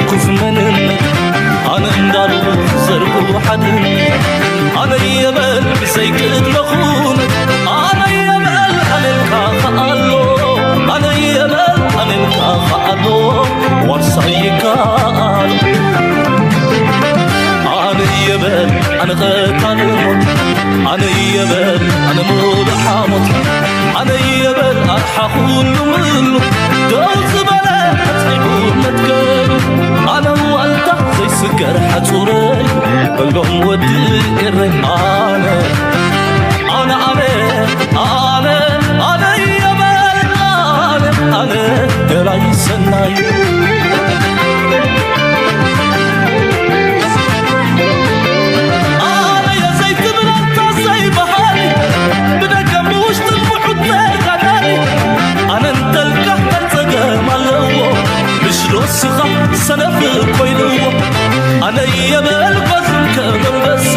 ኩፍ መንነት ኣነ እንዳሉ ዘርጉ ሓድነት ኣነ የበል ብዘይ ቅድመ ኩነት ኣነ የበል ኣነልካ ከኣሎ ኣነ የበል ኣነልካ ከኣሎ ዋርሳይ ይከኣል ኣነ የበል ኣነ ቀታሊ ሞት ኣነ የበል ኣነ ሙሉእ ሓሞት ኣነ የበል ኣርሓ ኩሉ ምሉ ደው ዝበለ ኣጽሒፉ መትከሉ ኣነ ዋልታ ዘይስገር ሓጹረይ በሎም ወዲ ኤረይ ኣነ ኣነ ኣነ ኣነ ኣነ የበል ኣነ ኣነ ደላይ ሰናይ ኣነ የዘይትብል ኣንታ ዘይበሃሊ ብደገ ብውሽጥን ብሑት ተጋዳሊ ኣነ እንተልካ ጸገም ኣለዎ ምሽ ዶ ስኻ ሰነፍ ኮይንዎ ኣነ የበል ጓዝን ከም ኣንበሳ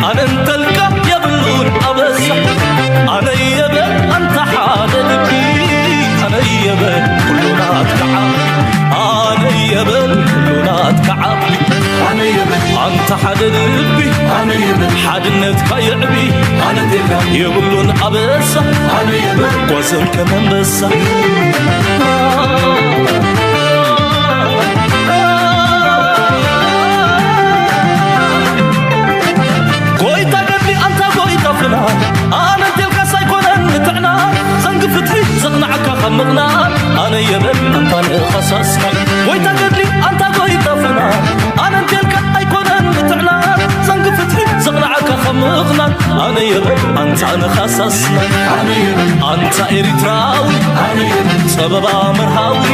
ኣነ እንተልካ የብሉን ኣበሳ ኣነ የበል ኣንታ ሓደ ልቢ ኣነ የበል ኩሉ ናትካ ዓቢ ኣነ የበል ኩሉ ናትካ ዓቢ ኣነ የበል ኣንታ ሓደ ልቢ ኣነ የበል ሓድነትካ የዕቢ ኣነ እንተልካ የብሉን ኣበሳ ኣነ የበል ጓዝን ከም ኣንበሳ ጎይታ ገድሊ ኣንታ ጎይታ ፍና ኣነ እንተልካስ ኣይኮነን ንጥዕና ዘንጊ ፍትሒ ዘቕንዓካ ካብ ምቕናእ ኣነ የበል ኣንታ ንኸሳስና ጎይታ ገድሊ ኣንታ ጎይታ ፍና ኣነ እንተልካ ኣይኮነን ንጥዕና ዘንጊ ፍትሒ ዘቕንዓካ ካብ ምቕናእ ኣነ የበል ኣንታ ንኸሳስና ኣነ የበል ኣንታ ኤሪትራዊ ኣነ የበል ጸበባ መርሃዊ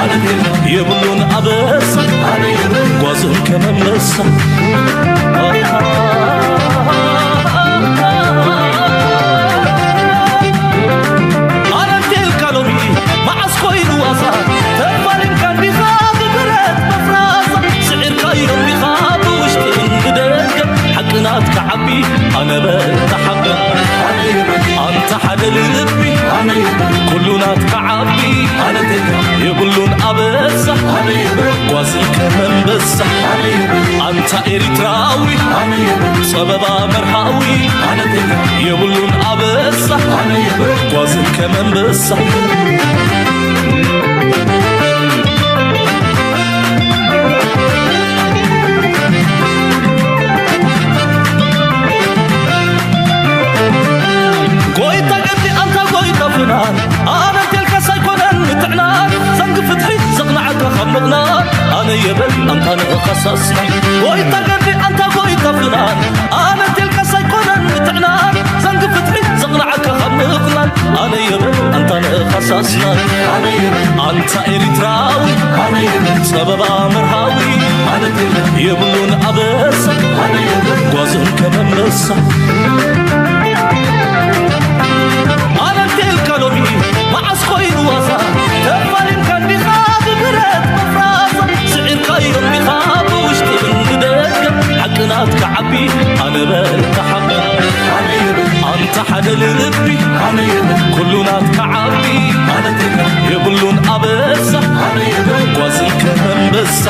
ኣነ የበል የብሉን ኣበሳ ኣነ የበል ጓዝን ከም ኣንበሳ ኣነ እንተልካ ሎሚ መዓስ ኮይኑ ዋዛ ተፋሊምካ እንዲኻ ብብረት መፍራዛ ስዒርካዮ እንዲኻ ብውሽጥን ብደገ ሓቂ ናትካ ዓቢ ኣነ በል ተሓበን ኣንታ ሓደ ልቢ ኩሉ ናትካ ዓቢ የብሉን ኣበሳ ጓዝን ከም ኣንበሳ ኣንታ ኤሪትራዊ ጸበባ መርሃዊ የብሉን ኣበሳ ጓዝን ከም ኣንበሳ ጎይታ ገድሊ ኣንታ ጎይታ ፍናን ኣነ እንተልካስ ኣይኮነን ንጥዕናን ዘንጊ ፍትሒ ዘቕንዓካ ካብ ምቕናን ኣነ የበል ኣንታ ንእኻስ ኣስናን ጎይታ ገድሊ ኣንታ ጎይታ ፍናን ኣነ እንተልካስ ኣይኮነን ንጥዕናን ዘንጊ ፍትሒ ዘቕንዓካ ካብ ምቕናን ኣነ የበል ኣንታ ንእኻስ ኣስናን ኣንታ ኤሪትራዊ ጸበባ መርሃዊ የብሉን ኣበሳ ጓዝን ከም ኣንበሳ ኣነ እንተልካ ሎሚ መዓስ ኮይኑ ዋዛ ተፋሊምካ እንዲኻ ብብረት መፍራሳ ስዒርካዮ እንዲኻ ብውሽጥን ብደገ ሓቂ ናትካ ዓቢ ኣነ በል ተሓበን ኣንታ ሓደ ልቢ ኩሉ ናትካ ዓቢ የብሉን ኣበሳ ጓዝን ከም ኣንበሳ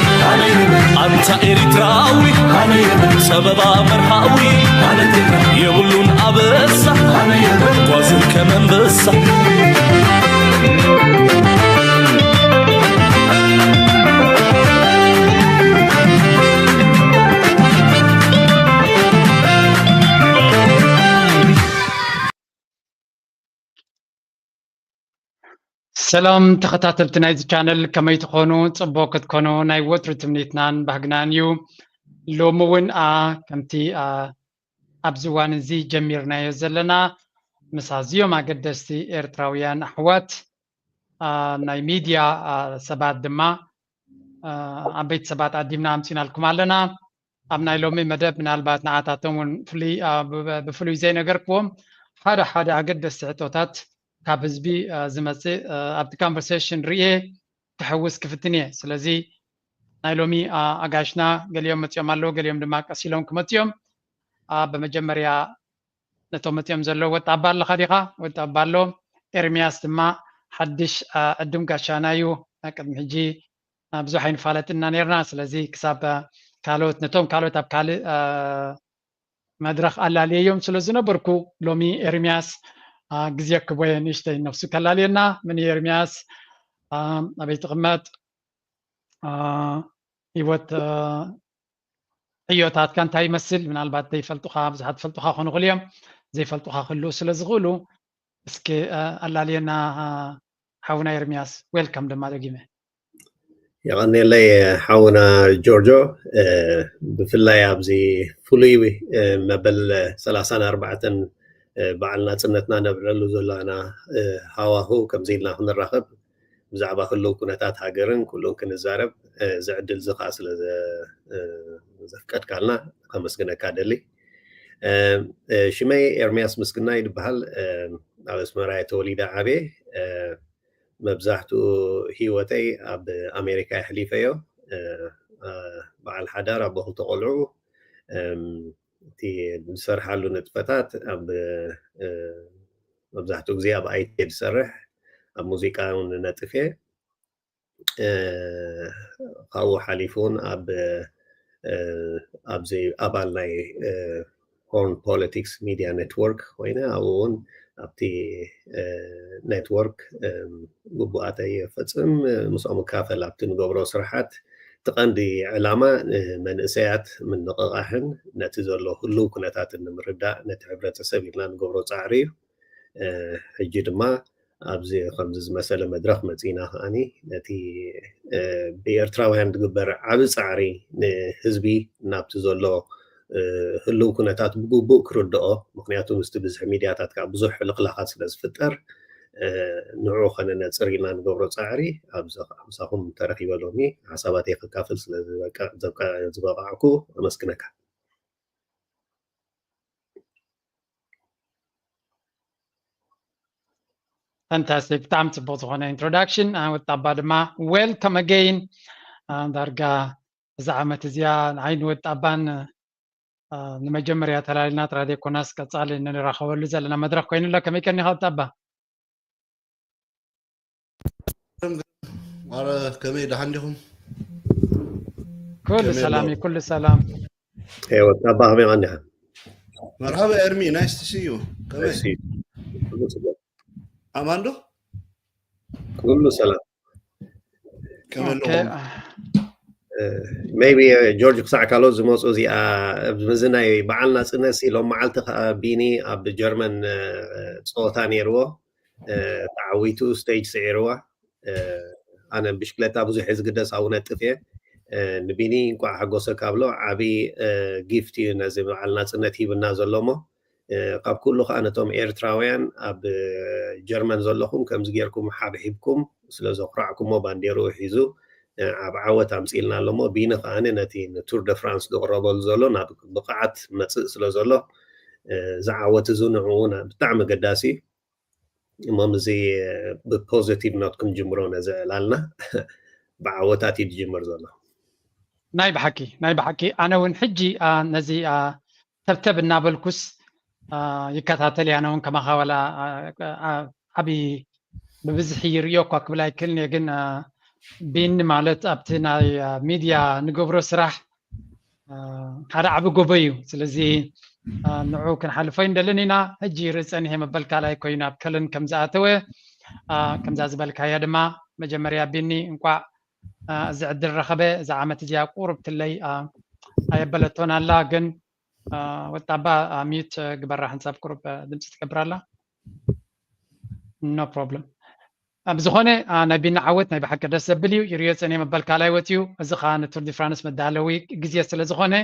ኣንታ ኤሪትራዊ ጸበባ መርሃዊ የብሉን ኣበሳ ጓዝን ከም ኣንበሳ ሰላም ተኸታተልቲ ናይዚ ቻነል፣ ከመይ ትኾኑ? ጽቡቕ ክትኮኑ ናይ ወትሩ ትምኒትናን ባህግናን እዩ። ሎሚ እውን፣ አ፣ ከምቲ፣ አ፣ ኣብዚ እዋን እዚ ጀሚርናዮ ዘለና፣ ምስ ኣዝዮም ኣገደስቲ ኤርትራውያን ኣሕዋት፣ አ፣ ናይ ሚድያ፣ አ፣ ሰባት ድማ፣ አ፣ ዓበይቲ ሰባት ዓዲምና ኣምጺናልኩም ኣለና። ኣብ ናይ ሎሚ መደብ ምናልባት ንዓታቶም እውን ፍሉይ፣ አ፣ ብ-፣ ብፍሉይ ዘይነገርክዎም ሓደ ሓደ ኣገደስቲ ሕቶታት ካብ ህዝቢ፣ አ፣ ዝመጽእ፣ አ፣ ኣብቲ ኮንቨርሴሽን ርኤ ክሕውስ ክፍትን እየ። ስለዚ ናይ ሎሚ፣ አ፣ ኣጋይሽና ገሊኦም መጺኦም ኣለዉ፣ ገሊኦም ድማ ቀስ ኢሎም ክመጹ እዮም። አ፣ ብመጀመርያ ነቶም መጺኦም ዘለዉ ወጣባ ኣለኻ ዲኻ? ወጣባ ኣሎ። ኤርምያስ ድማ ሓድሽ፣ አ፣ ዕዱም ጋሻና እዩ። ቅድሚ ሕጂ ብዙሕ ኣይንፋለጥና ነርና። ስለዚ ክሳብ ካልኦት ነቶም ካልኦት ኣብ ካልእ መድረኽ ኣላልየዮም ስለ ዝነበርኩ ሎሚ ኤርሚያስ ግዜ ክቦየ ንእሽተይ ነፍሱ ከላልየና። ምን ኤርሚያስ ኣበይ ትቕመጥ? ህይወት ዕዮታትካ እንታይ ይመስል? ምናልባት ዘይፈልጡኻ ብዙሓት ፈልጡኻ ክኾኑ ይኽእሉ እዮም። ዘይፈልጡኻ ክህልው ስለ ዝኽእሉ እስኪ ኣላልየና ሓውና ኤርሚያስ። ዌልካም ድማ ደጊመ። የቐኔለይ ሓውና ጆርጆ፣ ብፍላይ ኣብዚ ፍሉይ መበል ሰላሳን ኣርባዕተን በዓል ናፅነትና ነብዕለሉ ዘለና ሃዋሁ ከምዚ ኢልና ክንራኸብ ብዛዕባ ህልው ኩነታት ሃገርን ኩሉን ክንዛረብ እዚ ዕድል እዚ ከዓ ስለ ዘፍቀድካልና ከመስግነካ ደሊ። ሽመይ ኤርሚያስ ምስግናይ ይበሃል። ኣብ ኣስመራ ተወሊደ ዓብየ። መብዛሕትኡ ህይወተይ ኣብ ኣሜሪካ የሕሊፈዮ። በዓል ሓዳር ኣቦ ክልተ ቆልዑ። እቲ ዝሰርሓሉ ንጥፈታት ኣብ መብዛሕትኡ ግዜ ኣብ ኣይቲ ዝሰርሕ፣ ኣብ ሙዚቃ እውን ነጥፍ እየ። ካብኡ ሓሊፉ እውን ኣብ ኣብዚ ኣባል ናይ ሆርን ፖለቲክስ ሚድያ ኔትወርክ ኮይነ ኣብኡ እውን ኣብቲ ኔትወርክ ግቡኣተይ የፈፅም፣ ምስኦም እካፈል ኣብቲ ንገብሮ ስራሓት። እቲ ቀንዲ ዕላማ ንመንእሰያት ምንቕቓሕን ነቲ ዘሎ ህልው ኩነታት ንምርዳእ ነቲ ሕብረተሰብ ኢልና ንገብሮ ፃዕሪ እዩ። ሕጂ ድማ ኣብዚ ከምዚ ዝመሰለ መድረኽ መፂና ከዓኒ ነቲ ብኤርትራውያን ዝግበር ዓቢ ፃዕሪ ንህዝቢ ናብቲ ዘሎ ህልው ኩነታት ብግቡእ ክርድኦ፣ ምክንያቱ ምስቲ ብዝሒ ሚድያታት ከዓ ብዙሕ ሕልኽላኻት ስለ ዝፍጠር ንዑ ከነነፅር ኢልና ንገብሮ ፃዕሪ ኣብዚ ከዓ ምሳኹም ተረኪበ ሎሚ ሓሳባተይ ክካፍል ስለ ዝበቃ- ዘብቃ- ዝበቃዕኩ ኣመስግነካ። Fantastic፣ ብጣዕሚ ፅቡቅ ዝኾነ ኢንትሮዳክሽን። ወጣባ ድማ ዌልካም ኣገይን። ዳርጋ እዛ ዓመት እዚኣ ንዓይ ንወጣባን ንመጀመርያ ተላሊና ጥራይ ዘይኮናስ ቀፃሊ እንራኸበሉ ዘለና መድረክ ኮይኑ ኣሎ። ከመይ ቀኒኻ ወጣባ? ዋረ ከመይ ደሓን ዲኹም? ኩሉ ሰላም እዩ፣ ኩሉ ሰላም። ወጣባ ከመይ ቀኒኻ? መርሃባ ኤርሚ፣ ናይስ ቱ ሲ ዩ። ከመይ? ኣማን ዶ? ኩሉ ሰላም። ከመይ ኣለኹም? ሜይቢ ጆርጅ ክሳዕ ካልኦት ዝመፁ እዚኣ እዚ ናይ በዓል ናፅነት ሲ ሎም መዓልቲ ከዓ ቢኒ ኣብ ጀርመን ፀወታ ነይርዎ፣ ተዓዊቱ ስቴጅ ስዒርዋ። ኣነ ብሽክለታ ብዙሕ እየ ዝግደስ ኣብኡ ነጥፍ እየ። ንቢኒ እንቋዕ ሓጎሰካ ብሎ፣ ዓብዪ ጊፍት እዩ ነዚ በዓል ናፅነት ሂብና ዘሎ እሞ ካብ ኩሉ ከዓ ነቶም ኤርትራውያን ኣብ ጀርመን ዘለኹም ከምዚ ጌርኩም ሓብሒብኩም ስለ ዘኩራዕኩሞ ባንዴርኡ ሒዙ ኣብ ዓወት ኣምፅእልና ኣሎ እሞ ቢኒ ከዓ ነቲ ንቱር ደ ፍራንስ ዝቕረበሉ ዘሎ ናብ ብቕዓት መፅእ ስለ ዘሎ እዚ ዓወት እዚ ንዕኡ ብጣዕሚ ኣገዳሲ እዩ። እሞ እዚ ብፖዚቲቭ ኖት ክንጅምሮ ነዚ ዕላልና ብዓወታት እዩ ዝጅምር ዘሎ። ናይ ብሓቂ ናይ ብሓቂ ኣነ እውን ሕጂ ነዚ ተብተብ እናበልኩስ ይከታተል እየ። ኣነ እውን ከማኻ ዋላ ዓብዪ ብብዝሒ ይርእዮ እኳ ክብል ኣይክእልን እየ፣ ግን ቢኒ ማለት ኣብቲ ናይ ሚድያ ንገብሮ ስራሕ ሓደ ዓቢ ጎቦ እዩ። ስለዚ ንዑ ክንሓልፎ ይንደልን ኢና። ሕጂ ርኢ ጸኒሐ መበል ካልኣይ ኮይኑ ኣብ ከለን ከም ዝኣተወ ከምዛ ዝበልካያ ድማ መጀመርያ ቢኒ እንቋዕ እዚ ዕድል ረኸበ። እዛ ዓመት እዚኣ ቁሩብ ትለይ ኣየበለቶን ኣላ፣ ግን ወጣባ ሚዩት ግበራ፣ ሓንሳብ ቁሩብ ድምፂ ትገብር ኣላ። ኖ ፕሮብለም። ብዝኾነ ናይ ቢኒ ዓወት ናይ ብሓቂ ደስ ዘብል እዩ። ይርዮ ጸኒሐ መበል ካልኣይ ወፅዩ። እዚ ከዓ ንቱር ዲ ፍራንስ መዳለዊ ግዜ ስለ ዝኾነ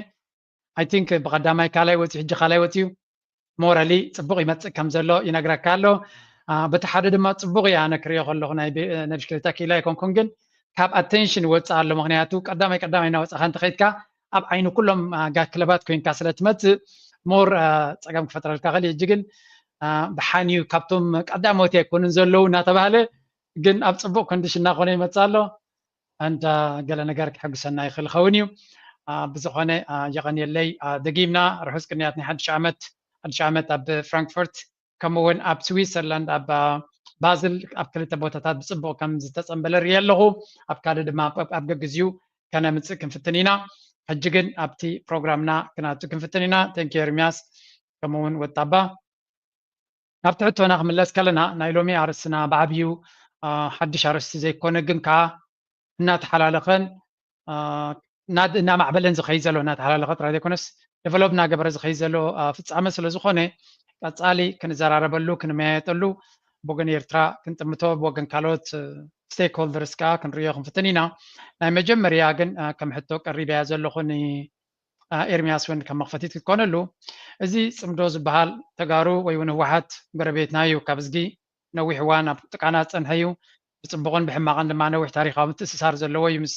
ኣይ ቲንክ ብቐዳማይ ካልኣይ ወፅዩ፣ ሕጂ ካልኣይ ወፅዩ። ሞራሊ ፅቡቕ ይመፅእ ከም ዘሎ ይነግረካ ኣሎ። በቲ ሓደ ድማ ፅቡቕ እዩ፣ ኣነ ክሪኦ ከለኹ ናይ ብሽክሌታ ክኢላ ኣይኮንኩን፣ ግን ካብ ኣቴንሽን ይወፅእ ኣሎ። ምክንያቱ ቀዳማይ ቀዳማይ እናወፃእካ እንተኸይድካ ኣብ ዓይኒ ኩሎም ጋት ክለባት ኮይንካ ስለ ትመፅእ ሞር ፀገም ክፈጥረልካ ክእል። ሕጂ ግን ደሓን እዩ፣ ካብቶም ቀዳሞት ኣይኮኑን ዘለዉ እናተባህለ ግን ኣብ ፅቡቕ ኮንዲሽን እናኾነ ይመፅእ ኣሎ። ኣንዳ ገለ ነገር ክሕጉሰና ይኽእል ኸውን እዩ። ብዝኾነ የቐንየለይ። ደጊምና ርሑስ ቅንያት ናይ ሓድሽ ዓመት፣ ሓድሽ ዓመት ኣብ ፍራንክፈርት ከምኡ እውን ኣብ ስዊትዘርላንድ ኣብ ባዝል ኣብ ክልተ ቦታታት ብፅቡቕ ከም ዝተፀንበለ ርእየ ኣለኹ። ኣብ ካልእ ድማ ኣብ ገግዜኡ ከነምፅእ ክንፍትን ኢና። ሕጂ ግን ኣብቲ ፕሮግራምና ክናቱ ክንፍትን ኢና። ተንኪ ኤርሚያስ፣ ከምኡ እውን ወጣባ። ናብቲ ሕቶና ክምለስ ከለና ናይ ሎሚ ኣርስትና ብዓብዩ ሓድሽ ኣርስቲ ዘይኮነ ግን ከዓ እናተሓላለኸን እናማዕበለን ዝኸይ ዘሎ እናተሓላለኸ ጥራይ ዘይኮነስ ደቨሎፕ እናገበረ ዝኸይ ዘሎ ፍፃመ ስለ ዝኾነ ቀፃሊ ክንዘራረበሉ ክንመያየጠሉ ብወገን ኤርትራ ክንጥምቶ ብወገን ካልኦት ስቴክሆልደርስ ከዓ ክንሪኦ ክንፍትን ኢና። ናይ መጀመርያ ግን ከም ሕቶ ቀሪበያ ዘለኹ ኤርሚያስ እውን ከም መኽፈቲት ክትኮነሉ እዚ ፅምዶ ዝበሃል ተጋሩ ወይ እውን ህወሓት ጎረቤትና እዩ። ካብ እዝጊ ነዊሕ እዋን ኣብ ጥቃና ዝፀንሐ እዩ። ብፅቡቕን ብሕማቕን ድማ ነዊሕ ታሪካዊ ምትእስሳር ዘለዎ እዩ። ምስ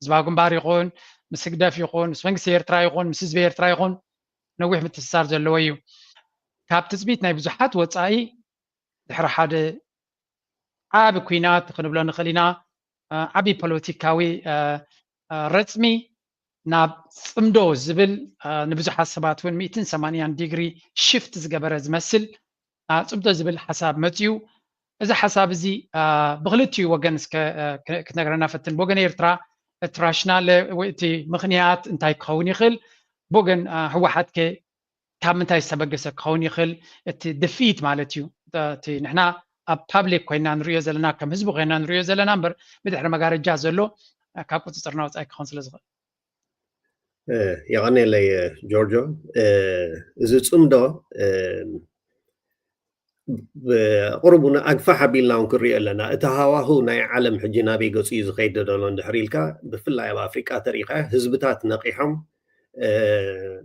ህዝባዊ ግንባር ይኹን ምስ ህግደፍ ይኹን ምስ መንግስቲ ኤርትራ ይኹን ምስ ህዝቢ ኤርትራ ይኹን ነዊሕ ምትእስሳር ዘለዎ እዩ። ካብ ትፅቢት ናይ ብዙሓት ወፃኢ ድሕሪ ሓደ ዓቢ ኩናት ክንብሎ ንኽእል ኢና ዓቢ ፖለቲካዊ ረፅሚ ናብ ፅምዶ ዝብል ንብዙሓት ሰባት እውን ሚእትን ሰማንያን ዲግሪ ሽፍት ዝገበረ ዝመስል ፅምዶ ዝብል ሓሳብ መፅዩ። እዚ ሓሳብ እዚ ብክልቲኡ ወገን እስከ ክትነግረና ፈትን። ብወገን ኤርትራ እቲ ራሽናለ ወይ እቲ ምኽንያት እንታይ ክኸውን ይኽእል? ብወገን ህወሓት ከ ካብ ምንታይ ዝተበገሰ ክኸውን ይኽእል? እቲ ድፊት ማለት እዩ። እቲ ንሕና ኣብ ፓብሊክ ኮይና ንሪኦ ዘለና፣ ከም ህዝቢ ኮይና ንሪኦ ዘለና እምበር ብድሕሪ መጋረጃ ዘሎ ካብ ቁፅፅርና ወፃኢ ክኸውን ስለ ዝኽእል። የቐኔለይ ጆርጆ። እዚ ፅምዶ ብቕርቡ ንኣግፋሕ ኣቢልና እውን ክንሪኦ ኣለና። እቲ ሃዋሁ ናይ ዓለም ሕጂ ናበይ ገፁ እዩ ዝኸይድ ዘሎ እንድሕር ኢልካ፣ ብፍላይ ኣብ ኣፍሪቃ ተሪኢኻ ህዝብታት ነቂሖም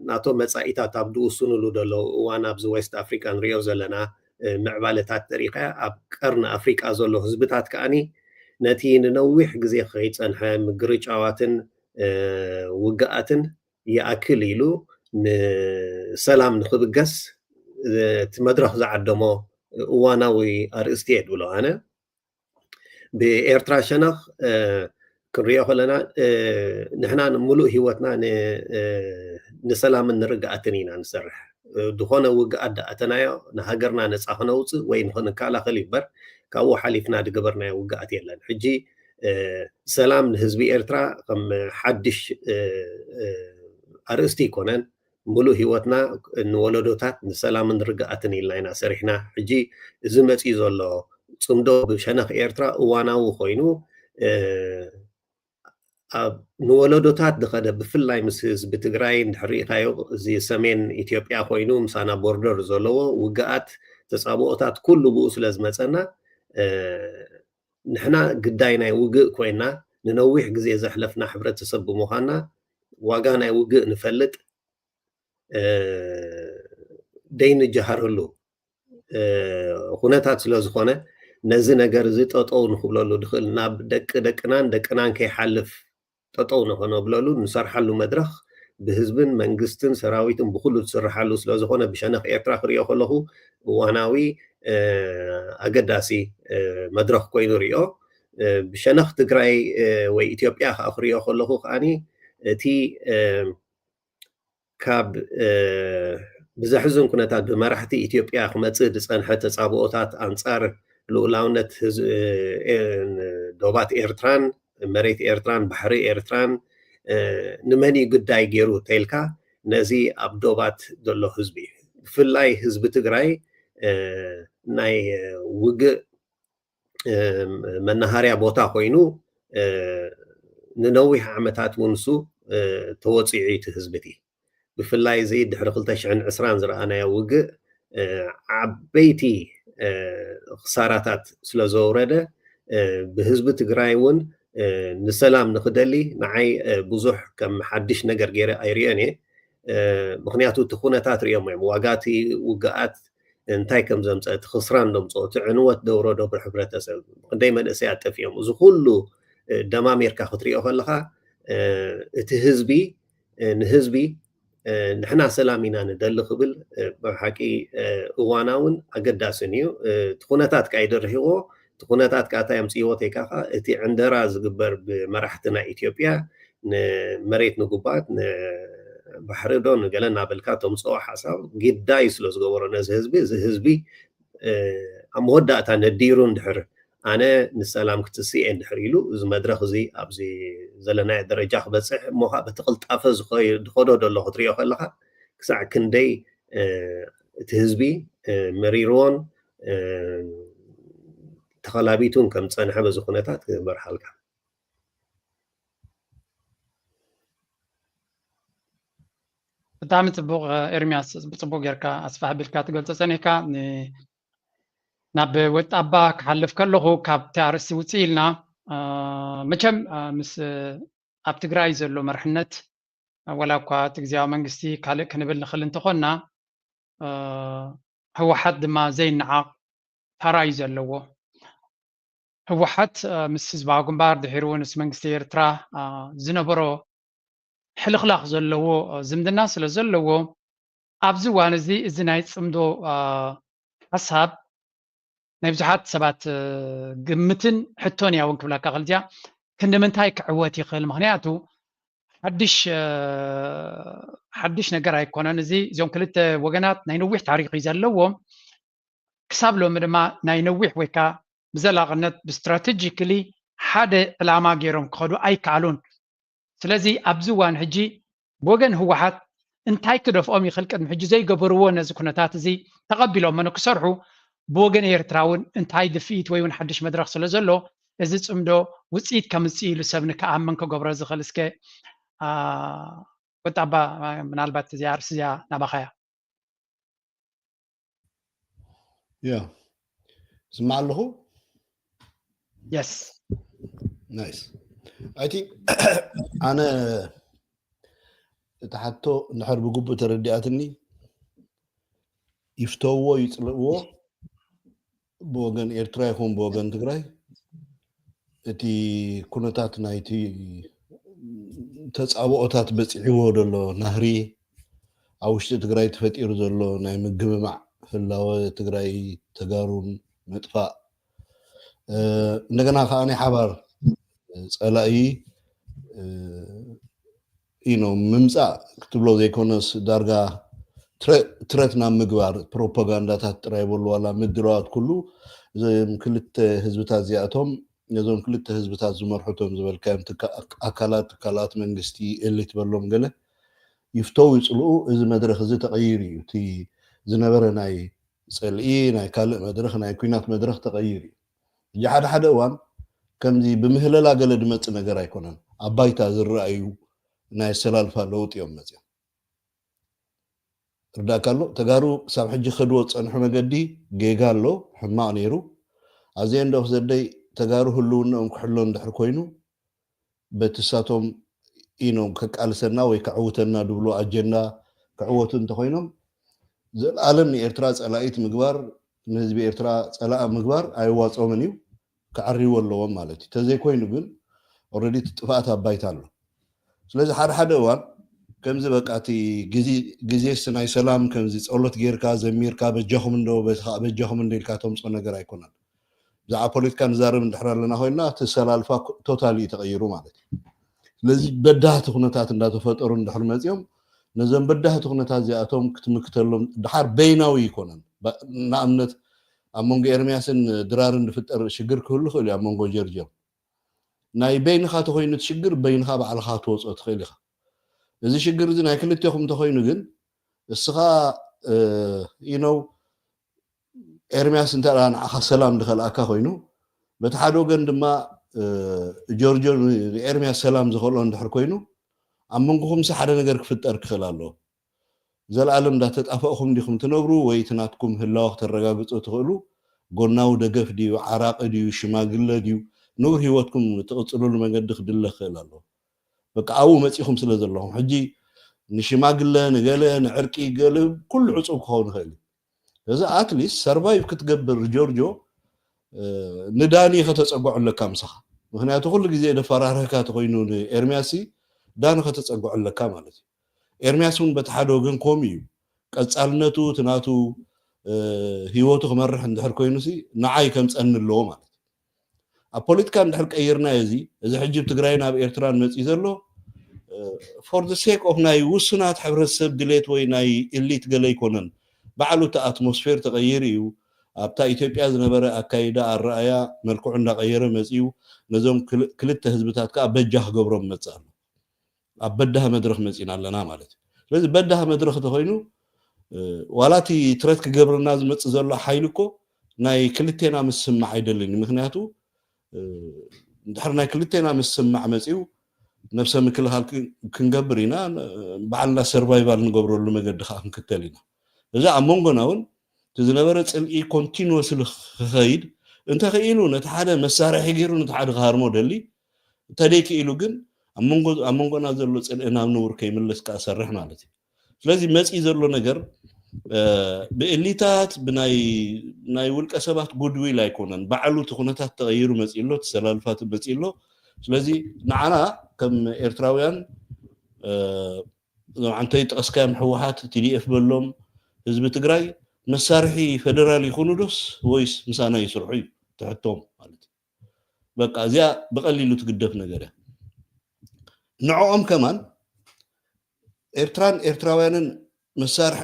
ናቶም መፃኢታት ኣብ ዝውስኑሉ ዘለዉ እዋን ኣብዚ ዌስት ኣፍሪቃ ንሪኦ ዘለና ምዕባለታት ተሪኢኻ ኣብ ቀርኒ ኣፍሪቃ ዘሎ ህዝብታት ከዓኒ ነቲ ንነዊሕ ግዜ ከይፀንሐ ምግርጫዋትን ውግኣትን ይኣክል ኢሉ ንሰላም ንክብገስ እቲ መድረኽ ዝዓደሞ እዋናዊ ኣርእስቲ እየ ድብሎ ኣነ። ብኤርትራ ሸነኽ ክንሪኦ ከለና ንሕና ሙሉእ ሂወትና ንሰላምን ንርግኣትን ኢና ንሰርሕ። ዝኾነ ውግኣት ደኣተናዮ ንሃገርና ነፃ ክነውፅእ ወይ ንክንከላኸል ይበር ካብኡ ሓሊፍና ዝገበርናዮ ውግኣት የለን። ሕጂ ሰላም ንህዝቢ ኤርትራ ከም ሓድሽ ኣርእስቲ ይኮነን። ሙሉእ ሂወትና ንወለዶታት ንሰላምን ርግኣትን ኢልና ኢና ሰሪሕና። ሕጂ እዚ መፂኡ ዘሎ ፅምዶ ብሸነኽ ኤርትራ እዋናዊ ኮይኑ ንወለዶታት ዝኸደ ብፍላይ ምስ ህዝቢ ትግራይ እንድሕር ሪኢኻዮ እዚ ሰሜን ኢትዮጵያ ኮይኑ ምሳና ቦርደር ዘለዎ ውግኣት ተፃብኦታት ኩሉ ብኡ ስለ ዝመፀና ንሕና ግዳይ ናይ ውግእ ኮይና ንነዊሕ ግዜ ዘሕለፍና ሕብረተሰብ ብምዃና ዋጋ ናይ ውግእ ንፈልጥ ደይንጀሃረሉ ኩነታት ስለ ዝኾነ ነዚ ነገር እዚ ጠጠው ንክብለሉ ድኽእል ናብ ደቂ ደቅናን ደቅናን ከይሓልፍ ጠጠው ንኸነብለሉ ንሰርሓሉ መድረኽ ብህዝብን መንግስትን ሰራዊትን ብኩሉ ዝስርሓሉ ስለዝኾነ ብሸነኽ ኤርትራ ክሪኦ ከለኹ እዋናዊ ኣገዳሲ መድረኽ ኮይኑ ሪኦ። ብሸነኽ ትግራይ ወይ ኢትዮጵያ ከዓ ክሪኦ ከለኹ ከዓኒ እቲ ካብ ብዘሕዝን ኩነታት ብመራሕቲ ኢትዮጵያ ክመፅእ ዝፀንሐ ተፃብኦታት ኣንፃር ልኡላውነት ዶባት ኤርትራን መሬት ኤርትራን ባሕሪ ኤርትራን ንመን እዩ ግዳይ ገይሩ ተይልካ ነዚ ኣብ ዶባት ዘሎ ህዝቢ እዩ። ብፍላይ ህዝቢ ትግራይ ናይ ውግእ መናሃርያ ቦታ ኮይኑ ንነዊሕ ዓመታት እውን ንሱ ተወፂዑ እዩ እቲ ህዝቢ እቲ። ብፍላይ እዚ ድሕሪ ክልተ ሽሕን ዕስራን ዝረኣናዮ ውግእ ዓበይቲ ክሳራታት ስለ ዘውረደ ብህዝቢ ትግራይ እውን ንሰላም ንክደሊ ንዓይ ብዙሕ ከም ሓድሽ ነገር ገይረ ኣይሪኦን እየ። ምክንያቱ እቲ ኩነታት ሪኦም እዮም ዋጋ እቲ ውግኣት እንታይ ከም ዘምፀ እቲ ክስራን ዘምፅኦ እቲ ዕንወት ደውረዶ ብሕብረተሰብ ክንደይ መንእሰያት ጠፊኦም እዚ ኩሉ ደማሚርካ ክትሪኦ ከለካ እቲ ህዝቢ ንህዝቢ ንሕና ሰላም ኢና ንደሊ ክብል ብሓቂ እዋናውን ኣገዳስን እዩ። እቲ ኩነታት ከዓ ይደርሕዎ እቲ ኩነታት ከዓ እንታይ ኣምፅዎ ተይካ ከዓ እቲ ዕንደራ ዝግበር ብመራሕቲ ናይ ኢትዮጵያ ንመሬት ንጉባት ንባሕሪ ዶ ንገለ እናበልካ ተምፅኦ ሓሳብ ግዳይ ስለ ዝገበሮ ነዚ ህዝቢ እዚ ህዝቢ ኣብ መወዳእታ ነዲሩ እንድሕር ኣነ ንሰላም ክትስእ እየ እንድሕር ኢሉ፣ እዚ መድረኽ እዚ ኣብዚ ዘለናዮ ደረጃ ክበፅሕ እሞ ከዓ በቲ ቅልጣፈ ዝኸይ-፣ ዝኸዶ ዘሎ ክትሪኦ ከለኻ ክሳዕ ክንደይ፣ እ፣ እቲ ህዝቢ፣ እ፣ መሪርዎን፣ እ፣ ተኸላቢቱን ከም ዝፀንሐ በዚ ኩነታት ክበርሃልካ። ብጣዕሚ ጽቡቕ ኤርሚያስ፣ ጽቡቕ ጌርካ ኣስፋሕ ኣቢልካ ትገልጾ ጸኒሕካ። ን-፣ ናብ ወጣባ ክሓልፍ ከለኹ ካብቲ ኣርእስቲ ውጽእ ኢልና፣ እ፣ መቸም፣ እ፣ ምስ ኣብ ትግራይ ዘሎ መርሕነት፣ ወላ እኳ እቲ ግዝያዊ መንግስቲ ካልእ ክንብል ንኽእል እንተኾንና፣ እ፣ ህወሓት ድማ ዘይነዓቕ ተራ እዩ ዘለዎ። ህወሓት፣ እ፣ ምስ ህዝባዊ ግንባር ድሒሩ እውን ምስ መንግስቲ ኤርትራ፣ እ፣ ዝነበሮ ሕልኽላኽ ዘለዎ፣ እ፣ ዝምድና ስለ ዘለዎ ኣብዚ እዋን እዚ እዚ ናይ ጽምዶ፣ እ፣ ሓሳብ ናይ ብዙሓት ሰባት፣ እ፣ ግምትን ሕቶን እያ እውን ክብለካ ክእል እዚኣ። ክንዲ ምንታይ ክዕወት ይኽእል? ምኽንያቱ ሓድሽ፣ እ፣ ሓድሽ ነገር ኣይኮነን። እዚ እዞም ክልተ ወገናት ናይ ነዊሕ ታሪኽ እዩ ዘለዎም። ክሳብ ሎሚ ድማ ናይ ነዊሕ ወይ ከዓ ብዘላቕነት ብስትራቴጂክሊ ሓደ ዕላማ ገይሮም ክኸዱ ኣይከኣሉን። ስለዚ ኣብዚ እዋን ሕጂ ብወገን ህወሓት እንታይ ክደፍኦም ይኽእል? ቅድሚ ሕጂ ዘይገበርዎ ነዚ ኩነታት እዚ ተቐቢሎሞ ንክሰርሑ ብወገን ኤርትራ እውን እንታይ ድፍኢት ወይ እውን ሓድሽ መድረኽ ስለ ዘሎ እዚ ጽምዶ ውፅኢት ከምፅእ ኢሉ ሰብ ንክኣምን ክገብሮ ዝኽእል እስከ፣ አ፣ ወጣባ፣ ምናልባት እዚኣ ኣርእስቲ እዚኣ ናባኻ እያ። ያ፣ ስማዕ ኣለኹ። የስ። ናይስ። ኣይ ቲንክ ኣነ እቲ ሓቶ እንድሕር ብግቡእ ተረዲኣትኒ፣ ይፍተውዎ ይፅልእዎ፣ ብወገን ኤርትራ ይኹን ብወገን ትግራይ እቲ ኩነታት ናይቲ ተፃብኦታት በፂሕዎ ዘሎ ናህሪ፣ ኣብ ውሽጢ ትግራይ ተፈጢሩ ዘሎ ናይ ምግምማዕ ህላወ ትግራይ፣ ተጋሩን ምጥፋእ፣ እ፣ እንደገና ከዓ ናይ ሓባር ፀላኢ፣ እ፣ ኢኖ ምምፃእ ክትብሎ ዘይኮነስ ዳርጋ ትረ-፣ ትረት ናብ ምግባር፣ ፕሮፓጋንዳታት ጥራይ በሉ ዋላ ምድላዋት ኩሉ እዞም ክልተ ህዝብታት እዚኣቶም ነዞም ክልተ ህዝብታት ዝመርሑ እቶም ዝበልካዮም ትካ-፣ ኣካላት፣ ትካላት መንግስቲ፣ ኤሊት በሎም ገለ ይፍተው ይፅልኡ፣ እዚ መድረኽ እዚ ተቐይሩ እዩ። እቲ ዝነበረ ናይ ፅልኢ፣ ናይ ካልእ መድረኽ፣ ናይ ኲናት መድረኽ ተቐይሩ እዩ። ሕጂ ሓደ ሓደ እዋን ከምዚ ብምህለላ ገለ ድመፅእ ነገር ኣይኮነን። ኣብ ባይታ ዝረኣዩ ናይ ኣሰላልፋ ለውጢ እዮም መፅዮም። ርዳእካ ኣሎ። ተጋሩ ክሳብ ሕጂ ከድዎ ዝፀንሑ መገዲ ጌጋ ኣሎ፣ ሕማቕ ነይሩ። ኣዘ ኤንድ ኦፍ ዘ ደይ ተጋሩ ህልውንኦም ክሕሎ እንድሕር ኮይኑ በቲ ሳቶም ኢኖም ከቃልሰና ወይ ከዕውተና ድብሎ ኣጀንዳ ክዕወቱ እንተኮይኖም ዘልኣለም ንኤርትራ ፀላኢት ምግባር፣ ንህዝቢ ኤርትራ ፀላኢ ምግባር ኣየዋፅኦምን እዩ፣ ክዓርይዎ ኣለዎም ማለት እዩ። ተዘይኮይኑ ግን ኦልሬዲ እቲ ጥፍኣት ኣብ ባይታ ኣሎ። ስለዚ ሓደ ሓደ እዋን ከምዚ በቃ እቲ ግዜ፣ ግዜስ ናይ ሰላም ከምዚ ጸሎት ጌርካ ዘሚርካ በጃኹም እንዶ በዚ ከዓ በጃኹም እንዶ ኢልካ ተምፅኦ ነገር ኣይኮነን። ብዛዕባ ፖለቲካ ንዛረብ እንድሕር ኣለና ኮይንና እቲ ሰላልፋ ቶታሊ እዩ ተቐይሩ ማለት እዩ። ስለዚ በዳህቲ ኩነታት እንዳተፈጠሩ እንድሕር መፂኦም ነዞም በዳህቲ ኩነታት እዚኣቶም ክትምክተሎም ድሓር በይናዊ ይኮነን። ባ-፣ ንኣብነት ኣብ መንጎ ኤርምያስን ድራርን ዝፍጠር ሽግር ክህሉ ይኽእል እዩ ኣብ መንጎ ጀርጆ። ናይ በይንኻ ተኾይኑ እቲ ሽግር በይንኻ ባዕልኻ ክትወፅኦ ትኽእል ኢኻ። እዚ ሽግር እዚ ናይ ክልቴኹም እንተኾይኑ ግን እስኻ ኢኖው ኤርምያስ እንተ ንዓኻ ሰላም ዝኸልኣካ ኮይኑ በቲ ሓደ ወገን ድማ እ፣ ጆርጆ ንኤርምያስ ሰላም ዝኸልኦ እንድሕር ኮይኑ ኣብ መንጎኹምሲ ሓደ ነገር ክፍጠር ክኽእል ኣለዎ። ዘልኣለም እንዳተጣፈእኹም ዲኹም ትነብሩ ወይ እቲ ናትኩም ህላወ ክተረጋግፁ ትኽእሉ ጎናዊ ደገፍ ድዩ፣ ዓራቂ ድዩ፣ ሽማግለ ድዩ፣ ንቡር ህይወትኩም ትቕፅልሉ መገዲ ክድለ ክኽእል ኣለዎ። በቃ ኣብኡ መፂኹም ስለ ዘለኹም ሕጂ ንሽማግለ ንገለ ንዕርቂ ገለ ኩሉ ዕፁብ ክኸውን ይኽእል እዩ። እዚ ኣትሊስት ሰርቫይቭ ክትገብር ጆርጆ እ፣ ንዳኒ ከተፀግዖ ኣለካ ምሳኻ። ምክንያቱ ኩሉ ግዜ ደፈራርህካ ተኮይኑ ንኤርምያስ ሲ ዳኒ ከተፀግዖ ኣለካ ማለት እዩ። ኤርምያስ እውን በቲ ሓደ ወገን ከምኡ እዩ። ቀፃልነቱ እቲ ናቱ እ፣ ህይወቱ ክመርሕ እንድሕር ኮይኑ ሲ ንዓይ ከምፀኒ ኣለዎ ማለት እዩ። ኣብ ፖለቲካ እንድሕር ቀይርናዮ እዚ፣ እዚ ሕጂ ኣብ ትግራይን ኣብ ኤርትራን መፂኡ ዘሎ ፎር ዘ ሴክ ኦፍ ናይ ውሱናት ሕብረተሰብ ድሌት ወይ ናይ ኤሊት ገለ ኣይኮነን። ባዕሉ እቲ ኣትሞስፌር ተቐይሩ እዩ። ኣብታ ኢትዮጵያ ዝነበረ ኣካይዳ ኣረኣያ መልክዑ እንዳቐየረ መፂኡ ነዞም ክልተ ህዝብታት ከዓ በጃ ክገብሮም መፅእ ኣሎ። ኣብ በዳህ መድረኽ መፂና ኣለና ማለት እዩ። ስለዚ በዳህ መድረኽ ተኮይኑ ዋላ እቲ ትረት ክገብርና ዝመፅእ ዘሎ ሓይሊ እኮ ናይ ክልቴና ምስማዕ ኣይደልን እዩ። ምክንያቱ ድሕር ናይ ክልቴና ምስማዕ መፂኡ ነብሰ ምክልኻል ክንገብር ኢና። በዓልና ሰርቫይቫል ንገብረሉ መገዲ ከዓ ክንክተል ኢና። እዚ ኣብ መንጎና እውን እቲ ዝነበረ ፅልኢ ኮንቲኒወስሊ ክኸይድ እንተኽኢሉ ነቲ ሓደ መሳርሒ ገይሩ ነቲ ሓደ ክሃርሞ ደሊ፣ እንተደይክኢሉ ግን ኣብ መንጎና ዘሎ ፅልኢ ናብ ንቡር ከይምለስ ከዓ ሰርሕ ማለት እዩ። ስለዚ መፂ ዘሎ ነገር ብእሊታት ብናይ ውልቀ ሰባት ጉድዊል ኣይኮነን። ባዕሉ እቲ ኩነታት ተቐይሩ መፂ ኣሎ፣ ተሰላልፋት መፂ ኣሎ። ስለዚ ንዓና ከም ኤርትራውያን እዞም ዓንተይ ጠቀስካዮም ህወሓት ቲዲኤፍ በሎም ህዝቢ ትግራይ መሳርሒ ፌደራል ይኹኑ ዶስ ወይስ ምሳና ይስርሑ እዩ ትሕቶም ማለት እዩ። በቃ እዚኣ ብቐሊሉ ትግደፍ ነገር እያ። ንዕኦም ከማን ኤርትራን ኤርትራውያንን መሳርሒ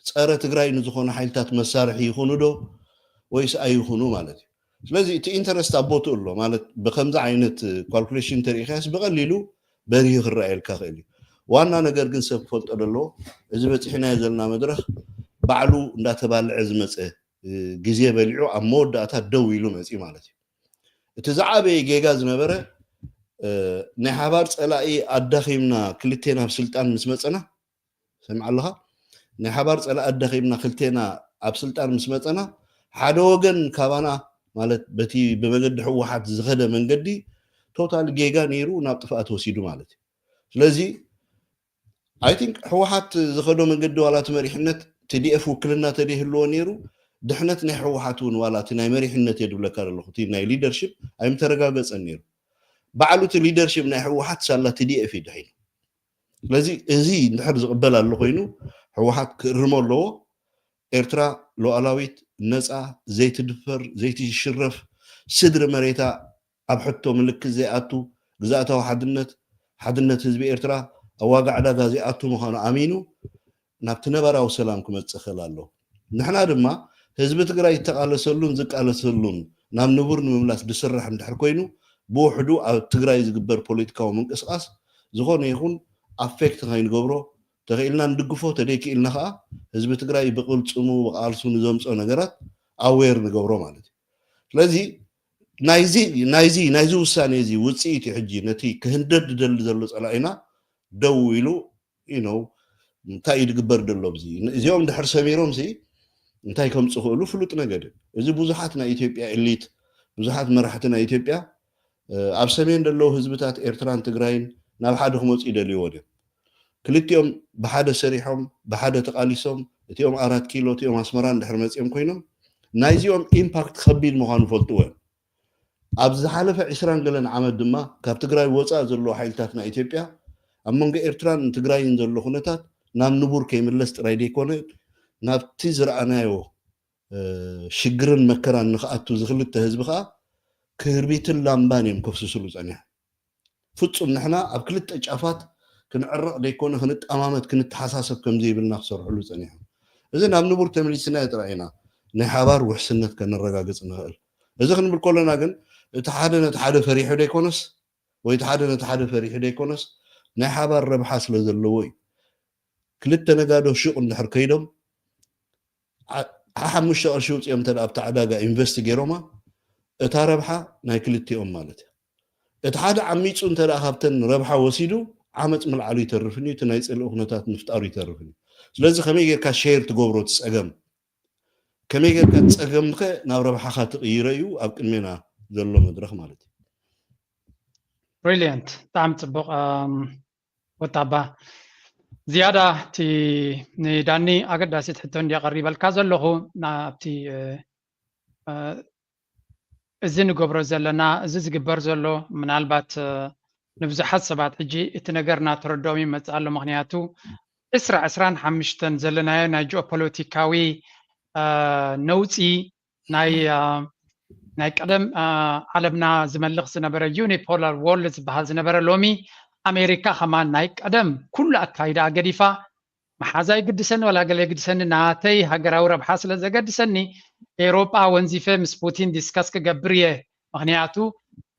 ጸረ ትግራይ ንዝኾኑ ሓይልታት መሳርሒ ይኹኑ ዶ ወይስ ኣይኹኑ ማለት እዩ። ስለዚ እቲ ኢንተረስት ኣብ ቦትኡ ኣሎ ማለት ብከምዚ ዓይነት ካልኩሌሽን ተሪኢኻስ ብቐሊሉ በሪሁ ክረኣየልካ ክእል እዩ። ዋና ነገር ግን ሰብ ክፈልጦ ደለዎ እዚ በፂሕናዮ ዘለና መድረኽ ባዕሉ እንዳተባልዐ ዝመፀ ግዜ በሊዑ ኣብ መወዳእታ ደው ኢሉ መፂ ማለት እዩ። እቲ ዝዓበየ ጌጋ ዝነበረ ናይ ሓባር ፀላኢ ኣዳኺምና ክልቴና ኣብ ስልጣን ምስ መፀና ሰምዓ ኣለኻ ናይ ሓባር ፀላኢ ኣዳኺምና ክልቴና ኣብ ስልጣን ምስ መፀና ሓደ ወገን ካባና ማለት በቲ ብመገዲ ህወሓት ዝኸደ መንገዲ ቶታል ጌጋ ነይሩ ናብ ጥፍኣት ወሲዱ ማለት እዩ። ስለዚ ኣይ ቲንክ ህወሓት ዝኸዶ መንገዲ ዋላ እቲ መሪሕነት ቲዲኤፍ ውክልና ተደይህልዎ ነይሩ ድሕነት ናይ ህወሓት እውን ዋላ እቲ ናይ መሪሕነት እየ ድብለካ ዘለኹ እቲ ናይ ሊደርሽፕ ኣይምተረጋገፀን ነይሩ። ባዕሉ እቲ ሊደርሽፕ ናይ ህወሓት ሳላ ቲዲኤፍ እዩ ድሒኑ። ስለዚ እዚ እንድሕር ዝቕበል ኣሎ ኮይኑ ህወሓት ክእርሞ ኣለዎ። ኤርትራ ሉዓላዊት፣ ነፃ፣ ዘይትድፈር፣ ዘይትሽረፍ፣ ስድሪ መሬታ ኣብ ሕቶ ምልክት ዘይኣቱ፣ ግዝኣታዊ ሓድነት፣ ሓድነት ህዝቢ ኤርትራ ኣብ ዋጋ ዕዳጋ ዘይኣቱ ምዃኑ ኣሚኑ ናብቲ ነባራዊ ሰላም ክመፅእ ክእል ኣለዎ። ንሕና ድማ ህዝቢ ትግራይ ዝተቓለሰሉን ዝቃለሰሉን ናብ ንቡር ንምምላስ ዝስራሕ እንድሕር ኮይኑ ብውሕዱ ኣብ ትግራይ ዝግበር ፖለቲካዊ ምንቅስቃስ ዝኾነ ይኹን ኣፌክት ከይንገብሮ ተኽኢልና ንድግፎ ተደይክኢልና ከዓ ህዝቢ ትግራይ ብቅልፅሙ ብቃልሱ ንዘምፅኦ ነገራት ኣዌር ንገብሮ ማለት እዩ። ስለዚ ናይዚ ናይዚ ናይዚ ውሳኔ እዚ ውፅኢት እዩ ሕጂ ነቲ ክህንደድ ዝደሊ ዘሎ ፀላኢና ደው ኢሉ you know እንታይ እዩ ዝግበር ዘሎ እዚ እዚኦም ድሕር ሰሚሮም ሲ እንታይ ከም ዝኽእሉ ፍሉጥ ነገር እዩ። እዚ ብዙሓት ናይ ኢትዮጵያ ኤሊት ብዙሓት መራሕቲ ናይ ኢትዮጵያ ኣብ ሰሜን ዘለዉ ህዝብታት ኤርትራን ትግራይን ናብ ሓደ ክመፁ ይደልይዎ ድዮም? ክልቲኦም ብሓደ ሰሪሖም ብሓደ ተቃሊሶም እቲኦም ኣራት ኪሎ እቲኦም ኣስመራ እንድሕር መፂኦም ኮይኖም ናይዚኦም ኢምፓክት ከቢድ ምዃኑ ፈልጥዎ እዮም። ኣብ ዝሓለፈ ዕስራን ገለን ዓመት ድማ ካብ ትግራይ ወፃእ ዘለዉ ሓይልታት ናይ ኢትዮጵያ ኣብ መንጎ ኤርትራን ትግራይን ዘሎ ኩነታት ናብ ንቡር ከይምለስ ጥራይ ዘይኮነ ናብቲ ዝረኣናዮ ሽግርን መከራን ንክኣቱ ዝክልተ ህዝቢ ከዓ ክርቢትን ላምባን እዮም ከፍስስሉ ፀኒሖም። ፍፁም ንሕና ኣብ ክልተ ጫፋት ክንዕረቕ ዘይኮነ ክንጠማመት ክንተሓሳሰብ ከምዘይብልና ክሰርሕሉ ፀኒሖም። እዚ ናብ ንቡር ተመሊስና ጥራይ ኢና ናይ ሓባር ውሕስነት ከነረጋግፅ ንኽእል። እዚ ክንብል ከለና ግን እቲ ሓደ ነቲ ሓደ ፈሪሑ ዘይኮነስ ወይ እቲ ሓደ ነቲ ሓደ ፈሪሑ ዘይኮነስ ናይ ሓባር ረብሓ ስለ ዘለዎ እዩ። ክልተ ነጋዶ ሹቕ እንድሕር ከይዶም ሓሓሙሽተ ቅርሺ ውፅኦም እንተ ኣብቲ ዕዳጋ ኢንቨስት ገይሮማ እታ ረብሓ ናይ ክልቲኦም ማለት እዩ። እቲ ሓደ ዓሚፁ እንተ ካብተን ረብሓ ወሲዱ ዓመፅ ምልዓሉ ይተርፍን እዩ እቲ ናይ ፅልኢ ኩነታት ምፍጣሩ ይተርፍን እዩ። ስለዚ ከመይ ጌርካ ሼር ትገብሮ እቲ ፀገም ከመይ ጌርካ ፀገምከ ናብ ረብሓኻ ትቕይሮ እዩ ኣብ ቅድሜና ዘሎ መድረኽ ማለት እዩ። ብሪልየንት ብጣዕሚ ፅቡቕ። ወጣባ ዝያዳ እቲ ንዳኒ ኣገዳሲት ሕቶ እንዲያ ቀሪበልካ ዘለኹ ናብቲ እዚ ንገብሮ ዘለና እዚ ዝግበር ዘሎ ምናልባት ንብዙሓት ሰባት ሕጂ እቲ ነገር እናተረድኦም ይመፅእ ኣሎ። ምክንያቱ ዕስራ ዕስራን ሓሙሽተን ዘለናዮ ናይ ጂኦፖለቲካዊ ነውፂ ናይ ናይ ቀደም ዓለምና ዝመልኽ ዝነበረ ዩኒፖላር ዎርልድ ዝበሃል ዝነበረ ሎሚ ኣሜሪካ ከማን ናይ ቀደም ኩሉ ኣካይዳ ገዲፋ መሓዛ ይግድሰኒ ዋላ ገለ ይግድሰኒ፣ ናተይ ሃገራዊ ረብሓ ስለ ዘገድሰኒ ኤውሮጳ ወንዚፈ ምስ ፑቲን ዲስካስ ክገብር እየ። ምኽንያቱ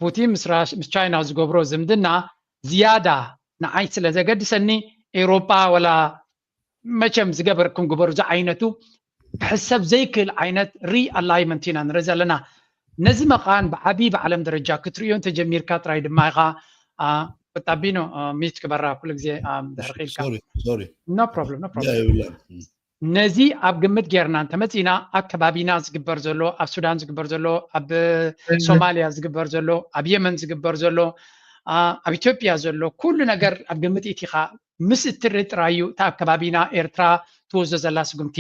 ፑቲን ምስ ራሽ-፣ ምስ ቻይና ዝገብሮ ዝምድና ዝያዳ ንዓይ ስለ ዘገድሰኒ ኤውሮጳ ዋላ መቸም ዝገበርኩም ግበሩ ዝዓይነቱ ክሕሰብ ዘይክእል ዓይነት ሪኣላይመንት ኢና ንርኢ ዘለና። ነዚ መቓን ብዓብዪ ብዓለም ደረጃ ክትርእዮ እንተጀሚርካ ጥራይ ድማ ኢኻ። ቁጣቢኖ ሚት ክበራ ኩሉ ግዜ ድሕር ኢልካ። ነዚ ኣብ ግምት ጌርና እንተመፂና ኣብ ከባቢና ዝግበር ዘሎ፣ ኣብ ሱዳን ዝግበር ዘሎ፣ ኣብ ሶማሊያ ዝግበር ዘሎ፣ ኣብ የመን ዝግበር ዘሎ፣ ኣብ ኢትዮጵያ ዘሎ ኩሉ ነገር ኣብ ግምት ኢቲኻ ምስ እትርኢ ጥራይ እዩ እታ ኣብ ከባቢና ኤርትራ ትወስዶ ዘላ ስጉምቲ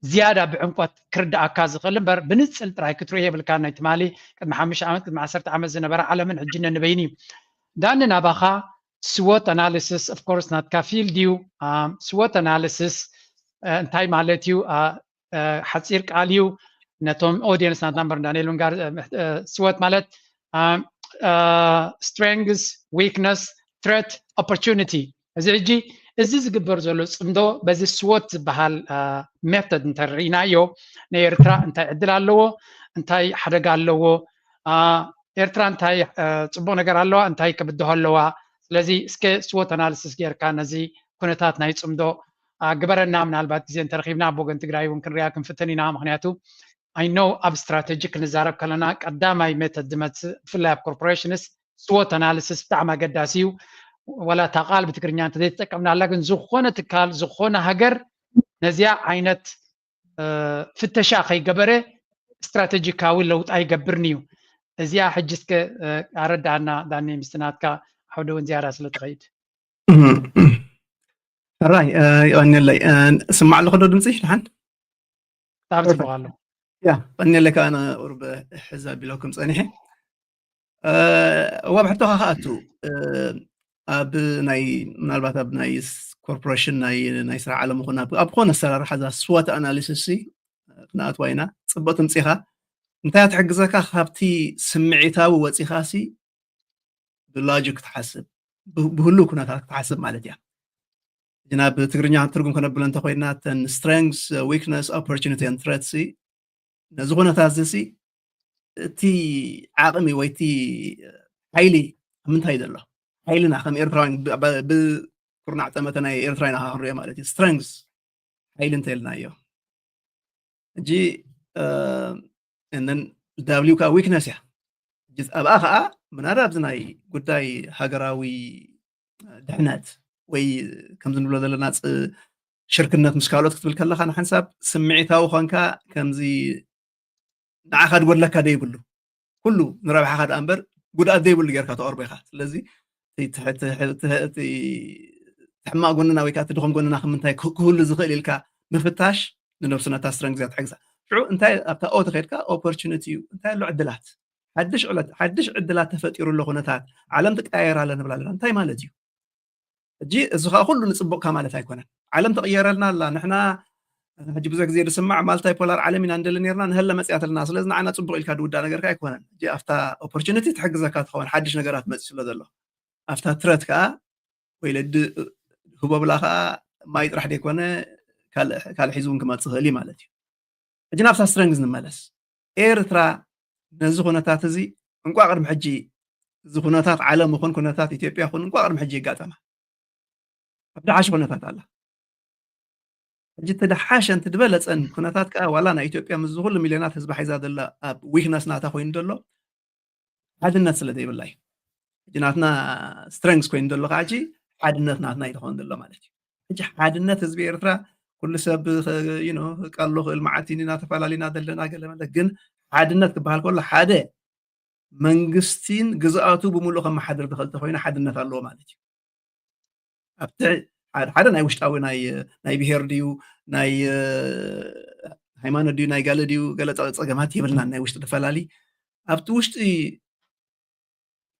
ዝያዳ ብዕምቆት ክርድኣካ ዝኽእል እምበር ብንጽል ጥራይ ክትርእዮ የብልካ። ናይ ትማሊ ቅድሚ ሓሙሽተ ዓመት ቅድሚ ዓሰርተ ዓመት ዝነበረ ዓለምን ሕጂ ነንበይኑ እዩ። ዳኒ ናባኻ ስዎት ኣናሊሲስ ኦፍ ኮርስ ናትካ ፊልድ እዩ። ስዎት ኣናሊሲስ እንታይ ማለት እዩ? ሓፂር ቃል እዩ። ነቶም ኦዲየንስ ናትና እምበር ዳንኤል ምንጋር ስወት ማለት ስትሬንግስ፣ ዊክነስ፣ ትረት፣ ኦፖርቹኒቲ። እዚ ሕጂ እዚ ዝግበር ዘሎ ፅምዶ በዚ ስወት ዝበሃል ሜተድ እንተርኢናዮ ንኤርትራ እንታይ ዕድል ኣለዎ፣ እንታይ ሓደጋ ኣለዎ፣ ኤርትራ እንታይ ፅቡቅ ነገር ኣለዋ፣ እንታይ ክብድሆ ኣለዋ። ስለዚ እስከ ስወት ኣናሊሲስ ጌርካ ነዚ ኩነታት ናይ ፅምዶ ግበረና። ምናልባት ግዜ እንተረኺብና ኣብ ወገን ትግራይ እውን ክንሪኣ ክንፍትን ኢና። ምክንያቱ I know ኣብ ስትራተጂ ክንዛረብ ከለና ቀዳማይ ሜተድ ዝመፅእ ብፍላይ ኣብ ኮርፖሬሽንስ ስዎት ኣናሊሲስ ብጣዕሚ ኣገዳሲ እዩ። ወላ እታ ቃል ብትግርኛ እንተዘይተጠቀምናላ ግን ዝኾነ ትካል ዝኾነ ሃገር ነዚኣ ዓይነት ፍተሻ ከይገበረ ስትራተጂካዊ ለውጢ ኣይገብርን እዩ። እዚኣ ሕጂ እስከ ኣረዳኣና ዳኒ ምስቲ ናትካ ዓውዲ እውን ዝያዳ ስለ ትኸይድ። ሕራይ የቐንየለይ። ስማዕ ኣለኹ ዶ ድምፂ ድሓን? ብጣዕሚ ፅቡቅ ኣሎ። ያ ቀንየለይ ከዓ ኣነ ቁርብ ሕዝ ኣቢለኩም ፀኒሐ። እዋ ብሕቶኻ ከኣቱ ኣብ ናይ ምናልባት ኣብ ናይ ኮርፖሬሽን ናይ ስራሕ ዓለም ኹን ኣብ ኮነ ኣሰራርሓ እዛ ስዋት ኣናሊሲስ ክንኣትዋ ኢና። ፅቡቅ ትምፂኻ። እንታይ ትሕግዘካ? ካብቲ ስምዒታዊ ወፂኻ ሲ ብሎጂክ ክትሓስብ፣ ብህሉው ኩነታት ክትሓስብ ማለት እያ። ናብ ትግርኛ ትርጉም ከነብሎ እንተኮይና እተን ስትሬንግስ፣ ዊክነስ፣ ኦፖርቹኒቲ ን ትረት ሲ ነዚ ኩነታት እዚ ሲ እቲ ዓቕሚ ወይ እቲ ሓይሊ ኣብ ምንታይ ዘሎ? ሓይልና ከም ኤርትራውያን ብኩርናዕ ጠመተ ናይ ኤርትራ ኢና ክንሪኦ ማለት እዩ። ስትሬንግስ ሓይሊ እንተልናዮ ሕጂ ንን ዳብሊው ከዓ ዊክነስ እያ። ኣብኣ ከዓ ምናዳ ኣብዚ ናይ ጉዳይ ሃገራዊ ድሕነት ወይ ከምዚ ንብሎ ዘለና ሽርክነት ምስ ካልኦት ክትብል ከለካ ንሓንሳብ ስምዒታዊ ኮንካ ከምዚ ንዓኻ ድጎድለካ ደይብሉ ኩሉ ንረብሓኻ ደኣ እምበር ጉድኣት ዘይብሉ ጌርካ ተቐርቦ ኢኻ። ስለዚ ሕማቕ ጎንና ወይ ከዓ ድኹም ጎንና ክምንታይ ክህሉ ዝኽእል ኢልካ ምፍታሽ ንነብስና እታ ስትረንግዝ እያ ትሕግዛ። ሽዑ እንታይ ኣብታ ኦ ተኸድካ ኦፖርቹኒቲ እዩ እንታይ ኣሎ ዕድላት ሓድሽ ዕለት ሓድሽ ዕድላት ተፈጢሩ ኣሎ ኩነታት ዓለም ትቀያየር ኣለ ንብላ ኣለና እንታይ ማለት እዩ? ሕጂ እዚ ከዓ ኩሉ ንፅቡቕካ ማለት ኣይኮነን። ዓለም ተቕየረልና ኣላ ንሕና ሕጂ ብዙሕ ግዜ ዝስማዕ ማልታይ ፖላር ዓለም ኢና እንደሊ ነርና ንሀለ መፅያትልና ስለዚ ንዓና ፅቡቕ ኢልካ ድውዳእ ነገርካ ኣይኮነን። ሕጂ ኣብታ ኦፖርቹኒቲ ትሕግዘካ ትኸውን ሓድሽ ነገራት መፅእ ስለ ዘሎ ኣብታ ትረት ከዓ ወይ ለዲ ህቦብላ ከዓ ማይ ጥራሕ ዘይኮነ ካልእ ሒዙ እውን ክመፅእ ክእል እዩ ማለት እዩ። ሕጂ ናብታ ስትረንግዝ ንመለስ። ኤርትራ ነዚ ኩነታት እዚ እንቋ ቅድሚ ሕጂ እዚ ኩነታት ዓለም ይኹን ኩነታት ኢትዮጵያ ይኹን እንቋ ቅድሚ ሕጂ የጋጠማ ኣብ ደሓሽ ኩነታት ኣላ። ሕጂ እቲ ደሓሸን እቲ ዝበለፀን ኩነታት ከዓ ዋላ ናይ ኢትዮጵያ ምስ ዝኩሉ ሚልዮናት ህዝቢ ሓይዛ ዘላ ኣብ ዊክነስ ናታ ኮይኑ ዘሎ ሓድነት ስለ ዘይብላ እዩ። ሕጂ ናትና ስትረንግስ ኮይኑ ዘሎ ከዓ ሕጂ ሓድነት ናትና እዩ ዝኸውን ዘሎ ማለት እዩ። ሕጂ ሓድነት ህዝቢ ኤርትራ ኩሉ ሰብ ቀሎ ክእል መዓልቲ ኢና ተፈላለና ዘለና ገለ መለ ግን ሓድነት ክበሃል ከሎ ሓደ መንግስቲን ግዝኣቱ ብምሉእ ከመሓድር ዝኽእል ተኮይኑ ሓድነት ኣለዎ ማለት እዩ። ኣብቲ ሓደ ናይ ውሽጣዊ ናይ ብሄር ድዩ ናይ ሃይማኖት ድዩ ናይ ጋለ ድዩ ገለ ፀገማት የብልናን ናይ ውሽጢ ተፈላለዩ ኣብቲ ውሽጢ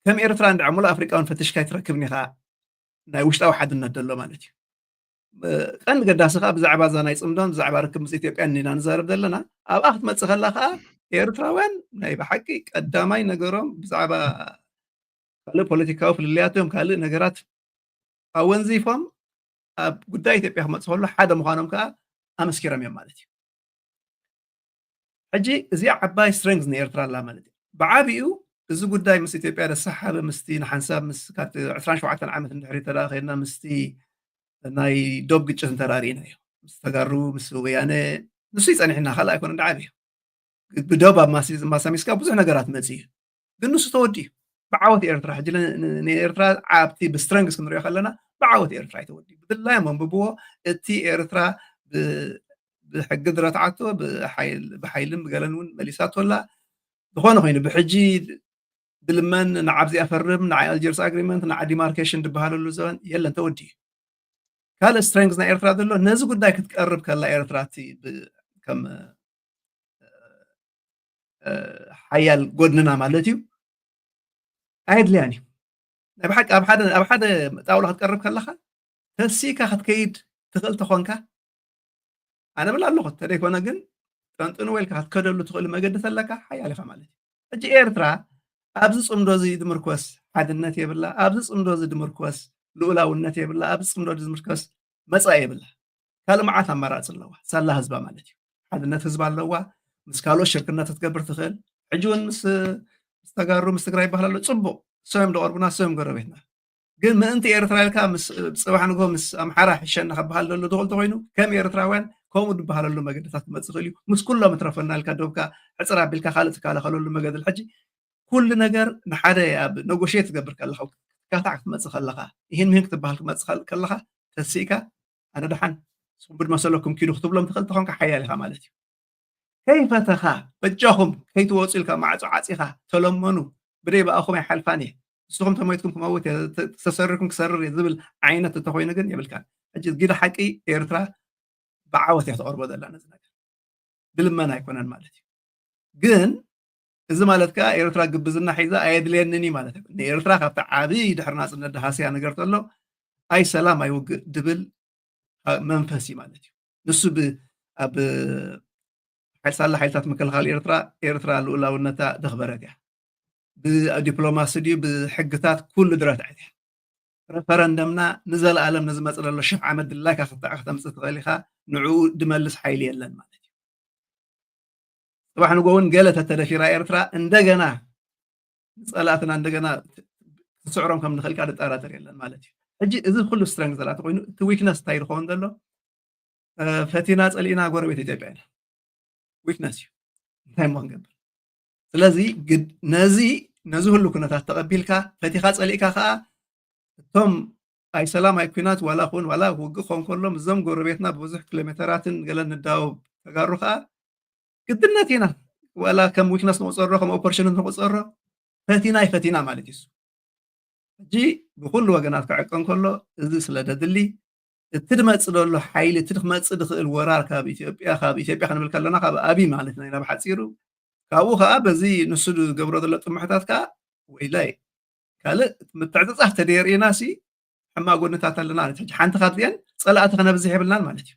ከም ኤርትራ እንድዓ ሙሉእ ኣፍሪቃ እውን ፈትሽካ ኣይትረክብን ኢኻ ናይ ውሽጣዊ ሓድነት ዘሎ ማለት እዩ። ቀንዲ ገዳሲ ከዓ ብዛዕባ እዛ ናይ ፅምዶን ብዛዕባ ርክብ ምስ ኢትዮጵያ እንዲና ንዛረብ ዘለና ኣብኣ ክትመፅእ ከላ ከዓ ኤርትራውያን ናይ ብሓቂ ቀዳማይ ነገሮም ብዛዕባ ካልእ ፖለቲካዊ ፍልልያቶም ካልእ ነገራት ኣወንዚፎም ኣብ ጉዳይ ኢትዮጵያ ክመፅእ ከሎ ሓደ ምዃኖም ከዓ ኣመስኪሮም እዮም ማለት እዩ። ሕጂ እዚኣ ዓባይ ስትሬንግዝ ንኤርትራ ኣላ ማለት እዩ። ብዓቢኡ እዚ ጉዳይ ምስ ኢትዮጵያ ዘሰሓሓበ ምስቲ ንሓንሳብ ምስ ካብቲ ዕስራን ሸውዓተን ዓመት ንድሕሪት ተደኣ ከይድና ምስቲ ናይ ዶብ ግጭት እንተራሪእና እዩ። ምስ ተጋሩ ምስ ወያነ ንሱ ይጸኒሕና ካልእ ኣይኮነን ደዓቢ እዩ። ብዶብ ኣብ ማሲ- ማሳሚስካ ብዙሕ ነገራት መጽእ እዩ። ግን ንሱ ተወዲኡ ብዓወት ኤርትራ ሕጂ ን- ን- ንኤርትራ ዓብቲ ብስትረንግስ ክንሪኦ ከለና ብዓወት ኤርትራ ይተወዲ ብድላዮም ኣንብብዎ። እቲ ኤርትራ ብ- ብሕጊ ዝረትዓቶ ብሓይል- ብሓይልን ብገለን እውን መሊሳቶ ኣላ። ዝኾነ ኮይኑ ብሕጂ ብልመን ንዓብዚ ኣፈርም ንዓ ኣልጀርስ ኣግሪመንት ንዓ ዲማርኬሽን ዝበሃለሉ ዘበን የለን ተወዲኡ። ካልእ ስትሬንግስ ናይ ኤርትራ ዘሎ ነዚ ጉዳይ ክትቀርብ ከላ ኤርትራ እቲ ብ- ከም ሓያል ጎድንና ማለት እዩ ኣየድልያን እዩ። ናይ ብሓቂ ኣብ ሓደ ኣብ ሓደ ጣውላ ክትቀርብ ከለኻ ተሲካ ክትከይድ ትኽእል ተኾንካ ኣነ ብል ኣለኹ ተደይኮነ ግን ጠንጥን ወልካ ክትከደሉ ትኽእል መገዲ ተለካ ሓያል ኢኻ ማለት እዩ። ሕጂ ኤርትራ ኣብዚ ጽምዶ እዚ ድምርኮስ ሓድነት የብላ፣ ኣብዚ ጽምዶ እዚ ድምርኮስ ልኡላውነት የብላ፣ ኣብዚ ጽምዶ እዚ ድምርኮስ መጻኢ የብላ። ካልእ መዓት ኣማራጺ ኣለዋ ሳላ ህዝባ ማለት እዩ። ሓድነት ህዝባ ኣለዋ፣ ምስ ካልኦት ሽርክነት ክትገብር ትኽእል። ሕጂ እውን ምስ ምስ ተጋሩ ምስ ትግራይ ይበሃል ኣሎ። ጽቡቕ እሶም እዮም ደቐርቡና እሶም እዮም ጎረቤትና። ግን ምእንቲ ኤርትራ ኢልካ ምስ ጽባሕ ንግሆ ምስ ኣምሓራ ሕሸና ክበሃል ዘሎ ድኹል ተኮይኑ ከም ኤርትራውያን ከምኡ ዝበሃለሉ መገድታት ክመጽእ ይኽእል እዩ። ምስ ኩሎም እትረፈና ኢልካ ዶብካ ሕጽር ኣቢልካ ካልእ ትከላኸለሉ መገዲ ኣሎ። ሕጂ ኩሉ ነገር ንሓደ ኣብ ነጎሽት ትገብር ከለኻ ክትካታዕ ክትመጽእ ከለኻ ይህን ምህን ክትበሃል ክትመጽእ ከል- ከለኻ ተሲእካ ኣነ ደሓን ንስኹም ብድመሰለኩም ኪዱ ክትብሎም ትኽእል ተኾንካ ሓያል ኢኻ ማለት እዩ። ከይፈተኻ በጃኹም ከይትወፁ ኢልካ ማዕፆ ዓፂኻ ተለመኑ ብደይ ብኣኹም ኣይሓልፋን እየ ንስኹም ተሞይትኩም ክመውት እየ ተ- ተሰሪርኩም ክሰርር እየ ዝብል ዓይነት እንተኮይኑ ግን የብልካን። ሕጂ ግደ ሓቂ ኤርትራ ብዓወት እያ ተቐርቦ ዘላ ነዚ ነገር ብልመና ኣይኮነን ማለት እዩ። ግን እዚ ማለት ከዓ ኤርትራ ግብዝና ሒዛ ኣየድልየንን እዩ ማለት እዩ። ንኤርትራ ካብቲ ዓብይ ድሕሪ ናፅነት ደሃስያ ነገር ተሎ ኣይ ሰላም ኣይ ውግእ ድብል መንፈስ እዩ ማለት እዩ። ንሱ ብ- ኣብ ሓይል ሳላ ሓይልታት ምክልኻል ኤርትራ ኤርትራ ልኡላውነታ ደኽበረት እያ። ብዲፕሎማሲ ድዩ ብሕግታት ኩሉ ድረትዐት እያ። ረፈረንደምና ንዘለኣለም ንዝመፅ ዘሎ ሽሕ ዓመት ድላይካ ክተምፅእ ትኽእል ኢኻ። ንዕኡ ድመልስ ሓይሊ የለን ማለት እዩ። ፅባሕ ንጎ እውን ገለ ተተደፊራ ኤርትራ እንደገና ንፀላእትና እንደገና ክትስዕሮም ከም ንኽእል ድጠራጠር የለን ማለት እዩ። ሕጂ እዚ ኩሉ ስትረንግ ዘላተ ኮይኑ እቲ ዊክነስ እንታይ ዝኸውን ዘሎ ፈቲና ፀሊእና ጎረቤት ኢትዮጵያ ኢና። ዊክነስ እዩ። እንታይ ሞ ክንገብር? ስለዚ ነዚ ነዚ ሁሉ ኩነታት ተቐቢልካ ፈቲኻ ፀሊእካ ከዓ እቶም ኣይ ሰላም ኣይ ኩናት ዋላ ኹን ዋላ ውግእ ክኸውን ከሎ ምስዞም ጎረቤትና ብብዙሕ ኪሎሜተራትን ገለን ንዳወብ ተጋሩ ከዓ ግድነት ኢና ዋላ ከም ዊክነስ ንቁፀሮ ከም ኦፖርሽንት ንቁፀሮ ፈቲና ይፈቲና ማለት እዩ። ሕጂ ብኩሉ ወገናት ክዕቀን ከሎ እዚ ስለ ደድሊ እቲ ድመፅእ ዘሎ ሓይሊ እቲ ክመፅእ ድኽእል ወራር ካብ ኢትዮጵያ ካብ ኢትዮጵያ ክንብል ከለና ካብ ኣብይ ማለት ኢና ብሓፂሩ ካብኡ ከዓ በዚ ንሱ ዝገብሮ ዘሎ ጥምሕታት ከዓ ወይላይ ካልእ ምትዕፅፃፍ ተደየርእና ሲ ሕማቅ ጎንታት ኣለና ማለት ሕጂ ሓንቲ ካብዚአን ፀላእቲ ክነብዝሕ የብልናን ማለት እዩ።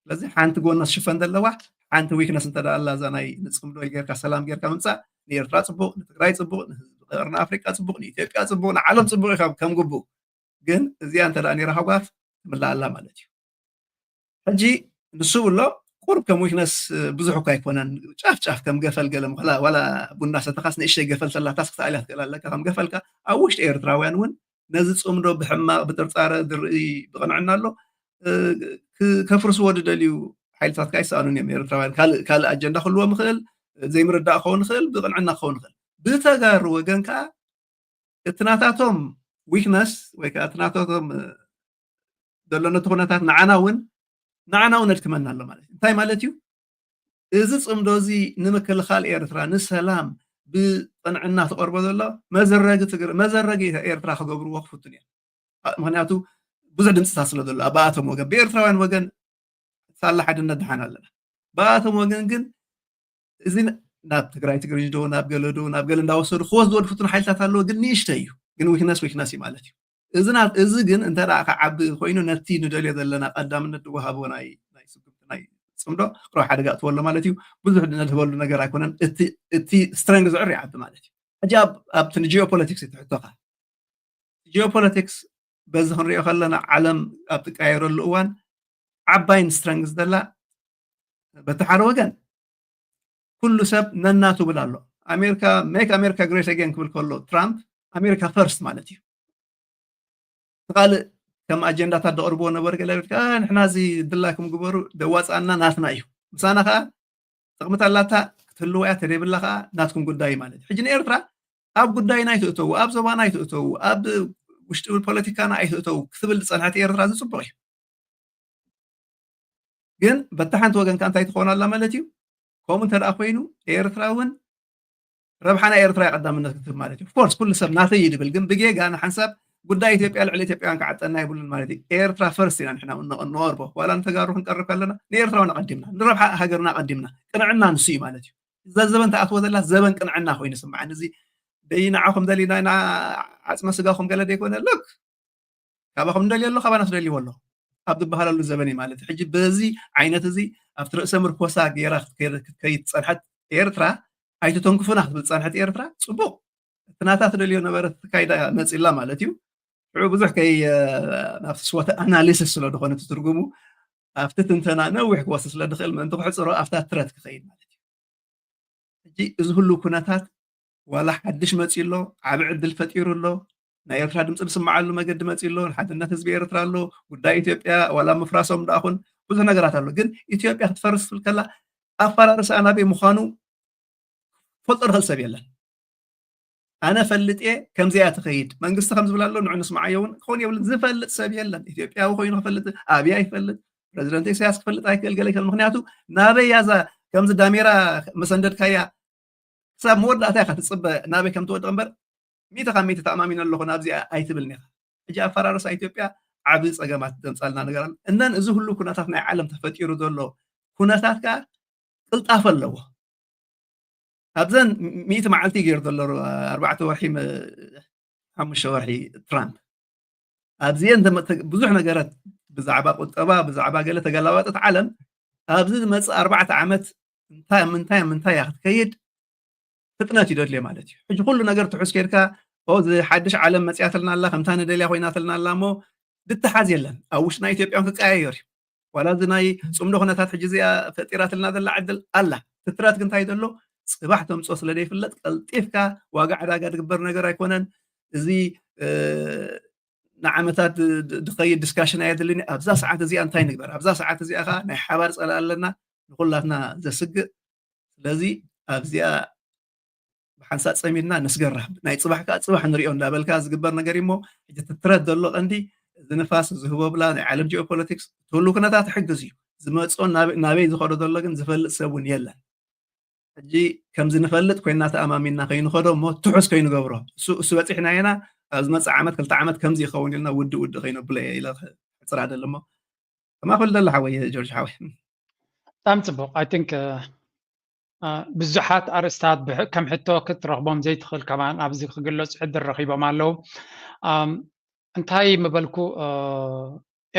ስለዚ ሓንቲ ጎና ሽፈን ዘለዋ ሓንቲ ዊክነስ እንተ ኣላ እዛ ናይ ንፅምዶ ጌርካ ሰላም ጌርካ ምምፃእ ንኤርትራ ፅቡቅ ንትግራይ ፅቡቅ ንህዝቢ ቀርኒ ኣፍሪቃ ፅቡቅ ንኢትዮጵያ ፅቡቅ ንዓለም ፅቡቅ እዩ ከም ግቡእ። ግን እዚኣ እንተ ነራ ሃጓፍ ትምላእ ኣላ ማለት እዩ። ሕጂ ንሱ ብሎ ቁርብ ከም ዊክነስ ብዙሕ እኳ ኣይኮነን ጫፍ ጫፍ ከም ገፈል ገለ ምላ ዋላ ቡና ሰተኻስ ንእሽተይ ገፈል ተላታስ ክትኣልያ ትክእል ኣለካ ከም ገፈልካ ኣብ ውሽጢ ኤርትራውያን እውን ነዚ ፅምዶ ብሕማቅ ብጥርፃረ ዝርኢ ብቅንዕና ኣሎ ከፍርስዎ ዝደልዩ ሓይልታት ከዓ ይሰኣኑን እዮም ኤርትራውያን ካልእ ኣጀንዳ ክህልዎም ይኽእል ዘይምርዳእ ክኸውን ይኽእል ብቅንዕና ክኸውን ይኽእል ብተጋሩ ወገን ከዓ እቲ ናታቶም ዊክነስ ወይ ከዓ እቲ ናታቶም ዘሎ ነቲ ኩነታት ንዓና እውን ንዓና እውን ኣድክመና ኣሎ ማለት እዩ እንታይ ማለት እዩ እዚ ፅምዶ እዚ ንምክልኻል ኤርትራ ንሰላም ብቅንዕና ተቀርቦ ዘሎ መዘረጊ ትግር መዘረጊ ኤርትራ ክገብርዎ ክፍቱን እዮም ምክንያቱ ብዙሕ ድምፅታት ስለ ዘሎ ብኣቶም ወገን ብኤርትራውያን ወገን ሳላ ሓድነት ድሓን ኣለና ብኣቶም ወገን ግን እዚ ናብ ትግራይ ትግርኝ ዶ ናብ ገለ ዶ ናብ ገለ እንዳወሰዱ ክወስድዎ ዝፍትኑ ሓይልታት ኣለዎ ግን ንእሽተ እዩ ግን ዊክነስ ዊክነስ እዩ ማለት እዩ እዚ ና እዚ ግን እንተ ከዓ ዓቢ ኮይኑ ነቲ ንደልዮ ዘለና ቀዳምነት ዝወሃቦ ናይ ናይ ስጉምቲ ናይ ፅምዶ ክረብ ሓደጋ እትወሎ ማለት እዩ ብዙሕ ነድህበሉ ነገር ኣይኮነን እቲ ስትረንግ ዝዕር ይዓቢ ማለት እዩ ሕጂ ኣብቲ ጂኦፖለቲክስ ትሕቶካ ጂኦፖለቲክስ በዚ ክንሪኦ ከለና ዓለም ኣብ ትቀያየረሉ እዋን ዓባይን ስትረንግዝ ዘላ በቲ ሓደ ወገን ኩሉ ሰብ ነናቱ ብል ኣሎ። ኣሜሪካ make America great again ክብል ከሎ ትራምፕ ኣሜሪካ ፈርስት ማለት እዩ። ካልእ ከም ኣጀንዳታት ደቕርብዎ ነበሩ ገለ ቤትካ ንሕና እዚ ድላይኩም ግበሩ ደዋፃና ናትና እዩ ምሳና ከዓ ጥቕምታ ኣላታ ክትህልዋ እያ ተደይብላ ከዓ ናትኩም ጉዳይ ማለት እዩ። ሕጂ ንኤርትራ ኣብ ጉዳይና ኣይትእተዉ፣ ኣብ ዞባና ኣይትእተዉ፣ ኣብ ውሽጢ ፖለቲካና ኣይትእተዉ ክትብል ዝፀንሐት ኤርትራ ዝፅቡቕ እዩ። ግን በታ ሓንቲ ወገን ከ እንታይ ትኾን ኣላ ማለት እዩ? ከምኡ እንተ ደኣ ኮይኑ ኤርትራ እውን ረብሓ ናይ ኤርትራ ቀዳምነት ክትህብ ማለት እዩ። ኦፍኮርስ ኩሉ ሰብ ናተይ እዩ ድብል፣ ግን ብጌጋ ንሓንሳብ ጉዳይ ኢትዮጵያ ልዕሊ ኢትዮጵያውያን ክዓጠና የብሉን ማለት እዩ። ኤርትራ ፈርስት ኢና ንሕና ንቐርቦ ዋላ ንተጋሩ ክንቀርብ ከለና ንኤርትራውን ኣቐዲምና ንረብሓ ሃገርና ኣቐዲምና ቅንዕና ንሱ እዩ ማለት እዩ። እዛ ዘበን ተኣትዎ ዘላ ዘበን ቅንዕና ኮይኑ ስምዓኒ። እዚ ደይ ንዓኹም ደሊና ኢና ዓፅመ ስጋኹም ገለ ደይኮነ ሎክ ካባኹም ንደልዮ ኣሎ ካባና ትደልይዎ ኣሎ ኣብ ዝበሃለሉ ዘበን እዩ ማለት እዩ። ሕጂ በዚ ዓይነት እዚ ኣብቲ ርእሰ ምርኮሳ ገይራ ክትከይድ ዝፀንሐት ኤርትራ ኣይትተንክፉና ክትብል ዝፀንሐት ኤርትራ ፅቡቕ እቲ ናታ ትደልዮ ነበረ ተካይዳ መፂላ ማለት እዩ። ሽዑ ብዙሕ ከይ ናብቲ ስወተ ኣናሊሲስ ስለ ዝኾነ እቲ ትርጉሙ ኣብቲ ትንተና ነዊሕ ክወስድ ስለ ድኽእል ምእንቲ ክሕፅሮ ኣብታ ትረት ክኸይድ ማለት እዩ። ሕጂ እዚ ሁሉ ኩነታት ዋላ ሓድሽ መፂኡ ኣሎ፣ ዓቢ ዕድል ፈጢሩ ኣሎ፣ ናይ ኤርትራ ድምፂ ዝስምዓሉ መገዲ መፂኡ ኣሎ፣ ሓድነት ህዝቢ ኤርትራ ኣሎ፣ ጉዳይ ኢትዮጵያ ዋላ ምፍራሶም ደኣኹን ብዙሕ ነገራት ኣሎ። ግን ኢትዮጵያ ክትፈርስ ትብል ከላ ኣፈራርሳ ናበይ ምዃኑ ፈልጦ ዝኽእል ሰብ የለን። ኣነ ፈልጥ እየ ከምዚኣ ትኸይድ መንግስቲ ከም ዝብል ኣሎ ንዑ ንስምዓዮ እውን ክኸውን የብልን ዝፈልጥ ሰብ የለን። ኢትዮጵያዊ ኮይኑ ክፈልጥ ኣብያ ይፈልጥ ፕረዚደንት ኢሳያስ ክፈልጥ ኣይክእል ገለ ይክእል። ምክንያቱ ናበይ ያዛ ከምዚ ዳሜራ መሰንደድካያ ክሳብ መወዳእታ ኢኻ ትፅበ ናበይ ከም ትወድቕ እምበር ሚእቲ ካብ ሚእቲ ተኣማሚነ ኣለኹ ናብዚኣ ኣይትብልን ኢኻ። ሕጂ ኣፈራርሳ ኢትዮጵያ ዓብዪ ፀገማት ዘምፃልና ነገር ኣሎ። እነን እዚ ሁሉ ኩነታት ናይ ዓለም ተፈጢሩ ዘሎ ኩነታት ከዓ ቅልጣፈ ኣለዎ። ኣብዘን ሚእቲ መዓልቲ ገይሩ ዘሎ ኣርባዕተ ወርሒ ሓሙሽተ ወርሒ ትራምፕ ኣብዚአን ብዙሕ ነገራት ብዛዕባ ቁጠባ ብዛዕባ ገለ ተገላባጠት ዓለም ኣብዚ ዝመፅእ ኣርባዕተ ዓመት እንታይ ምንታይ ምንታይ እያ ክትከይድ ፍጥነት እዩ ደድልዮ ማለት እዩ። ሕጂ ኩሉ ነገር ትሑዝ ከይድካ እዚ ሓድሽ ዓለም መፅያትልና ኣላ ከምታ ንደልያ ኮይናትልና ኣላ እሞ ድተሓዝ የለን ኣብ ውሽጥና ኢትዮጵያን ክቀያየር እዩ ዋላ እዚ ናይ ፅምዶ ኩነታት ሕጂ እዚኣ ፈጢራትልና ዘላ ዕድል ኣላ ትትረት ግን እንታይ ዘሎ ፅባሕ ተምፅኦ ስለ ዘይፍለጥ ቀልጢፍካ ዋጋ ዕዳጋ ዝግበር ነገር ኣይኮነን። እዚ ንዓመታት ዝኸይድ ዲስካሽን ኣየድልን ኣብዛ ሰዓት እዚኣ እንታይ ንግበር ኣብዛ ሰዓት እዚኣ ከዓ ናይ ሓባር ፀላ ኣለና ንኩላትና ዘስግእ ስለዚ ኣብዚኣ ብሓንሳእ ፀሚድና ንስገራ ናይ ፅባሕ ከዓ ፅባሕ ንሪኦ እንዳበልካ ዝግበር ነገር እሞ ሕጂ ትትረት ዘሎ ቀንዲ እዚ ንፋስ እዚ ህቦብላ ናይ ዓለም ጂኦፖለቲክስ ትህሉ ኩነታት ሕግዝ እዩ ዝመፅኦ ናበይ ዝኸዶ ዘሎ ግን ዝፈልጥ ሰብ እውን የለን ሕጂ ከምዚ ንፈልጥ ኮይና ተኣማሚንና ከይንኸዶ እሞ ትሑስ ከይንገብሮ እሱ በፂሕና ኢና ኣብ ዝመፅእ ዓመት ክልተ ዓመት ከምዚ ይኸውን ኢልና ውዲ ውዲ ከይነብሎ እየ ኢለ ሕፅር ኣደለ እሞ ከማኹል ደለ ሓወይ ጆርጅ ሓወይ ብጣዕሚ ፅቡቅ I think ብዙሓት ኣርእስታት ከም ሕቶ ክትረኽቦም ዘይትኽእል ከማን ኣብዚ ክግለፁ ዕድል ረኺቦም ኣለዉ እንታይ ምበልኩ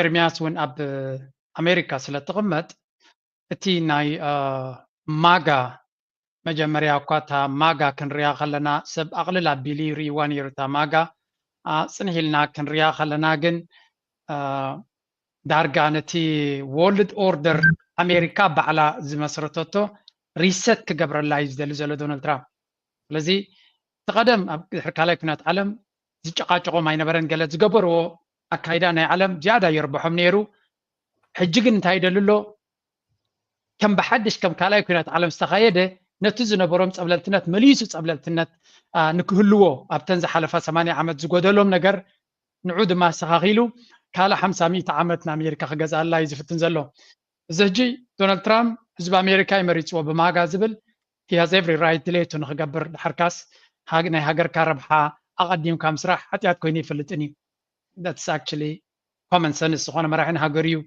ኤርሚያስ እውን ኣብ ኣሜሪካ ስለ ትቕመጥ እቲ ናይ ማጋ መጀመርያ እኳ እታ ማጋ ክንሪኣ ከለና ሰብ ኣቕልል ኣቢሉ ይርእይዋ ነይሩ እታ ማጋ ፅንሕ ኢልና ክንሪኣ ከለና ግን ዳርጋ ነቲ ወርልድ ኦርደር ኣሜሪካ ባዕላ ዝመስረተቶ ሪሰት ክገብረላ እዩ ዝደሊ ዘሎ ዶናልድ ትራምፕ ስለዚ እቲ ቀደም ኣብ ድሕሪ ካልኣይ ኩናት ዓለም ዝጨቃጨቆም ኣይነበረን ገለ ዝገበርዎ ኣካይዳ ናይ ዓለም ዝያዳ ይርብሖም ነይሩ ሕጂ ግን እንታይ ይደሊ ኣሎ ከም ብሓድሽ ከም ካልኣይ ኩናት ዓለም ዝተኻየደ ነቲ ዝነበሮም ፀብለልትነት መሊሱ ፀብለልትነት ንክህልዎ ኣብተን ዝሓለፋ ሰማንያ ዓመት ዝጎደሎም ነገር ንዑ ድማ ኣስተኻኺሉ ካልእ ሓምሳ ሚእቲ ዓመት ንኣሜሪካ ክገዝኣላ እዩ ዝፍትን ዘሎ እዚ ሕጂ ዶናልድ ትራምፕ ህዝቢ ኣሜሪካ እዩ መሪፅዎ ብማጋ ዝብል he has every right ድሌቱ ንክገብር ድሓርካስ ናይ ሃገርካ ረብሓ ኣቐዲምካ ምስራሕ ሓጢኣት ኮይኑ ይፈልጥን እዩ that's actually common sense ዝኾነ መራሒ ንሃገር እዩ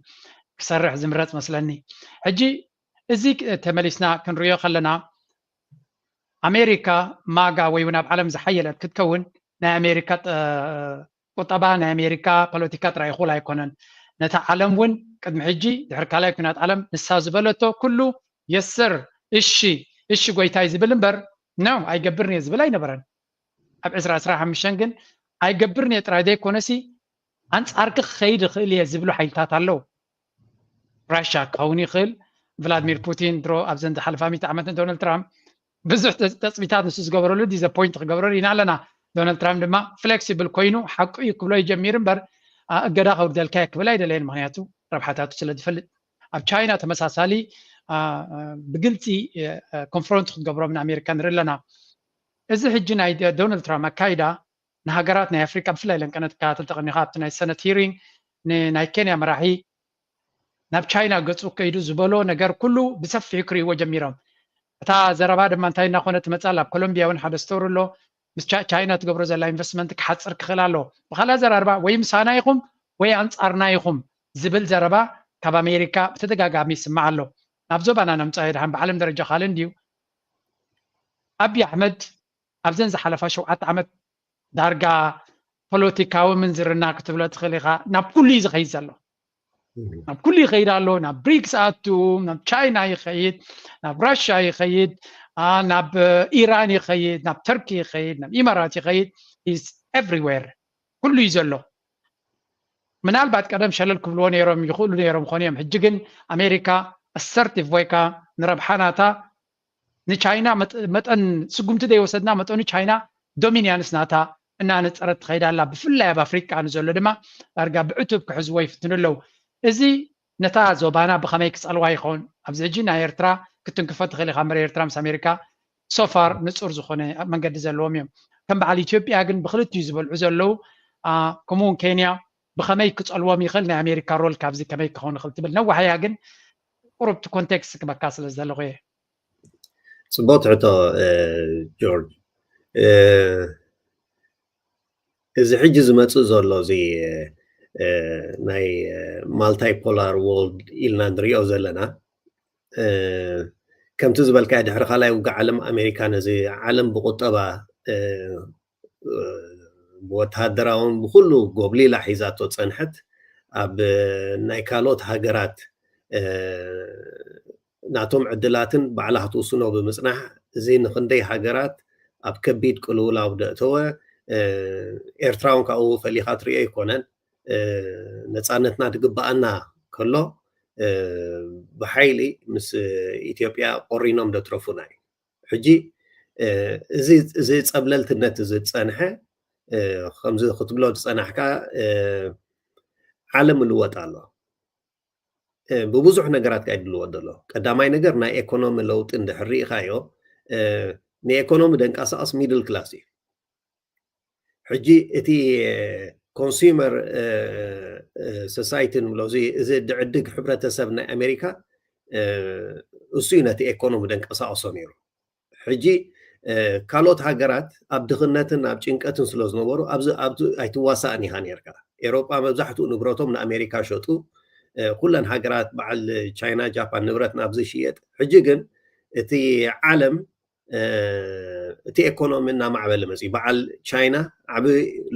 ክሰርሕ ዝምረፅ መስለኒ ሕጂ እዚ ተመሊስና ክንሪኦ ከለና ኣሜሪካ ማጋ ወይ እውን ኣብ ዓለም ዝሓየለት ክትከውን ናይ ኣሜሪካ ቁጠባ ናይ ኣሜሪካ ፖለቲካ ጥራይ ይኹል ኣይኮነን ነታ ዓለም እውን ቅድሚ ሕጂ ድሕሪ ካልኣይ ኩናት ዓለም ንሳ ዝበለቶ ኩሉ የስር እሺ እሺ ጎይታይ ዝብል እምበር ነው ኣይገብርን እየ ዝብል ኣይነበረን ኣብ ዕስራ ዕስራ ሓሙሽተ ግን ኣይገብርን እየ ጥራይ ዘይኮነሲ ኣንጻርኪ ክኸይድ ይኽእል እየ ዝብሉ ሓይልታት ኣለዉ። ራሽያ ክኸውን ይኽእል። ቭላድሚር ፑቲን ድሮ ኣብዘን ዝሓለፋ ሚእቲ ዓመት ንዶናልድ ትራምፕ ብዙሕ ተጽ- ተጽቢታት ንሱ ዝገበረሉ ዲዘፖይንት ክገብረሉ ኢና ኣለና። ዶናልድ ትራምፕ ድማ ፍሌክሲብል ኮይኑ ሓቁ እዩ ክብሎ ይጀሚር እምበር፣ ኣ፣ እገዳ ከውርደልካ እየ ክብል ኣይደለየን፣ ምክንያቱ ረብሓታቱ ስለ ዝፈልጥ። ኣብ ቻይና ተመሳሳሊ፣ ኣ፣ ኣ፣ ብግልፂ፣ እ፣ እ፣ ኮንፍሮንት ክትገብሮም ንኣሜሪካ ንርኢ ኣለና። እዚ ሕጂ ናይ ደ- ዶናልድ ትራምፕ ኣካይዳ ንሃገራት ናይ ኣፍሪካ ብፍላይ ለንቀነት ክከታተል ተቐኒኻ ኣብቲ ናይ ሰነት ሂሪንግ ንናይ ኬንያ መራሒ ናብ ቻይና ገጹ ከይዱ ዝበሎ ነገር ኩሉ ብሰፊሑ ክርእይዎ ጀሚሮም። እታ ዘረባ ድማ እንታይ እናኾነ ትመጻል? ኣብ ኮሎምቢያ እውን ሓደ ስቶር ኣሎ፣ ምስ ቻ- ቻይና ትገብሮ ዘላ ኢንቨስትመንት ክሓጽር ክኽእል ኣሎ። ብኻልእ ኣዘራርባ ወይ ምሳና ኢኹም ወይ ኣንጻርና ኢኹም ዝብል ዘረባ ካብ ኣሜሪካ ብተደጋጋሚ ይስማዕ ኣሎ። ናብ ዞባና ነምጻዮ ድሓን ብዓለም ደረጃ ካልእ እንድዩ። ኣብይ ኣሕመድ ኣብዘን ዝሓለፋ ሸውዓተ ዓመት ዳርጋ ፖለቲካዊ ምንዝርና ክትብሎ ትኽእል ኢኻ። ናብ ኩሉ እዩ ዝኸይድ ዘሎ። ናብ ኩሉ ይኸይድ ኣሎ። ናብ ብሪክስ ኣቱ፣ ናብ ቻይና ይኸይድ፣ ናብ ራሽያ ይኸይድ፣ ኣ፣ ናብ፣ እ፣ ኢራን ይኸይድ፣ ናብ ተርኪ ይኸይድ፣ ናብ ኢማራት ይኸይድ። ኢዝ ኤቭሪዌር። ኩሉ እዩ ዘሎ። ምናልባት ቀደም ሸለል ክብልዎ ነይሮም ይኽእሉ ነይሮም ኾን እዮም። ሕጂ ግን ኣሜሪካ ኣሰርቲቭ ኮይና ንረብሓ ናታ ንቻይና መጠ- መጠን ስጉምቲ ዘይወሰድና መጠኑ ቻይና ዶሚኒያንስ ናታ እናነፀረት ትኸይድ ኣላ። ብፍላይ ኣብ ኣፍሪቃ ንዘሎ ድማ ዳርጋ ብዕቱብ ክሕዝዎ ይፍትኑ ኣለዉ። እዚ ነታ ዞባና ብኸመይ ክፀልዋ ይኸውን? ኣብዚ ሕጂ ናይ ኤርትራ ክትንክፎ ትኽእል ኢኻ እምበር ኤርትራ ምስ ኣሜሪካ ሶፋር ንፁር ዝኾነ መንገዲ ዘለዎም እዮም። ከም በዓል ኢትዮጵያ ግን ብክልቲኡ ዝበልዑ ዘለዉ፣ ኣ፣ ከምኡ እውን ኬንያ ብኸመይ ክፀልዎም ይኽእል፣ ናይ ኣሜሪካ ሮል ካብዚ ከመይ ክኸውን ይኽእል ትብል ነዋሕ እያ፣ ግን ቁሩብ እቲ ኮንቴክስት ክበካ ስለ ዝደለኹ እየ። ጽቡቅ ትሕቶ፣ እ፣ ጆርጅ። እ፣ እዚ ሕጂ ዝመጽእ ዘሎ እዚ፣ እ፣ ናይ፣ እ፣ ማልታይ ፖላር ዎርልድ ኢልና ንሪኦ ዘለና፣ እ፣ ከምቲ ዝበልካዮ ድሕሪ ካልኣይ ውግእ ዓለም ኣሜሪካ ነዚ ዓለም ብቁጠባ፣ እ፣ እ፣ ብወተሃደራውን ብኩሉ ጎብሊላ ሒዛቶ ጸንሐት። ኣብ ናይ ካልኦት ሃገራት፣ እ፣ ናቶም ዕድላትን ባዕላ ክትውስኖ ብምጽናሕ፣ እዚ ንኽንደይ ሃገራት ኣብ ከቢድ ቅልውላው ደእተወ። እ፣ ኤርትራ እውን ካብኡ ፈሊኻ ትሪኦ ኣይኮነን። እ፣ ነጻነትና ዝግበኣና ከሎ፣ እ፣ ብሓይሊ ምስ ኢትዮጵያ ቆሪኖም ደትረፉና እዩ። ሕጂ፣ እ፣ እዚ፣ እዚ ጸብለልትነት እዚ ዝጸንሐ፣ እ፣ ከምዚ ክትብሎ ዝጸናሕካ፣ እ፣ ዓለም ይልወጥ ኣሎ። እ፣ ብብዙሕ ነገራት ከኣ ይልወጥ ዘሎ። ቀዳማይ ነገር ናይ ኤኮኖሚ ለውጢ እንድሕር ርኢኻዮ፣ እ፣ ንኤኮኖሚ ደንቀሳቐስ ሚድል ክላስ እዩ። ሕጂ እቲ ኮንሱመር፣ እ፣ እ፣ ሶሳይቲ ንብሎ፣ እዚ፣ እዚ ድዕድግ ሕብረተሰብ ናይ ኣሜሪካ፣ እ፣ እሱ እዩ ነቲ ኤኮኖሚ ደንቀሳቕሶ ነይሩ። ሕጂ፣ እ፣ ካልኦት ሃገራት ኣብ ድኽነትን ኣብ ጭንቀትን ስለ ዝነበሩ ኣብዚ፣ ኣብዚ ኣይትዋሳእን ኢኻ ነርካ። ኤሮጳ መብዛሕትኡ ንብረቶም ንኣሜሪካ ሸጡ። እ፣ ኩለን ሃገራት በዓል ቻይና፣ ጃፓን ንብረት ናብዚ ይሽየጥ። ሕጂ ግን እቲ ዓለም፣ እ፣ እቲ ኤኮኖሚ እናማዕበለ መፅዩ። በዓል ቻይና ዓቢ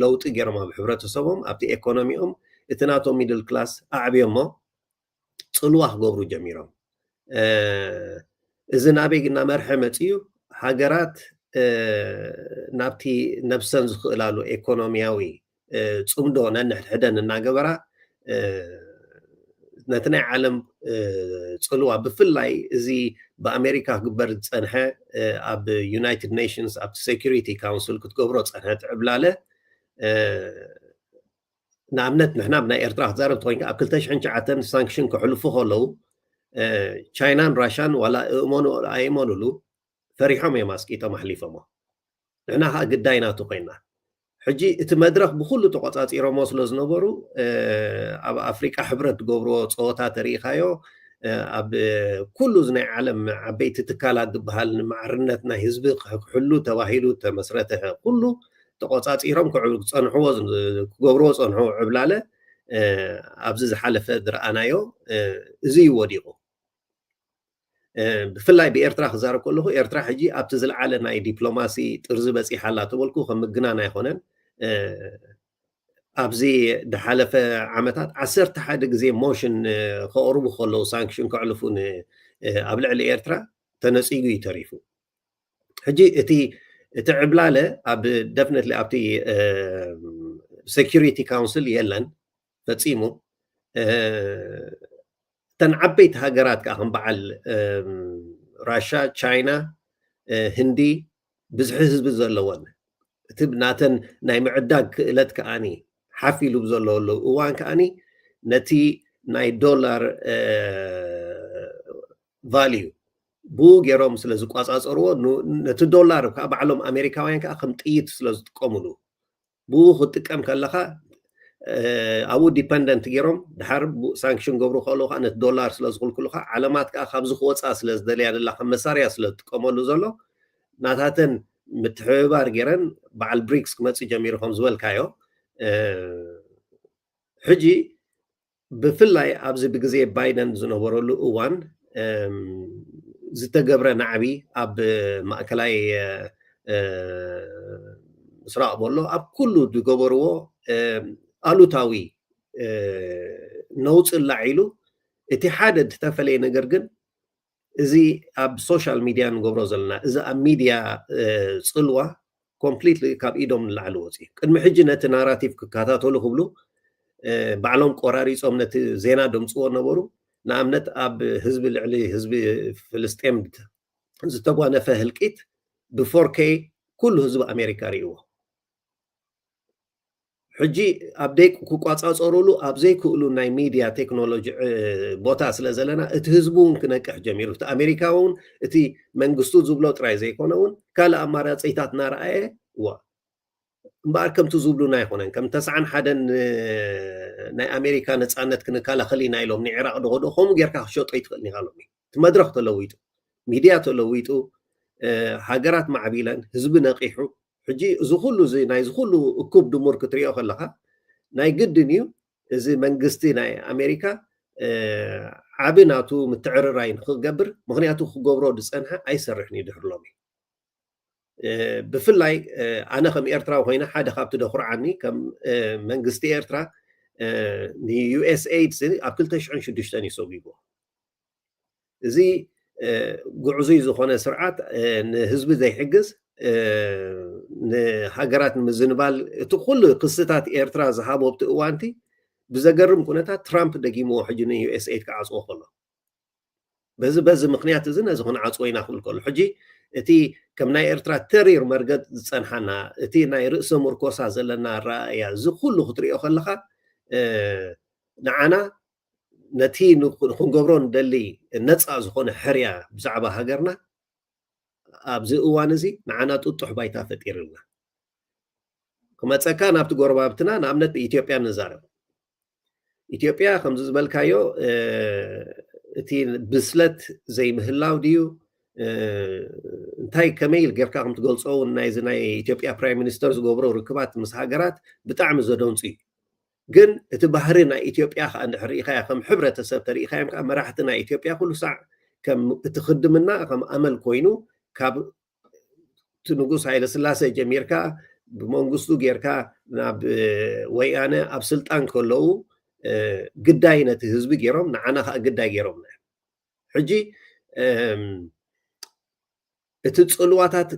ለውጢ ገይሮም ኣብ ሕብረተሰቦም፣ ኣብቲ ኤኮኖሚኦም፣ እቲ ናቶም ሚድል ክላስ ኣዕብዮሞ። ጽልዋ ክገብሩ ጀሚሮም። እ፣ እዚ ናበይ እናመርሐ መጽዩ? ሃገራት፣ እ፣ ናብቲ ነብሰን ዝኽእላሉ ኤኮኖሚያዊ፣ እ፣ ጽምዶ ነንሕድሕደን እናገበራ፣ እ፣ ነቲ ናይ ዓለም፣ እ፣ ጽልዋ፣ ብፍላይ እዚ ብኣሜሪካ ክግበር ዝጸንሐ፣ እ፣ ኣብ ዩናይትድ ኔሽንስ ኣብቲ ሴኩሪቲ ካውንስል ክትገብሮ ዝጸንሐት ዕብላለ፣ እ፣ ንኣብነት ንሕና ብናይ ኤርትራ ክትዛረብ ተኮይንካ ኣብ ክልተ ሽሕን ትሽዓተን ሳንክሽን ክሕልፉ ከለዉ፣ እ፣ ቻይናን ራሻን ዋላ እእመኑ ኣይእመኑሉ ፈሪሖም እዮም ኣስቂጦም ኣሕሊፎሞ። ንሕና ከዓ ግዳይ ናቱ ኮይና። ሕጂ እቲ መድረኽ ብኩሉ ተቆጻጺሮሞ ስለ ዝነበሩ፣ እ፣ ኣብ ኣፍሪቃ ሕብረት ዝገብርዎ ጸወታ ተሪኢኻዮ፣ እ፣ ኣብ ኩሉ እዚ ናይ ዓለም ዓበይቲ ትካላት ዝበሃል ንማዕርነት ናይ ህዝቢ ክሕሉ ተባሂሉ ተመስረተ ኩሉ ተቆጻጺሮም ክዕ-፣ ክጸንሕዎ ዝ-፣ ክገብርዎ ጸንሑ ዕብላለ፣ እ፣ ኣብዚ ዝሓለፈ ዝረኣናዮ፣ እ፣ እዚ እዩ ወዲቑ። እ፣ ብፍላይ ብኤርትራ ክዛረብ ከለኹ፣ ኤርትራ ሕጂ ኣብቲ ዝለዓለ ናይ ዲፕሎማሲ ጥርዚ በጺሓ ኣላ ተበልኩ ከም ምግናን ኣይኮነን። እ፣ ኣብዚ ዝሓለፈ ዓመታት ዓሰርተ ሓደ ግዜ ሞሽን፣ እ፣ ከቕርቡ ከለዉ፣ ሳንክሽን ከዕልፉ ን-፣ እ፣ ኣብ ልዕሊ ኤርትራ ተነጺጉ እዩ ተሪፉ። ሕጂ እቲ፣ እቲ ዕብላለ ኣብ፣ ደፍነትሊ ኣብቲ፣ እ፣ ሴኩሪቲ ካውንስል የለን። ፈፂሙ። እተን ዓበይቲ ሃገራት ከዓ ከም በዓል ራሻ፣ ቻይና፣ ህንዲ ብዝሒ ህዝቢ ዘለወን፣ እቲ ናተን ናይ ምዕዳግ ክእለት ከዓኒ ሓፍ ኢሉ ብዘለወሉ እዋን ከዓኒ ነቲ ናይ ዶላር ቫልዩ ብኡ ገይሮም ስለ ዝቋፃፀርዎ፣ ነቲ ዶላር ከዓ ባዕሎም ኣሜሪካውያን ከዓ ከም ጥይት ስለ ዝጥቀምሉ፣ ብኡ ክትጥቀም ከለካ ኣብኡ ዲፐንደንት ገይሮም ድሓር ሳንክሽን ገብሩ ከለዉ ከዓ ነቲ ዶላር ስለ ዝክልክሉካ፣ ዓለማት ከዓ ካብዚ ክወፃ ስለ ዝደልያ ደላ ከም መሳርያ ስለ ዝጥቀመሉ ዘሎ፣ ናታተን ምትሕብባር ገይረን በዓል ብሪክስ ክመፅእ ጀሚሩ ከም ዝበልካዮ። ሕጂ ብፍላይ ኣብዚ ብግዜ ባይደን ዝነበረሉ እዋን ዝተገብረ ናዕቢ ኣብ ማእከላይ ምስራቕ በሎ ኣብ ኩሉ ዝገበርዎ ኣሉታዊ ነውፂ ላዒሉ፣ እቲ ሓደ ዝተፈለየ ነገር ግን እዚ ኣብ ሶሻል ሚድያ ንገብሮ ዘለና እዚ ኣብ ሚድያ ፅልዋ ኮምፕሊትሊ ካብ ኢዶም ንላዕሊ ወፅዩ። ቅድሚ ሕጂ ነቲ ናራቲቭ ክከታተሉ ክብሉ ባዕሎም ቆራሪፆም ነቲ ዜና ደምፅዎ ነበሩ። ንኣብነት ኣብ ህዝቢ ልዕሊ ህዝቢ ፍልስጤም ዝተጓነፈ ህልቂት ብፎር ኬ ኩሉ ህዝቢ ኣሜሪካ ርእይዎ። ሕጂ ኣብ ደይ ክቋፃፀሩሉ ኣብ ዘይክእሉ ናይ ሚድያ ቴክኖሎጂ ቦታ ስለ ዘለና እቲ ህዝቢ እውን ክነቅሕ ጀሚሩ። እቲ ኣሜሪካ እውን እቲ መንግስቱ ዝብሎ ጥራይ ዘይኮነ እውን ካልእ ኣማራፂታት እናረኣየ ዋ እምበኣር ከምቲ ዝብሉና ኣይኮነን። ከም ተስዓን ሓደን ናይ ኣሜሪካ ነፃነት ክንከላኸል ኢና ኢሎም ንዒራቕ ደኸዶ ከምኡ ጌርካ ክሸጦ ይትኽእል ኢኻ ሎሚ። እቲ መድረኽ ተለዊጡ፣ ሚድያ ተለዊጡ፣ ሃገራት ማዕቢለን፣ ህዝቢ ነቒሑ። ሕጂ እዚ ኩሉ እዚ ናይዚ ኩሉ እኩብ ድሙር ክትሪኦ ከለካ ናይ ግድን እዩ እዚ መንግስቲ ናይ ኣሜሪካ ዓቢ ናቱ ምትዕርራይ ንክገብር፣ ምክንያቱ ክገብሮ ዝፀንሐ ኣይሰርሕን እዩ ድሕሪ ሎሚ። ብፍላይ ኣነ ከም ኤርትራዊ ኮይነ ሓደ ካብቲ ደኩርዓኒ ከም መንግስቲ ኤርትራ ን ዩ ኤስ ኤይድ ኣብ ክልተ ሽሕን ሽዱሽተን እዩ ሰጒጉ። እዚ ግዕዙይ ዝኾነ ስርዓት ንህዝቢ ዘይሕግዝ ንሃገራት ንምዝንባል እቲ ኩሉ ክስታት ኤርትራ ዝሃቦ ኣብቲ እዋንቲ ብዘገርም ኩነታት ትራምፕ ደጊምዎ ሕጂ ን ዩ ኤስ ኤይድ ክዓፅዎ ከሎ በዚ በዚ ምክንያት እዚ ነዚ ክንዓፅዎ ኢና ክብል ከሎ ሕጂ እቲ ከም ናይ ኤርትራ ተሪር መርገጥ ዝፀንሓና እቲ ናይ ርእሰ ምርኮሳ ዘለና ኣረኣእያ እዚ ኩሉ ክትሪኦ ከለካ ንዓና ነቲ ክንገብሮ ንደሊ ነፃ ዝኾነ ሕርያ ብዛዕባ ሃገርና ኣብዚ እዋን እዚ ንዓና ጥጡሕ ባይታ ፈጢርልና ክመፀካ ናብቲ ጎረባብትና ንኣብነት ብኢትዮጵያ ንዛረብ ኢትዮጵያ ከምዚ ዝበልካዮ እቲ ብስለት ዘይምህላው ድዩ እንታይ ከመይ ጌርካ ከም ትገልፆ እውን ናይዚ ናይ ኢትዮጵያ ፕራይም ሚኒስተር ዝገብሮ ርክባት ምስ ሃገራት ብጣዕሚ ዘደንፁ እዩ። ግን እቲ ባህሪ ናይ ኢትዮጵያ ከዓ እንድሕር ርኢኻዮ ከም ሕብረተሰብ ተርኢኻዮም ከዓ መራሕቲ ናይ ኢትዮጵያ ኩሉ ሳዕ ከም እቲ ክድምና ከም ኣመል ኮይኑ ካብ እቲ ንጉስ ሃይለ ስላሴ ጀሚርካ ብመንግስቱ ጌርካ ናብ ወያነ ኣብ ስልጣን ከለዉ ግዳይ ነቲ ህዝቢ ገይሮም ንዓና ከዓ ግዳይ ገይሮምና ሕጂ እቲ ፅልዋታት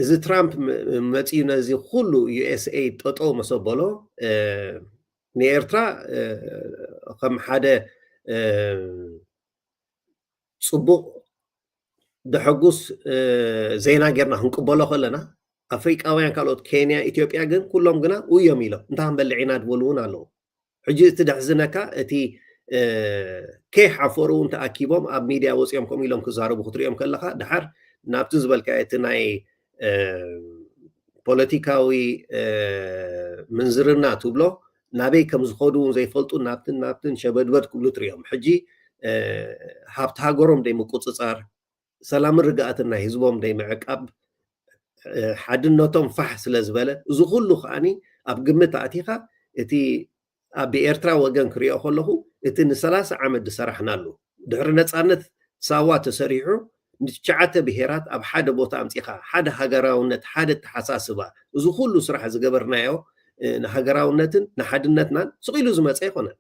እዚ ትራምፕ መፅዩ ነዚ ኩሉ ዩ ኤስ ኤይድ ጠጠው መሰበሎ ንኤርትራ ከም ሓደ ፅቡቕ ደሐጉስ ዜና ጌርና ክንቅበሎ ከለና ኣፍሪቃውያን ካልኦት ኬንያ ኢትዮጵያ ግን ኩሎም ግና ውዮም ኢሎም እንታይ ክንበልዕ ኢና ድበሉ እውን ኣለዉ። ሕጂ እቲ ደሕዝነካ እቲ ከይሓፈሩ እውን ተኣኪቦም ኣብ ሚድያ ወፂኦም ከምኡ ኢሎም ክዛረቡ ክትሪኦም ከለካ ድሓር ናብቲ ዝበልካ እቲ ናይ ፖለቲካዊ ምንዝርና ትብሎ ናበይ ከም ዝኸዱ እውን ዘይፈልጡ ናብትን ናብትን ሸበድበድ ክብሉ ትሪኦም። ሕጂ ሃብቲ ሃገሮም ደይ ምቁፅፃር ሰላምን ርግኣትን ናይ ህዝቦም ደይ ምዕቃብ ሓድነቶም ፋሕ ስለ ዝበለ እዚ ኩሉ ከዓኒ ኣብ ግምት ኣእቲኻ እቲ ኣብ ኤርትራ ወገን ክሪኦ ከለኹ እቲ ንሰላሳ ዓመት ዝሰራሕናሉ ድሕሪ ነፃነት ሳዋ ተሰሪሑ ንትሽዓተ ብሄራት ኣብ ሓደ ቦታ ኣምፂኻ ሓደ ሃገራውነት ሓደ ተሓሳስባ እዚ ኩሉ ስራሕ ዝገበርናዮ ንሃገራውነትን ንሓድነትናን ስቕ ኢሉ ዝመፀ ኣይኮነን።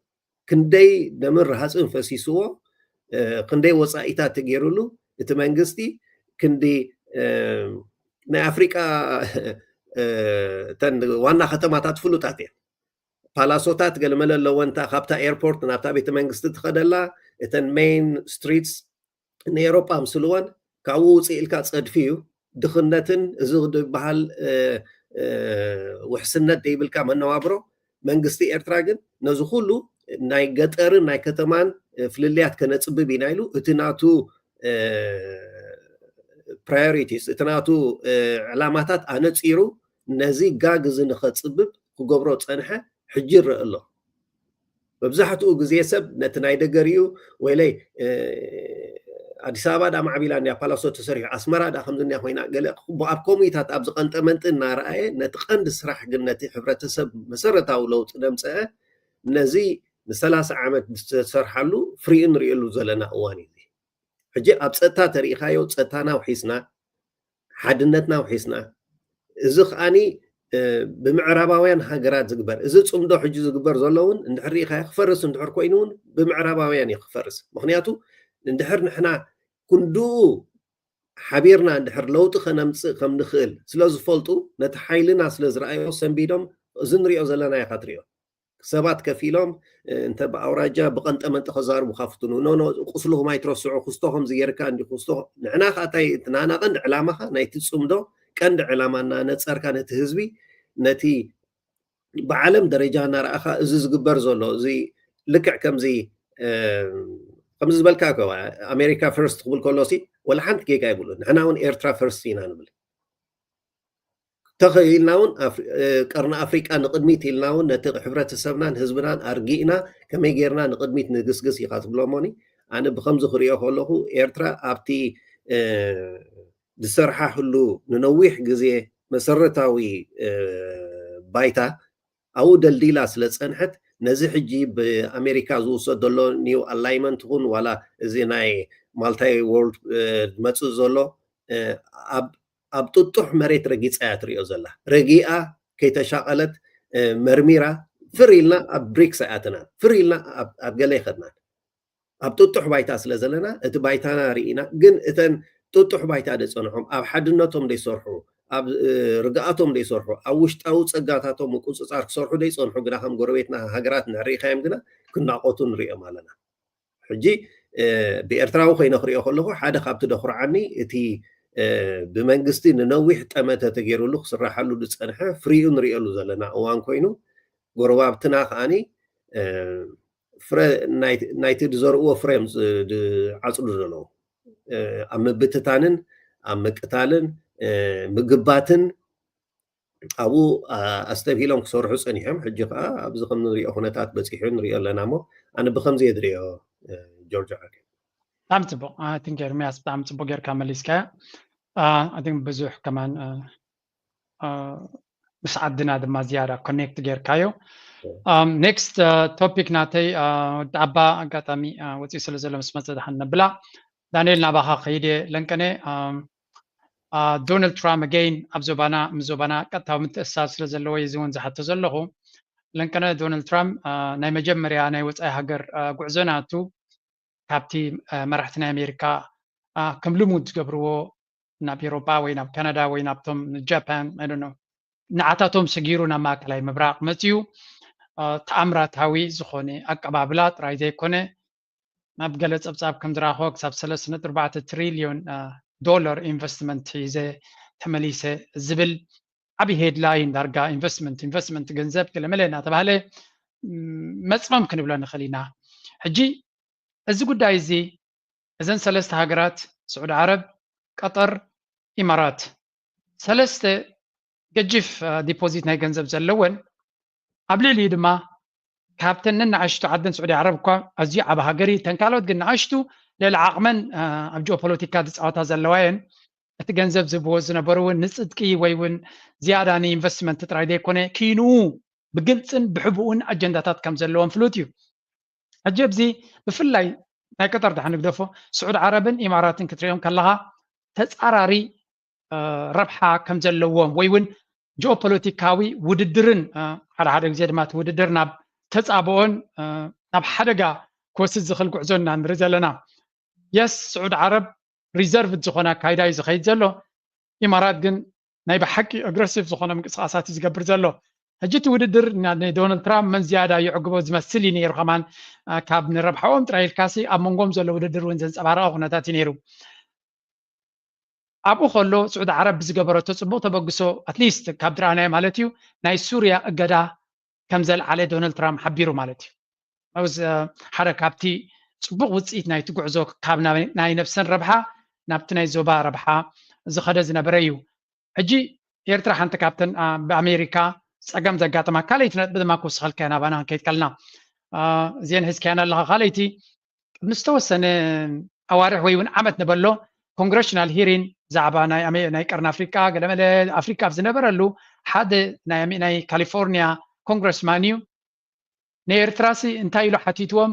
ክንደይ ደምን ረሃፅን ፈሲስዎ ክንደይ ወፃኢታት ተገይሩሉ እቲ መንግስቲ ክንዲ ናይ ኣፍሪቃ እተን ዋና ከተማታት ፍሉጣት እየን። ፓላሶታት ገለመለ ኣለወን። እታ ካብታ ኤርፖርት ናብታ ቤተ መንግስቲ ትኸደላ፣ እተን ሜይን ስትሪትስ ንኤሮጳ ምስልወን፣ ካብኡ ውፅእ ኢልካ ፀድፊ እዩ። ድኽነትን እዚ ዝበሃል ውሕስነት ዘይብልካ መነባብሮ። መንግስቲ ኤርትራ ግን ነዚ ኩሉ ናይ ገጠርን ናይ ከተማን ፍልልያት ከነፅብብ ኢና ኢሉ፣ እቲ ናቱ ፕራዮሪቲስ፣ እቲ ናቱ ዕላማታት ኣነፂሩ ነዚ ጋግ እዚ ንኸፅብብ ክገብሮ ፀንሐ፣ ሕጂ ይረአ ኣሎ። መብዛሕትኡ ግዜ ሰብ ነቲ ናይ ደገ ሪኡ፣ ወይለይ ኣዲስ ኣበባ ዳ ማዕቢላ እንድያ፣ ፓላሶ ተሰሪሑ፣ ኣስመራ ዳ ከምዚ እንድያ ኮይና፣ ገለ ኣብ ኮሚታት ኣብ ዝቐንጠመንጢ እናረኣየ፣ ነቲ ቀንዲ ስራሕ ግን፣ ነቲ ሕብረተሰብ መሰረታዊ ለውጢ ደምፀአ፣ ነዚ ንሰላሳ ዓመት ዝተሰርሓሉ ፍሪኡ ንሪእሉ ዘለና እዋን እዩ። ሕጂ ኣብ ፀጥታ ተሪኢኻዮ፣ ፀጥታና ውሒስና፣ ሓድነትና ውሒስና። እዚ ከዓኒ ብምዕራባውያን ሃገራት ዝግበር፣ እዚ ፅምዶ ሕጂ ዝግበር ዘሎ እውን እንድሕር ሪኢኻዮ፣ ክፈርስ እንድሕር ኮይኑ እውን ብምዕራባውያን እዩ ክፈርስ። ምክንያቱ እንድሕር ንሕና ክንድኡ ሓቢርና እንድሕር ለውጢ ከነምፅእ ከም ንኽእል ስለ ዝፈልጡ፣ ነቲ ሓይልና ስለ ዝረኣዮ ሰንቢዶም፣ እዚ ንሪኦ ዘለና ኢኻ ትሪኦ። ሰባት ከፊሎም እንተ ብኣውራጃ ብቐንጠመንጢ ከዛርቡ ካፍትኑ፣ ኖ ኖ፣ ቁስልኹም ኣይትረስዑ፣ ክስቶ ከምዚ ጌርካ እንዲ ክስቶ። ንሕና ከኣ እንታይ እቲ ናና ቀንዲ ዕላማኻ፣ ናይቲ ጽምዶ ቀንዲ ዕላማ እናነጸርካ፣ ነቲ ህዝቢ፣ ነቲ ብዓለም ደረጃ እናረኣኻ፣ እዚ ዝግበር ዘሎ እዚ ልክዕ ከምዚ ከምዚ ዝበልካ እኮ፣ ኣሜሪካ ፈርስት ክብል ከሎ ሲ ወላ ሓንቲ ጌጋ ኣይብሉን። ንሕና እውን ኤርትራ ፈርስት ኢና ንብል። ተኸኢልና እውን ቀርኒ ኣፍሪቃ ንቕድሚት ኢልና እውን ነቲ ሕብረተሰብናን ህዝብናን ኣርጊእና ከመይ ጌርና ንቕድሚት ንግስግስ ኢኻ ትብሎሞኒ። ኣነ ብኸምዚ ክሪኦ ከለኹ ኤርትራ ኣብቲ ዝሰርሓ ህሉ ንነዊሕ ግዜ መሰረታዊ ባይታ ኣብኡ ደልዲላ ስለ ዝጸንሐት፣ ነዚ ሕጂ ብኣሜሪካ ዝውሰድ ዘሎ ኒው ኣላይመንት ይኹን ዋላ እዚ ናይ ማልታይ ዎርልድ ዝመጽእ ዘሎ ኣብ ጥጡሕ መሬት ረጊጻ እያ ትሪኦ ዘላ። ረጊኣ ከይተሻቐለት መርሚራ ፍር ኢልና ኣብ ብሪክስ ኣይኣተናን፣ ፍር ኢልና ኣብ ገለ ኣይኸድናን። ኣብ ጥጡሕ ባይታ ስለ ዘለና እቲ ባይታና ርኢና፣ ግን እተን ጥጡሕ ባይታ ደይጸንሖም፣ ኣብ ሓድነቶም ደይሰርሑ፣ ኣብ ርግኣቶም ደይሰርሑ፣ ኣብ ውሽጣዊ ጸጋታቶም ምቁጽጻር ክሰርሑ ደይጸንሑ ግና ከም ጎረቤትና ሃገራት ንሪኢኻዮም ግና ክናቆቱ ንሪኦም ኣለና። ሕጂ ብኤርትራዊ ኮይነ ክሪኦ ከለኹ ሓደ ካብቲ ደኹርዓኒ እቲ ብመንግስቲ ንነዊሕ ጠመተ ተገይሩሉ ክስራሓሉ ዝጸንሐ ፍሪኡ ንሪኦሉ ዘለና እዋን ኮይኑ፣ ጎረባብትና ከዓኒ ፍረ ናይቲ ዝዘርእዎ ፍረ እዮም ዝዓፅዱ ዘለዉ። ኣብ ምብትታንን ኣብ ምቅታልን ምግባትን ኣብኡ ኣስተብሂሎም ክሰርሑ ፀኒሖም። ሕጂ ከዓ ኣብዚ ከም ንሪኦ ኩነታት በፂሑ ንሪኦ ኣለና። እሞ ኣነ ብከምዚ እየ ዝሪኦ። ጆርጆ ዓርከይ። ብጣዕሚ ፅቡቅ። ኣይ ቲንክ ኤርሚያስ ብጣዕሚ ፅቡቅ ጌርካ መሊስካዮ። ኣይ ቲንክ ብዙሕ ከማን ምስ ዓድና ድማ ዝያዳ ኮኔክት ጌርካዮ። ኔክስት ቶፒክ ናተይ ወዲ ዓባ ኣጋጣሚ ወፂኡ ስለ ዘሎ ምስ መፀ ድሓን ነብላ። ዳንኤል ናባኻ ከይድ እየ ለንቀነ። ዶናልድ ትራምፕ ኣገይን ኣብ ዞባና ምስ ዞባና ቀጥታዊ ምትእስሳር ስለ ዘለዎ እዚ እውን ዝሓቶ ዘለኹ። ለንቀነ ዶናልድ ትራምፕ ናይ መጀመርያ ናይ ወፃኢ ሃገር ጉዕዞ ናቱ ካብቲ መራሕቲ ናይ ኣሜሪካ ከም ልሙድ ዝገብርዎ ናብ ኤሮጳ ወይ ናብ ካናዳ ወይ ናብቶም ጃፓን፣ I don't know፣ ንዓታቶም ሰጊሩ ናብ ማእከላይ ምብራቕ መጺኡ። ተኣምራታዊ ዝኾነ ኣቀባብላ ጥራይ ዘይኮነ፣ ናብ ገለ ጸብጻብ ከም ዝረኣኽዎ ክሳብ ሰለስተ ነጥቢ ኣርባዕተ ትሪልዮን ዶላር ኢንቨስትመንት ሒዘ ተመሊሰ ዝብል ዓቢ ሄድላይን፣ ዳርጋ ኢንቨስትመንት ኢንቨስትመንት ገንዘብ ገለመለ እናተባህለ መጽመም ክንብሎ ንኽእል ኢና። ሕጂ እዚ ጉዳይ እዚ እዘን ሰለስተ ሃገራት ስዑዲ ዓረብ፣ ቀጠር፣ ኢማራት ሰለስተ ገጅፍ ዲፖዚት ናይ ገንዘብ ዘለወን፣ ኣብ ልዕሊኡ ድማ ካብተን ነናእሽቱ ዓደን ስዑዲ ዓረብ እኳ ኣዝዩ ዓቢ ሃገር እዩ። እተን ካልኦት ግን ንኣሽቱ ልዕሊ ዓቕመን ኣብ ጂኦፖለቲካ ዝፃወታ ዘለዋ እየን። እቲ ገንዘብ ዝህብዎ ዝነበሩ እውን ንፅድቂ ወይ እውን ዝያዳ ንኢንቨስትመንት ጥራይ ዘይኮነ፣ ክይንኡ ብግልፅን ብሕቡእን ኣጀንዳታት ከም ዘለዎም ፍሉጥ እዩ። ሕጂ ኣብዚ ብፍላይ ናይ ቀጠር ድሓን ንግደፎ፣ ስዑድ ዓረብን ኢማራትን ክትሪኦም ከለኻ ተፃራሪ ረብሓ ከም ዘለዎም ወይ እውን ጂኦፖለቲካዊ ውድድርን ሓደ ሓደ ግዜ ድማ እቲ ውድድር ናብ ተፃብኦን ናብ ሓደጋ ክወስድ ዝኽእል ጉዕዞ ኢና ንርኢ ዘለና። የስ፣ ስዑድ ዓረብ ሪዘርቭድ ዝኾነ ኣካይዳ እዩ ዝኸይድ ዘሎ። ኢማራት ግን ናይ ብሓቂ ኣግረሲቭ ዝኾነ ምንቅስቃሳት እዩ ዝገብር ዘሎ። ሕጂ እቲ ውድድር ንዶናልድ ትራምፕ መን ዝያዳ ይዕግቦ ዝመስል እዩ ነይሩ። ከማን ካብ ንረብሓኦም ጥራይ ኢልካሲ ኣብ መንጎም ዘሎ ውድድር እውን ዘንፀባረቐ ኩነታት እዩ ነይሩ። ኣብኡ ከሎ ስዑዲ ዓረብ ብዝገበረቶ ፅቡቕ ተበግሶ ኣትሊስት ካብ ዝረኣናዮ ማለት እዩ ናይ ሱርያ እገዳ ከም ዘልዓለ ዶናልድ ትራምፕ ሓቢሩ ማለት እዩ። ሓደ ካብቲ ፅቡቕ ውፅኢት ናይቲ ጉዕዞ ካብ ናይ ነብሰን ረብሓ ናብቲ ናይ ዞባ ረብሓ ዝኸደ ዝነበረ እዩ። ሕጂ ኤርትራ ሓንቲ ካብተን ብኣሜሪካ ፀገም ዘጋጠማ ካልኣይቲ ነጥቢ ድማ ክውስኸልካ ናባና ክንከይድ ከለና እዚአን ሒዝካየን ኣለኻ። ካልኣይቲ ቅድሚ ዝተወሰነ ኣዋርሕ ወይ እውን ዓመት ንበሎ ኮንግረሽናል ሂሪን ብዛዕባ ናይ ቀርኒ ኣፍሪቃ ገለመለ ኣፍሪቃ ኣብ ዝነበረሉ ሓደ ናይ ካሊፎርኒያ ኮንግረስማን እዩ ንኤርትራሲ እንታይ ኢሉ ሓቲትዎም?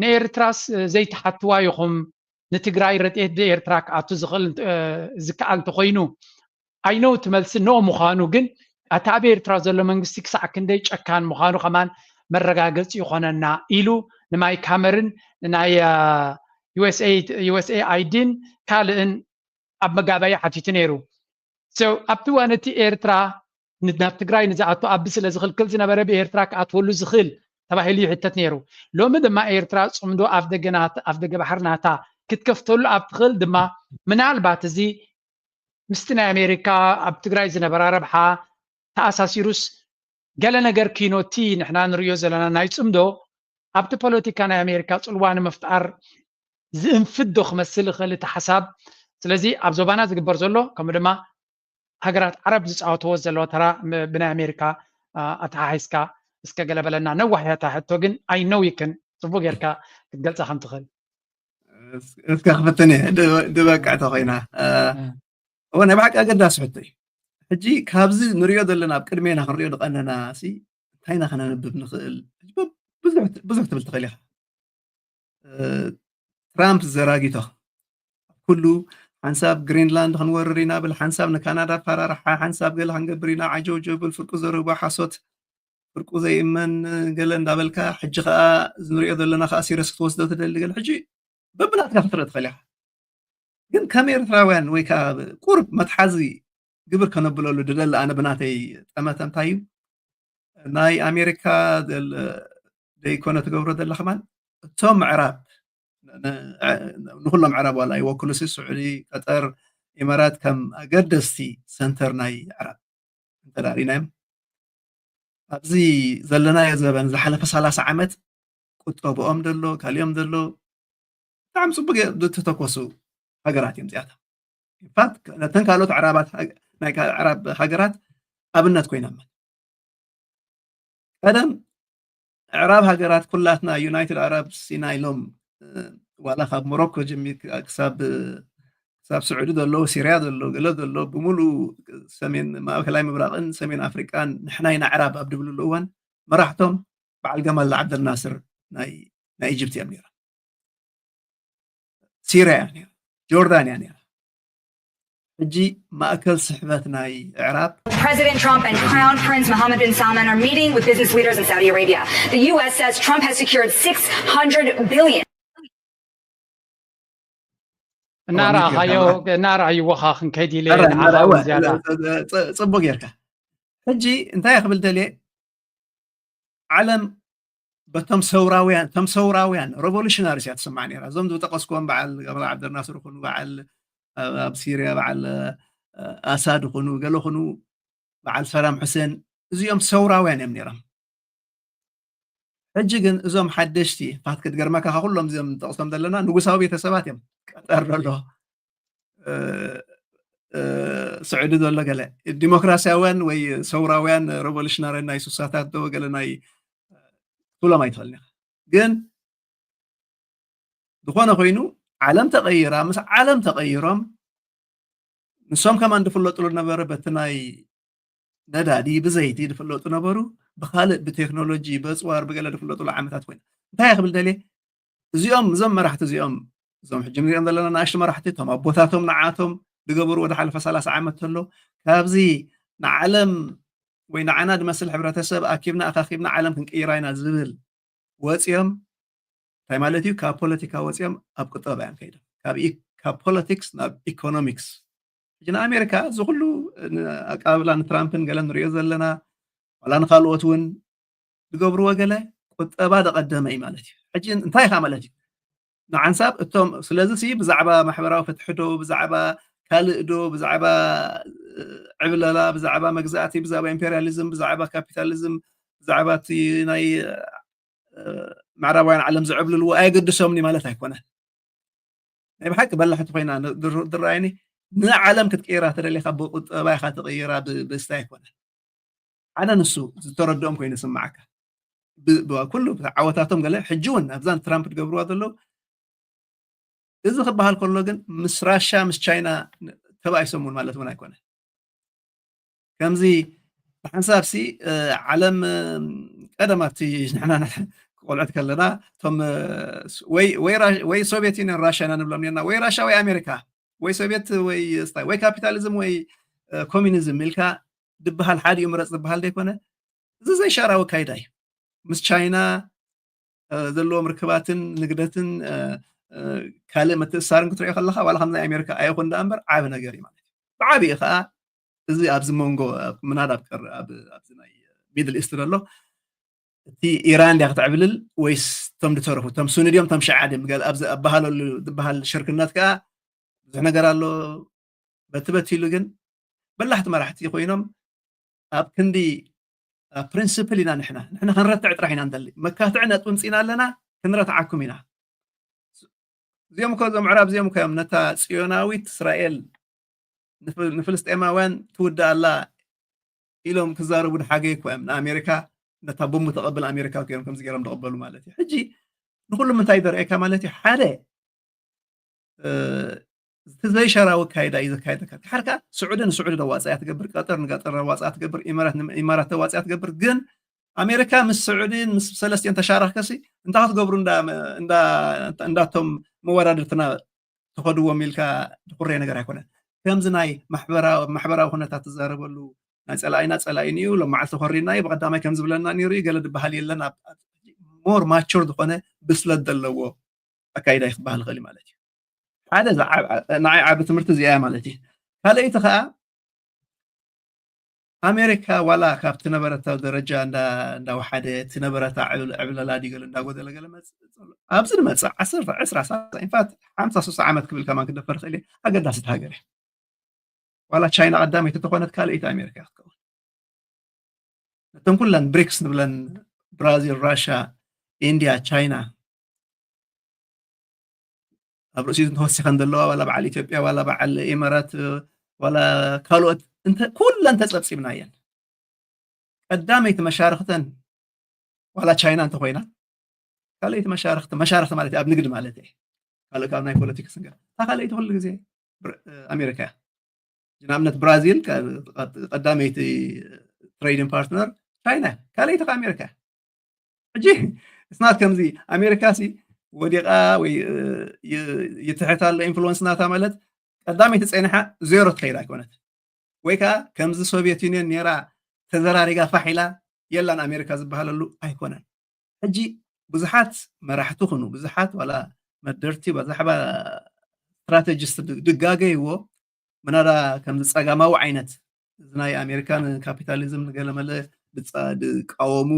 ንኤርትራስ ዘይትሓትዋ ኢኹም ንትግራይ ረድኤት ብኤርትራ ክኣቱ ዝኽእል ዝከኣል እንተኮይኑ ኣይነው እቲ መልሲ ኖ ምዃኑ ግን ኣቲ ኣብ ኤርትራ ዘሎ መንግስቲ ክሳዕ ክንደይ ጨካን ምዃኑ ከማን መረጋገፂ ይኾነና ኢሉ ንማይክ ሃመርን ናይ ዩኤስኤኣይዲን ካልእን ኣብ መጋባእያ ሓቲቱ ነይሩ። ኣብቲ እዋን እቲ ኤርትራ ናብ ትግራይ ንዝኣቱ ኣቢ ስለ ዝኽልክል ዝነበረ ብኤርትራ ክኣትወሉ ዝኽእል ተባሂሉ ይሕተት ነይሩ። ሎሚ ድማ ኤርትራ ፅምዶ ኣፍ ደገ ባሕሪ ናታ ክትከፍተሉ ኣብ ትኽእል ድማ ምናልባት እዚ ምስቲ ናይ ኣሜሪካ ኣብ ትግራይ ዝነበራ ረብሓ ተኣሳሲሩስ ገለ ነገር ኪኖቲ ንሕና ንርእዮ ዘለና ናይ ፅምዶ ኣብቲ ፖለቲካ ናይ ኣሜሪካ ፅልዋ ንምፍጣር ዝእንፍት ዶ ክመስል ይኽእል እቲ ሓሳብ? ስለዚ ኣብ ዞባና ዝግበር ዘሎ ከምኡ ድማ ሃገራት ዓረብ ዝፃወትዎ ዘለዎ ተራ ብናይ ኣሜሪካ ኣተሓሒዝካ እስከ ገለ በለና። ነዋሕ እያ እታ ሕቶ ግን ኣይነው ይክን ፅቡቅ ጌርካ ክትገልፃ ከም ትኽእል። እስከ ክፍትን እየ ድበቅዕ ተኮይና እወ ናይ ብሓቂ ኣገዳሲ ሕቶ እዩ። ሕጂ ካብዚ ንሪኦ ዘለና ኣብ ቅድሜና ክንሪኦ ዝቐነና ሲ እንታይ ኢና ከነንብብ ንኽእል? ብዙሕ ትብል ትኽእል ኢኻ። ትራምፕ ዘራጊቶ ኩሉ ሓንሳብ ግሪንላንድ ክንወርር ኢና ብል፣ ሓንሳብ ንካናዳ ኣፈራርሓ፣ ሓንሳብ ገለ ክንገብር ኢና ዓጀውጀው ብል፣ ፍርቁ ዘርህቦ ሓሶት፣ ፍርቁ ዘይእመን ገለ እንዳበልካ ሕጂ ከዓ እዚ ንሪኦ ዘለና ከዓ ሲረስ ክትወስዶ ትደሊ ገለ ሕጂ በብናትካ ክትርኢ ትኽእል ኢኻ። ግን ከም ኤርትራውያን ወይ ከዓ ቁርብ መትሓዚ ግብር ከነብለሉ ድደሊ ኣነ ብናተይ ጠመተ እንታይ እዩ ናይ ኣሜሪካ ደይኮነ ትገብሮ ደላ ከማን እቶም ምዕራብ ንኩሎም ምዕራብ ዋላ ይወክሉ ሲ ስዑዲ ቀጠር ኢማራት ከም ኣገደስቲ ሰንተር ናይ ዕራብ እንተዳሪናዮም ኣብዚ ዘለናዮ ዘበን ዝሓለፈ ሰላሳ ዓመት ቁጠብኦም ደሎ ካሊኦም ደሎ ብጣዕሚ ፅቡቅ ዝተተኮሱ ሃገራት እዮም እዚኣቶም። ኢንፋክት ነተን ካልኦት ዕራባት ናይ ዕራብ ሃገራት ኣብነት ኮይኖም ቀደም ዕራብ ሃገራት ኩላትና ዩናይትድ ዓረብ ሲና ኢሎም ዋላ ካብ ሞሮኮ ጀሚር ክሳብ ክሳብ ስዑዲ ዘሎ ሲርያ ዘሎ ገለ ዘሎ ብምሉኡ ሰሜን ማእከላይ ምብራቕን ሰሜን ኣፍሪቃን ንሕና ኢና ዕራብ ኣብ ድብልሉ እዋን መራሕቶም በዓል ገማል ዓብደልናስር ናይ ናይ ኢጅፕት እዮም ነይሮም። ሲርያ እያ ነይራ፣ ጆርዳን እያ ነይራ። ሕጂ ማእከል ስሕበት ናይ ዕራብ President Trump and Crown Prince Mohammed bin Salman are meeting with business leaders in Saudi Arabia. The U S says Trump has secured six hundred billion. እናረኣኻዮ እናረኣይዎ ኻ ክንከይድ ኢለ ንዓኻ እውን ዝያዳ ፅቡቅ ጌርካ ሕጂ እንታይ ክብል ደልየ ዓለም በቶም ሰውራውያን እቶም ሰውራውያን ሬቮሉሽናሪስ እያ ትስማዕ ነይራ እዞም ዝጠቀስኩዎም በዓል ገማል ዓብደልናስር ይኹኑ በዓል ኣብ ሲርያ በዓል ኣሳድ ይኹኑ ገለ ይኹኑ በዓል ሰዳም ሑሴን እዚኦም ሰውራውያን እዮም ነይሮም ሕጂ ግን እዞም ሓደሽቲ ፋት ክትገርመካ ካብ ኩሎም እዚኦም ንጠቅሶም ዘለና ንጉሳዊ ቤተሰባት እዮም ቀጠር ዘሎ ስዑዲ ዘሎ ገለ ዲሞክራሲያውያን ወይ ሰውራውያን ሬቮሉሽናርያን ናይ ሱሳታት ዶ ገለ ናይ ትብሎም ኣይትኽእልን ኢኻ ግን ዝኾነ ኮይኑ ዓለም ተቐይራ ምስ ዓለም ተቐይሮም ንሶም ከማን ዝፍለጥሉ ነበረ በቲ ናይ ነዳዲ ብዘይቲ ዝፍለጡ ነበሩ ብካልእ ብቴክኖሎጂ በፅዋር ብገለ ዝፍለጥሉ ዓመታት ኮይና እንታይ ክብል ደልየ እዚኦም እዞም መራሕቲ እዚኦም እዞም ሕጂ ንሪኦም ዘለና ንኣሽቱ መራሕቲ እቶም ኣቦታቶም ንዓቶም ዝገበሩ ወደ ሓለፈ ሰላሳ ዓመት ተሎ ካብዚ ንዓለም ወይ ንዓና ዝመስል ሕብረተሰብ ኣኪብና ኣኻኪብና ዓለም ክንቅይራ ኢና ዝብል ወፂኦም እንታይ ማለት እዩ ካብ ፖለቲካ ወፂኦም ኣብ ቁጠባ እዮም ከይዶም ካብ ፖለቲክስ ናብ ኢኮኖሚክስ ሕጂ ንኣሜሪካ እዚ ኩሉ ኣቀባብላ ንትራምፕን ገለን ንሪኦ ዘለና ዋላ ንካልኦት እውን ዝገብርዎ ገለ ቁጠባ ደቐደመ እዩ ማለት እዩ። ሕጂ እንታይ ኢኻ ማለት እዩ? ንሓንሳብ እቶም ስለዚ ሲ ብዛዕባ ማሕበራዊ ፍትሒ ዶ ብዛዕባ ካልእ ዶ ብዛዕባ ዕብለላ ብዛዕባ መግዛእቲ ብዛዕባ ኢምፔሪያሊዝም ብዛዕባ ካፒታሊዝም ብዛዕባ እቲ ናይ ምዕራባውያን ዓለም ዝዕብልልዎ ኣየገድሶምኒ ማለት ኣይኮነን። ናይ ብሓቂ በላሕቲ ኮይና ዝረኣየኒ ንዓለም ክትቅይራ ተደሊኻ ብቁጠባ ኢኻ ትቕይራ ብስታይ ኣይኮነን። ሓደ ንሱ ዝተረድኦም ኮይኑ ይስምዓካ። ኩሉ ዓወታቶም ገለ ሕጂ እውን ኣብዛን ትራምፕ ዝገብርዋ ዘለዉ እዚ ክበሃል ከሎ ግን ምስ ራሻ ምስ ቻይና ተባኢሶም እውን ማለት እውን ኣይኮነ። ከምዚ ብሓንሳብ ሲ ዓለም ቀደም ኣብቲ ንሕና ቆልዑት ከለና እቶም ወይ ሶቪየት ዩኒየን ራሻ ኢና ንብሎም ኔርና ወይ ራሻ ወይ ኣሜሪካ ወይ ሶቪየት ወይ ስታይ ወይ ካፒታሊዝም ወይ ኮሚኒዝም ኢልካ ዝበሃል ሓዲኡ ምረፅ ዝበሃል ዘይኮነ እዚ ዘይሻራዊ ካይዳ እዩ። ምስ ቻይና ዘለዎም ርክባትን ንግደትን ካልእ ምትእሳርን ክትሪኦ ከለካ ዋላ ከምዚ ኣሜሪካ ኣይኹን ዳ እምበር ዓቢ ነገር እዩ ማለት እዩ። ብዓቢኡ ከዓ እዚ ኣብዚ መንጎ ምናዳ ኣብዚ ናይ ሚድል ኢስት ዘሎ እቲ ኢራን ድያ ክትዕብልል ወይስ እቶም ዝተረፉ እቶም ሱኒ ድዮም እቶም ሽዓ ድዮም ኣብዚ ኣባሃለሉ ዝበሃል ሽርክነት ከዓ ብዙሕ ነገር ኣሎ። በቲ በቲ ኢሉ ግን በላሕቲ መራሕቲ ኮይኖም ኣብ ክንዲ ፕሪንስፕል ኢና ንሕና ንሕና ክንረትዕ ጥራሕ ኢና ንደሊ መካትዒ ነጥቢ ምፅኢና ኣለና ክንረትዓኩም ኢና። እዚኦም እኮ እዞም ምዕራብ እዚኦም እኮ እዮም ነታ ፅዮናዊት እስራኤል ንፍልስጤማውያን ትውዳእ ኣላ ኢሎም ክዛረቡ ድሓገ እኮ እዮም ንኣሜሪካ ነታ ቦምቡ ተቐብል ኣሜሪካ እዮም ከምዚ ገይሮም ዝቐበሉ ማለት እዩ። ሕጂ ንኩሉ ምንታይ ዘርእየካ ማለት እዩ ሓደ እቲ ዘይሻራዊ ኣካይዳ እዩ ዘካየደካ። ድሓር ከዓ ስዑዲ ንስዑዲ ደዋፅያ ትገብር፣ ቀጠር ንቀጠር ደዋፅያ ትገብር፣ ኢማራት ንኢማራት ደዋፅያ ትገብር። ግን ኣሜሪካ ምስ ስዑዲን ምስ ሰለስቲኦን ተሻረኽከሲ እንታይ ክትገብሩ እንዳቶም መወዳድርትና ትኸድዎም ኢልካ ድኩረየ ነገር ኣይኮነን። ከምዚ ናይ ማሕበራዊ ኩነታት ትዛረበሉ ናይ ፀላኢና ፀላኢን እዩ ሎም መዓልቲ ኮሪና እዩ ብቀዳማይ ከም ዝብለና ነይሩ እዩ ገለ ዝበሃል የለን። ሞር ማቹር ዝኾነ ብስለት ዘለዎ ኣካይዳ እዩ ክበሃል ይኽእል ማለት እዩ። ሓደ ንዓይ ዓቢ ትምህርቲ እዚኣ ማለት እዩ። ካልኣይቲ ከዓ ኣሜሪካ ዋላ ካብ ትነበረታ ደረጃ እንዳወሓደ ትነበረታ ዕብለላ ድገለ እንዳጎደለ ገለ መፅእ ኣብዚ ንመፅእ ዓሰርተ ዕስራ ኢንፋት ሓምሳ ስሳ ዓመት ክብል ከማን ክደፈር ክእል ኣገዳሲት ሃገር እያ። ዋላ ቻይና ቀዳመይቲ ተኾነት ካልኣይቲ ኣሜሪካ ክትከውን ነተን ኩለን ብሪክስ ንብለን ብራዚል ራሻ ኢንድያ ቻይና ኣብ ርእሲኡ ተወሲኸን ዘለዋ ዋላ በዓል ኢትዮጵያ ዋላ በዓል ኢመራት ዋላ ካልኦት ኩለን ተፀብፂብና እየን። ቀዳመይቲ መሻርክተን ዋላ ቻይና እንተኮይና ካልኣይቲ መሻርክቲ መሻርክቲ ማለት ኣብ ንግዲ ማለት እየ ካልእ ካብ ናይ ፖለቲክስ ንገር እታ ካልኣይቲ ኩሉ ግዜ ኣሜሪካ እያ። ንኣብነት ብራዚል ቀዳመይቲ ትሬዲንግ ፓርትነር ቻይና ካልኣይቲ ከ ኣሜሪካ ሕጂ እስናት ከምዚ ኣሜሪካ ሲ ወዲቓ ወይ ይትሕት ኣሎ ኢንፍሉወንስ ናታ ማለት ቀዳመይቲ ፀኒሓ ዜሮ ትኸይድ ኣይኮነት ወይ ከዓ ከምዚ ሶቪየት ዩኒየን ነራ ተዘራሪጋ ፋሕ ኢላ የላን ኣሜሪካ ዝበሃለሉ ኣይኮነን። ሕጂ ብዙሓት መራሕቲ ኩኑ ብዙሓት ዋላ መደርቲ ብዛዕባ ስትራቴጂስት ድጋገይዎ ምናዳ ከምዚ ፀጋማዊ ዓይነት እዚ ናይ ኣሜሪካን ካፒታሊዝም ንገለመለ ዝቃወሙ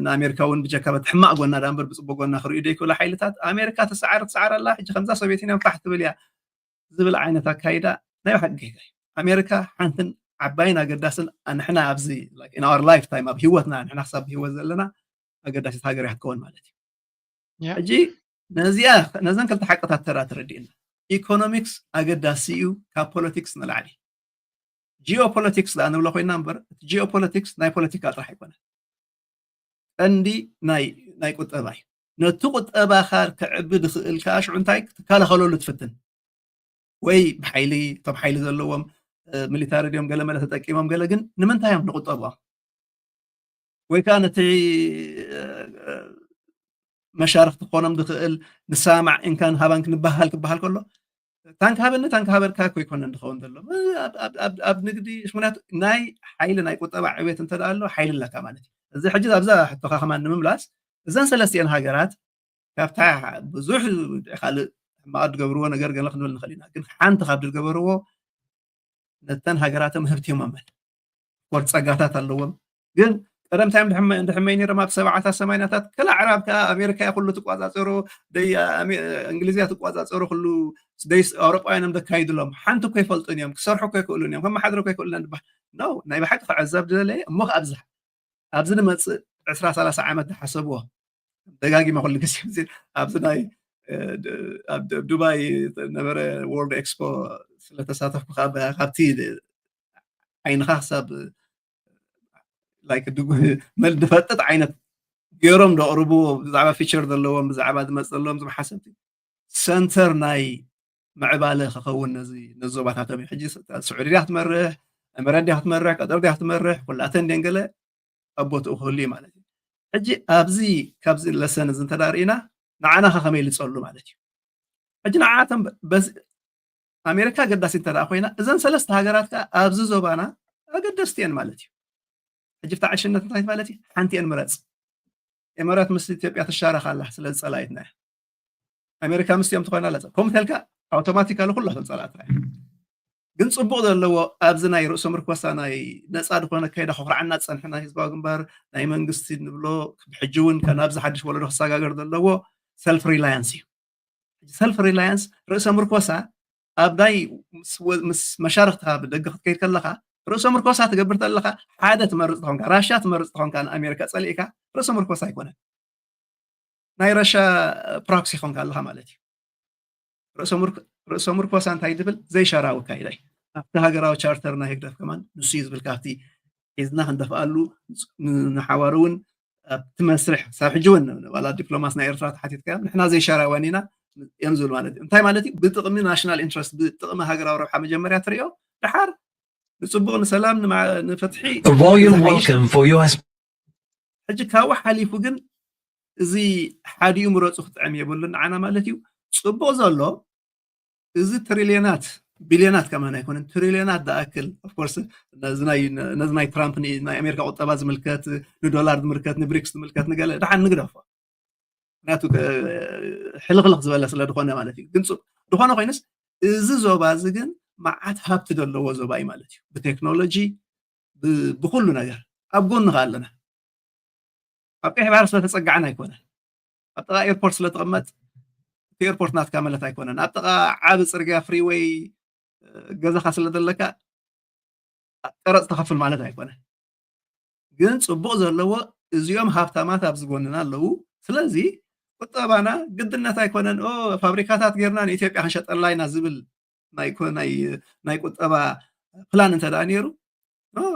ንኣሜሪካ እውን ብጀካ በቲ ሕማቅ ጎና ዳ እምበር ብፅቡቅ ጎና ክርእዩ ዘይክእሉ ሓይልታት ኣሜሪካ ትሰዓር ትሰዓር ኣላ ሕጂ ከምዛ ሶቪየት ዩኒየን ፋሕ ትብል እያ ዝብል ዓይነት ኣካይዳ ናይ ብሓቂ ጌጋ እዩ። ኣሜሪካ ሓንትን ዓባይን ኣገዳስን ንሕና ኣብዚ in our lifetime ኣብ ህይወትና ንሕና ክሳብ ብህይወት ዘለና ኣገዳሲት ሃገር እያ ክትከውን ማለት እዩ። ሕጂ ነዚኣ ነዘን ክልተ ሓቅታት ተራ ተረዲእና ኢኮኖሚክስ ኣገዳሲ እዩ ካብ ፖለቲክስ ንላዕሊ። ጂኦፖለቲክስ ደኣ ንብሎ ኮይና እምበር እቲ ጂኦፖለቲክስ ናይ ፖለቲካ ጥራሕ ኣይኮነን። ቀንዲ ናይ ቁጠባ እዩ። ነቲ ቁጠባኻ ክዕቢ ዝኽእል ከዓ ሽዑ እንታይ ክትከላኸለሉ ትፍትን ወይ ብሓይሊ እቶም ሓይሊ ዘለዎም ሚሊታሪ ድዮም ገለ መለ ተጠቂሞም ገለ ግን ንምንታይ እዮም ንቁጠቦም ወይ ከዓ ነቲ መሻርክቲ ክኾኖም ዝኽእል ንሰማማዕ እንካን ሃባን ክንበሃል ክበሃል ከሎ ታንክ ሃበኒ ታንክ ሃበልካ እኮ ይኮነን ዝኸውን ዘሎ ኣብ ንግዲ ምክንያቱ ናይ ሓይሊ ናይ ቁጠባ ዕቤት እንተ ኣሎ ሓይሊ ኣለካ ማለት እዩ። እዚ ሕጂ ኣብዛ ሕቶኻ ከማን ንምምላስ እዘን ሰለስቲአን ሃገራት ካብታ ብዙሕ ካልእ ሕማቕ ዝገብርዎ ነገር ገለ ክንብል ንኽእል ኢና ግን ሓንቲ ካብ ዝገበርዎ ነተን ሃገራቶም ህብትዮም ኣመል ጸጋታት ኣለዎም። ግን ቀደም ታይም ድሕመይ ነይሮም ኣብ ሰብዓታት ሰማንያታት ከላ ዕራብ ከዓ ኣሜሪካ ኩሉ ትቋጻጸሮ፣ ደይ እንግሊዝያ ትቋጻጸሮ፣ ኩሉ ደይ ኣውሮጳውያን እዮም ዘካይድሎም። ሓንቲ እኮ ይፈልጡን እዮም፣ ክሰርሑ እኮ ይክእሉን እዮም፣ ከመሓድሩ እኮ ይክእሉን እዮም ዝበሃል። ኖ፣ ናይ ብሓቂ ክዕዘብ ዝደለየ እሞ ኣብዝሓ ኣብዚ ንመፅእ ዕስራ ሰላሳ ዓመት ዝሓሰብዎ ደጋጊመ ኩሉ ግዜ ኣብዚ ናይ ኣብ ዱባይ ነበረ ወርልድ ኤክስፖ ስለተሳተፍኩ ካብቲ ዓይንኻ ክሳብ መል ዝፈጥጥ ዓይነት ገይሮም ዘቕርብዎ ብዛዕባ ፊቸር ዘለዎም ብዛዕባ ዝመፅ ዘለዎም ዝመሓሰብቲ ሰንተር ናይ ምዕባለ ክኸውን ነዚ ነዞባታቶም እዩ። ሕጂ ስዑዲ ድያ ክትመርሕ፣ እምረት ድያ ክትመርሕ፣ ቀጠር ድያ ክትመርሕ፣ ኩላተን ድን ገለ ኣብ ቦትኡ ክህሉ እዩ ማለት እዩ። ሕጂ ኣብዚ ካብዚ ለሰን እዚ እንተዳ ርኢና ንዓና ከ ከመይ ልፀሉ ማለት እዩ። ሕጂ ንዓቶም ኣሜሪካ ኣገዳሲ እንተ ኮይና እዘን ሰለስተ ሃገራት ከዓ ኣብዚ ዞባና ኣገደስቲ እየን ማለት እዩ። ሕጂ ፍትዓሽነት እንታይ ማለት እዩ? ሓንቲ እየን ምረፅ። ኤመራት ምስ ኢትዮጵያ ትሻረኽ ኣላ ስለ ዝፀላኢትና እያ። ኣሜሪካ ምስ እዮም ትኾይና ኣለፀ ከምኡ ተልካ ኣውቶማቲካሊ ኩላቶም ፀላእትና እያ። ግን ፅቡቕ ዘለዎ ኣብዚ ናይ ርእሶ ምርኮሳ ናይ ነፃ ዝኾነ ከይዳ ከኩርዓና ዝፀንሐ ናይ ህዝባዊ ግንባር ናይ መንግስቲ ንብሎ ብሕጂ እውን ናብዚ ሓድሽ ወለዶ ክሰጋገር ዘለዎ ሰልፍ ሪላያንስ እዩ። ሰልፍ ሪላያንስ ርእሰ ምርኮሳ ኣብ ናይ ምስ መሻርክትካ ብደገ ክትከይድ ከለካ ርእሰ ምርኮሳ ትገብር ተለካ ሓደ ትመርፅ ተኾንካ ራሻ ትመርፅ ተኾንካ ንኣሜሪካ ፀሊእካ ርእሰ ምርኮሳ ኣይኮነን። ናይ ራሻ ፕሮክሲ ኾንካ ኣለካ ማለት እዩ። ርእሰ ምርኮሳ እንታይ ዝብል ዘይሻራዊ ኣካይዳ እዩ። ኣብቲ ሃገራዊ ቻርተር ናይ ህግደፍ ከማን ንሱ እዩ ዝብል ካብቲ ሒዝና ክንደፍኣሉ ንሓዋሩ እውን ኣብቲ መስርሕ ሳብ ሕጂ እውን ዋላ ዲፕሎማስ ናይ ኤርትራ ተሓቲትካ ንሕና ዘይሻራውያን ኢና እዮም ዝብል ማለት እዩ። እንታይ ማለት እዩ? ብጥቕሚ ናሽናል ኢንትረስት ብጥቕሚ ሃገራዊ ረብሓ መጀመርያ ትሪኦ ድሓር ንፅቡቕ ንሰላም ንፍትሒ ሕጂ ካብኡ ሓሊፉ ግን እዚ ሓዲኡ ምረፁ ክጥዕም የብሉን ንዓና ማለት እዩ። ፅቡቕ ዘሎ እዚ ትሪልዮናት ቢልዮናት ከማን ኣይኮነን ትሪልዮናት ዝኣክል ኦፍኮርስ ነዚ ናይ ትራምፕ ናይ ኣሜሪካ ቁጠባ ዝምልከት ንዶላር ዝምልከት ንብሪክስ ዝምልከት ንገለ ድሓን ንግደፎ ምክንያቱ ሕልኽልኽ ዝበለ ስለ ዝኾነ ማለት እዩ። ግን ዝኾነ ኮይኑስ እዚ ዞባ እዚ ግን መዓት ሃብቲ ዘለዎ ዞባ እዩ ማለት እዩ። ብቴክኖሎጂ ብኩሉ ነገር ኣብ ጎንኻ ኣለና። ኣብ ቀይሕ ባሕሪ ስለተፀጋዕና ኣይኮነን። ኣብ ጥቓ ኤርፖርት ስለተቐመጥ እቲ ኤርፖርት ናትካ ማለት ኣይኮነን። ኣብ ጥቓ ዓቢ ፅርግያ ፍሪወይ ገዛኻ ስለ ዘለካ ቀረፅ ተኸፍል ማለት ኣይኮነን። ግን ፅቡቕ ዘለዎ እዚኦም ሃብታማት ኣብዚ ጎንና ኣለዉ። ስለዚ ቁጠባና ግድነት ኣይኮነን ፋብሪካታት ጌርና ንኢትዮጵያ ክንሸጠላ ኢና ዝብል ናይ ቁጠባ ፕላን እንተ ደኣ ነይሩ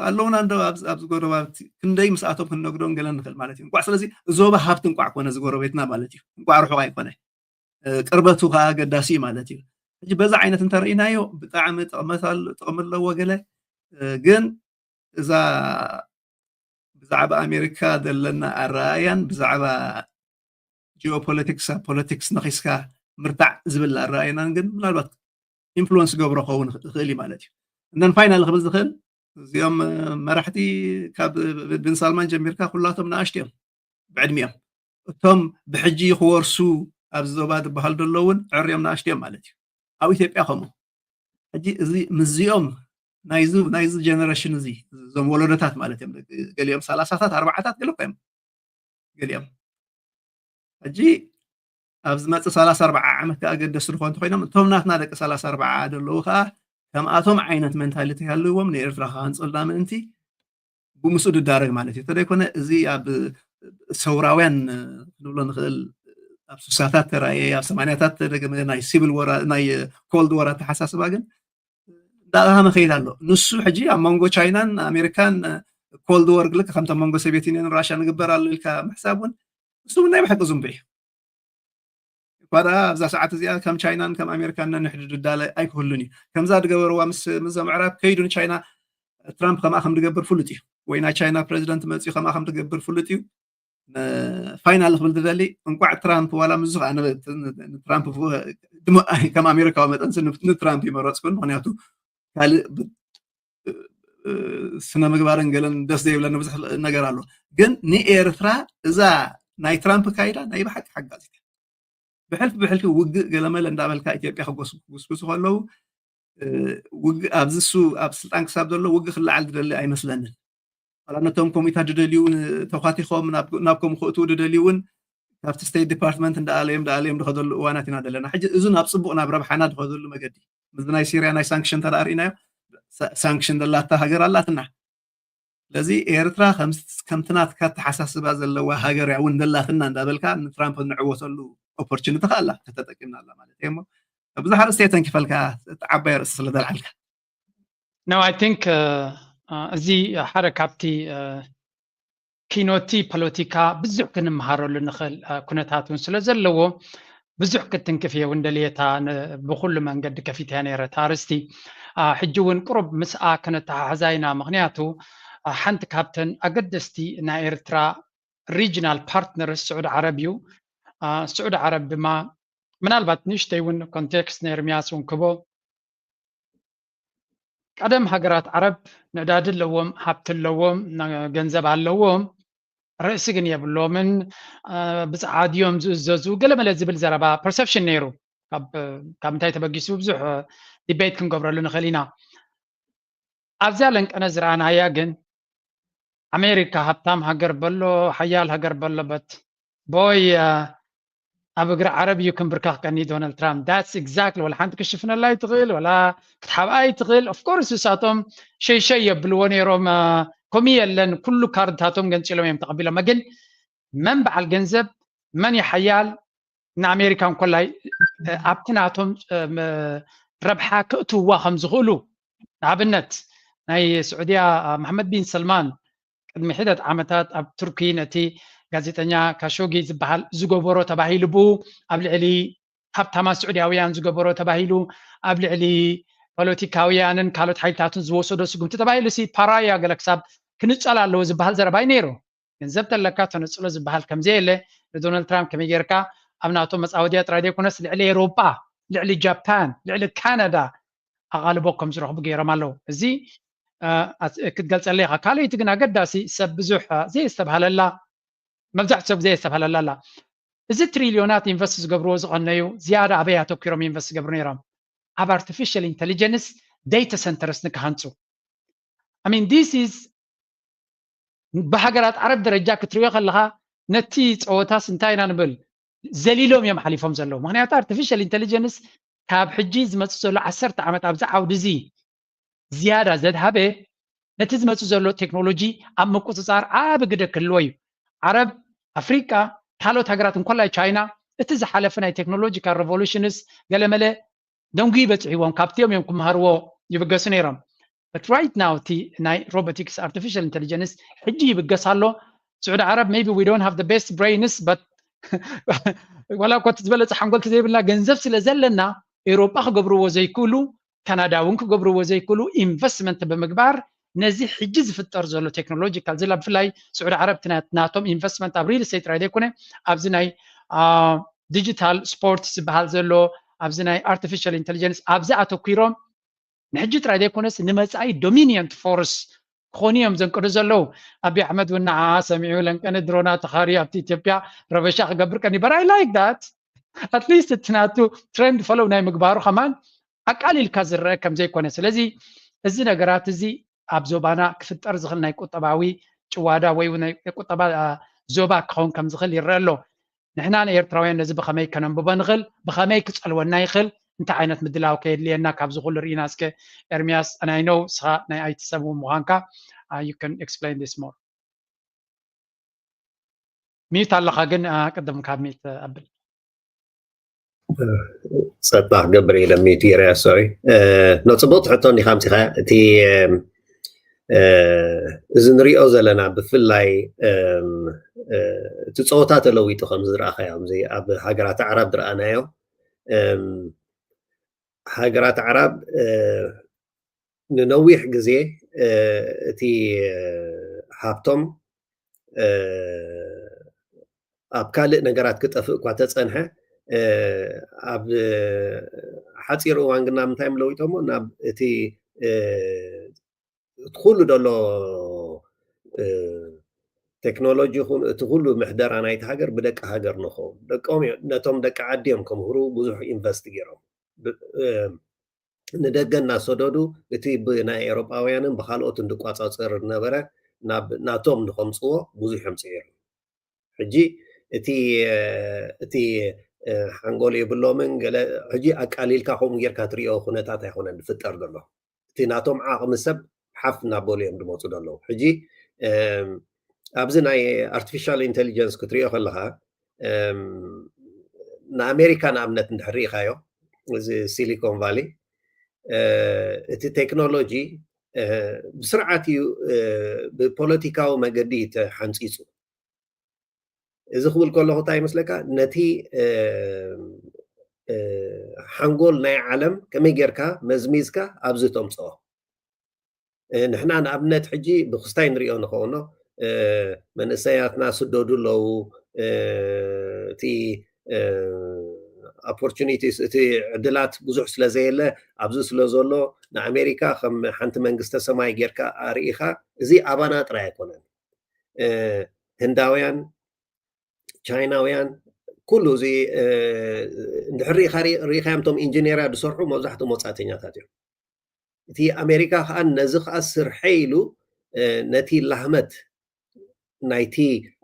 ኣለውና እንዶ ኣብዚ ጎረባብቲ ክንደይ ምስኣቶም ክንነግዶም ገለ ንኽእል ማለት እዩ። እንቋዕ ስለዚ ዞባ ሃብቲ እንቋዕ ኮነ ዝጎረቤትና ማለት እዩ። እንቋዕ ርሑቕ ኣይኮነ። ቅርበቱ ከዓ ኣገዳሲ እዩ ማለት እዩ። ሕጂ በዛ ዓይነት እንተርኢናዮ ብጣዕሚ ጥቕሚ ኣለዎ ገለ ግን እዛ ብዛዕባ ኣሜሪካ ዘለና ኣረኣያን ብዛዕባ ጂኦፖለቲክስ ኣብ ፖለቲክስ ነኺስካ ምርታዕ ዝብል ኣረኣየናን ግን ምናልባት ኢንፍሉወንስ ገብሮ ክኸውን ይኽእል እዩ ማለት እዩ። እነን ፋይናል ክብል ዝኽእል እዚኦም መራሕቲ ካብ ብን ሳልማን ጀሚርካ ኩላቶም ንኣሽቱ እዮም ብዕድሚኦም። እቶም ብሕጂ ክወርሱ ኣብዚ ዞባ ዝበሃል ዘሎ እውን ዕርዮም ንኣሽቱ እዮም ማለት እዩ። ኣብ ኢትዮጵያ ከምኡ ሕጂ እዚ ምስዚኦም ናይዚ ናይዚ ጀነሬሽን እዚ እዞም ወለዶታት ማለት እዮም። ገሊኦም ሰላሳታት ኣርባዓታት ገለ እኮ እዮም ገሊኦም። ሕጂ ኣብ ዝመፅእ ሰላሳ ኣርባዓ ዓመት ከዓ ገደስቲ ዝኾኑ እንተኮይኖም እቶም ናትና ደቂ ሰላሳ ኣርባዓ ዘለዉ ከዓ ከምኣቶም ዓይነት ሜንታሊቲ ሃልዎም ንኤርትራ ክሃንፁልና ምእንቲ ብምስኡ ዝዳረግ ማለት እዩ። እንተደይኮነ እዚ ኣብ ሰውራውያን ክንብሎ ንኽእል ኣብ ስሳታት ተራእየ ኣብ ሰማንያታት ተደገመ ናይ ሲቪል ወራ ናይ ኮልድ ወር ኣተሓሳስባ ግን እንዳሃመ ከይድ ኣሎ። ንሱ ሕጂ ኣብ መንጎ ቻይናን ኣሜሪካን ኮልድ ወር ልክ ከምቲ ኣብ መንጎ ሶቪየት ዩኒየን ራሻ ንግበር ኣሎ ኢልካ ምሕሳብ እውን ንሱ እውን ናይ ብሓቂ ዝንቡ እዩ። እኳ ደኣ ኣብዛ ሰዓት እዚኣ ከም ቻይናን ከም ኣሜሪካን ነንሕድ ዝዳለ ኣይክህሉን እዩ። ከምዛ ዝገበርዋ ምስ ምዞም ኣዕራብ ከይዱ ንቻይና ትራምፕ ከምኣ ከም ዝገብር ፍሉጥ እዩ። ወይ ናይ ቻይና ፕሬዚደንት መፅኡ ከምኣ ከም ዝገብር ፍሉጥ እዩ። ፋይናል ክብል ዝደሊ እንቋዕ ትራምፕ ዋላ ምስ ዝኾነ ትራምፕ ከም ኣሜሪካዊ መጠን ንትራምፕ ይመረፅኩን ምክንያቱ ካልእ ስነ ምግባርን ገለን ደስ ዘይብለኒ ብዙሕ ነገር ኣሎ። ግን ንኤርትራ እዛ ናይ ትራምፕ ካይዳ ናይ ብሓቂ ሓጋዚት ብሕልፊ ብሕልፊ ውግእ ገለመለ እንዳበልካ ኢትዮጵያ ክጎስጉሱ ከለዉ ውግእ ኣብዚ እሱ ኣብ ስልጣን ክሳብ ዘሎ ውግእ ክለዓል ዝደሊ ኣይመስለንን። ዋላ ነቶም ከምኡታት ዝደልዩ ተኳቲኾም ናብ ከምኡ ክእትዉ ዝደልዩ እውን ካብቲ ስቴት ዲፓርትመንት እንዳኣለዮም እንዳኣለዮም ዝኸደሉ እዋናት ኢና ዘለና። ሕጂ እዚ ናብ ፅቡቕ ናብ ረብሓና ዝኸደሉ መገዲ ምስዚ ናይ ሲርያ ናይ ሳንክሽን እንተ ርኢናዮ ሳንክሽን ዘላታ ሃገር ኣላትና። ስለዚ ኤርትራ ከምቲ ናትካ ኣተሓሳስባ ዘለዋ ሃገር እውን ዘላትና እንዳበልካ ንትራምፕ ንዕወተሉ ኦፖርቹኒቲ ከኣላ ተተጠቂምናላ ማለት እየ። እሞ ብዙሕ ኣርእስቲ እየ ተንኪፈልካ፣ ዓባይ ኣርእስቲ ስለ ዘልዓልካ። No, I think እዚ ሓደ ካብቲ ኪኖቲ ፖለቲካ ብዙሕ ክንመሃረሉ ንኽእል ኩነታት እውን ስለ ዘለዎ ብዙሕ ክትንክፍ እየ እውን ደልየታ ብኩሉ መንገዲ ከፊትያ ነይረ ታርስቲ። ሕጂ እውን ቁሩብ ምስኣ ከነተሓሕዛ ኢና። ምክንያቱ ሓንቲ ካብተን ኣገደስቲ ናይ ኤርትራ ሪጅናል ፓርትነርስ ስዑድ ዓረብ እዩ። ስዑድ ዓረብ ድማ ምናልባት ንእሽተይ እውን ኮንቴክስት ንኤርሚያስ እውን ክቦ ቀደም ሃገራት ዓረብ ነዳዲ ኣለዎም፣ ሃብቲ ኣለዎም፣ ገንዘብ ኣለዎም፣ ርእሲ ግን የብሎምን፣ ብፀዓድ እዮም ዝእዘዙ ገለመለ ዝብል ዘረባ ፐርሰፕሽን ነይሩ። ካብ ምንታይ ተበጊሱ ብዙሕ ዲቤት ክንገብረሉ ንኽእል ኢና። ኣብዚኣ ለንቀነ ዝረኣናያ ግን ኣሜሪካ ሃብታም ሃገር በሎ ሓያል ሃገር በሎበት ቦይ ኣብ እግሪ ዓረብ እዩ ክንብርከኽ ቀኒ ዶናልድ ትራምፕ that's exactly ወላ ሓንቲ ክሽፍነላ ይትኽእል ወላ ክትሓብኣ ይትኽእል of course ንሳቶም ሸይሸይ የብልዎ ነይሮም ኮሚ የለን ኩሉ ካርድታቶም ገንፂሎም እዮም ተቐቢሎም ግን መን በዓል ገንዘብ መን ይሓያል ንኣሜሪካ እንኮላይ ኣብቲ ናቶም ረብሓ ክእትውዋ ከም ዝኽእሉ ንኣብነት ናይ ስዑድያ መሓመድ ቢን ሰልማን ቅድሚ ሒደት ዓመታት ኣብ ቱርኪ ነቲ ጋዜጠኛ ካሾጊ ዝበሃል ዝገበሮ ተባሂሉ ብኡ ኣብ ልዕሊ ሃብታማት ስዑድያውያን ዝገበሮ ተባሂሉ ኣብ ልዕሊ ፖለቲካውያንን ካልኦት ሓይልታትን ዝወሰዶ ስጉምቲ ተባሂሉ ሲ ፓራያ ገለ ክሳብ ክንጸል ኣለዎ ዝበሃል ዘረባ እዩ ነይሩ። ገንዘብ ተለካ ተነጽሎ ዝበሃል ከምዘየለ ንዶናልድ ትራምፕ ከመይ ጌርካ ኣብ ናቶም መጻወድያ ጥራይ ዘይኮነስ ልዕሊ ኤሮጳ፣ ልዕሊ ጃፓን፣ ልዕሊ ካናዳ ኣቓልቦ ከም ዝረኽቡ ገይሮም ኣለዉ። እዚ ክትገልጸለይ ኢኻ። ካልኣይቲ ግን ኣገዳሲ ሰብ ብዙሕ ዘየስተብሃለላ መብዛሕትኡ ሰብ ዘየስተብሃለላ ኣላ። እዚ ትሪልዮናት ኢንቨስት ዝገብርዎ ዝቐነዩ ዝያዳ ኣበይ ኣተኪሮም ኢንቨስት ዝገብሩ ነይሮም? ኣብ ኣርቲፊሻል ኢንተሊጀንስ ዴታ ሰንተርስ ንክሃንፁ። I mean this is ብሃገራት ዓረብ ደረጃ ክትሪኦ ከለኻ ነቲ ፀወታስ እንታይ ኢና ንብል ዘሊሎም እዮም ሓሊፎም ዘለዉ። ምክንያቱ ኣርቲፊሻል ኢንተሊጀንስ ካብ ሕጂ ዝመፅእ ዘሎ ዓሰርተ ዓመት ኣብዚ ዓውዲ እዚ ዝያዳ ዘድሃበ ነቲ ዝመፅእ ዘሎ ቴክኖሎጂ ኣብ ምቁፅፃር ዓቢ ግደ ክህልዎ እዩ። ዓረብ፣ ኣፍሪቃ፣ ካልኦት ሃገራት እንኮላይ ቻይና እቲ ዝሓለፈ ናይ ቴክኖሎጂካል ሬቮሉሽንስ ገለመለ ደንጉ ይበፅሕዎም ካብቲኦም እዮም ክመሃርዎ ይብገሱ ነይሮም። But right now እቲ ናይ ሮቦቲክስ ኣርቲፊሻል ኢንቴሊጀንስ ሕጂ ይብገስ ኣሎ። ስዑዲ ዓረብ maybe we don't have the best brains but ዋላ እኳ እቲ ዝበለፀ ሓንጎል ዘይብልና ገንዘብ ስለ ዘለና ኤውሮጳ ክገብርዎ ዘይክእሉ ካናዳ እውን ክገብርዎ ዘይክእሉ ኢንቨስትመንት ብምግባር ነዚ ሕጂ ዝፍጠር ዘሎ ቴክኖሎጂካል ዝላ ብፍላይ ስዑዲ ዓረብ ናቶም ኢንቨስትመንት ኣብ ሪል ስቴት ጥራይ ዘይኮነ ኣብዚ ናይ ዲጂታል ስፖርት ዝበሃል ዘሎ ኣብዚ ናይ ኣርቲፊሻል ኢንቴሊጀንስ ኣብዚ ኣተኪሮም ንሕጂ ጥራይ ዘይኮነስ ንመፃኢ ዶሚኒየንት ፎርስ ክኾኑ እዮም ዘንቅዱ ዘለዉ። ኣቢ ኣሕመድ እውን ንዓ ሰሚዑ ለንቀነ ድሮና ተኻሪ ኣብቲ ኢትዮጵያ ረበሻ ክገብር ቀኒ but I like that at least እቲ ናቱ ትሬንድ ፈለው ናይ ምግባሩ ከማን ኣቃሊልካ ዝረአ ከም ዘይኮነ ስለዚ እዚ ነገራት እዚ ኣብ ዞባና ክፍጠር ዝኽእል ናይ ቁጠባዊ ጭዋዳ ወይ ናይ ቁጠባ ዞባ ክኸውን ከም ዝኽእል ይረአ ኣሎ። ንሕና ንኤርትራውያን ነዚ ብኸመይ ከነንብቦ ንኽእል፣ ብኸመይ ክጸልወና ይኽእል፣ እንታይ ዓይነት ምድላው ከየድልየና ካብዚ ኩሉ ርኢና እስከ ኤርሚያስ and I know ንስኻ ናይ ኣይቲ ሰብ እውን ምዃንካ you can explain this more። ሚዩት ኣለኻ ግን ቅድም ካብ ሚዩት ኣብል። ጸጥታ ክገብር ኢለ ሚዩት ገይረ sorry። ኖ ጽቡቕቲ ሕቶ እንዲኻ ኣምጺኻ እቲ እዚ ንሪኦ ዘለና ብፍላይ እቲ ፀወታ ተለዊጡ ከም ዝረኣኻዮ ኣብ ሃገራት ኣዕራብ ዝረኣናዮ ሃገራት ኣዕራብ ንነዊሕ ግዜ እቲ ሃብቶም ኣብ ካልእ ነገራት ክጠፍእ እኳ ተፀንሐ ኣብ ሓፂር እዋን ግና ምንታይ ለዊጦሞ ናብ እቲ እቲ ኩሉ ዘሎ ቴክኖሎጂ ይኹን እቲ ኩሉ ምሕደራ ናይቲ ሃገር ብደቂ ሃገር ንኸው ደቆም ነቶም ደቂ ዓዲ እዮም ከምህሩ ብዙሕ ኢንቨስት ገይሮም ንደገ እናሰደዱ እቲ ብናይ ኤሮጳውያንን ብካልኦትን ዝቋፃፀር ዝነበረ ናብ ናቶም ንኸምፅዎ ብዙሕ እዮም ፅዒሮም። ሕጂ እቲ እቲ ሓንጎል የብሎምን ገለ ሕጂ ኣቃሊልካ ከምኡ ጌርካ ትሪኦ ኩነታት ኣይኮነን ዝፍጠር ዘሎ። እቲ ናቶም ዓቕሚ ሰብ ሓፍ እናበሉ እዮም ዝመፁ ዘለዉ። ሕጂ ኣብዚ ናይ ኣርቲፊሻል ኢንቴሊጀንስ ክትሪኦ ከለካ ንኣሜሪካ ንኣብነት እንድሕር ርኢኻዮ፣ እዚ ሲሊኮን ቫሊ እቲ ቴክኖሎጂ ብስርዓት እዩ ብፖለቲካዊ መገዲ ተሓንፂፁ። እዚ ክብል ከለኹ እንታይ ይመስለካ? ነቲ ሓንጎል ናይ ዓለም ከመይ ጌርካ መዝሚዝካ ኣብዚ ተምፅኦ። ንሕና ንኣብነት ሕጂ ብክስታይ ንሪኦ ንኸውኖ መንእሰያትና ስደዱ ኣለዉ። እቲ ኦፖርቹኒቲስ እቲ ዕድላት ብዙሕ ስለ ዘየለ ኣብዚ ስለ ዘሎ ንኣሜሪካ ከም ሓንቲ መንግስተ ሰማይ ጌርካ ኣርኢኻ እዚ ኣባና ጥራይ ኣይኮነን። ህንዳውያን፣ ቻይናውያን፣ ኩሉ እዚ እንድሕር ርኢኻዮም እቶም ኢንጂነርያ ዝሰርሑ መብዛሕትኦም ወፃእተኛታት እዮም። እቲ ኣሜሪካ ከዓ ነዚ ከዓ ስርሐ ኢሉ ነቲ ላህመት ናይቲ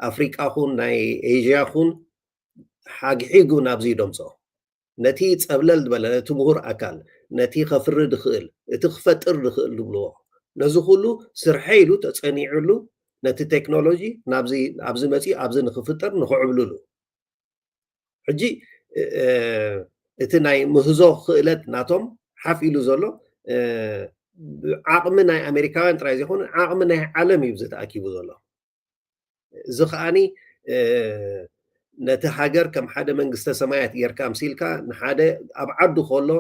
ኣፍሪቃ ኹን ናይ ኤዥያ ኹን ሓግሒጉ ናብዚ ደምፅኦ። ነቲ ፀብለል ዝበለ ነቲ ምሁር ኣካል ነቲ ከፍሪ ድኽእል እቲ ክፈጥር ድኽእል ዝብልዎ ነዚ ኩሉ ስርሐ ኢሉ ተፀኒዕሉ ነቲ ቴክኖሎጂ ኣብዚ መፂኡ ኣብዚ ንክፍጠር ንክዕብልሉ። ሕጂ እቲ ናይ ምህዞ ክእለት ናቶም ሓፍ ኢሉ ዘሎ ዓቕሚ ናይ ኣሜሪካውያን ጥራይ ዘይኮነ ዓቕሚ ናይ ዓለም እዩ ዝተኣኪቡ ዘሎ። እዚ ከዓኒ ነቲ ሃገር ከም ሓደ መንግስተ ሰማያት ጌርካ ኣምሲልካ ንሓደ ኣብ ዓዱ ከሎ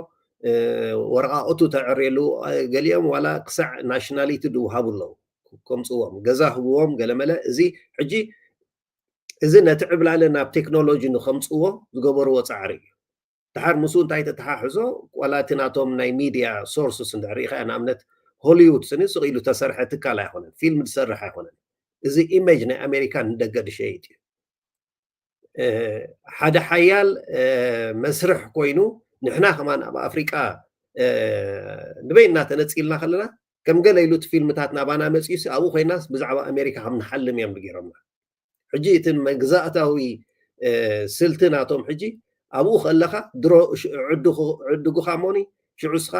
ወረቓቕቱ ተዕርየሉ ገሊኦም ዋላ ክሳዕ ናሽናሊቲ ዝውሃቡ ኣለዉ ከምፅዎም ገዛ ህብዎም ገለመለ። እዚ ሕጂ እዚ ነቲ ዕብላለ ናብ ቴክኖሎጂ ንኸምፅዎ ዝገበርዎ ፃዕሪ እዩ። ድሓር ምስኡ እንታይ ተተሓሕዞ ዋላ እቲ ናቶም ናይ ሚድያ ሶርስስ እንድሕር ርኢኻ ንኣብነት ሆሊውድ ስኒ ስቕ ኢሉ ተሰርሐ ትካል ኣይኮነን፣ ፊልም ዝሰርሕ ኣይኮነን። እዚ ኢሜጅ ናይ ኣሜሪካ ንደገ ድሸይጥ እዩ። ሓደ ሓያል መስርሕ ኮይኑ ንሕና ከማን ኣብ ኣፍሪቃ ንበይንና ተነፂልና ከለና ከም ገለ ኢሉ እቲ ፊልምታት ናባና መፅዩ ኣብኡ ኮይናስ ብዛዕባ ኣሜሪካ ከም ንሓልም እዮም ንገይሮምና። ሕጂ እቲ መግዛእታዊ ስልቲ ናቶም ሕጂ ኣብኡ ከለካ ድሮ ዕድጉካ ሞኒ ሽዑ ስኻ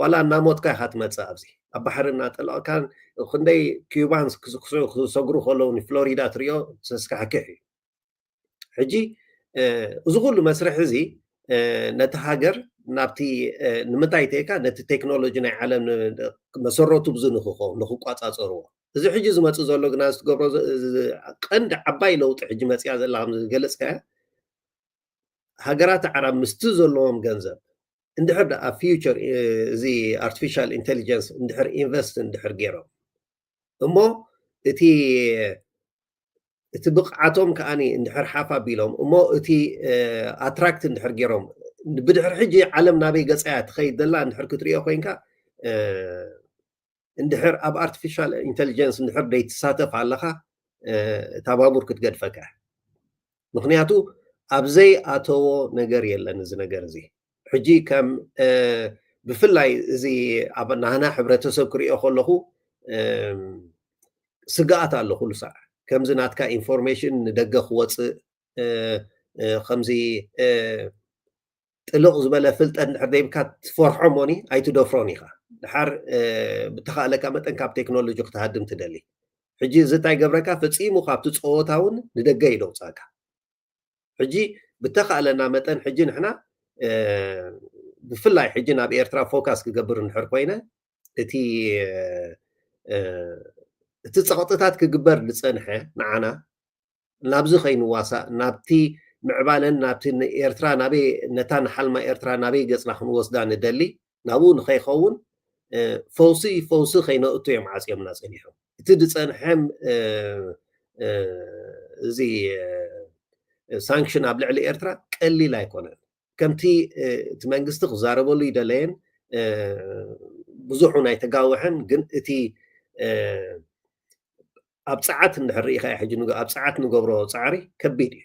ዋላ እናሞትካ ኢካ ትመፅእ ኣብዚ ኣብ ባሕሪ እናጠለቕካን ክንደይ ኪዩባንስ ክሰግሩ ከለዉ ንፍሎሪዳ ትሪኦ ዘስካሕክሕ እዩ። ሕጂ እዚ ኩሉ መስርሕ እዚ ነቲ ሃገር ናብቲ ንምንታይ ተይካ ነቲ ቴክኖሎጂ ናይ ዓለም መሰረቱ ብዚ ንክኸውን ንክቋፃፀርዎ እዚ ሕጂ ዝመፅእ ዘሎ ግና ዝትገብሮ ቀንዲ ዓባይ ለውጢ ሕጂ መፅያ ዘላ ከም ዝገለፅካያ ሃገራት ዓረብ ምስቲ ዘለዎም ገንዘብ እንድሕር ደኣ ፊውቸር እዚ ኣርቲፊሻል ኢንቴሊጀንስ እንድሕር ኢንቨስት እንድሕር ገይሮም እሞ እቲ እቲ ብቕዓቶም ከዓኒ እንድሕር ሓፍ ኣቢሎም እሞ እቲ ኣትራክት እንድሕር ገይሮም ብድሕሪ ሕጂ ዓለም ናበይ ገፃያ ትኸይድ ዘላ እንድሕር ክትሪኦ ኮይንካ እንድሕር ኣብ ኣርቲፊሻል ኢንቴሊጀንስ እንድሕር ዘይትሳተፍ ኣለኻ እታ ባቡር ክትገድፈካ ምክንያቱ ኣብዘይ ኣተዎ ነገር የለን እዚ ነገር እዚ ሕጂ ከም ብፍላይ እዚ ኣብ ናህና ሕብረተሰብ ክሪኦ ከለኹ ስግኣት ኣሎ ኩሉ ሳዕ ከምዚ ናትካ ኢንፎርሜሽን ንደገ ክወፅእ ከምዚ ጥልቕ ዝበለ ፍልጠት እንድሕር ደይብካ ትፈርሖ ሞኒ ኣይትደፍሮን ኢኻ ድሓር ብተኻእለካ መጠን ካብ ቴክኖሎጂ ክትሃድም ትደሊ ሕጂ እዚ እንታይ ገብረካ ፈፂሙ ካብቲ ፀወታ እውን ንደገ ይደውፃካ ሕጂ ብተኻእለና መጠን ሕጂ ንሕና ብፍላይ ሕጂ ናብ ኤርትራ ፎካስ ክገብር እንድሕር ኮይነ እቲ እቲ ፀቕጥታት ክግበር ዝፀንሐ ንዓና ናብዚ ከይንዋሳእ ናብቲ ምዕባለን ናብቲ ኤርትራ ናበይ ነታ ንሓልማ ኤርትራ ናበይ ገፅና ክንወስዳ ንደሊ ናብኡ ንኸይኸውን ፈውሲ ፈውሲ ከይነእቱ እዮም ዓፅዮምና ፀኒሖም እቲ ዝፀንሐም እዚ ሳንክሽን ኣብ ልዕሊ ኤርትራ ቀሊል ኣይኮነን ከምቲ እቲ መንግስቲ ክዛረበሉ ይደለየን ብዙሕ ናይ ተጋውሐን ግን እቲ ኣብ ፀዓት እንድሕር ርኢኻ ሕጂ ኣብ ፀዓት ንገብሮ ፃዕሪ ከቢድ እዩ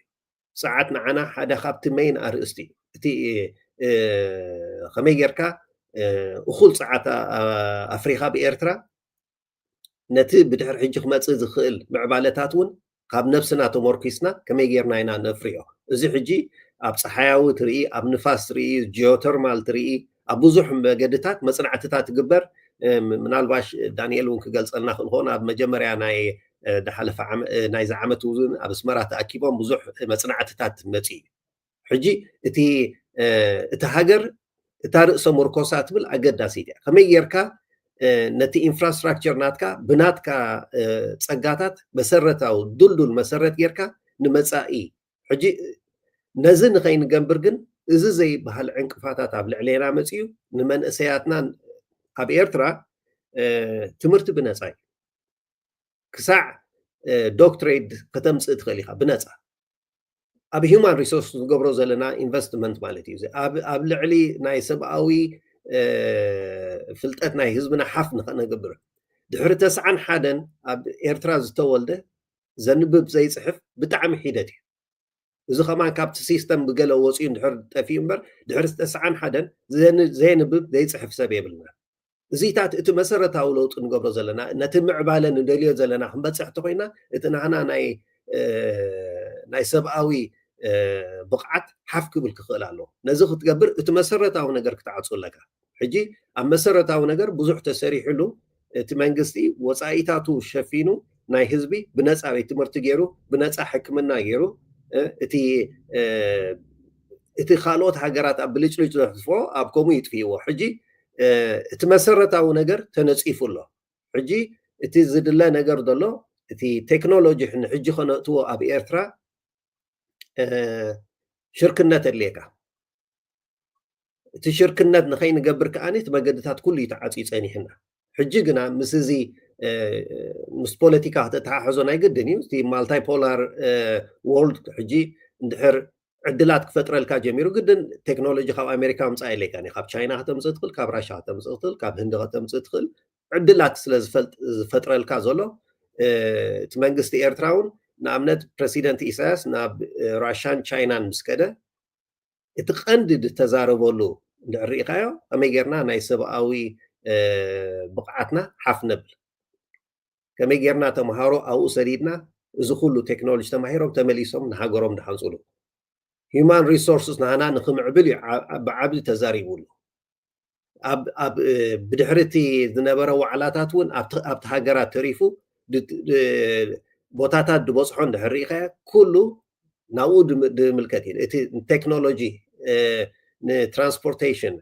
ፀዓት ንዓና ሓደ ካብቲ መይን ኣርእስቲ እዩ እቲ ከመይ ጌርካ እኩል ፀዓት ኣፍሪካ ብኤርትራ ነቲ ብድሕሪ ሕጂ ክመፅእ ዝኽእል ምዕባለታት እውን ካብ ነብስና ተመርኪስና ከመይ ጌርና ኢና ነፍርዮ? እዚ ሕጂ ኣብ ፀሓያዊ ትርኢ፣ ኣብ ንፋስ ትርኢ፣ ጂኦተርማል ትርኢ፣ ኣብ ብዙሕ መገድታት መፅናዕትታት ትግበር። ምናልባሽ ዳንኤል እውን ክገልፀልና ክእል ኾን ኣብ መጀመርያ ናይ ዝሓለፈ ናይዚ ዓመት እውን ኣብ ኣስመራ ተኣኪቦም ብዙሕ መፅናዕትታት መፅኡ እዩ። ሕጂ እቲ እቲ ሃገር እታ ርእሰ መርኮሳ ትብል ኣገዳሲት እያ። ከመይ ጌርካ ነቲ ኢንፍራስትራክቸር ናትካ ብናትካ ፀጋታት መሰረታዊ ዱልዱል መሰረት ጌርካ ንመፃኢ ሕጂ ነዚ ንኸይንገብር ግን እዚ ዘይበሃል ዕንቅፋታት ኣብ ልዕሌና መፅዩ ንመንእሰያትና ኣብ ኤርትራ ትምህርቲ ብነፃ እዩ። ክሳዕ ዶክትሬት ከተምፅእ ትኽእል ኢኻ ብነፃ። ኣብ ሂማን ሪሶርስ ዝገብሮ ዘለና ኢንቨስትመንት ማለት እዩ። ኣብ ልዕሊ ናይ ሰብኣዊ ፍልጠት ናይ ህዝብና ሓፍ ንኸነገብር ድሕሪ ተስዓን ሓደን ኣብ ኤርትራ ዝተወልደ ዘንብብ ዘይፅሕፍ ብጣዕሚ ሒደት እዩ። እዚ ከማን ካብቲ ሲስተም ብገለ ወፂኡ እንድሕር ጠፊኡ እምበር ድሕሪ ተስዓን ሓደን ዘየንብብ ዘይፅሕፍ ሰብ የብልና። እዚታት እቲ መሰረታዊ ለውጢ ንገብሮ ዘለና ነቲ ምዕባለ ንደልዮ ዘለና ክንበፅሕ ተኮይና እቲ ናህና ናይ ናይ ሰብኣዊ ብቕዓት ሓፍ ክብል ክኽእል ኣለዎ። ነዚ ክትገብር እቲ መሰረታዊ ነገር ክትዓፁ ኣለካ። ሕጂ ኣብ መሰረታዊ ነገር ብዙሕ ተሰሪሕሉ እቲ መንግስቲ ወፃኢታቱ ሸፊኑ ናይ ህዝቢ ብነፃ ቤት ትምህርቲ ገይሩ ብነፃ ሕክምና ገይሩ እቲ እቲ ካልኦት ሃገራት ኣብ ብልጭልጭ ዘሕልፎ ኣብ ከምኡ ይጥፍእዎ። ሕጂ እቲ መሰረታዊ ነገር ተነፂፉ ኣሎ። ሕጂ እቲ ዝድለ ነገር ዘሎ እቲ ቴክኖሎጂ ንሕጂ ከነእትዎ ኣብ ኤርትራ ሽርክነት ኣድልየካ። እቲ ሽርክነት ንኸይንገብር ከኣ እቲ መገድታት ኩሉ እዩ ተዓፅዩ ፀኒሕና። ሕጂ ግና ምስ እዚ ምስ ፖለቲካ ከተተሓሕዞ ናይ ግድን እዩ። እቲ ማልታይፖላር ወርልድ ሕጂ እንድሕር ዕድላት ክፈጥረልካ ጀሚሩ ግድን ቴክኖሎጂ ካብ ኣሜሪካ ምፃእ የለካ ካብ ቻይና ከተምፅእ ትኽእል ካብ ራሻ ከተምፅእ ትኽእል ካብ ህንዲ ከተምፅእ ትኽእል ዕድላት ስለ ዝፈጥረልካ ዘሎ እቲ መንግስቲ ኤርትራ እውን ንኣብነት ፕረሲደንት ኢሳያስ ናብ ራሻን ቻይናን ምስ ከደ እቲ ቀንዲ ዝተዛረበሉ እንድሕር ርኢኻዮ ከመይ ጌርና ናይ ሰብኣዊ ብቕዓትና ሓፍ ነብል ከመይ ጌርና ተምሃሮ ኣብኡ ሰዲድና እዚ ኩሉ ቴክኖሎጂ ተማሂሮም ተመሊሶም ንሃገሮም ድሓንፅሉ ሂማን ሪሶርስስ ናህና ንክምዕብል እዩ ብዓብዲ ተዛሪቡሉ። ኣብ ብድሕሪ እቲ ዝነበረ ዋዕላታት እውን ኣብቲ ሃገራት ተሪፉ ቦታታት ዝበፅሖ እንድሕር ርኢኻዮ ኩሉ ናብኡ ዝምልከት እዩ። እቲ ቴክኖሎጂ ንትራንስፖርቴሽን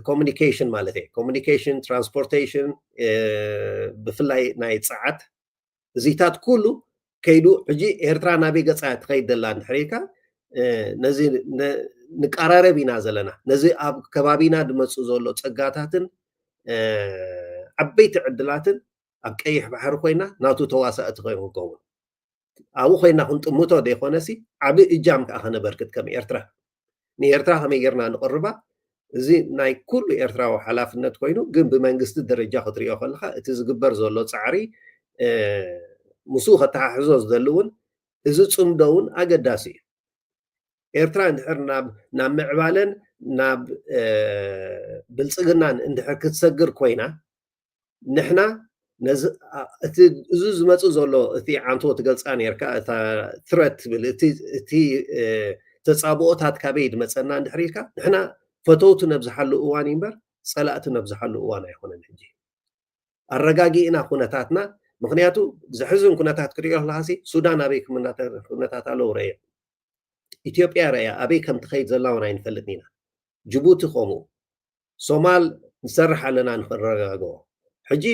ኮሚኒኬሽን ማለት እዩ። ኮሚኒኬሽን ትራንስፖርቴሽን ብፍላይ ናይ ፀዓት እዚታት ኩሉ ከይዱ ሕጂ ኤርትራ ናበይ ገፃ ትኸይድ ዘላ እንድሕር ኢልካ ነዚ ንቀራረብ ኢና ዘለና። ነዚ ኣብ ከባቢና ዝመፅእ ዘሎ ፀጋታትን ዓበይቲ ዕድላትን ኣብ ቀይሕ ባሕሪ ኮይና ናቱ ተዋሳእቲ ኮይኑ ክኸውን ኣብኡ ኮይና ክንጥምቶ ዘይኮነሲ ዓብ እጃም ከዓ ከነበርክት ከም ኤርትራ ንኤርትራ ከመይ ጌርና ንቕርባ እዚ ናይ ኩሉ ኤርትራዊ ሓላፍነት ኮይኑ ግን ብመንግስቲ ደረጃ ክትሪኦ ከለካ እቲ ዝግበር ዘሎ ፃዕሪ ምስኡ ከተሓሕዞ ዝደሊ እውን እዚ ፅምዶ እውን ኣገዳሲ እዩ። ኤርትራ እንድሕር ናብ ናብ ምዕባለን ናብ ብልፅግናን እንድሕር ክትሰግር ኮይና ንሕና ነዚ እቲ እዚ ዝመፅእ ዘሎ እቲ ዓንቶ ትገልፃ ነርካ እታ ትረት ትብል እቲ ተፃብኦታት ካበይ ዝመፀና እንድሕር ኢልካ ንሕና ፈተውቲ ነብዝሓሉ እዋን እዩ እምበር ፀላእቲ ነብዝሓሉ እዋን ኣይኮነን። ሕጂ ኣረጋጊእና ኩነታትና ምክንያቱ ዘሕዝን ኩነታት ክሪኦ ኣለካሲ ሱዳን ኣበይ ኩነታት ኣለዉ ረእዮ ኢትዮጵያ ረእያ ኣበይ ከም ትኸይድ ዘላ እውን ኣይንፈልጥን ኢና። ጅቡቲ ከምኡ ሶማል ንሰርሕ ኣለና ንክንረጋግኦ። ሕጂ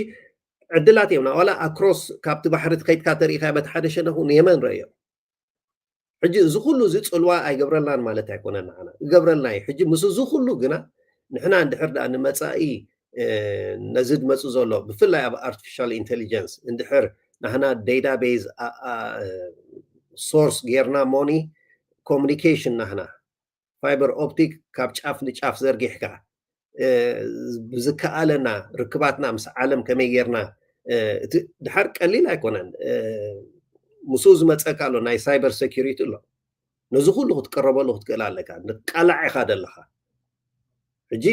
ዕድላት እዮም ናዋላ ኣክሮስ ካብቲ ባሕሪ ትኸይድካ ተሪኢካ በቲ ሓደ ሸነኹ ንየመን ረእዮ። ሕጂ እዚ ኩሉ እዚ ፅልዋ ኣይገብረልናን ማለት ኣይኮነን ንዓና ይገብረልና እዩ። ሕጂ ምስ እዚ ኩሉ ግና ንሕና እንድሕር ደኣ ንመፃኢ ነዚ ድመፁ ዘሎ ብፍላይ ኣብ ኣርቲፊሻል ኢንቴሊጀንስ እንድሕር ናህና ዴታቤዝ ሶርስ ጌርና ሞኒ ኮሚኒኬሽን ናህና ፋይበር ኦፕቲክ ካብ ጫፍ ንጫፍ ዘርጊሕካ ብዝከኣለና ርክባትና ምስ ዓለም ከመይ ጌርና እቲ ድሓር ቀሊል ኣይኮነን። ምስኡ ዝመፀካ ኣሎ ናይ ሳይበር ሴኪሪቲ ኣሎ። ነዚ ኩሉ ክትቀረበሉ ክትክእል ኣለካ። ንቃላዕ ኢኻ ደለኻ። ሕጂ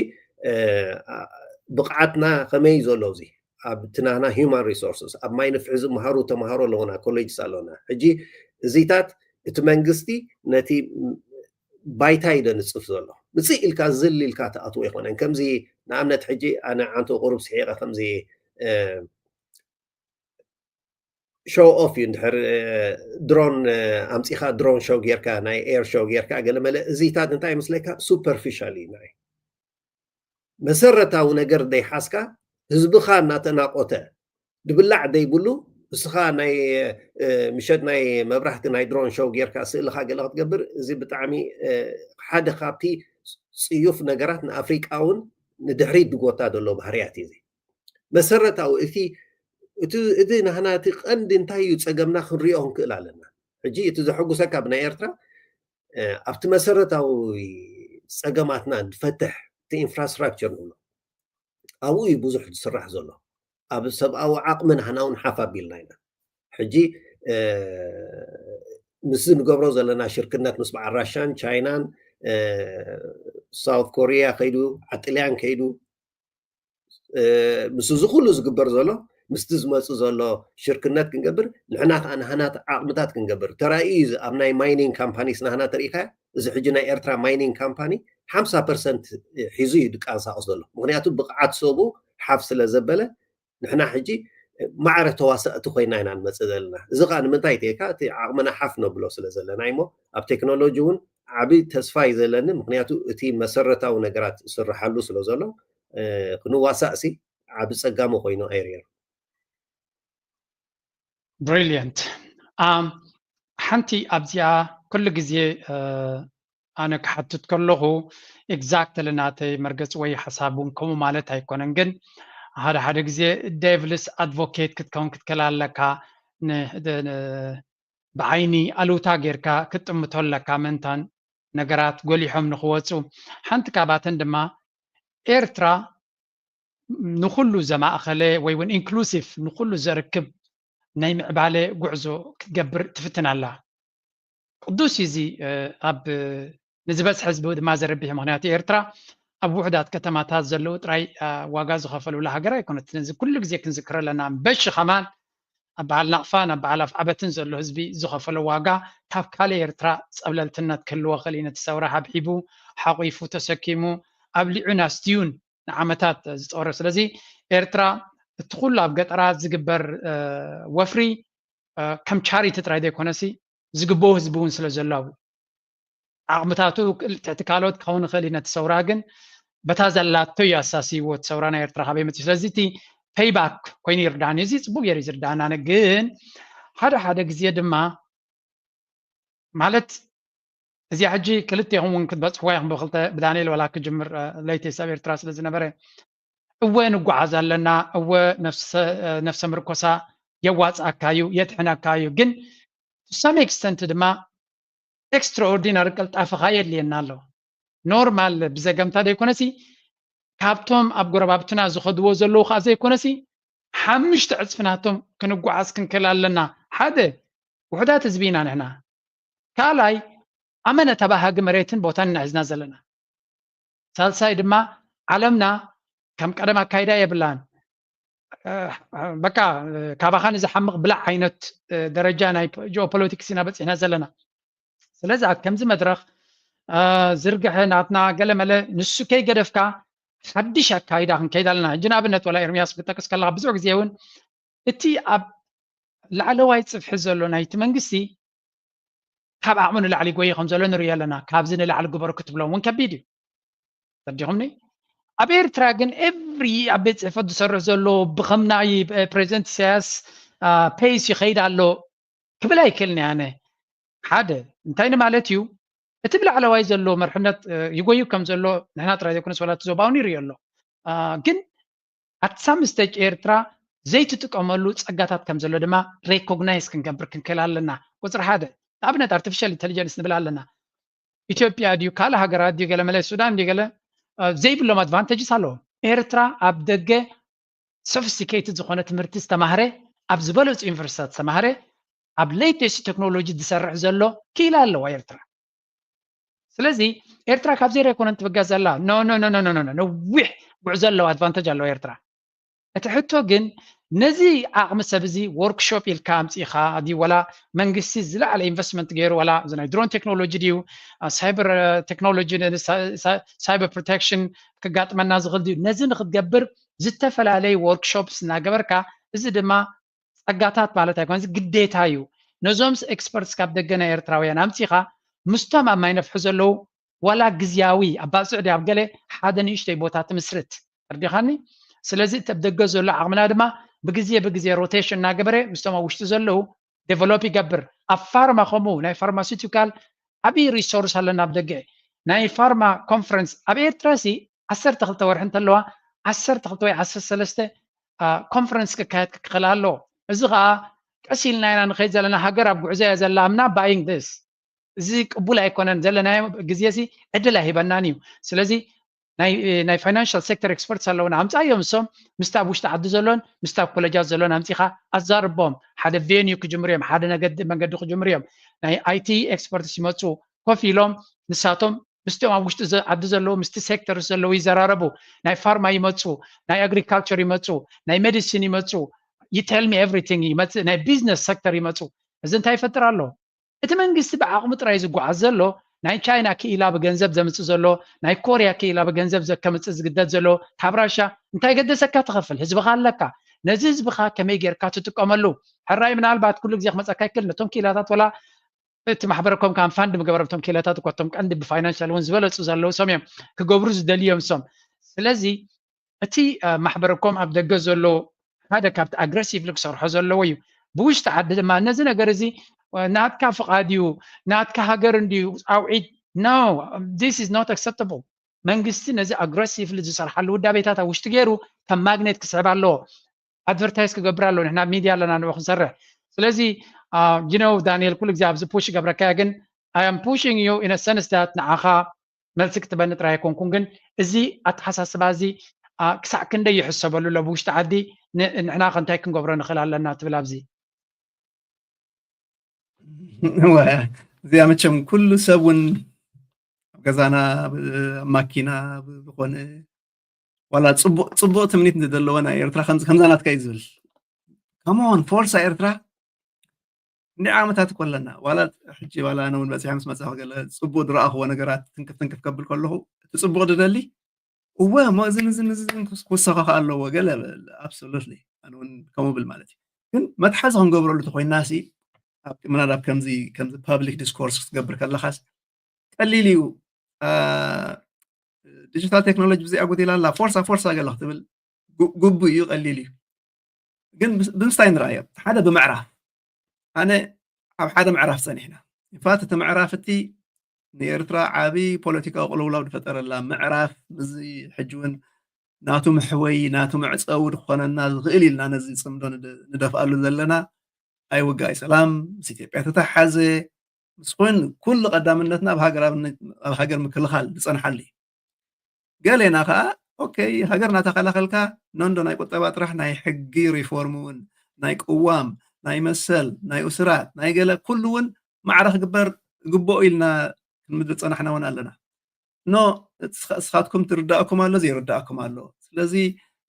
ብቕዓትና ከመይ ዘሎ እዚ ኣብ ትናና human resources ኣብ ማይ ንፍሒ ዝመሃሩ ተምሃሮ ኣለውና፣ ኮሌጅስ ኣለውና። ሕጂ እዚታት እቲ መንግስቲ ነቲ ባይታ እዩ ደንፅፍ ዘሎ። ምፅእ ኢልካ ዝል ኢልካ ትኣትዎ ኣይኮነን። ከምዚ ንኣብነት ሕጂ ኣነ ዓንቶ ቁሩብ ስሒቐ ከምዚ show off እዩ። እንድሕር ድሮን ኣምፂኻ ድሮን ሾው ጌርካ ናይ air show ጌርካ ገለመለ እዚታት እንታይ ይመስለካ? Superficial እዩ ናይ መሰረታዊ ነገር ደይሓዝካ ህዝብኻ እናተናቆተ ድብላዕ ደይብሉ እስኻ ናይ ምሸት ናይ መብራህቲ ናይ ድሮን ሾው ጌርካ ስእልኻ ገለ ክትገብር እዚ ብጣዕሚ ሓደ ካብቲ ፅዩፍ ነገራት ንኣፍሪቃ እውን ንድሕሪት ድጎታ ዘሎ ባህርያት እዩ። መሰረታዊ እቲ እቲ ናህና እቲ ቀንዲ እንታይ እዩ ፀገምና ክንሪኦ ክንክእል ኣለና። ሕጂ እቲ ዘሐጉሰካ ብናይ ኤርትራ ኣብቲ መሰረታዊ ፀገማትና ንፈትሕ እቲ infrastructure ንብሎ ኣብኡ እዩ ብዙሕ ዝስራሕ ዘሎ። ኣብ ሰብኣዊ ዓቕሚ ናህና እውን ሓፍ ኣቢልና ኢና። ሕጂ ምስ ንገብሮ ዘለና ሽርክነት ምስ በዓል ራሻን ቻይናን ሳውት ኮሪያ ከይዱ ዓጥልያን ከይዱ ምስ እዚ ኩሉ ዝግበር ዘሎ ምስቲ ዝመፅእ ዘሎ ሽርክነት ክንገብር ንሕና ከዓ ናህናት ዓቕምታት ክንገብር ተራእዩ እዩ። ኣብ ናይ mining companies ናህና ተሪኢካ እዚ ሕጂ ናይ ኤርትራ mining company ሓምሳ ፐርሰንት ሒዙ እዩ ድቃንሳቀስ ዘሎ። ምክንያቱ ብቕዓት ሰቡ ሓፍ ስለ ዘበለ ንሕና ሕጂ ማዕረ ተዋሳእቲ ኮይና ኢና ንመፅእ ዘለና። እዚ ከዓ ንምንታይ ተካ እቲ ዓቕምና ሓፍ ነብሎ ስለ ዘለና እሞ ኣብ ቴክኖሎጂ እውን ዓብይ ተስፋ እዩ ዘለኒ። ምክንያቱ እቲ መሰረታዊ ነገራት ዝስርሓሉ ስለ ዘሎ ክንዋሳእ ሲ ዓቢ ጸጋሚ ኮይኑ ኣይርእዮን። Brilliant። ሓንቲ ኣብዚኣ ኩሉ ግዜ ኣነ ክሓትት ከለኹ exactly ናተይ መርገፂ ወይ ሓሳብ እውን ከምኡ ማለት ኣይኮነን፣ ግን ሓደ ሓደ ግዜ devil's advocate ክትከውን ክትክእል ኣለካ። ብዓይኒ ኣሉታ ጌርካ ክትጥምቶ ኣለካ ምእንታን ነገራት ጎሊሖም ንክወፁ። ሓንቲ ካብኣተን ድማ ኤርትራ ንኩሉ ዘማእኸለ ወይ እውን inclusive ንኩሉ ዘርክብ ናይ ምዕባለ ጉዕዞ ክትገብር ትፍትን ኣላ። ቅዱስ እዩ እዚ ኣብ ንዝበዝሐ ህዝቢ ድማ ዘርብሕ። ምክንያቱ ኤርትራ ኣብ ውሕዳት ከተማታት ዘለዉ ጥራይ ዋጋ ዝኸፈሉላ ሃገር ኣይኮነትን። እዚ ኩሉ ግዜ ክንዝክሮ ኣለና። በሺ ከማን ኣብ በዓል ናቕፋን ኣብ በዓል ኣፍዓበትን ዘሎ ህዝቢ ዝኸፈሎ ዋጋ ካብ ካልእ ኤርትራ ጸብለልትነት ክህልዎ ክእል እዩ። ነቲ ሰውራ ሓብሒቡ ሓቂፉ ተሰኪሙ ኣብሊዑን ኣስትዩን ንዓመታት ዝጸወረ። ስለዚ ኤርትራ እቲ ኩሉ ኣብ ገጠራት ዝግበር ወፍሪ ከም charity ጥራይ ዘይኮነሲ ዝግበኦ ህዝቢ እውን ስለ ዘሎ ኣብኡ ዓቕምታቱ ትሕቲ ካልኦት ክኸውን ይኽእል እዩ። ነቲ ሰውራ ግን በታ ዘላቶ እዩ ኣሳስይዎ እቲ ሰውራ ናይ ኤርትራ ካበይ መፅኡ። ስለዚ እቲ payback ኮይኑ ይርዳኒ። እዚ ፅቡቅ ገይሩ እዩ ዝርዳና። ግን ሓደ ሓደ ግዜ ድማ ማለት እዚኣ ሕጂ ክልቴኹም እውን ክትበፅሕዋ ኢኹም ብክልተ ብዳንኤል ዋላ ክጅምር ለይቴስ ኣብ ኤርትራ ስለ ዝነበረ እወ ንጓዓዝ ኣለና፣ እወ ነፍሰ ምርኮሳ የዋፅኣካ እዩ የድሕነካ እዩ። ግን to some extent ድማ extraordinary ቅልጣፈ ከዓ የድልየና ኣሎ። ኖርማል ብዘገምታ ዘይኮነሲ ካብቶም ኣብ ጎረባብትና ዝኸድዎ ዘለዉ ከዓ ዘይኮነሲ ሓሙሽተ ዕፅፊ ናቶም ክንጓዓዝ ክንክእል ኣለና። ሓደ ውሕዳት ህዝቢ ኢና ንሕና። ካልኣይ ኣመነ ተባሃጊ መሬትን ቦታን ኢና ሒዝና ዘለና። ሳልሳይ ድማ ዓለምና ከም ቀደም ኣካይዳ የብላን። በቃ ካባኻ ንዝሓምቕ ብላዕ ዓይነት ደረጃ ናይ ጂኦፖለቲክስ ኢና በፂሕና ዘለና። ስለዚ ኣብ ከምዚ መድረኽ ዝርግሐ ናትና ገለመለ ንሱ ከይገደፍካ ሓድሽ ኣካይዳ ክንከይድ ኣለና። ሕጂ ንኣብነት ዋላ ኤርሚያስ ክጠቅስ ከለካ ብዙሕ ግዜ እውን እቲ ኣብ ላዕለዋይ ፅፍሒ ዘሎ ናይቲ መንግስቲ ካብ ዓቕሙ ንላዕሊ ይጎይ ከም ዘሎ ንሪኦ ኣለና። ካብዚ ንላዕሊ ግበሩ ክትብሎም እውን ከቢድ እዩ። ተረዲኹምኒ? ኣብ ኤርትራ ግን every ኣብ ቤት ፅሕፈት ዝሰርሕ ዘሎ ብከም ናይ ፕሬዚደንት ኢሳያስ pace ይኸይድ ኣሎ ክብል ኣይክእልን እየ ኣነ። ሓደ እንታይ ንማለት እዩ? እቲ ብላዕለዋይ ዘሎ መርሕነት ይጎዩ ከም ዘሎ ንሕና ጥራይ ዘይኮነስ ዋላ እቲ ዞባውን ይርእዮ ኣሎ። ግን at some stage ኤርትራ ዘይትጥቀመሉ ጸጋታት ከም ዘሎ ድማ recognize ክንገብር ክንክእል ኣለና። ቁፅሪ ሓደ ንኣብነት artificial intelligence ንብል ኣለና። ኢትዮጵያ ድዩ ካልእ ሃገራት ድዩ ገለ መለ ሱዳን ድዩ ገለ ዘይብሎም advantages ኣለዎም። ኤርትራ ኣብ ደገ sophisticated ዝኾነ ትምህርቲ ዝተማህረ ኣብ ዝበለፁ ዩኒቨርሲቲታት ዝተማህረ ኣብ latest ቴክኖሎጂ ዝሰርሕ ዘሎ ክኢላ ኣለዋ ኤርትራ። ስለዚ ኤርትራ ካብ ዜሮ ኣይኮነን ትብገስ ዘላ። No no no no no no ነዊሕ ጉዕዞ ኣለዋ፣ advantage ኣለዋ ኤርትራ። እቲ ሕቶ ግን ነዚ ዓቕሚ ሰብ እዚ ወርክሾፕ ኢልካ ኣምፂእኻ ድዩ፣ ወላ መንግስቲ ዝለዓለ ኢንቨስትመንት ገይሩ፣ ወላ እዚ ናይ ድሮን ቴክኖሎጂ ድዩ፣ ሳይበር ቴክኖሎጂ፣ ሳይበር ፕሮቴክሽን ክጋጥመና ዝኽእል ድዩ፣ ነዚ ንክትገብር ዝተፈላለዩ ወርክሾፕስ እናገበርካ፣ እዚ ድማ ፀጋታት ማለት ኣይኮነ፣ እዚ ግዴታ እዩ። ነዞምስ ኤክስፐርትስ ካብ ደገ ናይ ኤርትራውያን ኣምፂኻ ምስቶም ኣብ ማይ ነፍሑ ዘለዉ ዋላ ግዝያዊ ኣብ ባፅዕ ድዩ ኣብ ገለ ሓደ ንእሽተይ ቦታ ትምስርት፣ ተርዲኻኒ? ስለዚ እቲ ኣብ ደገ ዘሎ ዓቕምና ድማ ብግዜ ብግዜ ሮቴሽን እናገበረ ምስቶም ኣብ ውሽጢ ዘለዉ ዴቨሎፕ ይገብር። ኣብ ፋርማ ከምኡ ናይ ፋርማሲውቲካል ዓብዪ ሪሶርስ ኣለና ኣብ ደገ። ናይ ፋርማ ኮንፈረንስ ኣብ ኤርትራ ሲ ዓሰርተ ክልተ ወርሒ እንተለዋ ዓሰርተ ክልተ ወይ ዓሰርተ ሰለስተ ኮንፈረንስ ክካየድ ክክእል ኣሎ። እዚ ከዓ ቀስ ኢልና ኢና ንኸይድ ዘለና። ሃገር ኣብ ጉዕዞ እያ ዘላ። I'm not buying this። እዚ ቅቡል ኣይኮነን። ዘለናዮ ግዜ ሲ ዕድል ኣይሂበናን እዩ። ስለዚ ናይ ናይ ፋይናንሻል ሴክተር ኤክስፐርትስ ኣለውና፣ ኣምፃዮም። እሶም ምስቲ ኣብ ውሽጢ ዓዲ ዘሎን ምስቲ ኣብ ኮሌጃት ዘሎን ኣምፂኻ ኣዛርቦም። ሓደ ቬኒዩ ክጅምሩ እዮም፣ ሓደ ነገዲ መንገዲ ክጅምሩ እዮም። ናይ ኣይቲ ኤክስፐርትስ ይመፁ፣ ኮፍ ኢሎም ንሳቶም ምስቲኦም ኣብ ውሽጢ ዘ- ዓዲ ዘለዉ ምስቲ ሴክተር ዘለዉ ይዘራረቡ። ናይ ፋርማ ይመፁ፣ ናይ ኣግሪካልቸር ይመፁ፣ ናይ ሜዲሲን ይመፁ። You tell me everything ይመፅእ፣ ናይ ቢዝነስ ሴክተር ይመፁ። እዚ እንታይ ይፈጥር ኣሎ? እቲ መንግስቲ ብዓቕሙ ጥራይ ዝጓዓዝ ዘሎ፣ ናይ ቻይና ክኢላ ብገንዘብ ዘምፅእ ዘሎ፣ ናይ ኮርያ ክኢላ ብገንዘብ ዘከምፅእ ዝግደድ ዘሎ፣ ካብ ራሻ እንታይ ገደሰካ ትኸፍል፣ ህዝብኻ ኣለካ። ነዚ ህዝብኻ ከመይ ጌርካ ትጥቀመሉ? ሕራይ ምናልባት ኩሉ ግዜ ክመፀካ ይክእል፣ ነቶም ክኢላታት ወላ እቲ ማሕበረኮም ከም ፋንድ ምገበረ፣ እቶም ክኢላታት እኮ እቶም ቀንዲ ብፋይናንሻል እውን ዝበለፁ ዘለዉ ሰም እዮም፣ ክገብሩ ዝደልዮም ሰም። ስለዚ እቲ ማሕበረኮም ኣብ ደገ ዘሎ ሓደ ካብቲ ኣግረሲቭሊ ክሰርሖ ዘለዎ እዩ። ብውሽጢ ዓዲ ድማ ነዚ ነገር እዚ ናትካ ፍቓድ እዩ፣ ናትካ ሃገር እንድዩ ፃውዒት። No, this is not acceptable። መንግስቲ ነዚ ኣግረሲቭሊ ዝሰርሓሉ ውዳቤታት ኣብ ውሽጢ ገይሩ ከም ማግኔት ክስዕብ ኣለዎ። ኣድቨርታይዝ ክገብር ኣለዎ። ንሕና ኣብ ሚድያ ኣለና፣ ንኡ ክንሰርሕ። ስለዚ you know ዳንኤል፣ ኩሉ ግዜ ኣብዚ ፑሽ ይገብረካ እየ፣ ግን I am pushing you in a sense that ንዓኻ መልሲ ክትበኒ ጥራይ ኣይኮንኩን፣ ግን እዚ ኣተሓሳስባ እዚ ክሳዕ ክንደይ ይሕሰበሉ ኣሎ ብውሽጢ ዓዲ? ንሕና ከ እንታይ ክንገብሮ ንኽእል ኣለና ትብል ኣብዚ? እዚኣ መቸም ኩሉ ሰብ እውን ኣብ ገዛና፣ ኣብ ማኪና፣ ዝኾነ ዋላ ፅቡቅ ትምኒት ዘለወ ናይ ኤርትራ ከምዛ ናትካ እዩ ዝብል። ከሞን ፎርሳ ኤርትራ እንዲ ዓመታት እኮ ኣለና። ዋላ ሕጂ ዋላ ኣነ እውን በፂሐ ምስ መፃኹ ገለ ፅቡቅ ዝረኣኽዎ ነገራት ትንክፍ ትንክፍ ከብል ከለኹ እቲ ፅቡቅ ዝደሊ እወ እሞ እዝን እዝን እዝን ክወሰኸኸ ኣለዎ ገለ። ኣብሶሉትሊ ኣነ እውን ከምኡ ብል ማለት እዩ። ግን መትሓዚ ክንገብረሉ ተኮይና ሲ ምናልባት ከምዚ ከምዚ ፓብሊክ ዲስኮርስ ክትገብር ከለኻስ ቀሊል እዩ። ዲጂታል ቴክኖሎጂ ብዚኣ ጉዲላ ኣላ ፎርሳ ፎርሳ ገለ ክትብል ግቡእ እዩ፣ ቀሊል እዩ። ግን ብምስታይ ንረኣዮ ሓደ ብምዕራፍ ኣነ ኣብ ሓደ ምዕራፍ ፀኒሕና ኢንፋት እቲ ምዕራፍ እቲ ንኤርትራ ዓብዪ ፖለቲካዊ ቅልውላው ዝፈጠረላ ምዕራፍ እዚ ሕጂ እውን ናቱ መሕወይ ናቱ መዕፀዊ ዝኾነና ዝኽእል ኢልና ነዚ ፅምዶ ንደፍኣሉ ዘለና ኣይውጋይ ሰላም ምስ ኢትዮጵያ ተተሓዘ ምስ ኮይኑ ኩሉ ቀዳምነትና ኣብ ሃገር ምክልኻል ዝፀንሓሉ እዩ። ገሌና ከዓ ኦኬ ሃገር እናተኸላኸልካ ነንዶ ናይ ቁጠባ ጥራሕ ናይ ሕጊ ሪፎርም እውን ናይ ቅዋም ናይ መሰል ናይ እስራት ናይ ገለ ኩሉ እውን ማዕረ ክግበር ግብኦ ኢልና ክንምድር ዝፀናሕና እውን ኣለና። ኖ እስኻትኩም ትርዳእኩም ኣሎ ዘይርዳእኩም ኣሎ። ስለዚ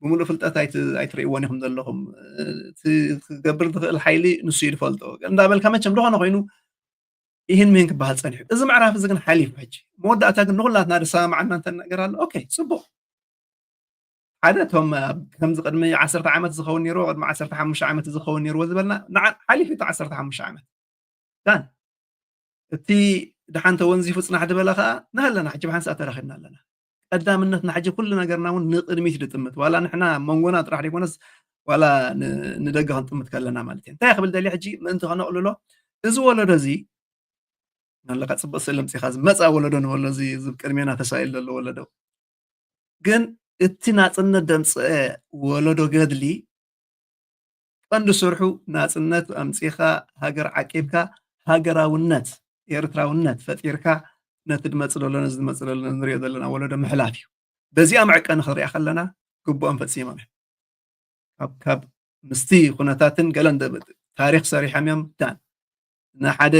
ብምሉእ ፍልጠት ኣይትርእይዎን ኢኹም ዘለኹም። ክገብር ዝኽእል ሓይሊ ንሱ እዩ ዝፈልጦ እንዳበልካ መቸም ዝኾነ ኮይኑ ይህን ምህን ክበሃል ፀኒሑ። እዚ ምዕራፍ እዚ ግን ሓሊፉ ሕጂ መወዳእታ ግን ንኩላትና ዝሰማማዓና እንተ ነገር ኣሎ ኦኬ ፅቡቅ። ሓደ እቶም ከምዚ ቅድሚ ዓሰርተ ዓመት ዝኸውን ነይርዎ ቅድሚ ዓሰርተ ሓሙሽተ ዓመት ዝኸውን ነይርዎ ዝበልና ንዓ ሓሊፉ እቲ ዓሰርተ ሓሙሽተ ዓመት ዳን እቲ ድሓን ተወንዚፉ ፅናሕ ዝበለ ከዓ ንሃለና ሕጂ ብሓንሳእ ተራኺብና ኣለና። ቀዳምነትና ሕጂ ኩሉ ነገርና እውን ንቅድሚት ዝጥምት ዋላ ንሕና መንጎና ጥራሕ ዘይኮነስ ዋላ ንደገ ክንጥምት ከለና ማለት እዩ። እንታይ ክብል ደልየ ሕጂ ምእንቲ ከነቕልሎ እዚ ወለዶ እዚ ኣለካ ፅቡቅ ስእሊ ኣምፂኻ ዝመፃ ወለዶ ንበሎ እዚ ቅድሜና ተሳኢሉ ዘሎ ወለዶ ግን እቲ ናፅነት ደምፅአ ወለዶ ገድሊ ቀንዲ ስርሑ ናፅነት ኣምፂኻ ሃገር ዓቂብካ ሃገራውነት ኤርትራውነት ፈጢርካ ነቲ ድመፅ ዘሎ ነዚ ድመፅ ዘሎ ንሪኦ ዘለና ወለዶ ምሕላፍ እዩ። በዚኣ መዕቀኒ ክንሪኣ ከለና ግቡኦም ፈፂሞም እዮም። ካብ ምስቲ ኩነታትን ገለን ታሪክ ሰሪሖም እዮም ዳን ንሓደ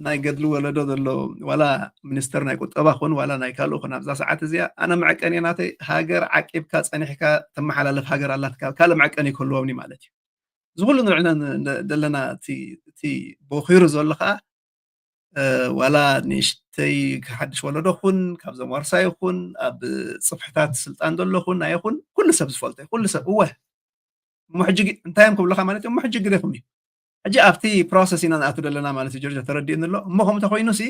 ናይ ገድሊ ወለዶ ዘሎ ዋላ ሚኒስተር ናይ ቁጠባ ኹን ዋላ ናይ ካልእ ኹን ኣብዛ ሰዓት እዚኣ ኣነ መዐቀኒ ናተይ ሃገር ዓቂብካ ጸኒሕካ ተመሓላልፍ ሃገር ኣላትካ ካልእ መዐቀኒ ይክህልዎም ማለት እዩ። እዚ ኩሉ ንርዕነ ዘለና እቲ ቦኺሩ ዘሎ ከዓ ዋላ ንእሽተይ ሓድሽ ወለዶ ኹን ካብዞም ዋርሳይ ኹን ኣብ ጽፍሕታት ስልጣን ዘሎ ኹን ኣይኹን ኩሉ ሰብ ዝፈልጦ ኩሉ ሰብ እወ እሞ ሕጂ እንታይ እዮም ክብሉካ ማለት እዮም እሞ ሕጂ ግደፍም እዩ። ሕጂ ኣብቲ ፕሮሰስ ኢና ንኣቱ ዘለና ማለት እዩ ጆርጆ ተረዲእኒ ኣሎ እሞ ከምኡ ተኮይኑ ሲ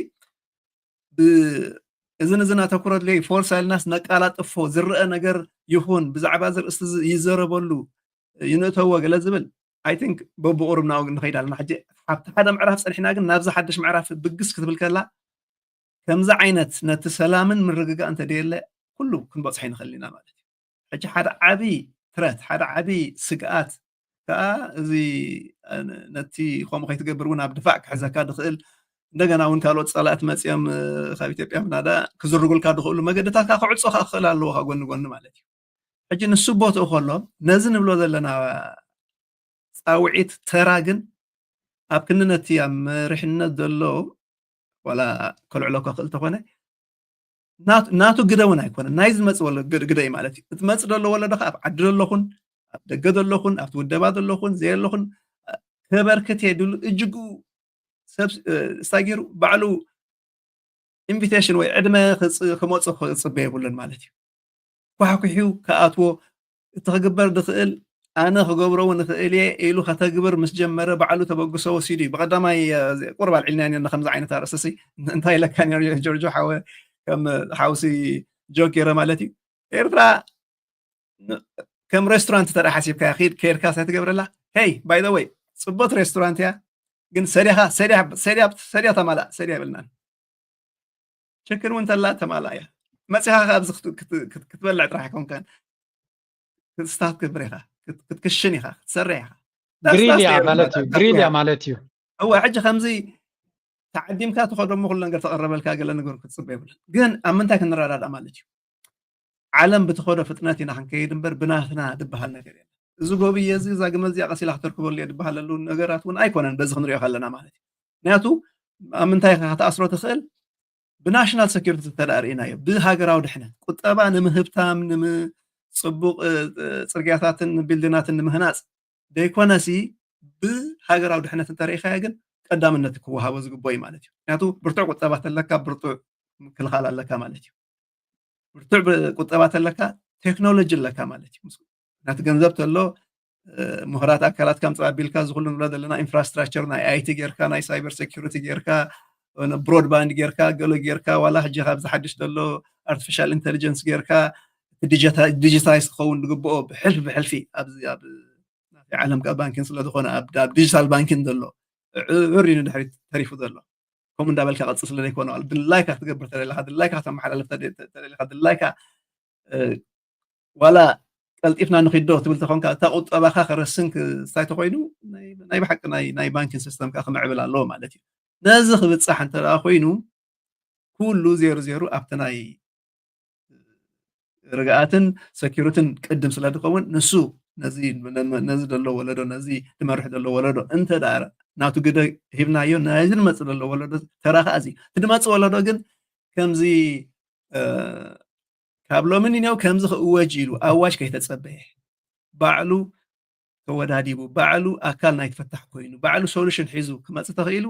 እዚ ንዚ ናተኩረት ለይ ፎርሳ ኢልናስ ነቃላጥፎ ዝረአ ነገር ይኹን ብዛዕባ ዝርእስቲ ይዘረበሉ ይንእተዎ ገለ ዝብል I think በብቁርብ ናው ንኸይድ ኣለና ሕጂ ኣብቲ ሓደ ምዕራፍ ፀኒሕና ግን ናብዚ ሓድሽ ምዕራፍ ብግስ ክትብል ከላ ከምዚ ዓይነት ነቲ ሰላምን ምርግጋእ እንተደየለ ኩሉ ክንበፅሖ ይንኽእል ኢና ማለት እዩ ሕጂ ሓደ ዓብዪ ትረት ሓደ ዓብዪ ስግኣት ከዓ እዚ ነቲ ከምኡ ከይትገብር እውን ኣብ ድፋዕ ክሕዘካ ድኽእል እንደገና እውን ካልኦት ፀላእቲ መፅኦም ካብ ኢትዮጵያ ምናዳ ክዝርጉልካ ድኽእሉ መገድታት ክዕፆ ከዓ ክኽእል ኣለዎ ጎኒ ጎኒ ማለት እዩ ሕጂ ንሱ ቦትኡ ከሎ ነዚ ንብሎ ዘለና ፃውዒት ተራ ግን ኣብ ክንነቲ ኣብ መሪሕነት ዘሎ ዋላ ከልዕሎ ክኽእል ተኾነ ናቱ ግደ እውን ኣይኮነን ናይ ዝመፅ ግደ እዩ ማለት እዩ እቲ መፅ ዘሎ ወለዶ ከዓ ኣብ ዓዲ ዘለኹን ኣብ ደገ ዘለኹን ኣብቲ ውደባ ዘለኹን ዘየለኹን ከበርክት የድሉ እጅጉ ሰብ ስታይ ገይሩ ባዕሉ ኢንቪቴሽን ወይ ዕድመ ክመፁ ክፅበ የብሉን ማለት እዩ ኳሕኩሕዩ ክኣትዎ እቲ ክግበር ድኽእል ኣነ ክገብሮ እውን እኽእል እየ ኢሉ ከተግብር ምስ ጀመረ ባዕሉ ተበግሶ ወሲዱ እዩ ብቀዳማይ ቁርብ ኣልዒልና ኔርና ከምዚ ዓይነት ኣርእስሲ እንታይ ኢለካ ኔሩ ጆርጆ ሓወ ከም ሓውሲ ጆክ ገይረ ማለት እዩ ኤርትራ ከም ሬስቶራንት ተደ ሓሲብካ ኪድ ከይድካ ሳይ ትገብረላ ሄይ ባይ ወይ ፅቦት ሬስቶራንት እያ ግን ሰዲኻ ሰዲያ ተማላእ ሰዲያ ይብልናን ችክን እውን ተላ ተማላ እያ መፅኻ ኣብዚ ክትበልዕ ጥራሕ ኣይኮንካን ክስታ ክትገብር ኢኻ ክትክሽን ኢኻ ክትሰርሕ ኢኻ ግሪል እያ ማለት እዩ ግሪል እያ ማለት እዩ እወ ሕጂ ከምዚ ተዓዲምካ ትኸዶ እሞ ኩሉ ነገር ተቐረበልካ ገለ ነገር ክትፅበ ይብለን ግን ኣብ ምንታይ ክንረዳዳእ ማለት እዩ ዓለም ብትኸዶ ፍጥነት ኢና ክንከይድ እምበር ብናትና ዝበሃል ነገር የለን እዚ ጎብየ እዚ እዛ ግመል እዚኣ ቀሲላ ክተርክበሉ እየ ዝበሃለሉ ነገራት እውን ኣይኮነን በዚ ክንሪኦ ከለና ማለት እዩ ምክንያቱ ኣብ ምንታይ ኢኻ ክትኣስሮ ትኽእል ብናሽናል ሰኪሪቲ እንተ ርኢናዮ ብሃገራዊ ድሕነት ቁጠባ ንምህብታም ንምፅቡቅ ፅርግያታትን ቢልድናትን ንምህናፅ ደይኮነሲ ብሃገራዊ ድሕነት እንተርኢኻዮ ግን ቀዳምነት ክወሃቦ ዝግቦ እዩ ማለት እዩ ምክንያቱ ብርቱዕ ቁጠባ ተለካ ብርቱዕ ምክልኻል ኣለካ ማለት እዩ ብርቱዕ ቁጠባ ተለካ ቴክኖሎጂ ኣለካ ማለት እዩ ናቲ ገንዘብ ተሎ ምሁራት ኣካላት ከም ፀባቢልካ ዝኩሉ ንብሎ ዘለና ኢንፍራስትራክቸር ናይ ኣይቲ ጌርካ ናይ ሳይበር ሴኪሪቲ ጌርካ ብሮድባንድ ጌርካ ገሎ ጌርካ ዋላ ሕጂ ካብዚ ሓድሽ ዘሎ ኣርቲፊሻል ኢንቴሊጀንስ ጌርካ ዲጂታይዝ ክኸውን ዝግብኦ ብሕልፊ ብሕልፊ ኣብዚ ኣብ ዓለም ባንኪን ስለዝኾነ ኣብ ዲጂታል ባንኪን ዘሎ ዕር ንድሕሪት ተሪፉ ዘሎ ከምኡ እንዳበልካ ቀፅል ስለ ዘይኮነ ድላይካ ክትገብር ተደለካ ድላይካ ከተመሓላልፍ ተደለካ ድላይካ ዋላ ቀልጢፍና ንኺዶ ትብል ተኾንካ እታ ቁጠባኻ ከረስን ክስታይ ተኮይኑ ናይ ብሓቂ ናይ ባንኪን ሲስተም ከዓ ክምዕብል ኣለዎ ማለት እዩ ነዚ ክብፃሕ እንተ ኮይኑ ኩሉ ዜሩ ዜሩ ኣብቲ ናይ ርግኣትን ሰኪሩትን ቅድም ስለ ዝኸውን ንሱ ነዚ ዘሎ ወለዶ ነዚ ትመርሕ ዘሎ ወለዶ እንተ ናቱ ግደ ሂብናዮ ናይዚ ንመፅእ ዘሎ ወለዶ ተራኻ እዚ ትድመፅ ወለዶ ግን ከምዚ ካብ ሎሚ ንኔው ከምዚ ክእወጅ ኢሉ ኣዋጅ ከይተፀበየ ባዕሉ ተወዳዲቡ ባዕሉ ኣካል ናይ ትፈታሕ ኮይኑ ባዕሉ ሶሉሽን ሒዙ ክመፅእ ተኽኢሉ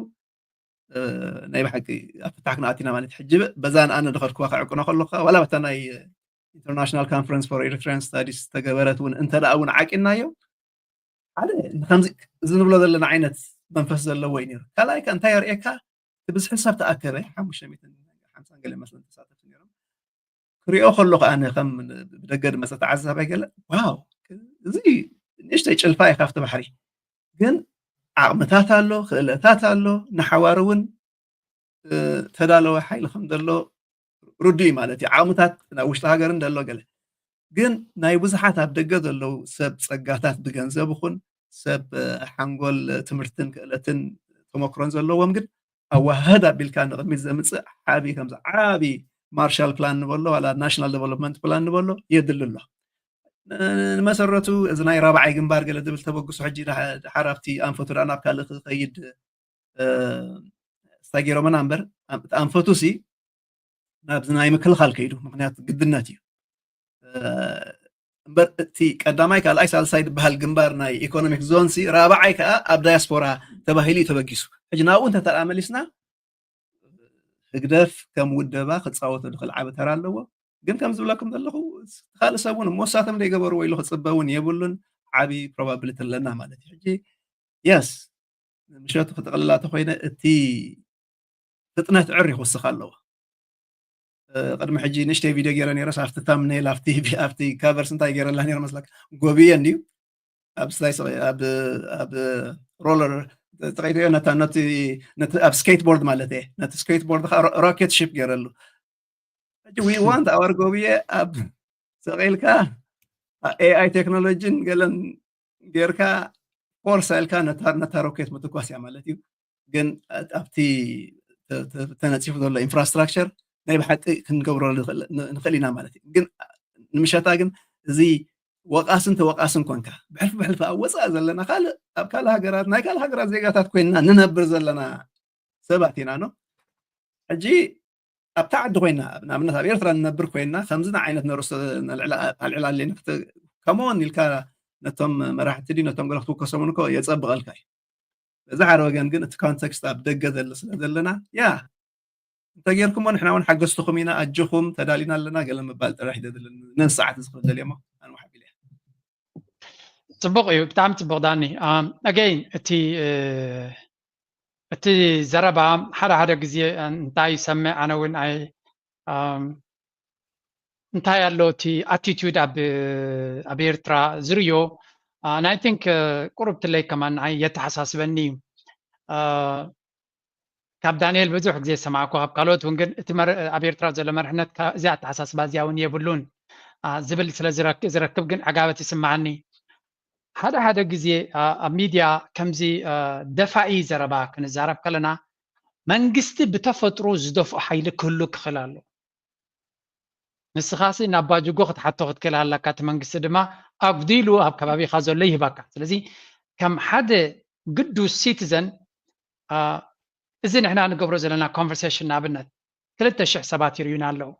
ናይ ብሓቂ ኣብ ፍታሕ ክንኣቲና ማለት ሕጂ በዛ ንኣነ ድኸድክዋ ከዕቅኖ ከለካ ዋላ በታ ናይ ኢንተርናሽናል ካንፈረንስ ፎር ኤሪትሪያን ስታዲስ ተገበረት እውን እንተ ደኣ እውን ዓቂናዮ ሓደ ንከምዚ እዚ ንብሎ ዘለና ዓይነት መንፈስ ዘለዎ እዩ ነይሩ ካልኣይ ከ እንታይ የርእየካ እቲ ብዝሒ ሰብ ተኣከበ ሓሙሽተ ሚእትን ሓምሳን ገለ መስለን ተሳተፍቲ ነይሮም ክሪኦ ከለኹ ኣነ ከም ብደገ ድመፀ ተዓዛባይ ገለ ዋው እዚ ንእሽተይ ጭልፋ እዩ ካብቲ ባሕሪ ግን ዓቕምታት ኣሎ ክእለታት ኣሎ ንሓዋር እውን ተዳለወ ሓይሊ ከም ዘሎ ርዱ እዩ ማለት እዩ ዓቕምታት ናብ ውሽጢ ሃገር እንደሎ ገለ ግን ናይ ብዙሓት ኣብ ደገ ዘለዉ ሰብ ፀጋታት ብገንዘብ ይኹን ሰብ ሓንጎል ትምህርትን ክእለትን ተመክሮን ዘለዎም ግን ኣዋህድ ኣቢልካ ንቕድሚት ዘምፅእ ዓብዪ ከምዚ ዓብዪ ማርሻል ፕላን ንበሎ ዋላ ናሽናል ዴቨሎፕመንት ፕላን ንበሎ የድሊ ኣሎ ንመሰረቱ እዚ ናይ ራብዓይ ግንባር ገለ ዝብል ተበግሶ ሕጂ ሓራብቲ ኣንፈቱ ዳ ናብ ካልእ ክኸይድ ስታይ ገይሮምና እምበር፣ ኣንፈቱ ሲ ናብዚ ናይ ምክልኻል ከይዱ፣ ምክንያቱ ግድነት እዩ። እምበር እቲ ቀዳማይ፣ ካልኣይ፣ ሳልሳይ ዝበሃል ግንባር ናይ ኢኮኖሚክ ዞን ሲ ራብዓይ ከዓ ኣብ ዳያስፖራ ተባሂሉ እዩ ተበጊሱ። ሕጂ ናብኡ እንተተኣ መሊስና፣ ህግደፍ ከም ውደባ ክፃወቶ ዝኽእል ዓቢ ተራ ኣለዎ። ግን ከም ዝብለኩም ዘለኹ፣ ካልእ ሰብ እውን እሞ ንሳቶም ዘይገበርዎ ኢሉ ክፅበ እውን የብሉን። ዓቢ ፕሮባብሊቲ ኣለና ማለት እዩ። ሕጂ የስ፣ ምሸቱ ክጥቕልላ ተኮይነ፣ እቲ ፍጥነት ዕር ይውስኽ ኣለዎ። ቅድሚ ሕጂ ንእሽተይ ቪድዮ ገይረ ነይረ፣ ኣብቲ ታምኔል፣ ኣብቲ ካቨርስ እንታይ ገይረላ ነይረ መስለካ? ጎብየ እንድዩ ኣብ ሮለር ተቀይተዮ፣ ነታ ኣብ ስኬትቦርድ ማለት እየ፣ ነቲ ስኬትቦርድ ከዓ ሮኬት ሺፕ ገይረሉ። ሕጂ ዊ ዋንት ኣወር ጎብየ ኣብ ሰቂልካ ኤኣይ ቴክኖሎጂን ገለን ጌርካ ፎርስ ኢልካ ነታ ሮኬት ምትኳስ እያ ማለት እዩ። ግን ኣብቲ ተነፂፉ ዘሎ ኢንፍራስትራክቸር ናይ ብሓቂ ክንገብሮ ንኽእል ኢና ማለት እዩ። ግን ንምሸታ ግን እዚ ወቃስን ተወቃስን ኮንካ፣ ብሕልፊ ብሕልፊ ኣብ ወፃኢ ዘለና ካልእ፣ ኣብ ካልእ ሃገራት፣ ናይ ካልእ ሃገራት ዜጋታት ኮይንና ንነብር ዘለና ሰባት ኢና ነው። ሕጂ ኣብታ ዓዲ ኮይና፣ ንኣብነት ኣብ ኤርትራ ንነብር ኮይና፣ ከምዚ ዓይነት ነርእስቶ ኣልዕላ ኣልዕላ ኣለና፣ ከመኦን ኢልካ ነቶም መራሕቲ ድዩ ነቶም ገለ ክትውከሶምን እኮ የጸብቐልካ እዩ። በዚ ሓደ ወገን ግን እቲ ኮንቴክስት ኣብ ደገ ዘሎ ስለ ዘለና፣ ያ፣ እንተጌርኩሞ ንሕና እውን ሓገዝትኹም ኢና፣ ኣጆኹም፣ ተዳሊና ኣለና፣ ገለ ምባል ጥራሕ እዩ ዘድለኒ። ነዚ ሰዓት እዚ ክብል ደልየ እሞ፣ ኣነ ሓቢለ እየ። ጽቡቕ እዩ፣ ብጣዕሚ ጽቡቕ ዳኒ። ኣም፣ ኣገይን እቲ፣ እ፣ እቲ ዘረባ ሓደ ሓደ ግዜ እንታይ ይሰምዕ፣ ኣነ እውን ኣይ፣ ኣም፣ እንታይ ኣሎ እቲ ኣቲቱድ ኣብ፣ ኣብ ኤርትራ ዝርዮ፣ አ፣ and I think፣ እ፣ ቁሩብ ትለይ ከማን ንዓይ የተሓሳስበኒ እዩ። እ፣ ካብ ዳንኤል ብዙሕ ግዜ ዝሰማዕኩ፣ ካብ ካልኦት እውን ግን እቲ መር-፣ ኣብ ኤርትራ ዘሎ መርሕነት ካ-፣ እዚ ኣተሓሳስባ እዚኣ እውን የብሉን፣ አ፣ ዝብል ስለ ዝረክ-፣ ዝረክብ ግን ዕጋበት ይስምዓኒ። ሓደ ሓደ ግዜ፣ አ፣ ኣብ ሚድያ ከምዚ፣ አ፣ ደፋኢ ዘረባ ክንዛረብ ከለና መንግስቲ ብተፈጥሮ ዝደፍኦ ሓይሊ ክህሉ ክኽእል ኣሎ። ንስኻሲ ናብ ባጅጎ ክትሓቶ ክትክእል ኣለካ፣ እቲ መንግስቲ ድማ ኣጉዲሉ ኣብ ከባቢኻ ዘሎ ይህበካ። ስለዚ ከም ሓደ ግዱስ ሲቲዘን፣ አ፣ እዚ ንሕና ንገብሮ ዘለና ኮንቨርሴሽን ንኣብነት ክልተ ሽሕ ሰባት ይርእዩና ኣለዉ።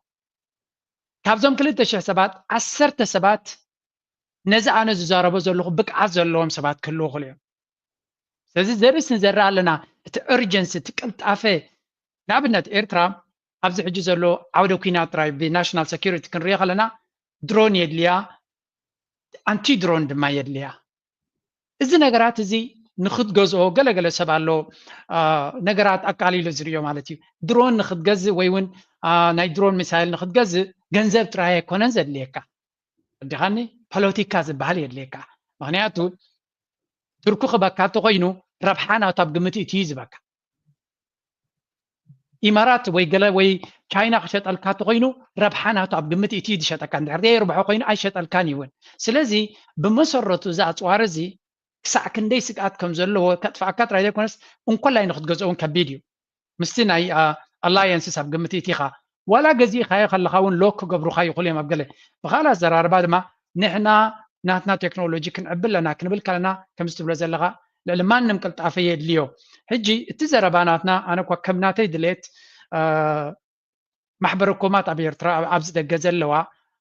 ካብዞም ክልተ ሽሕ ሰባት ዓሰርተ ሰባት ነዚ ኣነ ዝዛረቦ ዘለኹ ብቅዓት ዘለዎም ሰባት ክህልዉ ይኽእሉ እዮም። ስለዚ ዘርእስ ንዘርእ ኣለና፣ እቲ ኡርጀንሲ፣ እቲ ቅልጣፈ፣ ንኣብነት ኤርትራ ኣብዚ ሕጂ ዘሎ ዓውደ ኲናት ጥራይ ብናሽናል ሰኪሪቲ ክንሪኦ ከለና ድሮን የድልያ፣ ኣንቲ ድሮን ድማ የድልያ። እዚ ነገራት እዚ ንኽትገዝኦ ገለገለ ሰብ ኣሎ፣ አ፣ ነገራት ኣቃሊሉ ዝርእዮ ማለት እዩ። ድሮን ንኽትገዝእ ወይ እውን፣ አ፣ ናይ ድሮን ሚሳይል ንኽትገዝእ ገንዘብ ጥራይ ኣይኮነን ዘድልየካ። ኣዲኻኒ ፖለቲካ ዝበሃል የድልየካ። ምኽንያቱ ቱርኪ ክበካ እንተኾይኑ ረብሓ ናቱ ኣብ ግምት እቲ እዩ ዝበካ። ኢማራት ወይ ገለ ወይ ቻይና ክሸጠልካ እንተኾይኑ ረብሓ ናቱ ኣብ ግምት እቲ እዩ ዝሸጠካ። እንድሕር ዘየርብሖ ኮይኑ ኣይሸጠልካን እዩ እውን። ስለዚ ብመሰረቱ እዚ ኣፅዋር እዚ ክሳዕ ክንደይ ስግኣት ከም ዘለዎ ከጥፍኣካ ጥራይ ዘይኮነስ እንኮላይ ንክትገዝኦ እውን ከቢድ እዩ። ምስቲ ናይ፣ አ፣ ኣላየንስስ ኣብ ግምት እቲኻ ዋላ ገዚእኻዮ ከለኻ እውን ሎክ ክገብሩኻ ይኽእሉ እዮም ኣብ ገለ። ብኻልእ ኣዘራርባ ድማ ንሕና ናትና ቴክኖሎጂ ክንዕቢ ኣለና ክንብል ከለና ከምዚ ትብሎ ዘለኻ ልዕሊ ማንም ቅልጣፈ የድልዮ። ሕጂ እቲ ዘረባ ናትና ኣነ እኳ ከም ናተይ ድሌት፣ አ፣ ማሕበረ ኮማት ኣብ ኤርትራ ኣብ-፣ ኣብዚ ደገ ዘለዋ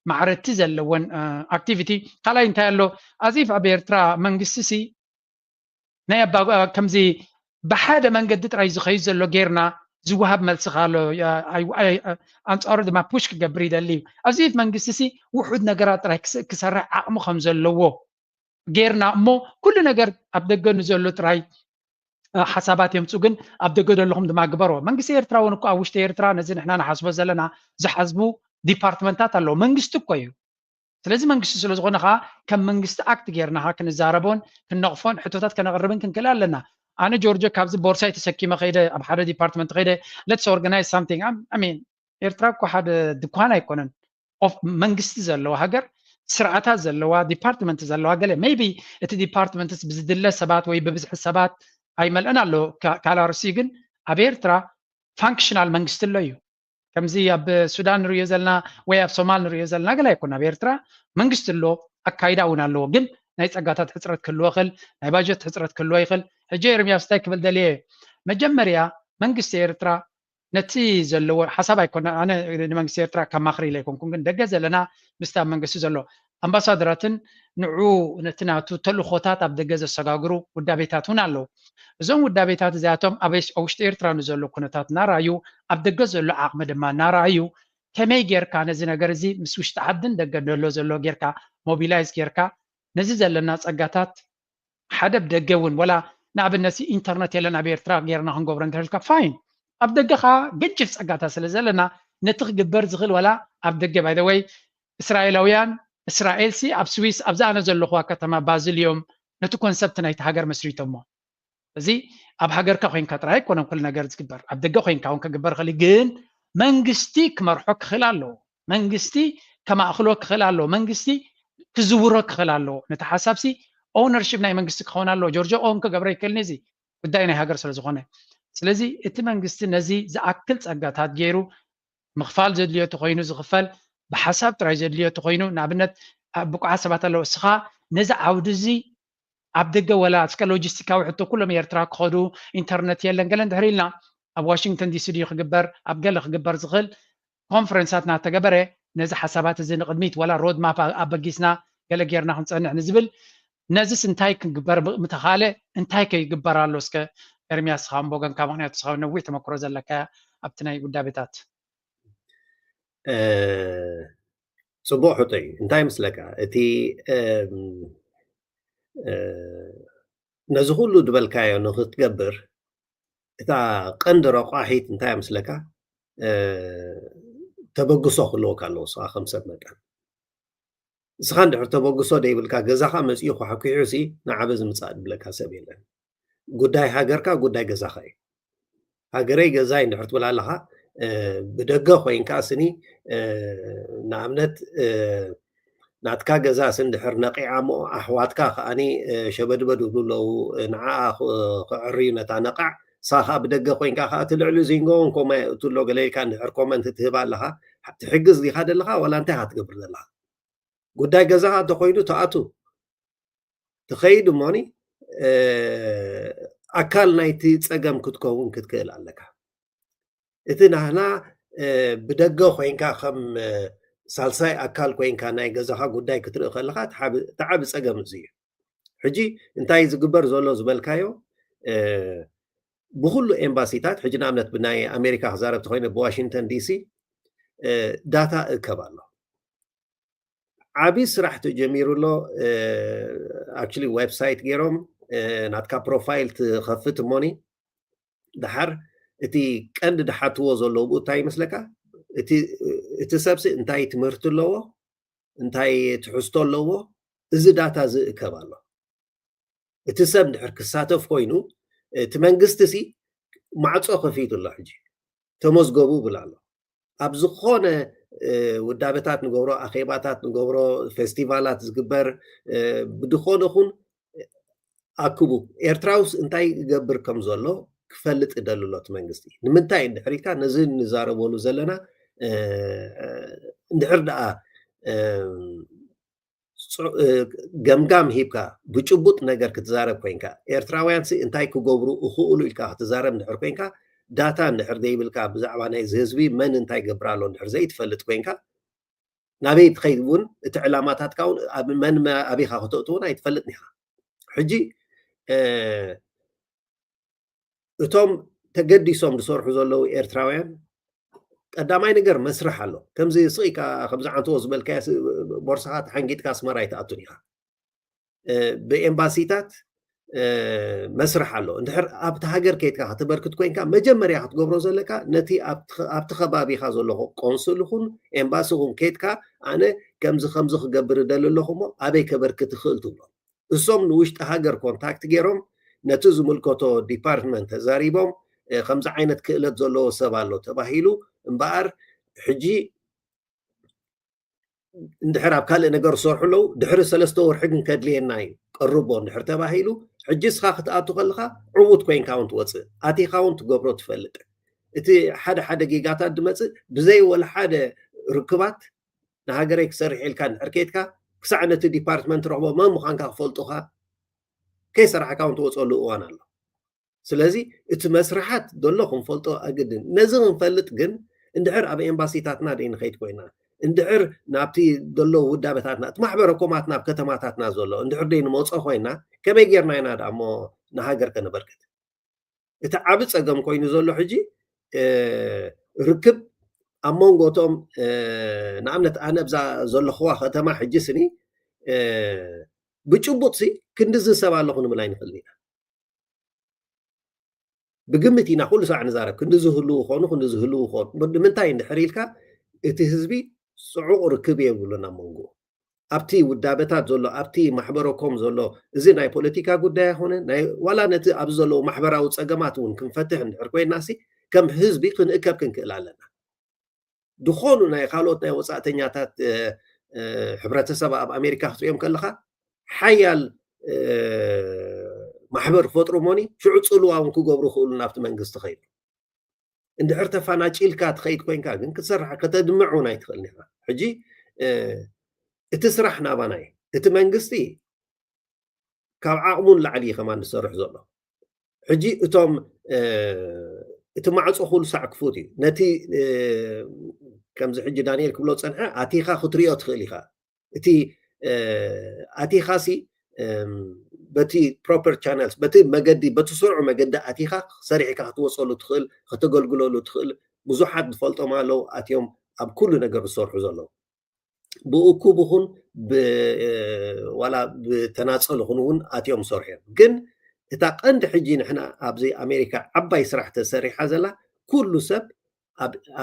ማዕረቲ ዘለወን፣ አ፣ ኣክቲቪቲ ካልኣይ እንታይ ኣሎ? ኣዚፍ ኣብ ኤርትራ መንግስቲ ሲ ናይ ኣባ-፣ ከምዚ ብሓደ መንገዲ ጥራይ ዝኸይድ ዘሎ ጌርና ዝወሃብ መልሲ ኣሎ። ኣይ-፣ ኣይ-፣ ኣንጻሩ ድማ ፑሽ ክገብር ይደሊ እዩ። ኣብዚ መንግስቲ ሲ ውሑድ ነገራት ጥራይ ክስ-፣ ክሰርሕ ዓቕሚ ከም ዘለዎ ጌርና እሞ ኩሉ ነገር ኣብ ደገ ንዘሎ ጥራይ፣ እ፣ ሓሳባት የምፁ፣ ግን ኣብ ደገ ዘለኹም ድማ ግበርዎ። መንግስቲ ኤርትራ እውን እኮ ኣብ ውሽጢ ኤርትራ ነዚ ንሕና ንሓስቦ ዘለና ዝሓስቡ ዲፓርትመንታት ኣለዎ። መንግስቲ እኮ እዩ። ስለዚ መንግስቲ ስለ ዝኾነ ኸዓ ከም መንግስቲ ኣክት ጌርና ኸዓ ክንዛረቦን ክንነቕፎን ሕቶታት ከነቕርብን ክንክእል ኣለና። ኣነ ጆርጆ ካብዚ ቦርሳይ ተሰኪመ ኸይደ ኣብ ሓደ ዲፓርትመንት ኸይደ let's organize something። I mean ኤርትራ እኮ ሓደ ድኳን ኣይኮነን። ኦፍ መንግስቲ ዘለዋ ሃገር፣ ስርዓታት ዘለዋ፣ ዲፓርትመንት ዘለዋ ገለ maybe እቲ ዲፓርትመንትስ ብዝድለ ሰባት ወይ ብብዝሒ ሰባት ኣይመልእን ኣሎ። ካ-፣ ካልእ ኣርእስቲ ግን ኣብ ኤርትራ ፋንክሽናል መንግስቲ ኣሎ እዩ። ከምዚ ኣብ ሱዳን ንርእዮ ዘለና ወይ ኣብ ሶማል ንርእዮ ዘለና ገለ ኣይኮን። ኣብ ኤርትራ መንግስቲ ኣሎ፣ ኣካይዳ እውን ኣለዎ። ግን ናይ ጸጋታት ሕጽረት ክህልዎ ይኽእል፣ ናይ ባጀት ሕጽረት ክህልዎ ይኽእል። ሕጂ ኤርምያስ እንታይ ክብል ደልየ? መጀመርያ መንግስቲ ኤርትራ ነቲ ዘለዎ ሓሳብ ኣይኮነ፣ ኣነ ንመንግስቲ ኤርትራ ከማኽር ኢለ ኣይኮንኩን፣ ግን ደገ ዘለና ምስቲ ኣብ መንግስቲ ዘሎ ኣምባሳደራትን ንዑ ነቲ ናቱ ተልእኾታት ኣብ ደገ ዘሰጋግሩ ውዳቤታት እውን ኣለዉ። እዞም ውዳቤታት እዚኣቶም ኣብ ውሽጢ ኤርትራ ንዘሎ ኩነታት እናረኣዩ፣ ኣብ ደገ ዘሎ ዓቕሚ ድማ እናረኣዩ፣ ከመይ ጌርካ ነዚ ነገር እዚ ምስ ውሽጢ ዓድን ደገ ዘሎ ዘሎ ጌርካ ሞቢላይዝ ጌርካ ነዚ ዘለና ጸጋታት ሓደ ብደገ እውን ወላ ንኣብነት ኢንተርነት የለን ኣብ ኤርትራ ጌርና ክንገብሮ እንተልካ ፋይን ኣብ ደገ ካ ገጅፍ ጸጋታት ስለ ዘለና ነቲ ክግበር ዝኽእል ወላ ኣብ ደገ ባይ ወይ እስራኤላውያን እስራኤል ሲ ኣብ ስዊስ ኣብዛ ኣነ ዘለኹዋ ከተማ ባዝል እዮም ነቲ ኮንሰፕት ናይቲ ሃገር መስሪቶሞ እዚ ኣብ ሃገርካ ኮይንካ ጥራይ ኣይኮነን ኩሉ ነገር ዝግበር ኣብ ደገ ኮይንካ እውን ክግበር ይኽእል ግን መንግስቲ ክመርሖ ክኽእል ኣለዎ መንግስቲ ከማእኽሎ ክኽእል ኣለዎ መንግስቲ ክዝውሮ ክኽእል ኣለዎ ነቲ ሓሳብ ሲ ኦውነርሽፕ ናይ መንግስቲ ክኸውን ኣለዎ ጆርጆ ኦን ክገብረ ይክእልኒ እዚ ጉዳይ ናይ ሃገር ስለ ዝኾነ ስለዚ እቲ መንግስቲ ነዚ ዝኣክል ጸጋታት ገይሩ ምኽፋል ዘድልዮ ተኮይኑ ዝኽፈል ብሓሳብ ጥራይ ዘድልዮ ተኮይኑ ንኣብነት ብቁዓት ሰባት ኣለዉ እስኻ ነዚ ዓውዲ እዚ ኣብ ደገ ወላ እስከ ሎጂስቲካዊ ሕቶ ኩሎም ኤርትራ ክኸዱ ኢንተርነት የለን ገለ እንድሕር ኢልና ኣብ ዋሽንግተን ዲሲ ድዩ ክግበር ኣብ ገለ ክግበር ዝኽእል ኮንፈረንሳት እናተገበረ ነዚ ሓሳባት እዚ ንቕድሚት ወላ ሮድ ማፕ ኣበጊስና ገለ ጌርና ክንጸንሕ ንዝብል ነዚስ እንታይ ክንግበር ምተኻለ እንታይ ከይግበር ኣሎ እስከ ኤርሚያስ ስኻ ንቦገንካ ምክንያቱ ስኻ ነዊሕ ተመክሮ ዘለካ ኣብቲ ናይ ውዳቤታት ጽቡቕ ሕቶ እዩ እንታይ ምስለካ እቲ ነዚ ኩሉ ዝበልካዮ ንክትገብር እታ ቀንዲ ረቋሒት እንታይ ምስለካ ተበግሶ ክህልወካ ኣለዎ ስኻ ከም ሰብ መጠን እስኻ እንድሕር ተበግሶ ደይብልካ ገዛኻ መፂኡ ኳሕኩሑ ሲ ንዓበ ዝምፃእ ድብለካ ሰብ የለን ጉዳይ ሃገርካ ጉዳይ ገዛኻ እዩ ሃገረይ ገዛይ እንድሕር ትብል ኣለኻ ብደገ ኮይንካ ስኒ ንኣብነት ናትካ ገዛ ስንድሕር ነቂዓ ሞ ኣሕዋትካ ከኣኒ ሸበድበድ ይብሉ ኣለዉ ንዓ ክዕርዩ ነታ ነቃዕ ሳኻ ብደገ ኮይንካ ከዓ እቲ ልዕሊ ዚንጎ እውን ኮማ እቱ ኣሎ ገለ ኢልካ እንድሕር ኮመንት ትህብ ኣለኻ ትሕግዝ ዲኻ ዘለኻ ዋላ እንታይ ኢኻ ትገብር ዘለኻ ጉዳይ ገዛኻ እንተኮይኑ ተኣቱ ትኸይድ እሞኒ ኣካል ናይቲ ፀገም ክትከውን ክትክእል ኣለካ እቲ ናህና ብደገ ኮይንካ ከም ሳልሳይ ኣካል ኮይንካ ናይ ገዛኻ ጉዳይ ክትርኢ ከለካ ተዓቢ ፀገም እዚ እዩ ሕጂ እንታይ ዝግበር ዘሎ ዝበልካዮ ብኩሉ ኤምባሲታት ሕጂ ንኣብነት ብናይ ኣሜሪካ ክዛረብ ተኮይነ ብዋሽንግተን ዲሲ ዳታ እከብ ኣሎ ዓብዪ ስራሕ ተጀሚሩ ኣሎ actually website ገይሮም ናትካ profile ትኸፍት እሞኒ ድሓር እቲ ቀንዲ ድሓትዎ ዘለዉ ብኡ እንታይ ይመስለካ እቲ ሰብሲ እንታይ ትምህርቲ ኣለዎ እንታይ ትሕዝቶ ኣለዎ እዚ ዳታ እዚ እከብ ኣሎ እቲ ሰብ እንድሕር ክሳተፍ ኮይኑ እቲ መንግስቲ ሲ ማዕፆ ከፊቱ ኣሎ ሕጂ ተመዝገቡ ይብል ኣሎ ኣብ ዝኾነ ውዳበታት ንገብሮ ኣኼባታት ንገብሮ ፌስቲቫላት ዝግበር ብድኾነ ኹን ኣክቡ ኤርትራውስ እንታይ ይገብር ከም ዘሎ ክፈልጥ ይደሊ ኣሎ እቲ መንግስቲ ንምንታይ እንድሕር ኢልካ ነዚ ንዛረበሉ ዘለና እንድሕር ደኣ ገምጋም ሂብካ ብጭቡጥ ነገር ክትዛረብ ኮይንካ ኤርትራውያን ሲ እንታይ ክገብሩ እኽእሉ ኢልካ ክትዛረብ እንድሕር ኮይንካ ዳታ እንድሕር ዘይብልካ ብዛዕባ ናይዚ ህዝቢ መን እንታይ ገብር ኣሎ እንድሕር ዘይትፈልጥ ኮይንካ ናበይ ትኸይድ እውን እቲ ዕላማታትካ እውን መን ኣበይካ ከተእቱ እውን ኣይትፈልጥን ኢኻ ሕጂ እቶም ተገዲሶም ዝሰርሑ ዘለዉ ኤርትራውያን ቀዳማይ ነገር መስርሕ ኣሎ ከምዚ ስቕ ኢልካ ከምዚ ዓንተዎ ዝበልካዮ ቦርሳኻ ተሓንጊጥካ ኣስመራ ኣይትኣቱን ኢኻ ብኤምባሲታት መስርሕ ኣሎ እንድሕር ኣብቲ ሃገር ከይድካ ከተበርክት ኮይንካ መጀመርያ ክትገብሮ ዘለካ ነቲ ኣብቲ ከባቢኻ ዘለኹ ቆንስል ይኹን ኤምባሲ ይኹን ከይድካ ኣነ ከምዚ ከምዚ ክገብር እደሊ ኣለኹ እሞ ኣበይ ከበርክት ይኽእል ትብሎ እሶም ንውሽጢ ሃገር ኮንታክት ገይሮም ነቲ ዝምልከቶ ዲፓርትመንት ተዛሪቦም ከምዚ ዓይነት ክእለት ዘለዎ ሰብ ኣሎ ተባሂሉ እምበኣር ሕጂ እንድሕር ኣብ ካልእ ነገር ዝሰርሑ ኣለዉ ድሕሪ ሰለስተ ወርሒ ግን ከድልየና እዩ ቀርቦ እንድሕር ተባሂሉ ሕጂ እስኻ ክትኣቱ ከለኻ ዕዉት ኮይንካ እውን ትወፅእ ኣቲኻ እውን ትገብሮ ትፈልጥ እቲ ሓደ ሓደ ጌጋታት ዝመፅእ ብዘይ ወላ ሓደ ርክባት ንሃገረይ ክሰርሕ ኢልካ እንድሕር ከይድካ ክሳዕ ነቲ ዲፓርትመንት ረኽቦ መን ምዃንካ ክፈልጡኻ ከይሰራሕካ እውን ትወፀሉ እዋን ኣሎ። ስለዚ እቲ መስርሓት ዘሎ ክንፈልጦ ኣግድን። ነዚ ክንፈልጥ ግን እንድሕር ኣብ ኤምባሲታትና ደይ ንኸይድ ኮይና፣ እንድሕር ናብቲ ዘሎ ውዳበታትና፣ እቲ ማሕበረ ኮማትና ኣብ ከተማታትና ዘሎ እንድሕር ደይ ንመፆ ኮይና፣ ከመይ ጌርና ኢና ደኣ እሞ ንሃገር ከነበርክት? እቲ ዓቢ ጸገም ኮይኑ ዘሎ ሕጂ ርክብ ኣብ መንጎ እቶም ንኣብነት ኣነ ብዛ ዘለኽዋ ከተማ ሕጂ ስኒ ብጭቡጥ ሲ ክንዲ ዝሰብ ኣለኹ ንብል ኣይንኽእልን ኢና። ብግምት ኢና ኩሉ ሳዕ ንዛረብ ክንዲ ዝህልው ኾኑ ክንዲ ዝህልው ኾኑ ንምንታይ እንድሕር ኢልካ እቲ ህዝቢ ጽዑቕ ርክብ የብሉን ኣብ መንጎ ኣብቲ ውዳበታት ዘሎ ኣብቲ ማሕበረኮም ዘሎ እዚ ናይ ፖለቲካ ጉዳይ ኣይኮነ ዋላ ነቲ ኣብዚ ዘለዉ ማሕበራዊ ፀገማት እውን ክንፈትሕ እንድሕር ኮይና ሲ ከም ህዝቢ ክንእከብ ክንክእል ኣለና። ዝኾኑ ናይ ካልኦት ናይ ወፃእተኛታት ሕብረተሰብ ኣብ ኣሜሪካ ክትሪኦም ከለካ ሓያል ማሕበር ፈጥሩ ሞኒ ሽዑ ፅልዋ እውን ክገብሩ ክእሉ ናብቲ መንግስቲ ከይዱ እንድሕር ተፋናጭልካ ትኸይድ ኮይንካ ግን ክትሰርሕ ከተድምዕ እውን ኣይትኽእል ኒኻ። ሕጂ እቲ ስራሕ ናባና እዩ። እቲ መንግስቲ ካብ ዓቕሙን ላዕሊ እዩ ከማን ዝሰርሕ ዘሎ። ሕጂ እቶም እቲ ማዕፆ ኩሉ ሳዕ ክፉት እዩ። ነቲ ከምዚ ሕጂ ዳንኤል ክብሎ ፀንሐ ኣቲኻ ክትሪኦ ትኽእል ኢኻ። እቲ ኣቲኻሲ በቲ ፕሮፐር ቻነልስ በቲ መገዲ በቲ ስሩዕ መገዲ ኣቲኻ ሰሪሕካ ክትወፀሉ ትኽእል ከተገልግለሉ ትኽእል ብዙሓት ዝፈልጦም ኣለዉ ኣትዮም ኣብ ኩሉ ነገር ዝሰርሑ ዘለዉ ብእኩብ ኹን ዋላ ብተናፀል ኹን እውን ኣትዮም ዝሰርሑ እዮም ግን እታ ቀንዲ ሕጂ ንሕና ኣብዚ ኣሜሪካ ዓባይ ስራሕ ተሰሪሓ ዘላ ኩሉ ሰብ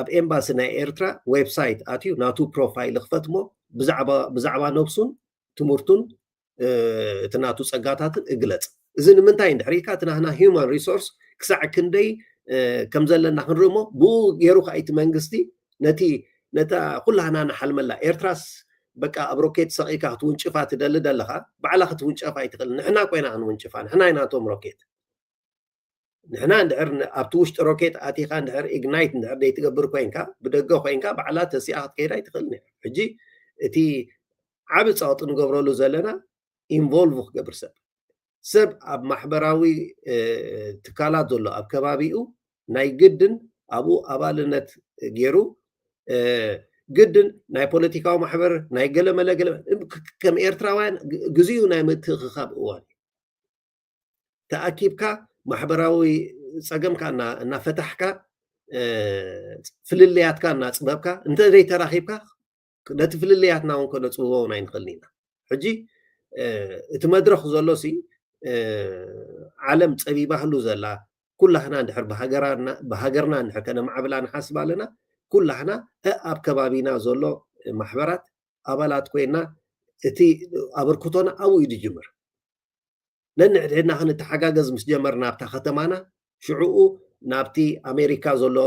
ኣብ ኤምባሲ ናይ ኤርትራ ዌብሳይት ኣትዩ ናቱ ፕሮፋይል ክፈትሞ ብዛዕባ ነብሱን ትምህርቱን እቲ ናቱ ፀጋታትን እግለፅ። እዚ ንምንታይ እንድሕር ኢልካ እቲ ናህና ሂማን ሪሶርስ ክሳዕ ክንደይ ከም ዘለና ክንርኢ እሞ ብኡ ገይሩ ከዓ እቲ መንግስቲ ነቲ ነታ ኩላህና ንሓልመላ ኤርትራስ በቃ ኣብ ሮኬት ሰቂልካ ክትውንጭፋ ትደሊ ደለኻ ባዕላ ክትውንጨፋ ኣይትኽእል ንሕና ኮይና ክንውንጭፋ ንሕና ኢናቶም ሮኬት ንሕና እንድሕር ኣብቲ ውሽጢ ሮኬት ኣቲኻ እንድሕር ኢግናይት እንድሕር ዘይትገብር ኮይንካ ብደገ ኮይንካ ባዕላ ተሲኣ ክትከይድ ኣይትኽእል ሕጂ እቲ ዓቢ ጸቕጢ ንገብረሉ ዘለና ኢንቮልቭ ክገብር ሰብ ሰብ ኣብ ማሕበራዊ ትካላት ዘሎ ኣብ ከባቢኡ ናይ ግድን ኣብኡ ኣባልነት ገይሩ ግድን ናይ ፖለቲካዊ ማሕበር ናይ ገለመለ ገለ ከም ኤርትራውያን ግዜኡ ናይ ምትእኽኻብ እዋን እዩ ተኣኪብካ ማሕበራዊ ፀገምካ እናፈታሕካ ፍልልያትካ እናፅበብካ እንተ ዘይተራኺብካ ነቲ ፍልልያትና እውን ከነፅብቦ እውን ኣይንኽእልን ኢና ሕጂ እቲ መድረኽ ዘሎ ሲ ዓለም ፀቢባህሉ ዘላ ኩላህና እንድሕር ብሃገርና እንድሕር ከነማዕብላ ንሓስብ ኣለና ኩላህና ኣብ ከባቢና ዘሎ ማሕበራት ኣባላት ኮይና እቲ ኣበርክቶና ኣብኡ እዩ ዝጅምር ነንሕድሕድና ክንተሓጋገዝ ምስ ጀመርና ኣብታ ከተማና ሽዕኡ ናብቲ ኣሜሪካ ዘሎ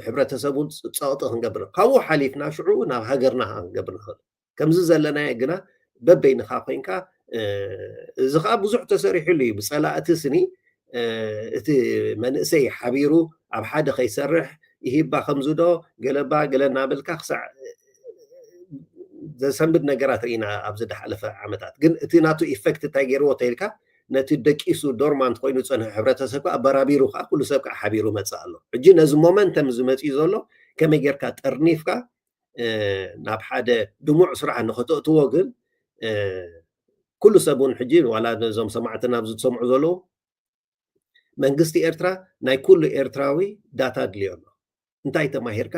ሕብረተሰብ እውን ፀቕጢ ክንገብር ካብኡ ሓሊፍና ሽዕኡ ናብ ሃገርና ክንገብር ንኽእል ከምዚ ዘለናዮ ግና በበይንኻ ኮይንካ እዚ ከዓ ብዙሕ ተሰሪሕሉ እዩ ብፀላእቲ ስኒ እቲ መንእሰይ ሓቢሩ ኣብ ሓደ ከይሰርሕ ይሂባ ከምዝዶ ገለባ ገለ እናበልካ ክሳዕ ዘሰንብድ ነገራት ርኢና ኣብዚ ዝሓለፈ ዓመታት ግን እቲ ናቱ ኢፌክት እንታይ ገይርዎ ተይልካ ነቲ ደቂሱ ዶርማንት ኮይኑ ዝፀንሐ ሕብረተሰብ ከዓ ኣበራቢሩ ከዓ ኩሉ ሰብ ከዓ ሓቢሩ መፅእ ኣሎ ሕጂ ነዚ ሞመንተም ዝመፅኡ ዘሎ ከመይ ጌርካ ጠርኒፍካ ናብ ሓደ ድሙዕ ስራሕ ንኸተእትዎ ግን ኩሉ ሰብ እውን ሕጂ ዋላ ነዞም ሰማዕትና ኣብዚ ዝሰምዑ ዘለዉ መንግስቲ ኤርትራ ናይ ኩሉ ኤርትራዊ ዳታ ድልዮ ኣሎ እንታይ ተማሂርካ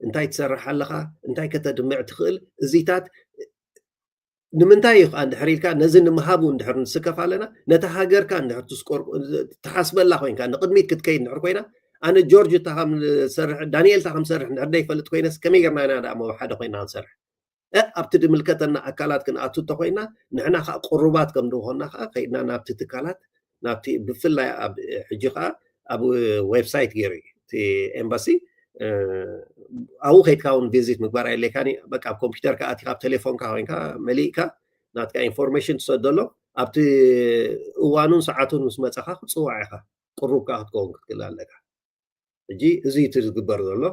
እንታይ ትሰርሕ ኣለኻ እንታይ ከተድምዕ ትኽእል እዚታት ንምንታይ እዩ ከዓ እንድሕር ኢልካ ነዚ ንምሃቡ እንድሕር ንስከፍ ኣለና ነቲ ሃገርካ እንድሕር ትስቆር ትሓስበላ ኮይንካ ንቅድሚት ክትከይድ እንድሕር ኮይና ኣነ ጆርጅ እታ ከም ዝሰርሕ ዳንኤል እታ ከም ዝሰርሕ እንድሕር ዘይፈልጥ ኮይነስ ከመይ ጌርና ኢና ደኣ መብ ሓደ ኮይና ክንሰርሕ ኣብቲ ድምልከተና ኣካላት ክንኣቱ እንተኮይና ንሕና ከዓ ቅሩባት ከም ዝኾንና ከዓ ከይድና ናብቲ ትካላት ናብቲ ብፍላይ ኣብ ሕጂ ከዓ ኣብ ዌብሳይት ገይሩ እዩ እቲ ኤምባሲ ኣብኡ ከይድካ እውን ቪዚት ምግባር ኣየድልየካን እዩ በቃ ኣብ ኮምፒውተርካ ኣቲካ ኣብ ቴሌፎንካ ኮይንካ መሊእካ ናትካ ኢንፎርሜሽን ትሰደሎ ኣብቲ እዋኑን ሰዓቱን ምስ መፀኻ ክትፅዋዕ ኢኻ ቅሩብካ ክትከውን ክትክእል ኣለካ ሕጂ እዚ እቲ ዝግበር ዘሎ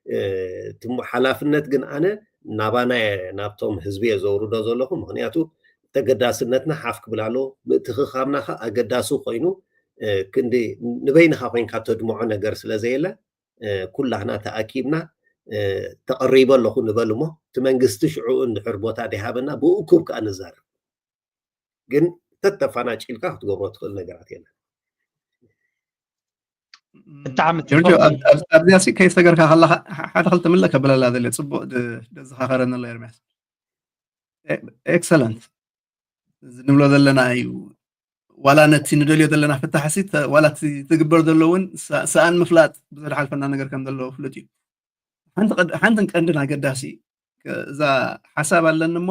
እቲ ሓላፍነት ግን ኣነ ናባና ናብቶም ህዝቢ እየ ዘውርዶ ዘለኹ። ምክንያቱ ተገዳስነትና ሓፍ ክብል ኣለዎ። ምእትኽኻብና ከ ኣገዳሲ ኮይኑ ክንዲ ንበይንኻ ኮይንካ ተድምዖ ነገር ስለ ዘየለ ኩላህና ተኣኪብና ተቐሪበ ኣለኹ ንበል እሞ እቲ መንግስቲ ሽዑ እንድሕር ቦታ ደይሃበና ብእኩብ ከዓ ንዛረብ። ግን ተተፋናጭልካ ክትገብሮ ትኽእል ነገራት የለን። ብጣዕሚ ጆርጆ ኣብዚኣ ሲ ከይሰገርካ ከለካ ሓደ ክልተ ምለ ከበለላ ዘለ ፅቡቅ ዘዘኻኸረኒ ኣሎ ኤርሚያስ። ኤክሰለንት ንብሎ ዘለና እዩ። ዋላ ነቲ ንደልዮ ዘለና ፍታሕሲ ዋላ ትግበር ዘሎ እውን ሰኣን ምፍላጥ ብዘድሓልፈና ነገር ከም ዘለዎ ፍሉጥ እዩ። ሓንትን ቀንድን ኣገዳሲ እዛ ሓሳብ ኣለኒ እሞ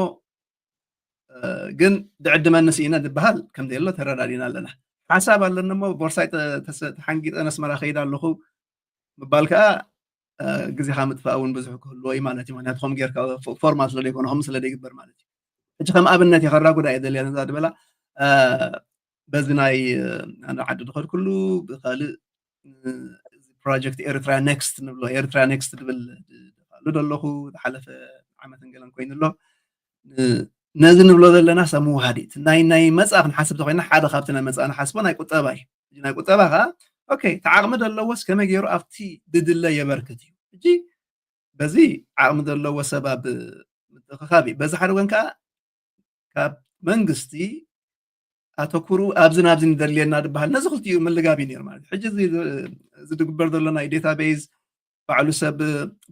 ግን ድዕድመኒ ስኢነ ዝበሃል ከም ዘየሎ ተረዳዲና ኣለና። ሓሳብ ኣለኒ እሞ ቦርሳይ ተሓንጊጠ ነስመራ ከይድ ኣለኹ ምባል ከዓ ግዜኻ ምጥፋእ እውን ብዙሕ ክህልዎ እዩ ማለት እዩ። ምክንያቱ ከም ጌርካ ፎርማል ስለ ዘይኮነ ከም ስለ ዘይግበር ማለት እዩ። ሕጂ ከም ኣብነት የኸራ ጉዳይ እየ ደልያ ነዛ ዝበላ በዚ ናይ ኣነ ዓዲ ዝኸድኩሉ ብካልእ ፕሮጀክት ኤርትራ ኔክስት ንብሎ ኤርትራ ኔክስት ዝብል ሉ ዘለኹ ዝሓለፈ ዓመትን ገለን ኮይኑ ኣሎ። ነዚ ንብሎ ዘለና ሰብ ምውሃድ እቲ ናይ ናይ መፃ ክንሓስብ ተኮይና ሓደ ካብቲ ናይ መፃ ንሓስቦ ናይ ቁጠባ እዩ። ናይ ቁጠባ ከዓ ኦኬ ተዓቕሚ ዘለዎስ ከመይ ገይሩ ኣብቲ ድድለ የበርክት እዩ። ሕጂ በዚ ዓቕሚ ዘለዎ ሰብ ኣብ ምትእኽኻብ እዩ። በዚ ሓደ ወገን ከዓ ካብ መንግስቲ ኣተኩሩ ኣብዚ ናብዚ ንደልየና ዝበሃል ነዚ ክልቲኡ ምልጋብ እዩ ነይሩ ማለት እዩ። ሕጂ እዚ ዝግበር ዘሎ ናይ ዴታቤዝ ባዕሉ ሰብ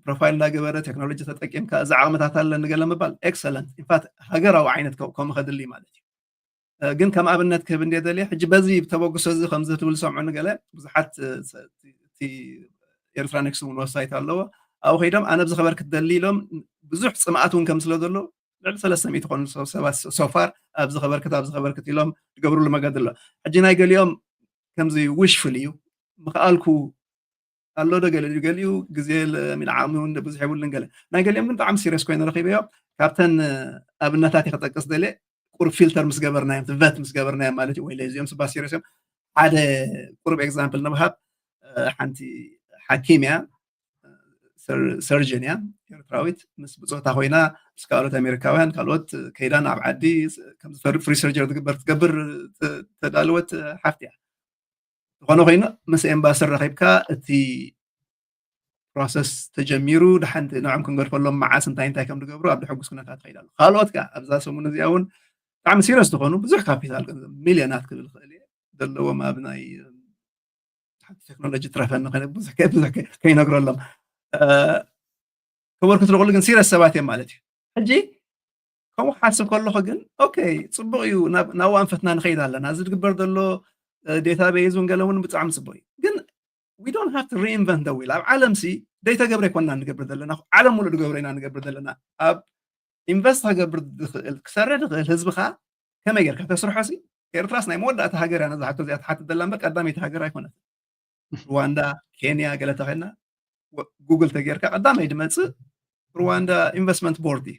ፕሮፋይል እናገበረ ቴክኖሎጂ ተጠቂምካ እዚ ዓቕምታት ኣለኒ ገለ ምባል ኤክሰለንት ኢንፋክት ሃገራዊ ዓይነት ከምኡ ከድሊ ማለት እዩ። ግን ከም ኣብነት ክህብ እንደ ደልየ ሕጂ በዚ ተበግሶ እዚ ከምዚ ትብል ሰምዑ ንገለ ብዙሓት ኤርትራ ኔክስት እውን ወብሳይት ኣለዎ። ኣብኡ ከይዶም ኣነ ብዚ ከበርክት ደሊ ኢሎም ብዙሕ ፅምኣት እውን ከም ስለ ዘሎ ልዕሊ ሰለስተ ሚእቲ ኮኑ ሰባት ሶፋር ኣብዚ ከበርክት ኣብዚ ከበርክት ኢሎም ዝገብርሉ መገዲ ኣሎ። ሕጂ ናይ ገሊኦም ከምዚ ዊሽፉል እዩ ምክኣልኩ ኣሎ ዶ ገለ ገሊኡ ግዜ ዓቕሚ እውን ብዙሕ የብሉን ገለ ናይ ገሊኦም ግን ብጣዕሚ ሲሪየስ ኮይኑ ረኪበዮ። ካብተን ኣብነታት ክጠቅስ ደልየ ቁሩብ ፊልተር ምስ ገበርናዮም ቨት ምስ ገበርናዮም ማለት እዩ። ወይ እዚኦም ስባ ሲሪየስ እዮም። ሓደ ቁሩብ ኤግዛምፕል ንምሃብ ሓንቲ ሓኪም እያ ሰርጅን እያ ኤርትራዊት ምስ ብፆታ ኮይና ምስ ካልኦት ኣሜሪካውያን ካልኦት ከይዳ ናብ ዓዲ ከምዚ ፍሪ ሰርጀሪ ትግበር ትገብር ተዳለወት ሓፍቲ እያ። ዝኾነ ኮይኑ ምስ ኤምባሲ ረኺብካ እቲ ፕሮሰስ ተጀሚሩ ድሓንቲ ንዕም ክንገድፈሎም መዓስ እንታይ እንታይ ከም ዝገብሩ ኣብ ድሕጉስ ኩነታት ይኸይድ ኣሎ። ካልኦት ከ ኣብዛ ሰሙን እዚኣ እውን ብጣዕሚ ሲሪየስ ዝኾኑ ብዙሕ ካፒታል ገንዘብ ሚልዮናት ክብል ይኽእል እየ ዘለዎም ኣብ ናይ ሓንቲ ቴክኖሎጂ ትረፈኒ ብዙሕ ብዙሕ ከይነግረሎም ከበርክቱ ዝኽእሉ ግን ሲሪየስ ሰባት እዮም ማለት እዩ። ሕጂ ከምኡ ክሓስብ ከለኹ ግን ኦኬ ፅቡቅ እዩ ናብኡ ኣንፈትና ንኸይድ ኣለና። እዚ ዝግበር ዘሎ ዴታቤዝ እውን ገለ እውን ብጣዕሚ ፅቡቅ እዩ። ግን we don't have to reinvent the wheel። ኣብ ዓለም ሲ ዘይተገብረ ይኮንና ንገብር ዘለና፣ ዓለም ሙሉእ ዝገብሮ ኢና ንገብር ዘለና። ኣብ ኢንቨስት ክገብር ዝኽእል ክሰርሕ ዝኽእል ህዝብኻ ከመይ ጌርካ ተስርሖ ሲ ኤርትራስ ናይ መወዳእታ ሃገር እያ ነዛ ሕቶ እዚኣ ትሓትት ዘላ እምበር ቀዳመይቲ ሃገር ኣይኮነትን። ሩዋንዳ፣ ኬንያ ገለ ተኸድና ጉግል ተጌርካ ቀዳማይ ዝመፅእ ሩዋንዳ ኢንቨስትመንት ቦርድ እዩ።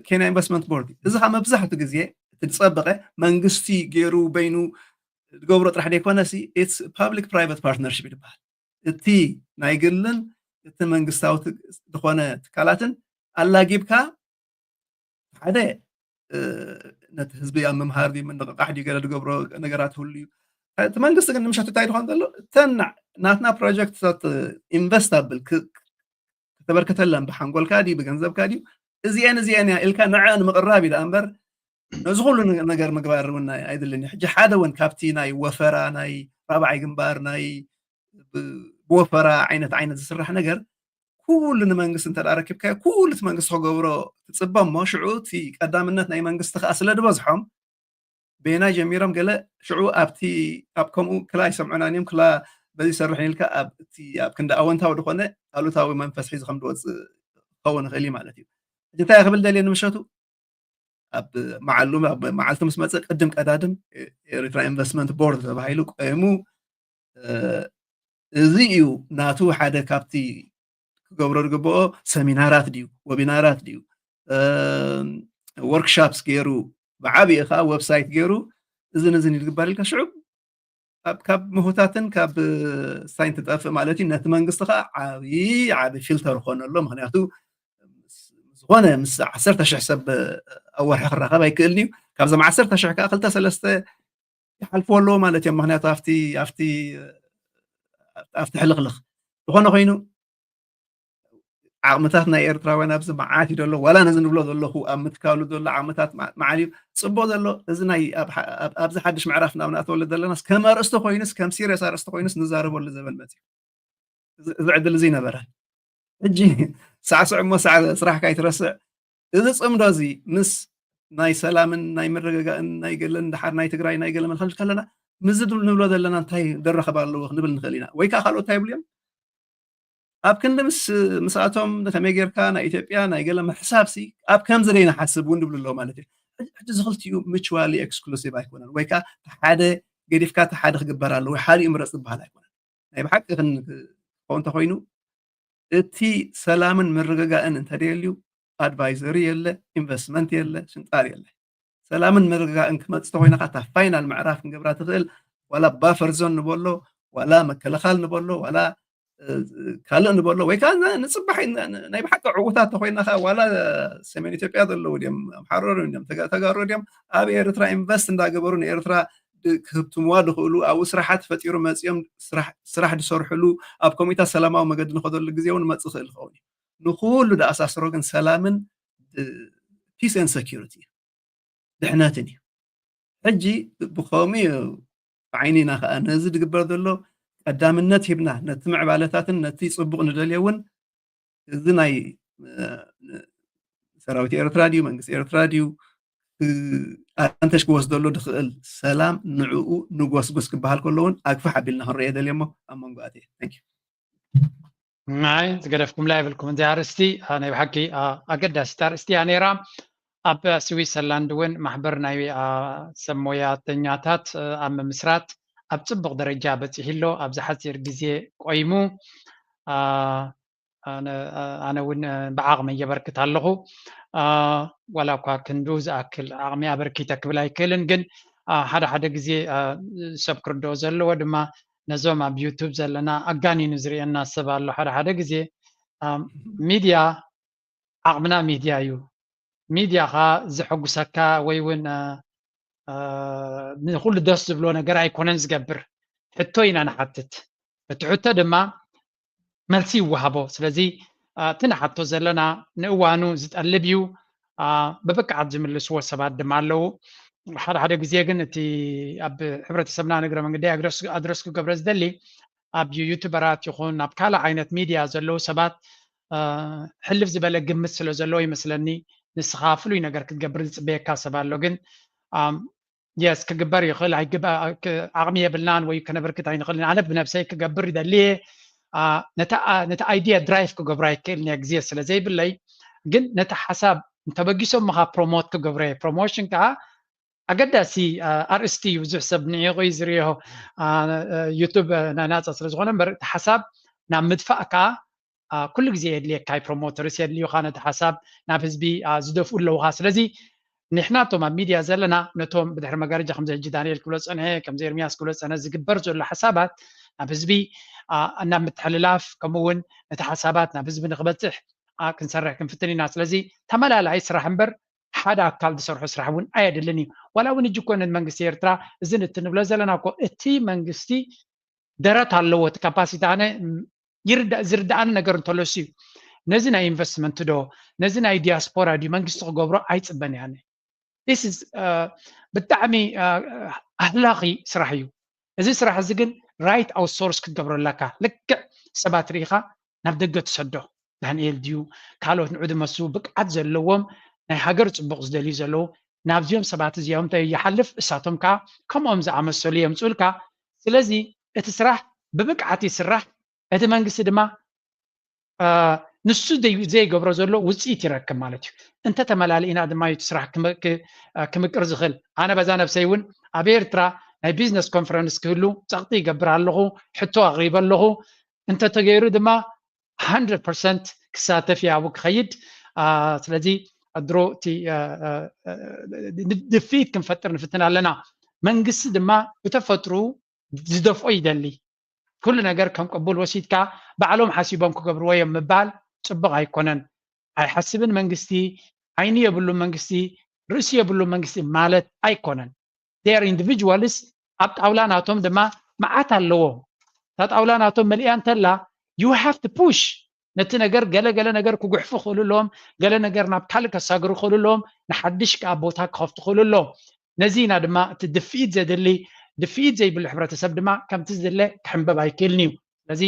ኬንያ ኢንቨስትመንት ቦርድ እዩ። እዚ ከዓ መብዛሕትኡ ግዜ እቲ ዝፀበቐ መንግስቲ ገይሩ በይኑ ዝገብሮ ጥራሕ ዘይኮነ ሲ ፓብሊክ ፕራይቨት ፓርትነርሽፕ ይበሃል። እቲ ናይ ግልን እቲ መንግስታዊ ዝኾነ ትካላትን ኣላጊብካ ሓደ ነቲ ህዝቢ ኣብ ምምሃር ድዩ ምንቕቃሕ ድዩ ገለ ዝገብሮ ነገራት ህሉ እዩ። እቲ መንግስቲ ግን ንምሸት እንታይ ዝኾን ዘሎ እተን ናትና ፕሮጀክትታት ኢንቨስት ኣብል ከተበርከተለን ብሓንጎልካ ድዩ ብገንዘብካ ድዩ እዚአን እዚአን እያ ኢልካ ንዐ ንምቕራብ እዩ ደኣ እምበር ነዚ ኩሉ ነገር ምግባር እውን ኣይድልን እዩ። ሕጂ ሓደ እውን ካብቲ ናይ ወፈራ ናይ ራብዓይ ግንባር ናይ ብወፈራ ዓይነት ዓይነት ዝስራሕ ነገር ኩሉ ንመንግስቲ እንተ ረኪብካዮ ኩሉ እቲ መንግስቲ ክገብሮ ትፅበ እሞ ሽዑ እቲ ቀዳምነት ናይ መንግስቲ ከዓ ስለ ዝበዝሖም በየናይ ጀሚሮም ገለ ሽዑ ኣብቲ ኣብ ከምኡ ክላ ኣይሰምዑናን እዮም ክላ በዚ ይሰርሑ ኢልካ ኣብ እቲ ኣብ ክንዲ ኣወንታዊ ዝኾነ ኣሉታዊ መንፈስ ሒዙ ከም ዝወፅእ ክኸውን ይኽእል እዩ ማለት እዩ። ሕጂ እንታይ ክብል ደልየ ንምሸቱ ኣብ መዓሉ መዓልቲ ምስ መፀ ቅድም ቀዳድም ኤሪትራ ኢንቨስትመንት ቦርድ ተባሂሉ ቆይሙ እዚ እዩ ናቱ ሓደ ካብቲ ክገብሮ ዝግብኦ ሰሚናራት ድዩ ወቢናራት ድዩ ወርክሻፕስ ገይሩ ብዓብኡ ከዓ ዌብሳይት ገይሩ እዝን እዝን ይግበር ኢልካ ሽዑ ካብ ምህውታትን ካብ ሳይን ትጠፍእ ማለት እዩ። ነቲ መንግስቲ ከዓ ዓብዪ ዓብዪ ፊልተር ክኾነሎ። ምክንያቱ ዝኾነ ምስ ዓሰርተ ሽሕ ሰብ ኣብ ወርሒ ክራኸብ ኣይክእልን እዩ። ካብዞም ዓሰርተ ሽሕ ከዓ ክልተ ሰለስተ ይሓልፍዎ ኣለዎ ማለት እዮም። ምክንያቱ ኣብቲ ኣብቲ ኣብቲ ሕልኽልኽ ዝኾነ ኮይኑ ዓቕምታት ናይ ኤርትራውያን ኣብዚ መዓት እዩ ዘሎ። ዋላ ነዚ ንብሎ ዘለኹ ኣብ ምትካሉ ዘሎ ዓቕምታት መዓል እዩ። ፅቡቕ ዘሎ እዚ ናይ ኣብዚ ሓድሽ ምዕራፍ ናብ ንኣተወሉ ዘለናስ ከም ኣርእስቲ ኮይኑስ ከም ሲሪየስ ኣርእስቲ ኮይኑስ ንዛረበሉ ዘበን መፅዩ። እዚ ዕድል እዚ ይነበረ። ሕጂ ሳዕስዕ እሞ ስራሕካ ኣይትረስዕ። እዚ ፅምዶ እዚ ምስ ናይ ሰላምን ናይ ምርግጋእን ናይ ገለን ድሓር ናይ ትግራይ ናይ ገለ መልክል ከለና ምዚ ንብሎ ዘለና እንታይ ደረኸብ ኣለዎ ክንብል ንኽእል ኢና። ወይ ከዓ ካልኦት እንታይ ይብሉ እዮም? ኣብ ክንዲ ምስ ምስኣቶም ከመይ ጌርካ ናይ ኢትዮጵያ ናይ ገለ ምሕሳብ ሲ ኣብ ከምዚ ደይ ንሓስብ እውን ድብሉ ኣለዉ ማለት እዩ። ሕጂ ዝኽልቲኡ ምቹዋሊ ኤክስክሉሲቭ ኣይኮነን፣ ወይ ከዓ ሓደ ገዲፍካ እቲ ሓደ ክግበር ኣለዎ ወይ ሓደ ይምረፅ ዝበሃል ኣይኮነን። ናይ ብሓቂ ክኸውን እንተኮይኑ እቲ ሰላምን ምርግጋእን እንተደልዩ ኣድቫይዘሪ የለ፣ ኢንቨስትመንት የለ፣ ሽንጣር የለ። ሰላምን ምርግጋእን ክመፅእ ተኮይና ከኣ እታ ፋይናል ምዕራፍ ክንገብራ ትኽእል ዋላ ባፈር ዞን ንበሎ ዋላ መከለኻል ንበሎ ዋላ ካልእ ንበሎ ወይ ከዓ ንፅባሕ ናይ ብሓቂ ዕዉታት ተኮይና ከዓ ዋላ ሰሜን ኢትዮጵያ ዘለዉ ድም ኣምሓሮ ድም ተጋሩ ድም ኣብ ኤርትራ ኢንቨስት እንዳገበሩ ንኤርትራ ክህብትምዋ ድኽእሉ ኣብኡ ስራሓት ፈጢሩ መፅኦም ስራሕ ድሰርሕሉ ኣብ ከምኡታት ሰላማዊ መገዲ ንኸደሉ ግዜ እውን መፅእ ክእል ዝኸውን እዩ። ንኩሉ ድኣሳስሮ ግን ሰላምን ፒስ ን ሰኪሪቲ እዩ፣ ድሕነትን እዩ። ሕጂ ብኸምኡ እዩ ብዓይኒና ከዓ ነዚ ዝግበር ዘሎ ቀዳምነት ሂብና ነቲ ምዕባለታትን ነቲ ፅቡቕ ንደልዮ እውን እዚ ናይ ሰራዊት ኤርትራ ድዩ መንግስቲ ኤርትራ ድዩ ኣድቫንተጅ ክወስደሉ ድኽእል ሰላም ንዕኡ ንጎስጉስ ክበሃል ከሎ እውን ኣግፍሕ ኣቢልና ክንሪኦ ደልዮ እሞ ኣብ መንጎ ኣትየ። ናይ ዝገደፍኩምላ የብልኩም። እዚ ኣርእስቲ ናይ ብሓቂ ኣገዳሲት ኣርእስቲ እያ ነይራ። ኣብ ስዊሰርላንድ እውን ማሕበር ናይ ሰብ ሞያተኛታት ኣብ ምምስራት ኣብ ፅቡቕ ደረጃ በፂሑ ኣሎ። ኣብዚ ሓፂር ግዜ ቆይሙ ኣነ እውን ብዓቕመይ የበርክት ኣለኹ። ዋላ እኳ ክንዱ ዝኣክል ዓቕሚ ኣበርኪተ ክብል ኣይክእልን፣ ግን ሓደ ሓደ ግዜ ሰብ ክርድኦ ዘለዎ ድማ ነዞም ኣብ ዩቱብ ዘለና ኣጋኒኑ ዝርእየና ሰብ ኣሎ። ሓደ ሓደ ግዜ ሚድያ ዓቕምና ሚድያ እዩ። ሚድያ ኸዓ ዘሐጉሰካ ወይ እውን ንኩሉ ደስ ዝብሎ ነገር ኣይኮነን ዝገብር። ሕቶ ኢና ንሓትት። እቲ ሕቶ ድማ መልሲ ይወሃቦ። ስለዚ እቲ ንሓቶ ዘለና ንእዋኑ ዝጠልብ እዩ። ብብቅዓት ዝምልስዎ ሰባት ድማ ኣለዉ። ሓደ ሓደ ግዜ ግን እቲ ኣብ ሕብረተሰብና ንግረ መንገዲ ኣድረስ ክገብረ ዝደሊ ኣብ ዩቱበራት ይኹን ኣብ ካልእ ዓይነት ሚድያ ዘለዉ ሰባት ሕልፍ ዝበለ ግምት ስለ ዘለዎ ይመስለኒ ንስኻ ፍሉይ ነገር ክትገብር ዝፅበየካ ሰብ ኣሎ። ግን የስ ክግበር ይኽእል ኣይግባ- ክ- ዓቕሚ የብልናን ወይ ከነበርክት ኣይንኽእልን። ኣነ ብነብሰይ ክገብር ይደሊ እየ። አ፣ ነታ አ- ነታ ኣይድያ ድራይቭ ክገብሮ ኣይክእልን እየ ግዜ ስለ ዘይብለይ። ግን ነታ ሓሳብ እንተበጊሶም ምኻ ፕሮሞት ክገብሮ እየ። ፕሮሞሽን ከዓ ኣገዳሲ አ፣ ኣርእስቲ እዩ። ብዙሕ ሰብ ንዒቑ እዩ ዝሪኦ። አ፣ ዩቱብ አ፣ ናይ ናፃ ስለ ዝኾነ እምበር እቲ ሓሳብ ናብ ምድፋእ ከዓ አ፣ ኩሉ ግዜ የድልየካ እዩ። ፕሮሞተርስ የድልዩኻ ነቲ ሓሳብ ናብ ህዝቢ አ፣ ዝደፍኡ ኣለውኻ። ስለዚ ንሕና እቶም ኣብ ሚድያ ዘለና ነቶም ብድሕሪ መጋረጃ ከምዚ ሕጂ ዳንኤል ክብሎ ዝፀንሐ ከምዚ ኤርሚያስ ክብሎ ዝፀንሐ ዝግበር ዘሎ ሓሳባት ናብ ህዝቢ አ፣ ናብ ምትሕልላፍ ከምኡ እውን ነቲ ሓሳባት ናብ ህዝቢ ንክበፅሕ አ፣ ክንሰርሕ ክንፍትን ኢና። ስለዚ ተመላላይ ስራሕ እምበር ሓደ ኣካል ዝሰርሖ ስራሕ እውን ኣየድልን እዩ። ዋላ እውን እጅ ኮነ መንግስቲ ኤርትራ እዚ እቲ ንብሎ ዘለና እኮ እቲ መንግስቲ ደረት ኣለዎ እቲ ካፓሲቲ ኣነ ይርዳእ ዝርዳእኒ ነገር እንተሎ እሱ እዩ። ነዚ ናይ ኢንቨስትመንት ዶ ነዚ ናይ ዲያስፖራ ድዩ መንግስቲ ክገብሮ ኣይፅበን እየ ኣነ። This is ብጣዕሚ ኣህላኺ ስራሕ እዩ። እዚ ስራሕ እዚ ግን ራይት ኣውትሶርስ ክትገብሮ ኣለካ። ልክዕ ሰባት ርኢኻ ናብ ደገ ትሰዶ። ዳንኤል ድዩ ካልኦት ንዑ ድመሱ ብቅዓት ዘለዎም ናይ ሃገር ፅቡቕ ዝደልዩ ዘለዉ ናብዚኦም ሰባት እዚኦም እንተ ይሓልፍ እሳቶም ከዓ ከምኦም ዝኣመሰሉ የምፅኡልካ። ስለዚ እቲ ስራሕ ብብቅዓት ይስራሕ፣ እቲ መንግስቲ ድማ ንሱ ዘይገብሮ ዘሎ ውፅኢት ይረክብ ማለት እዩ። እንተተመላሊእና ድማ እቲ ስራሕ ክምቅር ዝኽእል። ኣነ በዛ ነብሰይ እውን ኣብ ኤርትራ ናይ ቢዝነስ ኮንፈረንስ ክህሉ ፀቕጢ ይገብር ኣለኹ፣ ሕቶ ኣቕሪበ ኣለኹ። እንተተገይሩ ድማ ሃንድረድ ፐርሰንት ክሳተፍ እየ ኣብኡ ክኸይድ። ስለዚ ድሮ እቲ ድፍኢት ክንፈጥር ንፍትን ኣለና። መንግስቲ ድማ ብተፈጥሩ ዝደፍኦ ይደሊ። ኩሉ ነገር ከም ቅቡል ወሲድካ ባዕሎም ሓሲቦም ክገብርዎ እዮም ምባል ጽቡቕ ኣይኮነን። ኣይሓስብን መንግስቲ፣ ዓይኒ የብሉን መንግስቲ፣ ርእሲ የብሉን መንግስቲ ማለት ኣይኮነን። They are individuals። ኣብ ጣውላ ናቶም ድማ መዓት ኣለዎም። እታ ጣውላ ናቶም መሊኣ እንተላ you have to push። ነቲ ነገር ገለ ገለ ነገር ክጉሕፉ ክኽእሉ ኣለዎም፣ ገለ ነገር ናብ ካልእ ከሳግሩ ክኽእሉ ኣለዎም፣ ንሓድሽ ከዓ ቦታ ክኸፍቱ ክኽእሉ ኣለዎም። ነዚ ኢና ድማ እቲ ድፍኢት ዘድሊ፣ ድፍኢት ዘይብሉ ሕብረተሰብ ድማ ከምቲ ዝድለ ክሕንበብ ኣይክእልን እዩ። ስለዚ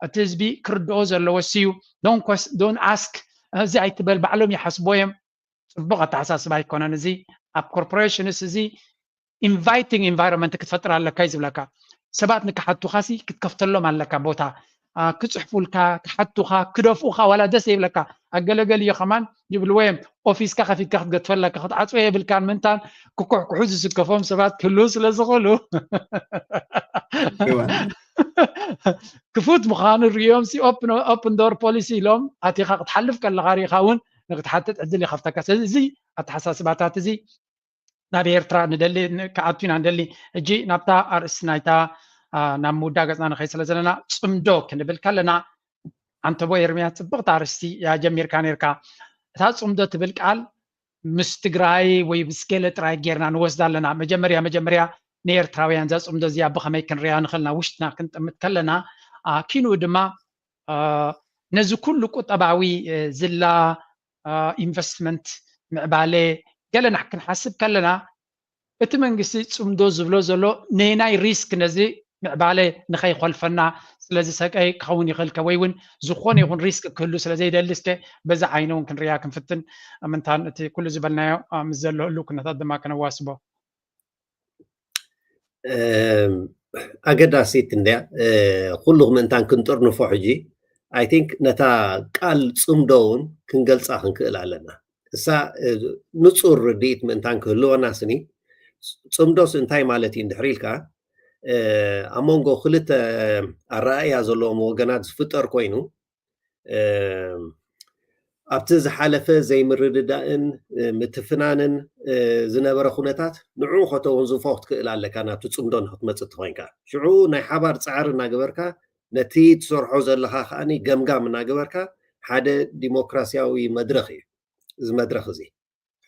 እቲ ህዝቢ ክርድኦ ዘለዎ እሱ እዩ። Don't ask፣ እዚ ኣይትበል፣ ባዕሎም ይሓስቦ እዮም። ጽቡቕ ኣተሓሳስባ ኣይኮነን። እዚ ኣብ corporations እዚ inviting environment ክትፈጥር ኣለካ እዩ ዝብለካ። ሰባት ንክሓቱኻሲ ክትከፍተሎም ኣለካ ቦታ። ክጽሕፉልካ፣ ክሓቱኻ፣ ክደፍኡኻ ዋላ ደስ ይብለካ። ኣገለገል እዮ ከማን ይብልዎ እዮም። ኦፊስካ ከፊትካ ክትገትፈለካ ክትዓጽዎ የብልካን ምንታን ክኩሕኩሑ ዝስከፎም ሰባት ክህልው ስለ ዝኽእሉ ክፉት ምዃኑ ሪኦም ሲ open door policy ኢሎም ኣቲኻ ክትሓልፍ ከለኻ ሪኢኻ እውን ንክትሓትት ዕድል ይኸፍተካ። ስለዚ እዚ ኣተሓሳስባታት እዚ ናብ ኤርትራ ንደሊ ክኣቱ ኢና ንደሊ። ሕጂ ናብታ ኣርእስቲ ናይታ ናብ ምውዳእ ገጽና ንኸይድ ስለ ዘለና ጽምዶ ክንብል ከለና ኣንተቦ ኤርምያስ ጽብቕቲ ኣርእስቲ እያ ጀሚርካ ነርካ። እታ ጽምዶ ትብል ቃል ምስ ትግራይ ወይ ምስ ገለ ጥራይ ጌርና ንወስዳ ኣለና። መጀመርያ መጀመርያ ንኤርትራውያን እዛ ጽምዶ እዚኣ ብኸመይ ክንሪያ ንኽእልና ውሽጥና ክንጥምት ከለና ኪንኡ ድማ ነዚ ኩሉ ቁጠባዊ ዝላ ኢንቨስትመንት ምዕባለ ገለና ክንሓስብ ከለና እቲ መንግስቲ ጽምዶ ዝብሎ ዘሎ ነናይ ሪስክ ነዚ ምዕባለ ንኸይኾልፈና ስለዚ ሰቀይ ክኸውን ይኽእል ከ ወይ እውን ዝኾነ ይኹን ሪስክ ክህሉ ስለ ዘይደሊ እስከ በዛ ዓይነ እውን ክንሪያ ክንፍትን ምንታን እቲ ኩሉ ዝበልናዮ ምስ ዘሎ ህሉ ኩነታት ድማ ከነዋስቦ። ኣገዳሲት እንድያ። ኩሉ ምእንታን ክንጥርንፎ ሕጂ I think ነታ ቃል ጽምዶ እውን ክንገልጻ ክንክእል ኣለና። እሳ ንጹር ርድኢት ምእንታን ክህልወና ስኒ ጽምዶስ እንታይ ማለት እዩ እንድሕር ኢልካ ኣብ መንጎ ክልተ ኣረኣእያ ዘለዎም ወገናት ዝፍጠር ኮይኑ ኣብቲ ዝሓለፈ ዘይምርድዳእን ምትፍናንን ዝነበረ ኩነታት ንዕኡ ከተወንዝፎ ክትክእል ኣለካ ናብቲ ጽምዶ ንክትመጽእ ትኾይንካ ሽዑ ናይ ሓባር ጻዕሪ እናገበርካ ነቲ ትሰርሖ ዘለኻ ከዓኒ ገምጋም እናገበርካ ሓደ ዲሞክራሲያዊ መድረኽ እዩ እዚ መድረኽ እዚ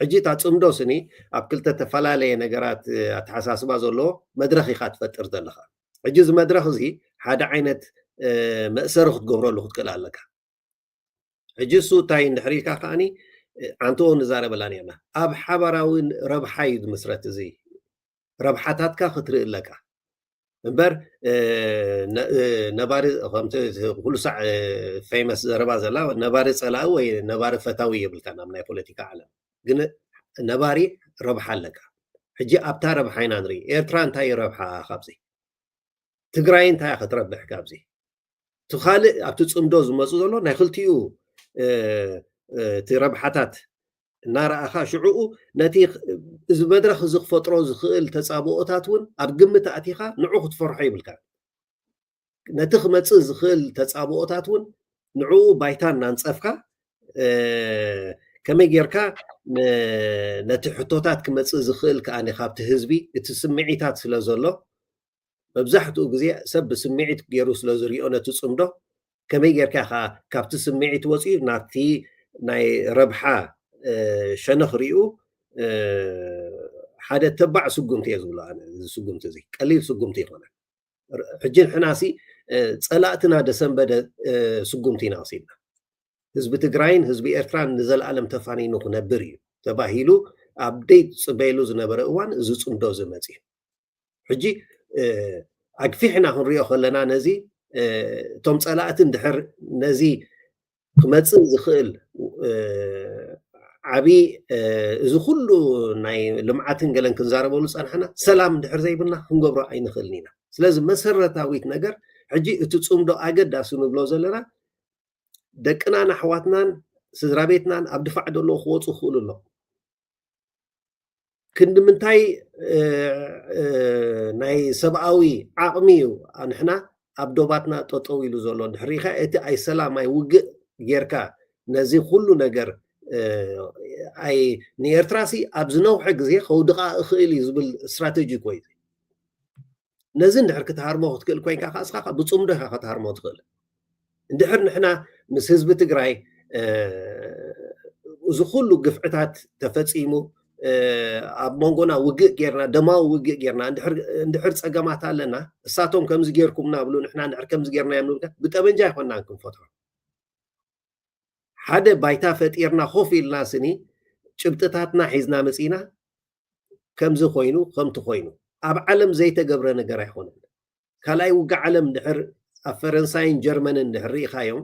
ሕጂ እታ ጽምዶ ስኒ ኣብ ክልተ ተፈላለየ ነገራት ኣተሓሳስባ ዘለዎ መድረኽ ኢኻ ትፈጥር ዘለኻ ሕጂ እዚ መድረኽ እዚ ሓደ ዓይነት መእሰሪ ክትገብረሉ ክትክእል ኣለካ ሕጂ እሱ እንታይ እንድሕር ኢልካ ከዓኒ ኣንተኦ ንዛረበላ ነርና ኣብ ሓባራዊ ረብሓ እዩ ዝምስረት እዚ ረብሓታትካ ክትርኢ ኣለካ እምበር ነባሪ ከምቲ ኩሉ ሳዕ ፌመስ ዘረባ ዘላ ነባሪ ፀላኢ ወይ ነባሪ ፈታዊ የብልካን ኣብ ናይ ፖለቲካ ዓለም ግን ነባሪ ረብሓ ኣለካ ሕጂ ኣብታ ረብሓ ኢና ንርኢ ኤርትራ እንታይ ረብሓ ካብዚ ትግራይ እንታይ ክትረብሕ ካብዚ እቲ ካልእ ኣብቲ ፅምዶ ዝመፁ ዘሎ ናይ ክልቲኡ እቲ ረብሓታት እናረኣኻ ሽዕኡ ነቲ እዚ መድረኽ እዚ ክፈጥሮ ዝኽእል ተፃብኦታት እውን ኣብ ግምት ኣእቲኻ ንዑ ክትፈርሖ ይብልካ ነቲ ክመፅእ ዝኽእል ተፃብኦታት እውን ንዕኡ ባይታ እናንፀፍካ ከመይ ጌርካ ነቲ ሕቶታት ክመፅእ ዝኽእል ከኣ ካብቲ ህዝቢ እቲ ስምዒታት ስለ ዘሎ መብዛሕትኡ ግዜ ሰብ ብስምዒት ገይሩ ስለ ዝሪኦ ነቲ ፅምዶ ከመይ ጌርካ ከዓ ካብቲ ስምዒት ወፂኡ ናብቲ ናይ ረብሓ ሸነኽ ሪኡ ሓደ ተባዕ ስጉምቲ እየ ዝብሎ ኣነ እዚ ስጉምቲ እዚ ቀሊል ስጉምቲ ይኮነ ሕጂ ንሕናሲ ፀላእትና ደሰንበደ ስጉምቲ ኢና ወሲድና ህዝቢ ትግራይን ህዝቢ ኤርትራን ንዘለኣለም ተፋኒኑ ክነብር እዩ ተባሂሉ ኣብ ደይ ፅበየሉ ዝነበረ እዋን እዚ ፅምዶ ዝመፅ እዩ ሕጂ ኣግፊሕና ክንሪኦ ከለና ነዚ እቶም ፀላእቲ እንድሕር ነዚ ክመፅእ ዝኽእል ዓብዪ እዚ ኩሉ ናይ ልምዓትን ገለን ክንዛረበሉ ፀናሕና ሰላም እንድሕር ዘይብልና ክንገብሮ ኣይንኽእልን ኢና ስለዚ መሰረታዊት ነገር ሕጂ እቲ ፅምዶ ኣገዳሲ ንብሎ ዘለና ደቅናን ኣሕዋትናን ስድራ ቤትናን ኣብ ድፋዕ ዘለዉ ክወፁ ክኽእሉ ኣለዉ ክንዲ ምንታይ ናይ ሰብኣዊ ዓቕሚ እዩ ንሕና ኣብ ዶባትና ጠጠው ኢሉ ዘሎ ድሕሪኻ እቲ ኣይ ሰላም ኣይ ውግእ ጌርካ ነዚ ኩሉ ነገር ኣይ ንኤርትራ ሲ ኣብ ዝነውሐ ግዜ ከውድቓ እኽእል እዩ ዝብል ስትራተጂ እኮ እዩ ነዚ እንድሕር ክትሃርሞ ክትክእል ኮይንካ ከዓ እስኻ ከዓ ብፅምዶ ኢኻ ክትሃርሞ ትኽእል። እንድሕር ንሕና ምስ ህዝቢ ትግራይ፣ እ፣ እዚ ኩሉ ግፍዕታት ተፈፂሙ፣ እ፣ ኣብ መንጎና ውግእ ጌርና፣ ደማዊ ውግእ ጌርና፣ እንድሕር፣ እንድሕር ፀገማት ኣለና፣ እሳቶም ከምዚ ጌርኩምና ብሉ፣ ንሕና እንድሕር ከምዚ ጌርና እዮም ንብልካ፣ ብጠበንጃ ኣይኮንናን ክንፈትሖ። ሓደ ባይታ ፈጢርና ኮፍ ኢልና ስኒ ጭብጥታትና ሒዝና መፂና፣ ከምዚ ኮይኑ፣ ከምቲ ኮይኑ። ኣብ ዓለም ዘይተገብረ ነገር ኣይኮነን። ካልኣይ ውግእ ዓለም ድሕር ኣብ ፈረንሳይን ጀርመንን ድሕር ርኢኻዮም፣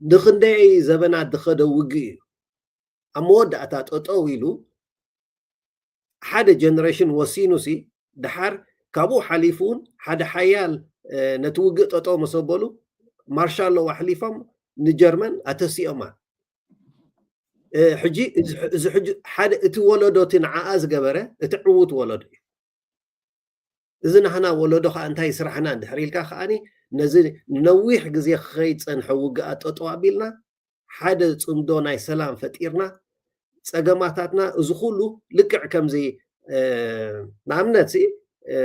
ንኽንደይ ዘበናት ዝኸደ ውግእ እዩ። ኣብ መወዳእታ ጠጠው ኢሉ ሓደ ጀነሬሽን ወሲኑ ሲ፣ ድሓር ካብኡ ሓሊፉ እውን ሓደ ሓያል፣ እ፣ ነቲ ውግእ ጠጠው መሰበሉ ማርሻሎ ኣሕሊፎም ንጀርመን ኣተሲኦማ። እ፣ ሕጂ እዚ፣ እዚ ሕጂ ሓደ እቲ ወለዶ እቲ ንዓኣ ዝገበረ እቲ ዕዉት ወለዶ እዩ። እዚ ናህና ወለዶ ከዓ እንታይ ስራሕና እንድሕር ኢልካ ከዓኒ ነዚ ንነዊሕ ግዜ ክኸይድ ፀንሐ ውግኣት ጠጠው ኣቢልና ሓደ ፅምዶ ናይ ሰላም ፈጢርና ፀገማታትና እዚ ኩሉ ልክዕ ከምዚ፣ እ፣ ንኣብነት ሲ፣ እ፣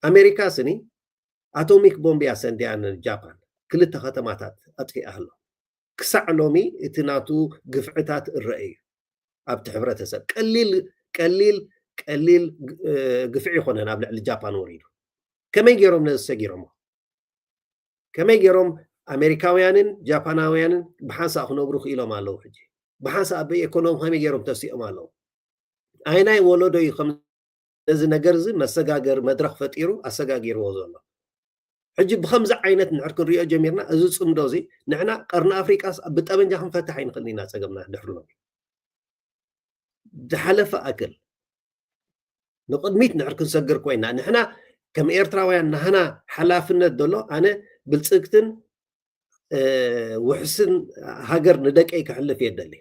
ኣሜሪካ ስኒ ኣቶሚክ ቦምብ እያ ሰንድያ ንጃፓን ክልተ ከተማታት ኣጥፊኣ ኣሎ። ክሳዕ ሎሚ እቲ ናቱ ግፍዕታት እረአ እዩ። ኣብቲ ሕብረተሰብ ቀሊል፣ ቀሊል፣ ቀሊል፣ እ፣ ግፍዒ ይኮነን ኣብ ልዕሊ ጃፓን ወሪዱ። ከመይ ገይሮም ነዚ ሰጊሮሞ? ከመይ ገይሮም ኣሜሪካውያንን ጃፓናውያንን ብሓንሳእ ክነብሩ ክኢሎም ኣለዉ? ሕጂ ብሓንሳእ ብኢኮኖሚ ከመይ ገይሮም ተሲኦም ኣለዉ? ኣይናይ ወለዶ እዩ ከም ነዚ ነገር እዚ መሰጋገሪ መድረኽ ፈጢሩ ኣሰጋጊርዎ ዘሎ? ሕጂ ብከምዚ ዓይነት እንድሕር ክንሪኦ ጀሚርና፣ እዚ ፅምዶ እዚ ንሕና ቀርኒ ኣፍሪቃስ ብጠበንጃ ክንፈትሕ ኣይንኽእልን ኢና ፀገምና ድሕሪ ሎሚ። ዝሓለፈ ኣክል ንቕድሚት እንድሕር ክንሰግር ኮይና፣ ንሕና ከም ኤርትራውያን ናህና ሓላፍነት ዘሎ፣ ኣነ ብልፅግትን፣ እ፣ ውሕስን ሃገር ንደቀይ ከሕልፍ እየ ደሊ።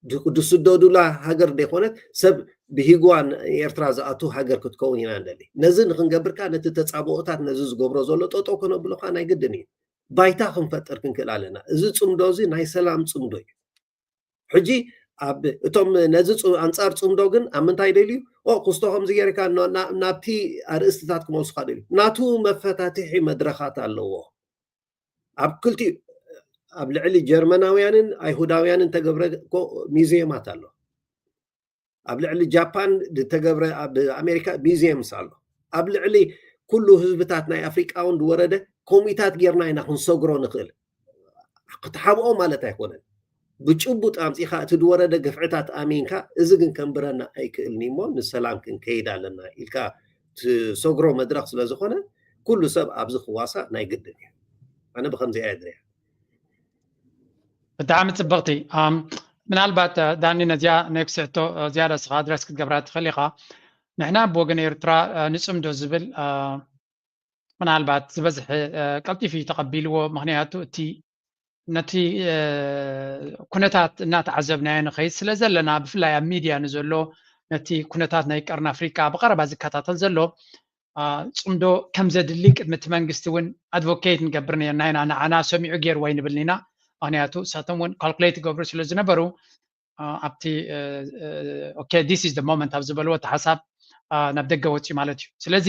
ድ-፣ ድስደዱላ ሃገር ዘይኮነት ሰብ ብሂግዋ ን-፣ ኤርትራ ዝኣቱ ሃገር ክትከውን ኢና ንደሊ። ነዚ ንክንገብር ከኣ ነቲ ተጻብኦታት ነዚ ዝገብሮ ዘሎ ጠጠው ከነብሎ ከኣ ናይ ግድን እዩ። ባይታ ክንፈጥር ክንክእል ኣለና። እዚ ጽምዶ እዚ ናይ ሰላም ጽምዶ እዩ። ሕጂ ኣብ እቶም ነዚ ጽ-፣ ኣንጻር ጽምዶ ግን ኣብ ምንታይ ደልዩ? ኦ፣ ክስቶ ከምዚ ጌርካ ኖ-፣ ና-፣ ናብቲ ኣርእስትታት ክመልሱኻ ደልዩ። ናቱ መፈታትሒ መድረኻት ኣለዎ። ኣብ ክልቲኡ፣ ኣብ ልዕሊ ጀርመናውያንን ኣይሁዳውያንን ተገብረ እኮ ሚዚየማት ኣሎ። ኣብ ልዕሊ ጃፓን ዝተገብረ ኣብ ኣሜሪካ ሚዚየምስ ኣሎ። ኣብ ልዕሊ ኩሉ ህዝብታት ናይ ኣፍሪቃ እውን ዝወረደ ከምኡታት ጌርና ኢና ክንሰግሮ ንኽእል። ክትሓብኦ ማለት ኣይኮነን። ብጭቡጥ ኣምጺኻ እቲ ዝወረደ ግፍዕታት ኣሚንካ፣ እዚ ግን ከንብረና ኣይክእልን እዩ እሞ ንሰላም ክንከይድ ኣለና ኢልካ ትሰግሮ መድረኽ ስለ ዝኾነ፣ ኩሉ ሰብ ኣብዚ ክዋሳእ ናይ ግድን እዩ። ኣነ ብኸምዚኣ እየ ዝሪኣ። ብጣዕሚ ጽብቕቲ። ኣም፣ ምናልባት፣ እ፣ ዳኒ ነዚኣ ኔክስት ሕቶ፣ እ፣ ዝያዳ ስኻ ኣድረስ ክትገብራ ትኽእል ኢኻ። ንሕና ብወገን ኤርትራ፣ እ፣ ንጽምዶ ዝብል፣ እ፣ ምናልባት ዝበዝሐ፣ እ፣ ቀልጢፉ እዩ ተቐቢልዎ። ምኽንያቱ እቲ ነቲ፣ እ፣ ኩነታት እናተዓዘብናዮ ንኸይድ ስለ ዘለና፣ ብፍላይ ኣብ ሚድያ ንዘሎ ነቲ ኩነታት ናይ ቀርኒ ኣፍሪቃ ብቐረባ ዝከታተል ዘሎ፣ እ፣ ጽምዶ ከም ዘድሊ ቅድሚ እቲ መንግስቲ እውን ኣድቮኬት ንገብር ነርና ኢና። ንዓና ሰሚዑ ገይርዎ ኣይንብልን ኢና። ምኽንያቱ ንሳቶም እውን ካልኩሌት ይገብሩ ስለ ዝነበሩ፣ እ፣ ኣብቲ፣ እ፣ እ፣ ኦኬ፣ this is the moment ኣብ ዝበልዎ እቲ ሓሳብ፣ እ፣ ናብ ደገ ወፅዩ ማለት እዩ። ስለዚ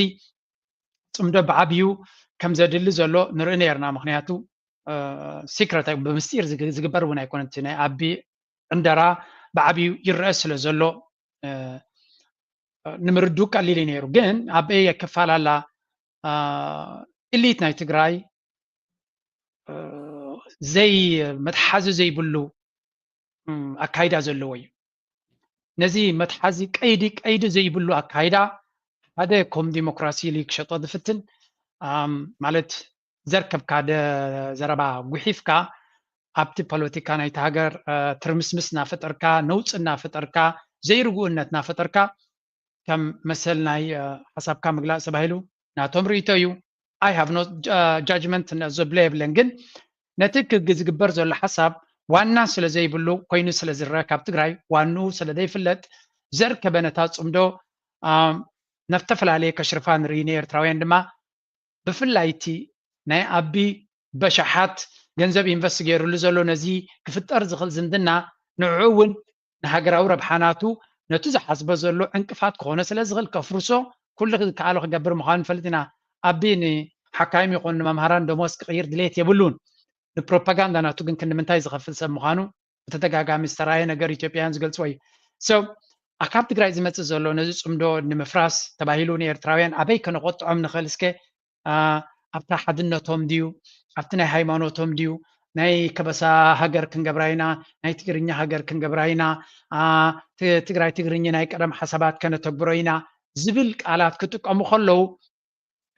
ጽምዶ ብዓብዩ ከም ዘድሊ ዘሎ ንርኢ ነርና። ምኽንያቱ፣ እ፣ ሲክረት ኣይ-፣ ብምስጢር ዝግ-፣ ዝግበር እውን ኣይኮነን። እቲ ናይ ኣቢ ዕንደራ ብዓብዩ ይረአ ስለ ዘሎ፣ እ፣ ንምርዱ ቀሊል እዩ ነይሩ። ግን ኣበይ የከፋላላ፣ እ፣ ኢሊት ናይ ትግራይ፣ እ፣ ዘይ-፣ መትሓዚ ዘይብሉ፣ እም፣ ኣካይዳ ዘለዎ እዩ። ነዚ መትሓዚ ቀይዲ፣ ቀይዲ ዘይብሉ ኣካይዳ ሓደ ከም ዲሞክራሲ ኢሉ ክሸጦ ዝፍትን፣ ኣም፣ ማለት ዘርከብካ ደ-፣ ዘረባ ጉሒፍካ ኣብቲ ፖለቲካ ናይቲ ሃገር፣ እ፣ ትርምስምስ እናፈጠርካ፣ ነውፂ እናፈጠርካ፣ ዘይርጉእነት እናፈጠርካ፣ ከም መሰል ናይ፣ እ፣ ሓሳብካ ምግላፅ ተባሂሉ ናቶም ርእይቶ እዩ። I have no፣ እ፣ ጃጅመንት ዘብሎ የብለን። ግን ነቲ ክግ-፣ ዝግበር ዘሎ ሓሳብ ዋና ስለ ዘይብሉ ኮይኑ ስለ ዝረአ፣ ካብ ትግራይ ዋንኡ ስለ ዘይፍለጥ፣ ዘርከበ ነታ ጽምዶ፣ ኣም፣ ነፍተፈላለየ ከሽርፋ ንርኢ። ንኤርትራውያን ድማ ብፍላይ እቲ ናይ ኣቢ በሻሓት ገንዘብ ኢንቨስት ገይሩሉ ዘሎ ነዚ ክፍጠር ዝኽእል ዝምድና ንዕኡ እውን ንሃገራዊ ረብሓ ናቱ ነቲ ዝሓስቦ ዘሎ ዕንቅፋት ክኾኖ ስለ ዝኽእል ከፍርሶ ኩሉ ዝከኣሎ ክገብር ምዃኑ ንፈልጥ ኢና። ኣቢ ንሓካይም ይኹን ንመምሃራን ደሞዝ ክቕይር ድሌት የብሉን። ንፕሮፓጋንዳ ናቱ ግን ክንዲ ምንታይ ዝኸፍል ሰብ ምዃኑ ብተደጋጋሚ ዝተራእየ ነገር ኢትዮጵያውያን ዝገልፅዎ እዩ። So ካብ ትግራይ ዝመፅእ ዘሎ ነዚ ፅምዶ ንምፍራስ ተባሂሉ ንኤርትራውያን ኣበይ ከነቆጥዖም ንኽእል? እስከ ኣብታ ሓድነቶም ድዩ፣ ኣብቲ ናይ ሃይማኖቶም ድዩ፣ ናይ ከበሳ ሃገር ክንገብራ ኢና፣ ናይ ትግርኛ ሃገር ክንገብራ ኢና፣ ትግራይ ትግርኛ ናይ ቀደም ሓሳባት ከነተግብሮ ኢና ዝብል ቃላት ክጥቀሙ ከለዉ፣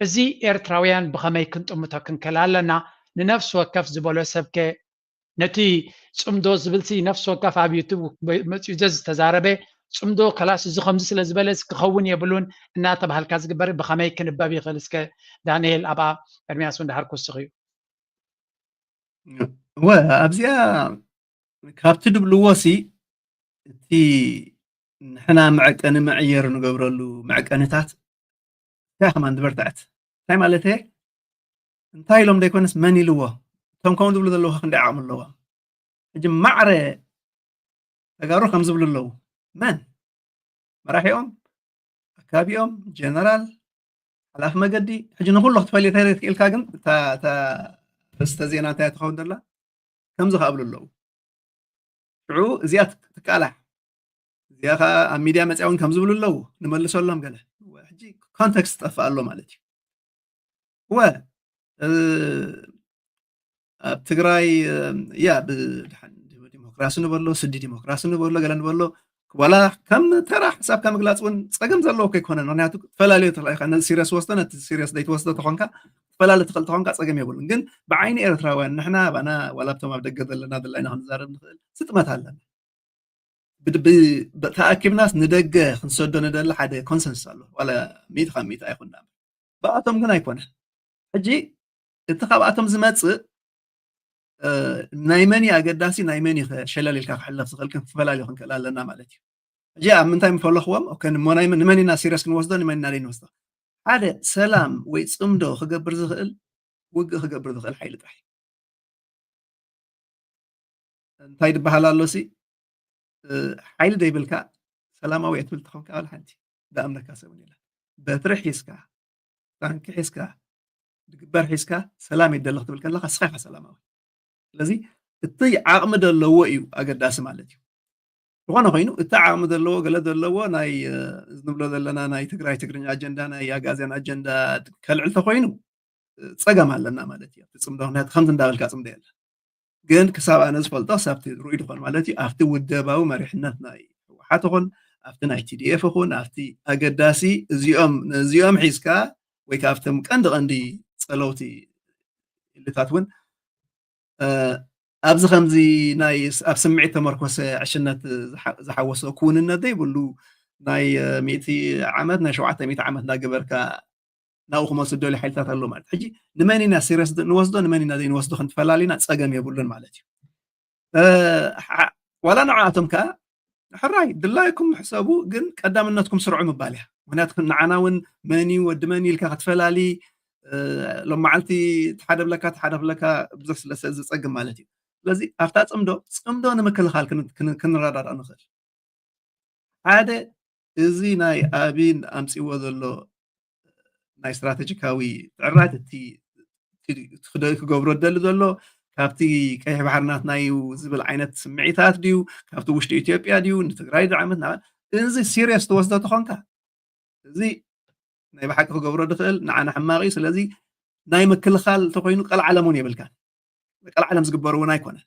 እዚ ኤርትራውያን ብኸመይ ክንጥምቶ ክንክእል ኣለና? ንነፍሲ ወከፍ ዝበሎ ሰብከ ነቲ ፅምዶ ዝብልሲ ነፍሲ ወከፍ ኣብ ዩቱብ መፅዩ ዘዝተዛረበ ፅምዶ ከላስ እዚ ከምዚ ስለ ዝበለ ክኸውን የብሉን እናተባሃልካ ዝግበር ብኸመይ ክንበብ ይኽእል? እስከ ዳንኤል ኣብኣ ኤርሚያስ እውን ድሓር ክውስኽ እዩ። እወ ኣብዚኣ ካብቲ ድብልዎ ሲ እቲ ንሕና መዐቀኒ መዕየር ንገብረሉ መዐቀንታት እያ ከማን ዝበርትዐት እንታይ ማለት እየ እንታይ ኢሎም ዘይኮነስ መን ኢልዎ እቶም ከምኡ ዝብሉ ዘለዉ ክንደይ ዓቕሚ ኣለዎም ሕጂ ማዕረ ተጋሩ ከም ዝብሉ ኣለዉ መን መራሒኦም ኣካቢኦም ጀነራል ሓላፊ መገዲ ሕጂ ንኩሉ ክትፈልዮ ተክእልካ ግን ርስተ ዜና እንታይ ትኸውን ዘላ ከምዚ ከኣብሉ ኣለዉ ሽዑ እዚኣ ትቃላሕ እዚኣ ከዓ ኣብ ሚድያ መፅያ እውን ከም ዝብሉ ኣለዉ ንመልሰሎም ገለ ሕጂ ኮንቴክስት ጠፍእ ኣሎ ማለት እዩ እወ ኣብ ትግራይ ያ ብድሓን ዲሞክራሲ ንበሎ ስዲ ዲሞክራሲ ንበሎ ገለ ንበሎ ዋላ ከም ተራ ሓሳብካ ምግላፅ እውን ፀገም ዘለዎ ከይኮነ ምክንያቱ ትፈላለዩ ተለካ ነዚ ሲሪየስ ወስዶ ነቲ ሲሪየስ ዘይትወስዶ ተኾንካ ትፈላለ ትኽእል ተኾንካ ፀገም የብሉን ግን ብዓይኒ ኤርትራውያን ንሕና ባና ዋላ ብቶም ኣብ ደገ ዘለና ድላይና ክንዛረብ ንኽእል ስጥመት ኣለና ተኣኪብናስ ንደገ ክንሰዶ ንደሊ ሓደ ኮንሰንስ ኣሎ ዋላ ሚእቲ ካብ ሚእቲ ኣይኮና ብኣቶም ግን ኣይኮነ ሕጂ እቲ ካብኣቶም ዝመፅእ ናይ መን ኣገዳሲ ናይ መን ሸለል ኢልካ ክሕለፍ ዝኽእል ክንፈላለዩ ክንክእል ኣለና ማለት እዩ ሕጂ ኣብ ምንታይ ምፈለኽዎም ንመን ኢና ሲሪየስ ክንወስዶ ንመን ኢና ዘይንወስዶ ሓደ ሰላም ወይ ፅምዶ ክገብር ዝኽእል ውግእ ክገብር ዝኽእል ሓይሊ ጥራሕ እንታይ ዝበሃል ኣሎ ሲ ሓይሊ ዘይብልካ ሰላማዊ እየ ትብል ተኾንካ ዋላ ሓንቲ ዝኣምነካ ሰብ እውን የለን በትሪ ሒዝካ ታንኪ ሒዝካ ድግበር ሒዝካ ሰላም ይደሊ ክትብል ከለካ እስኻ ኢኻ ሰላማዊ ስለዚ እቲ ዓቕሚ ዘለዎ እዩ ኣገዳሲ ማለት እዩ ዝኾነ ኮይኑ እቲ ዓቕሚ ዘለዎ ገለ ዘለዎ ናይ ንብሎ ዘለና ናይ ትግራይ ትግርኛ ኣጀንዳ ናይ ኣጋዝያን ኣጀንዳ ከልዕል ተኮይኑ ፀገም ኣለና ማለት እዩ ፅምዶ ምክንያቱ ከምዚ እንዳበልካ ፅምዶ የለን ግን ክሳብ ኣነ ዝፈልጦ ክሳብቲ ርኡይ ድኾን ማለት እዩ ኣብቲ ውደባዊ መሪሕነት ናይ ህወሓት ይኹን ኣብቲ ናይ ቲዲኤፍ ይኹን ኣብቲ ኣገዳሲ እዚኦም ነዚኦም ሒዝካ ወይ ከዓ ኣብቶም ቀንዲ ቀንዲ ፀለውቲ ኢልታት እውን ኣብዚ ከምዚ ናይ ኣብ ስምዒት ተመርኮሰ ዕሽነት ዝሓወሶ ክውንነት ዘይብሉ ናይ ሚእቲ ዓመት ናይ ሸውዓተ ሚእቲ ዓመት እናገበርካ ናብኡ ክመፁ ደልዩ ሓይልታት ኣለዉ ማለት ሕጂ ንመን ኢና ሲሪየስ ንወስዶ ንመን ኢና ዘይንወስዶ ክንትፈላሊና ፀገም የብሉን ማለት እዩ ዋላ ንዓኣቶም ከዓ ሕራይ ድላይኩም ሕሰቡ ግን ቀዳምነትኩም ስርዑ ምባል እያ ምክንያቱ ንዓና እውን መን እዩ ወዲ መን ኢልካ ክትፈላሊ ሎም መዓልቲ ተሓደ ብለካ ተሓደ ብለካ ብዙሕ ስለ ዝፀግም ማለት እዩ ስለዚ ኣብታ ፅምዶ ፅምዶ ንምክልኻል ክንረዳዳ ንኽእል ሓደ እዚ ናይ ኣብን ኣምፅዎ ዘሎ ናይ ስትራቴጂካዊ ትዕራት እቲ ክገብሮ ደሊ ዘሎ ካብቲ ቀይሕ ባሕርናት ናይ ዝብል ዓይነት ስምዒታት ድዩ ካብቲ ውሽጢ ኢትዮጵያ ድዩ ንትግራይ ዝዓመት እዚ ሲሪየስ ትወስዶ ተኾንካ እዚ ናይ ብሓቂ ክገብሮ ድኽእል ንዓና ሕማቕ እዩ ስለዚ ናይ ምክልኻል እንተኮይኑ ቀልዓለም እውን የብልካን ቀልዓለም ዝግበር እውን ኣይኮነን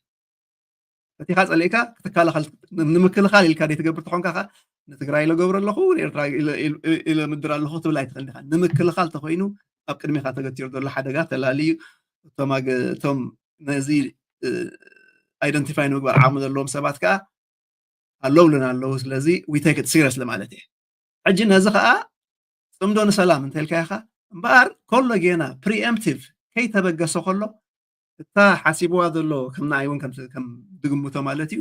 ፈቲኻ ፀሊእካ ክትከላኸል ንምክልኻል ኢልካ ደይ ትገብር ተኾንካ ከዓ ንትግራይ ኢለ ገብረ ኣለኹ ንኤርትራ ኢለ ምድር ኣለኹ ትብል ኣይትኽእል ዲኻ ንምክልኻል ተኮይኑ ኣብ ቅድሚኻ ተገቲሩ ዘሎ ሓደጋ ተላልዩ እቶም እቶም ነዚ ኣይደንቲፋይ ንምግባር ዓቕሚ ዘለዎም ሰባት ከዓ ኣለውልን ኣለዉ ስለዚ we take it seriously ማለት እየ ሕጂ ነዚ ከዓ ፅምዶ ንሰላም እንተልካ ኢኻ እምበኣር ከሎ ጌና ፕሪኤምፕቲቭ ከይተበገሰ ከሎ እታ ሓሲብዋ ዘሎ ከም ንኣይ እውን ከም ድግምቶ ማለት እዩ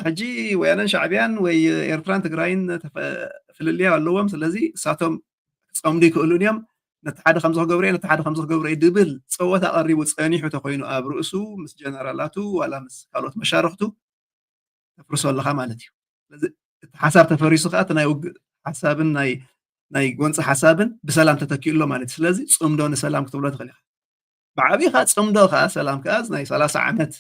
ሕጂ ወያነን ሻዕብያን ወይ ኤርትራን ትግራይን ፍልልያ ኣለዎም ስለዚ እሳቶም ክፀምዱ ይክእሉን እዮም ነቲ ሓደ ከምዚ ክገብሩ ነቲ ሓደ ከምዚ ክገብሩ ድብል ፀወታ ቀሪቡ ፀኒሑ ተኮይኑ ኣብ ርእሱ ምስ ጀነራላቱ ዋላ ምስ ካልኦት መሻርክቱ ተፍርሶ ኣለካ ማለት እዩ ስለዚ እቲ ሓሳብ ተፈሪሱ ከዓ እቲ ናይ ውግእ ሓሳብን ናይ ናይ ጎንፂ ሓሳብን ብሰላም ተተኪኡ ኣሎ ማለት እዩ። ስለዚ ጽምዶ ንሰላም ክትብሎ ትኽእል ኢኻ። ብዓብኻ ጽምዶ ከዓ ሰላም ከዓ ናይ ሰላሳ ዓመት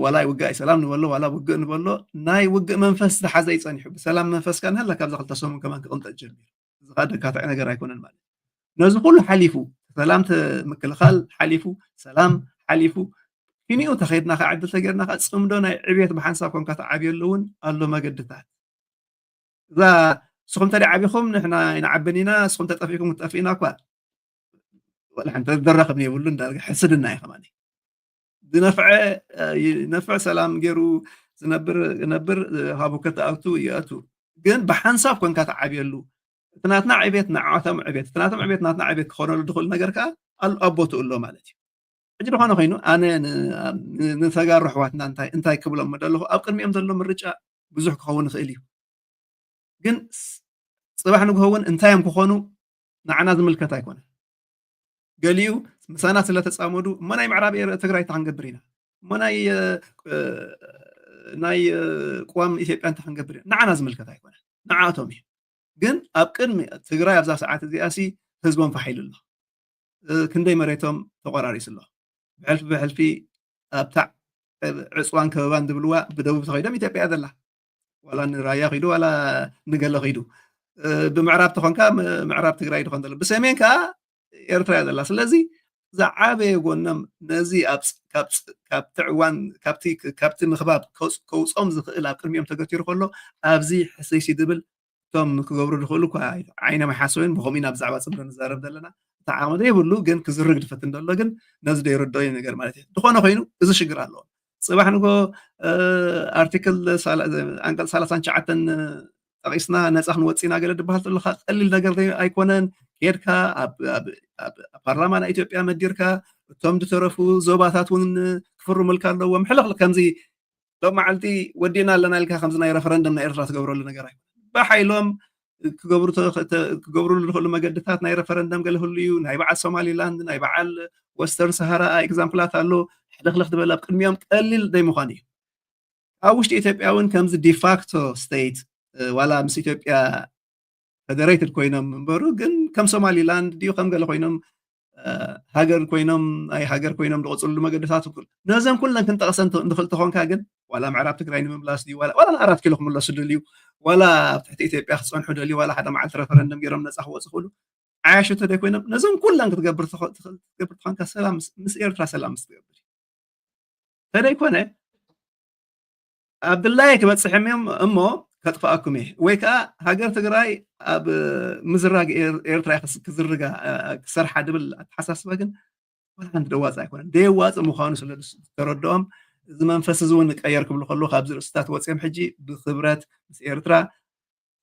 ዋላ ውግእ ኣይሰላም ንበሎ ዋላ ውግእ ንበሎ ናይ ውግእ መንፈስ ዝሓዘ ይጸኒሑ። ብሰላም መንፈስካ ንሃላ ካብዛ ክልተ ሰሙን ከማን ክቕንጠጥ ጀሚሩ። እዚ ከዓ ደካትዕ ነገር ኣይኮነን ማለት እዩ። ነዚ ኩሉ ሓሊፉ ሰላም ምክልኻል ሓሊፉ ሰላም ሓሊፉ ኪኒኡ ተኸይድና ከዓ ዕድል ተገይርና ከዓ ጽምዶ ናይ ዕብየት ብሓንሳብ ኮንካ ተዓብየሉ እውን ኣሎ መገድታት። እዛ ንስኹም ተደይ ዓቢኹም ንሕና ይንዓብን ኢና፣ ንስኹም ተጠፊእኩም ክትጠፍእና እኳ ወላ ሓንቲ ዘራኽብ የብሉ እንዳልካ ሕስድና እዩ ከማኒ። ዝነፍዐ ይነፍዕ ሰላም ገይሩ ዝነብር ነብር ሃቡ ከተኣቱ ይኣቱ። ግን ብሓንሳብ ኮንካ ተዓብየሉ እቲ ናትና ዕቤት ንዓቶም ዕቤት እቲ ናቶም ዕቤት ናትና ዕቤት ክኾነሉ ድኽእል ነገር ከዓ ኣብ ቦትኡ ኣሎ ማለት እዩ። ሕጂ ዝኾነ ኮይኑ ኣነ ንተጋሩ ኣሕዋትና እንታይ እንታይ ክብሎም ደለኹ ኣብ ቅድሚኦም ዘሎ ምርጫ ብዙሕ ክኸውን ይኽእል እዩ። ግን ጽባሕ ንግሆ እውን እንታይ እዮም ክኾኑ ንዓና ዝምልከት ኣይኮነን። ገሊኡ ምሳና ስለተጻመዱ እሞ ናይ ምዕራብ ትግራይ እንታይ ክንገብር ኢና እሞ ናይ ናይ ቅዋም ኢትዮጵያ እንታይ ክንገብር ኢና ንዓና ዝምልከት ኣይኮነን። ንዓቶም እዩ። ግን ኣብ ቅድሚ ትግራይ ኣብዛ ሰዓት እዚኣ ሲ ህዝቦም ፋሕ ኢሉ ኣሎ። ክንደይ መሬቶም ተቆራሪሱ ኣሎ። ብሕልፊ ብሕልፊ ኣብታ ዕፅዋን ከበባን ዝብልዋ ብደቡብ ተኸይዶም ኢትዮጵያ ዘላ ዋላ ንራያ ኺዱ ዋላ ንገለ ኺዱ ብምዕራብ ተኾንካ ምዕራብ ትግራይ ድኾን ዘሎ ብሰሜን ከዓ ኤርትራ እያ ዘላ። ስለዚ ዝዓበየ ጎኖም ነዚ ካብቲ ዕዋን ካብቲ ምኽባብ ከውፆም ዝኽእል ኣብ ቅድሚኦም ተገቲሩ ከሎ ኣብዚ ሕስይሲ ዝብል እቶም ክገብሩ ዝኽእሉ እኳ ዓይኖም ኣይሓሰቡን። ብኸምኡ ኢና ብዛዕባ ፅምዶ ንዛረብ ዘለና። እቲ ዓቕሚ ዘይብሉ ግን ክዝርግ ዝፈትን ዘሎ ግን ነዚ ዘይርድኦ እዩ ነገር ማለት እዩ። ዝኾነ ኮይኑ እዚ ሽግር ኣለዎ። ፅባሕ ንጎ ኣርቲክል ኣንቀፅ ሰላሳን ትሽዓተን ጠቒስና ነፃ ክንወፅእ ኢና ገለ ዝበሃል ዘሎ ቀሊል ነገር ኣይኮነን። ኬድካ ኣብ ፓርላማ ናይ ኢትዮጵያ መዲርካ እቶም ዝተረፉ ዞባታት እውን ክፍርሙልካ ኣለዎም። ሕልኽልኽ ከምዚ ሎም መዓልቲ ወዲእና ኣለና ኢልካ ከምዚ ናይ ረፈረንደም ናይ ኤርትራ ትገብረሉ ነገር ኣይኮነን። ብሓይሎም ክገብርሉ ዝኽእሉ መገድታት ናይ ረፈረንደም ገለ ህሉ እዩ። ናይ በዓል ሶማሊላንድ ናይ በዓል ወስተርን ሰሃራ ኤግዛምፕላት ኣሎ። ሕልኽልኽ ዝበል ኣብ ቅድሚኦም ቀሊል ዘይምዃን እዩ። ኣብ ውሽጢ ኢትዮጵያ እውን ከምዚ ዲፋክቶ ስቴት ዋላ ምስ ኢትዮጵያ ፈደሬትድ ኮይኖም እምበሩ ግን ከም ሶማሊላንድ ድዩ ከም ገለ ኮይኖም ሃገር ኮይኖም ናይ ሃገር ኮይኖም ዝቆፅሉ መገድታት እኩል ነዘን ኩለን ክንጠቕሰን ንኽእል ተኾንካ ግን ዋላ ምዕራብ ትግራይ ንምምላስ ድዩ ዋላ ንኣራት ኪሎ ክምለሱ ደልዩ ዋላ ኣብ ትሕቲ ኢትዮጵያ ክፀንሑ ደልዩ ዋላ ሓደ መዓልቲ ረፈረንደም ገይሮም ነፃ ክወፁ ክእሉ ዓያሹ ተደይ ኮይኖም ነዞም ኩላን ክትገብር ትኾንካ ሰላም ምስ ኤርትራ ሰላም ምስ ትገብር ተደይኮነ ኣብ ድላየ ክበፅሕም እዮም እሞ ከጥፍኣኩም እየ ወይ ከዓ ሃገር ትግራይ ኣብ ምዝራግ ኤርትራ ክዝርጋ ክሰርሓ ድብል ኣተሓሳስበ ግን ሓንቲ ደዋፅ ኣይኮነን ደየዋፅ ምዃኑ ስለ ዝተረድኦም እዚ መንፈስ እዚ እውን ቀየር ክብሉ ከለዉ ካብዚ ርእስታት ወፅኦም ሕጂ ብክብረት ምስ ኤርትራ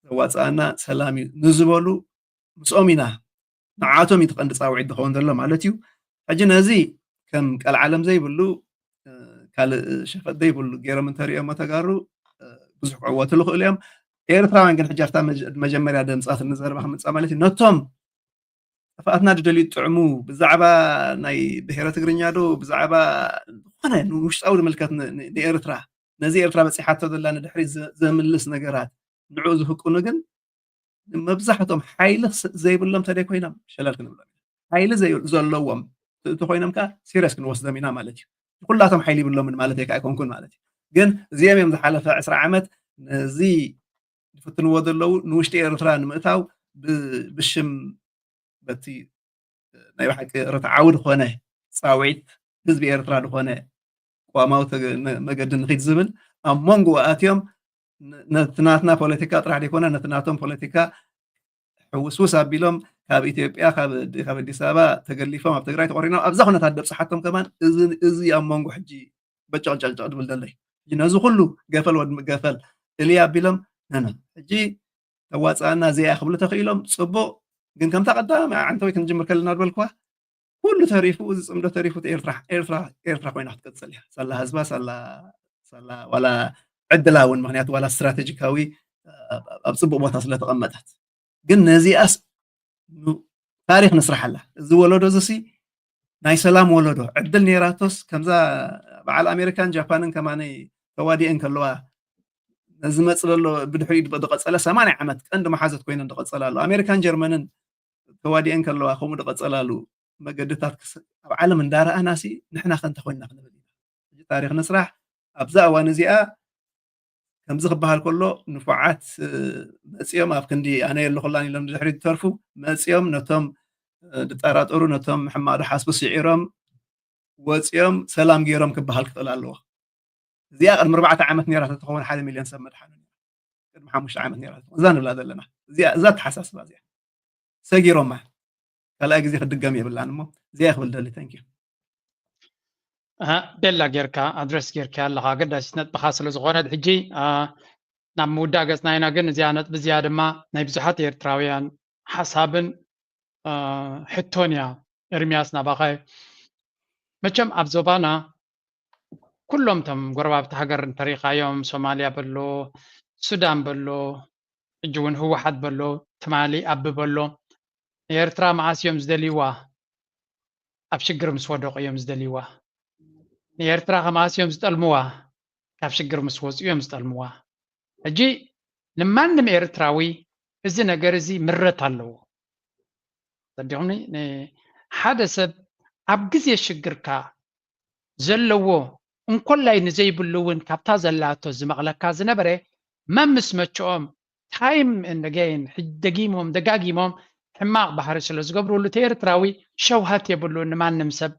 ዘዋፅኣና ሰላም እዩ ንዝበሉ ምስኦም ኢና ንዓቶም እዩ ትቐንዲ ፃውዒት ዝኸውን ዘሎ ማለት እዩ። ሕጂ ነዚ ከም ቀልዓለም ዘይብሉ ካልእ ሸፈጥ ዘይብሉ ገይሮም እንተሪኦሞ ተጋሩ ብዙሕ ክዕወቱ ዝኽእሉ እዮም። ኤርትራውያን ግን ሕጂ ኣብታ መጀመርያ ደምፃት ንዘረባ ክምፃ ማለት እዩ ነቶም ጥፍኣትና ዝደልዩ ጥዕሙ ብዛዕባ ናይ ብሄረ ትግርኛ ዶ ብዛዕባ ዝኾነ ንውሽጣዊ ዝምልከት ንኤርትራ ነዚ ኤርትራ በፂሓቶ ዘላ ንድሕሪት ዘምልስ ነገራት ንዕኡ ዝህቅኑ ግን መብዛሕቶም ሓይሊ ዘይብሎም ተደይ ኮይኖም ሸለል ክንብሎም ሓይሊ ዘለዎም እቲ ኮይኖም ከዓ ሲሪየስ ክንወስዶም ኢና ማለት እዩ። ኩላቶም ሓይሊ ይብሎምን ማለት እየ ኣይኮንኩን ማለት እዩ። ግን እዚኦም እዮም ዝሓለፈ ዕስራ ዓመት ነዚ ዝፍትንዎ ዘለዉ ንውሽጢ ኤርትራ ንምእታው ብሽም በቲ ናይ ብሓቂ ርትዓዊ ዝኾነ ፃውዒት ህዝቢ ኤርትራ ዝኾነ ቅዋማዊ መገዲ ንኺድ ዝብል ኣብ መንጎ ኣትዮም ነቲ ናትና ፖለቲካ ጥራሕ ዘይኮነ ነቲ ናቶም ፖለቲካ ሕውስውስ ኣቢሎም ካብ ኢትዮጵያ ካብ ኣዲስ ኣበባ ተገሊፎም ኣብ ትግራይ ተቆሪኖም ኣብዛ ኩነታት ደብፅሓቶም ከማን እዚ ኣብ መንጎ ሕጂ በጨቅጨቅጨቅ ድብል ደለይ ነዚ ኩሉ ገፈል ወድ ገፈል እሊ ኣቢሎም ነነ ሕጂ ተዋፅኣና እዚኣ ክብሉ ተኽኢሎም ፅቡቅ ግን ከምታ ቀዳማይ ዓንተወይ ክንጅምር ከለና ዝበልኩዋ ኩሉ ተሪፉ እዚ ፅምዶ ተሪፉ ኤርትራ ኤርትራ ኤርትራ ኮይና ክትቅፅል እያ ሳላ ህዝባ ሳላ ሳላ ዋላ ዕድላ እውን ምክንያቱ ዋላ ስትራቴጂካዊ ኣብ ፅቡቅ ቦታ ስለተቐመጠት ግን ነዚኣስ ታሪክ ንስራሓላ እዚ ወለዶ እዚ ናይ ሰላም ወለዶ ዕድል ነይራቶስ ከምዛ በዓል ኣሜሪካን ጃፓንን ከማነይ ተዋዲአን ከለዋ ነዚ መፅ ዘሎ ብድሕሪኡ ዝቐፀለ ሰማንያ ዓመት ቀንዲ መሓዘት ኮይነን ዝቐፀላ ኣለዋ። ኣሜሪካን ጀርመንን ተዋዲአን ከለዋ ከምኡ ዝቐፀላሉ መገድታት ክስ- ኣብ ዓለም እንዳረኣናሲ ንሕና ከ እንታይ ኮይንና ክንብል ኢና? ሕጂ ታሪኽ ንስራሕ። ኣብዛ እዋን እዚኣ ከምዚ ክበሃል ከሎ ንፉዓት መፂኦም ኣብ ክንዲ ኣነ የለኹላን ኢሎም ድሕሪ ዝተርፉ መፂኦም ነቶም ዝጠራጠሩ ነቶም ሕማቕ ዝሓስቡ ስዒሮም ወፂኦም ሰላም ገይሮም ክበሃል ክኽእል ኣለዎ። እዚኣ ቅድሚ ኣርባዕተ ዓመት ነይራ ተትኸውን ሓደ ሚልዮን ሰብ መድሓኑ ነይራ። ቅድሚ ሓሙሽተ ዓመት ነይራ ተትኸውን እዛ ንብላ ዘለና እዚኣ እዛ ተሓሳስባ እዚኣ ሰጊሮማ ካልኣይ ግዜ ክድገም የብላን እሞ እዚኣ ክብል ደሊ። Thank you። ቤላ ጌርካ ኣድረስ ጌርካ ኣለኻ ኣገዳሲት ነጥብኻ ስለ ዝኾነት ሕጂ ናብ ምውዳእ ገፅና ኢና። ግን እዚኣ ነጥቢ እዚኣ ድማ ናይ ብዙሓት ኤርትራውያን ሓሳብን ሕቶን እያ። ኤርሚያስ ናባኻ እዩ። መቸም ኣብ ዞባና ኩሎም እቶም ጎረባብቲ ሃገር እንተሪኻዮም ሶማልያ በሎ፣ ሱዳን በሎ፣ ሕጂ እውን ህወሓት በሎ፣ ትማሊ ኣቢ በሎ፣ ንኤርትራ መዓስ እዮም ዝደልይዋ? ኣብ ሽግር ምስ ወደቑ እዮም ዝደልይዋ። ንኤርትራ ከ መዓስ እዮም ዝጠልምዋ? ካብ ሽግር ምስ ወፁ እዮም ዝጠልምዋ። ሕጂ ንማንም ኤርትራዊ እዚ ነገር እዚ ምረት ኣለዎ። ተረዲኹምኒ? ሓደ ሰብ ኣብ ግዜ ሽግርካ ዘለዎ እንኮላይ ንዘይብሉ እውን ካብታ ዘላቶ ዝመቕለካ ዝነበረ መምስ መቸኦም time and again ደጊሞም ደጋጊሞም ሕማቕ ባህሪ ስለ ዝገብርሉ እቲ ኤርትራዊ ሸውሃት የብሉ ንማንም ሰብ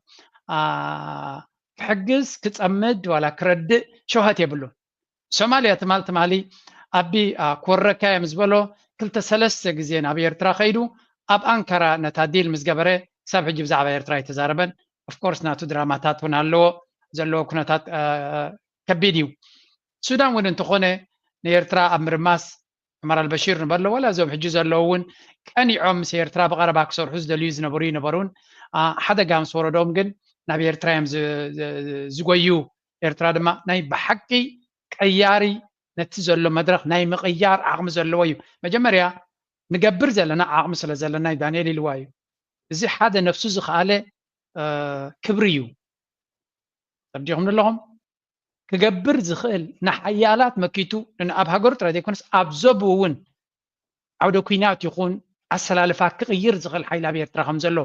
ክሕግዝ ክፀምድ ዋላ ክረድእ ሸውሃት የብሉ። ሶማልያ ትማል ትማሊ ኣቢ ክወረካ እዮም ዝበሎ ክልተ ሰለስተ ግዜ ናብ ኤርትራ ከይዱ ኣብ ኣንካራ ነታ ዲል ምስ ገበረ ክሳብ ሕጂ ብዛዕባ ኤርትራ ኣይተዛረበን። Of course ናቱ ድራማታት እውን ኣለዎ ዘለዎ ኩነታት ከቢድ እዩ። ሱዳን እውን እንተኾነ ንኤርትራ ኣብ ምርማስ ዑመር ኣልበሺር ንበሎ ዋላ እዞም ሕጂ ዘለዉ እውን ቀኒዖም ምስ ኤርትራ ብቐረባ ክሰርሑ ዝደልዩ ዝነበሩ ይነበሩን ሓደጋ ምስ ወረዶም ግን ናብ ኤርትራ እዮም ዝጎዩ። ኤርትራ ድማ ናይ ብሓቂ ቀያሪ ነቲ ዘሎ መድረኽ ናይ ምቕያር ዓቕሚ ዘለዎ እዩ። መጀመርያ ንገብር ዘለና ዓቕሚ ስለ ዘለና እዩ ዳንኤል ኢልዋ እዩ። እዚ ሓደ ነፍሱ ዝኸኣለ ክብሪ እዩ። ተረዲኹም ኣለኹም? ክገብር ዝኽእል ንሓያላት መኪቱ ንኣብ ሃገሩ ጥራይ ዘይኮነስ ኣብ ዘቡ እውን ዓውደ ኩናት ይኹን ኣሰላልፋ ክቕይር ዝኽእል ሓይሊ ኣብ ኤርትራ ከም ዘሎ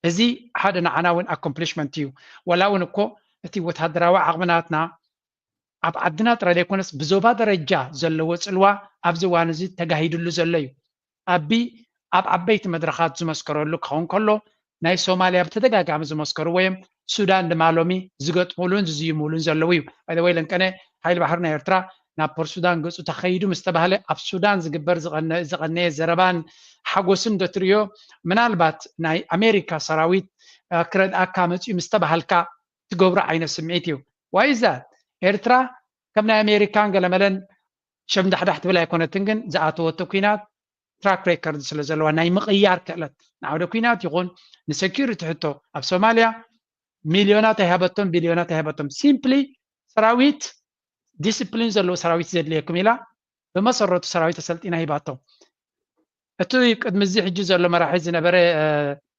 እዚ ሓደ ንዓና እውን ኣኮምፕሊሽመንት እዩ። ወላ እውን እኮ እቲ ወታደራዊ ዓቕሚ ናትና ኣብ ዓድና ጥራይ ዘይኮነስ ብዞባ ደረጃ ዘለዎ ፅልዋ ኣብዚ እዋን እዚ ተጋሂድሉ ዘሎ እዩ። ኣቢ ኣብ ዓበይቲ መድረኻት ዝመስከረሉ ክኸውን ከሎ ናይ ሶማልያ ብተደጋጋሚ ዝመስከርዎ እዮም። ሱዳን ድማ ሎሚ ዝገጥሙሉን ዝዝይሙሉን ዘለዉ እዩ። ባይዘወይ ለንቀነ ሓይሊ ባሕሪ ናይ ኤርትራ ናብ ፖርት ሱዳን ገፁ ተኸይዱ ምስ ተባህለ ኣብ ሱዳን ዝግበር ዝቐነየ ዘረባን ሓጎስን ዶ ትርእዮ? ምናልባት ናይ ኣሜሪካ ሰራዊት ክረድኣካ መፅኡ ምስ ተባሃልካ ትገብሮ ዓይነት ስምዒት እዩ። ዋይ ዛት ኤርትራ ከም ናይ ኣሜሪካን ገለመለን ሸምዳሕዳሕ ትብል ኣይኮነትን፣ ግን ዝኣተወቶ ኩናት ትራክ ሬከርድ ስለ ዘለዋ ናይ ምቕያር ክእለት ንዓውደ ኩናት ይኹን ንሰኪሪቲ ሕቶ ኣብ ሶማልያ ሚልዮናት ኣይሃበቶም ቢልዮናት ኣይሃበቶም። ሲምፕሊ ሰራዊት ዲስፕሊን ዘለዎ ሰራዊት ዘድልየኩም ኢላ ብመሰረቱ ሰራዊት ኣሰልጢና ሂባቶም። እቲ ቅድሚ እዚ ሕጂ ዘሎ መራሒ ዝነበረ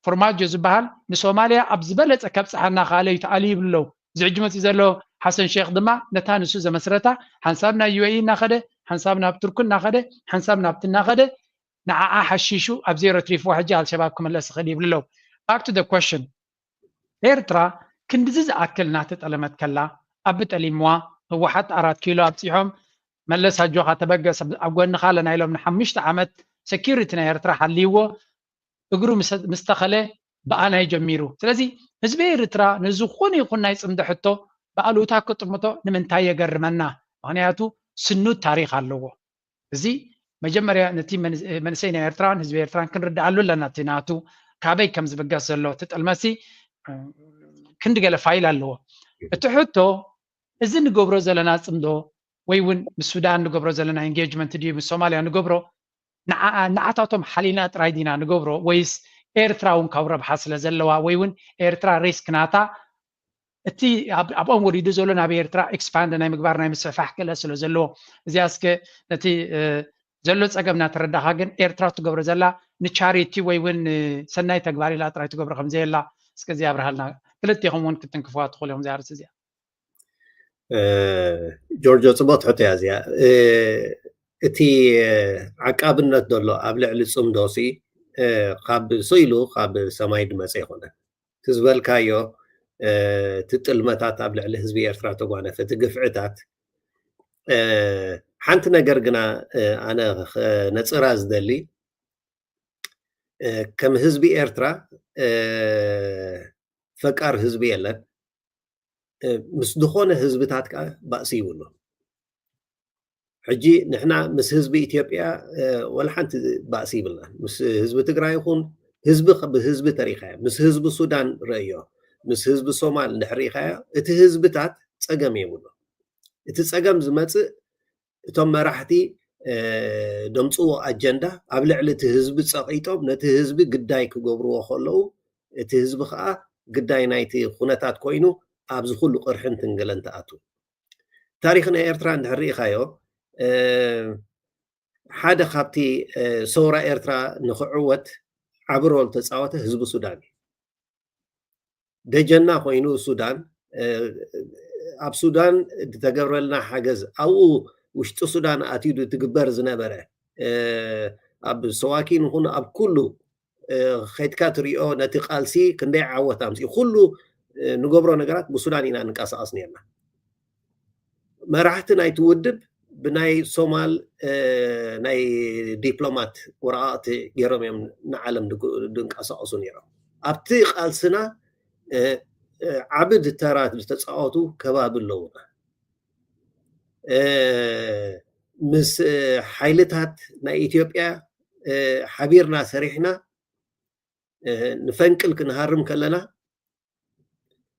ፎርማጆ ዝበሃል ንሶማልያ ኣብ ዝበለፀ ከብፀሓ እናኸኣለ እዩ ተኣልዩ ይብሉ ኣለዉ። እዚ ሕጂ መፅኡ ዘሎ ሓሰን ሼክ ድማ ነታ ንሱ ዘመስረታ ሓንሳብ ናብ ዩ ኤ ኢ እናኸደ ሓንሳብ ናብ ቱርክ እናኸደ ሓንሳብ ናብቲ እናኸደ ንዓኣ ሓሺሹ ኣብ ዜሮ ትሪፍዋ ሕጂ ኣልሸባብ ክምለስ ይኽእል ይብሉ ኣለዉ። Back to the question ኤርትራ ክንድዚ ዝኣክል እናተጠለመት ከላ ኣቢ ጠሊምዋ ህወሓት ኣራት ኪሎ ኣብፂሖም መለስ ኣጆኻ ተበገስ ኣብ ጎንኻ ኣለና ኢሎም ንሓሙሽተ ዓመት ሰኪሪቲ ናይ ኤርትራ ሓልይዎ እግሩ ምስ ተኸለ ብኣናይ ጀሚሩ። ስለዚ ህዝቢ ኤርትራ ንዝኾነ ይኹን ናይ ፅምዶ ሕቶ ብኣሉታ ክጥምቶ ንምንታይ የገርመና? ምኽንያቱ ስኑድ ታሪኽ ኣለዎ። እዚ መጀመርያ ነቲ መንእሰይ ናይ ኤርትራን ህዝቢ ኤርትራን ክንርድኣሉ ኣለና። እቲ ናቱ ካበይ ከም ዝብገስ ዘሎ እቲ ጥልመሲ ክንዲ ገለ ፋይል ኣለዎ። እቲ ሕቶ እዚ ንገብሮ ዘለና ፅምዶ ወይ እውን ምስ ሱዳን ንገብሮ ዘለና ኢንጌጅመንት ድዩ ምስ ሶማልያ ንገብሮ ንዓታቶም ሓሊና ጥራይ ዲና ንገብሮ ወይስ ኤርትራ እውን ካብ ረብሓ ስለ ዘለዋ ወይ እውን ኤርትራ ሪስክ ናታ እቲ ኣብኦም ወሪዱ ዘሎ ናብ ኤርትራ ኤክስፓንድ ናይ ምግባር ናይ ምስፍሕፋሕ ክእለት ስለ ዘለዎ እዚኣ እስከ ነቲ ዘሎ ፀገም እናተረዳኻ ግን ኤርትራ ትገብሮ ዘላ ንቻሪቲ ወይ እውን ሰናይ ተግባር ኢላ ጥራይ ትገብሮ ከምዘየላ እስከ እዚ ኣብርሃልና። ክልቴኹም እውን ክትንክፍዋ ትኽእሉ እዮም እዚኣ ርእሲ እዚኣ። ጆርጆ፣ ጽቡቕ ሕቶ እያ እዚኣ። እቲ ዓቃብነት ዘሎ ኣብ ልዕሊ ጽምዶሲ ካብ ስኢሉ ካብ ሰማይ ድመጸ ኣይኮነን። እቲ ዝበልካዮ፣ እቲ ጥልመታት ኣብ ልዕሊ ህዝቢ ኤርትራ ተጓነፈ፣ እቲ ግፍዕታት፣ ሓንቲ ነገር ግና ኣነ ክነጽራ ዝደሊ፣ ከም ህዝቢ ኤርትራ ፈቃር ህዝቢ የለን። ምስ ዝኾነ ህዝብታት ከዓ ባእሲ ይብሉ። ሕጂ ንሕና ምስ ህዝቢ ኢትዮጵያ ወላ ሓንቲ ባእሲ ይብልና። ምስ ህዝቢ ትግራይ ይኹን ህዝቢ ብህዝቢ ተሪኻዮ፣ ምስ ህዝቢ ሱዳን ረእዮ፣ ምስ ህዝቢ ሶማል እንድሕር ሪኢኻዮ፣ እቲ ህዝብታት ጸገም የብሉ። እቲ ጸገም ዝመጽእ እቶም መራሕቲ ደምፅዎ ኣጀንዳ ኣብ ልዕሊ እቲ ህዝቢ ፀቒጦም ነቲ ህዝቢ ግዳይ ክገብርዎ ከለዉ፣ እቲ ህዝቢ ከዓ ግዳይ ናይቲ ኩነታት ኮይኑ ኣብዚ ኩሉ ቅርሕን ትንገለን ትኣቱ። ታሪክ ናይ ኤርትራ እንድሕር ርኢኻዮ፣ ሓደ ካብቲ ሰውራ ኤርትራ ንክዕወት ዓቢ ሮል ተፃወተ ህዝቢ ሱዳን እዩ። ደጀና ኮይኑ ሱዳን፣ ኣብ ሱዳን ዝተገብረልና ሓገዝ፣ ኣብኡ ውሽጢ ሱዳን ኣትዩ ትግበር ዝነበረ፣ ኣብ ሰዋኪን ይኹን ኣብ ኩሉ ከይድካ ትሪኦ፣ ነቲ ቃልሲ ክንደይ ዓወት ኣምፅኡ፣ ኩሉ ንገብሮ ነገራት ብሱዳን ኢና ንንቀሳቐስ ነርና። መራሕቲ ናይቲ ውድብ ብናይ ሶማል ናይ ዲፕሎማት ወረቓቕቲ ገይሮም እዮም ንዓለም ድንቀሳቐሱ ነይሮም። ኣብቲ ቃልስና ዓቢ ተራ ዝተፃወቱ ከባቢ ኣለውና። ምስ ሓይልታት ናይ ኢትዮጵያ ሓቢርና ሰሪሕና ንፈንቅል ክንሃርም ከለና፣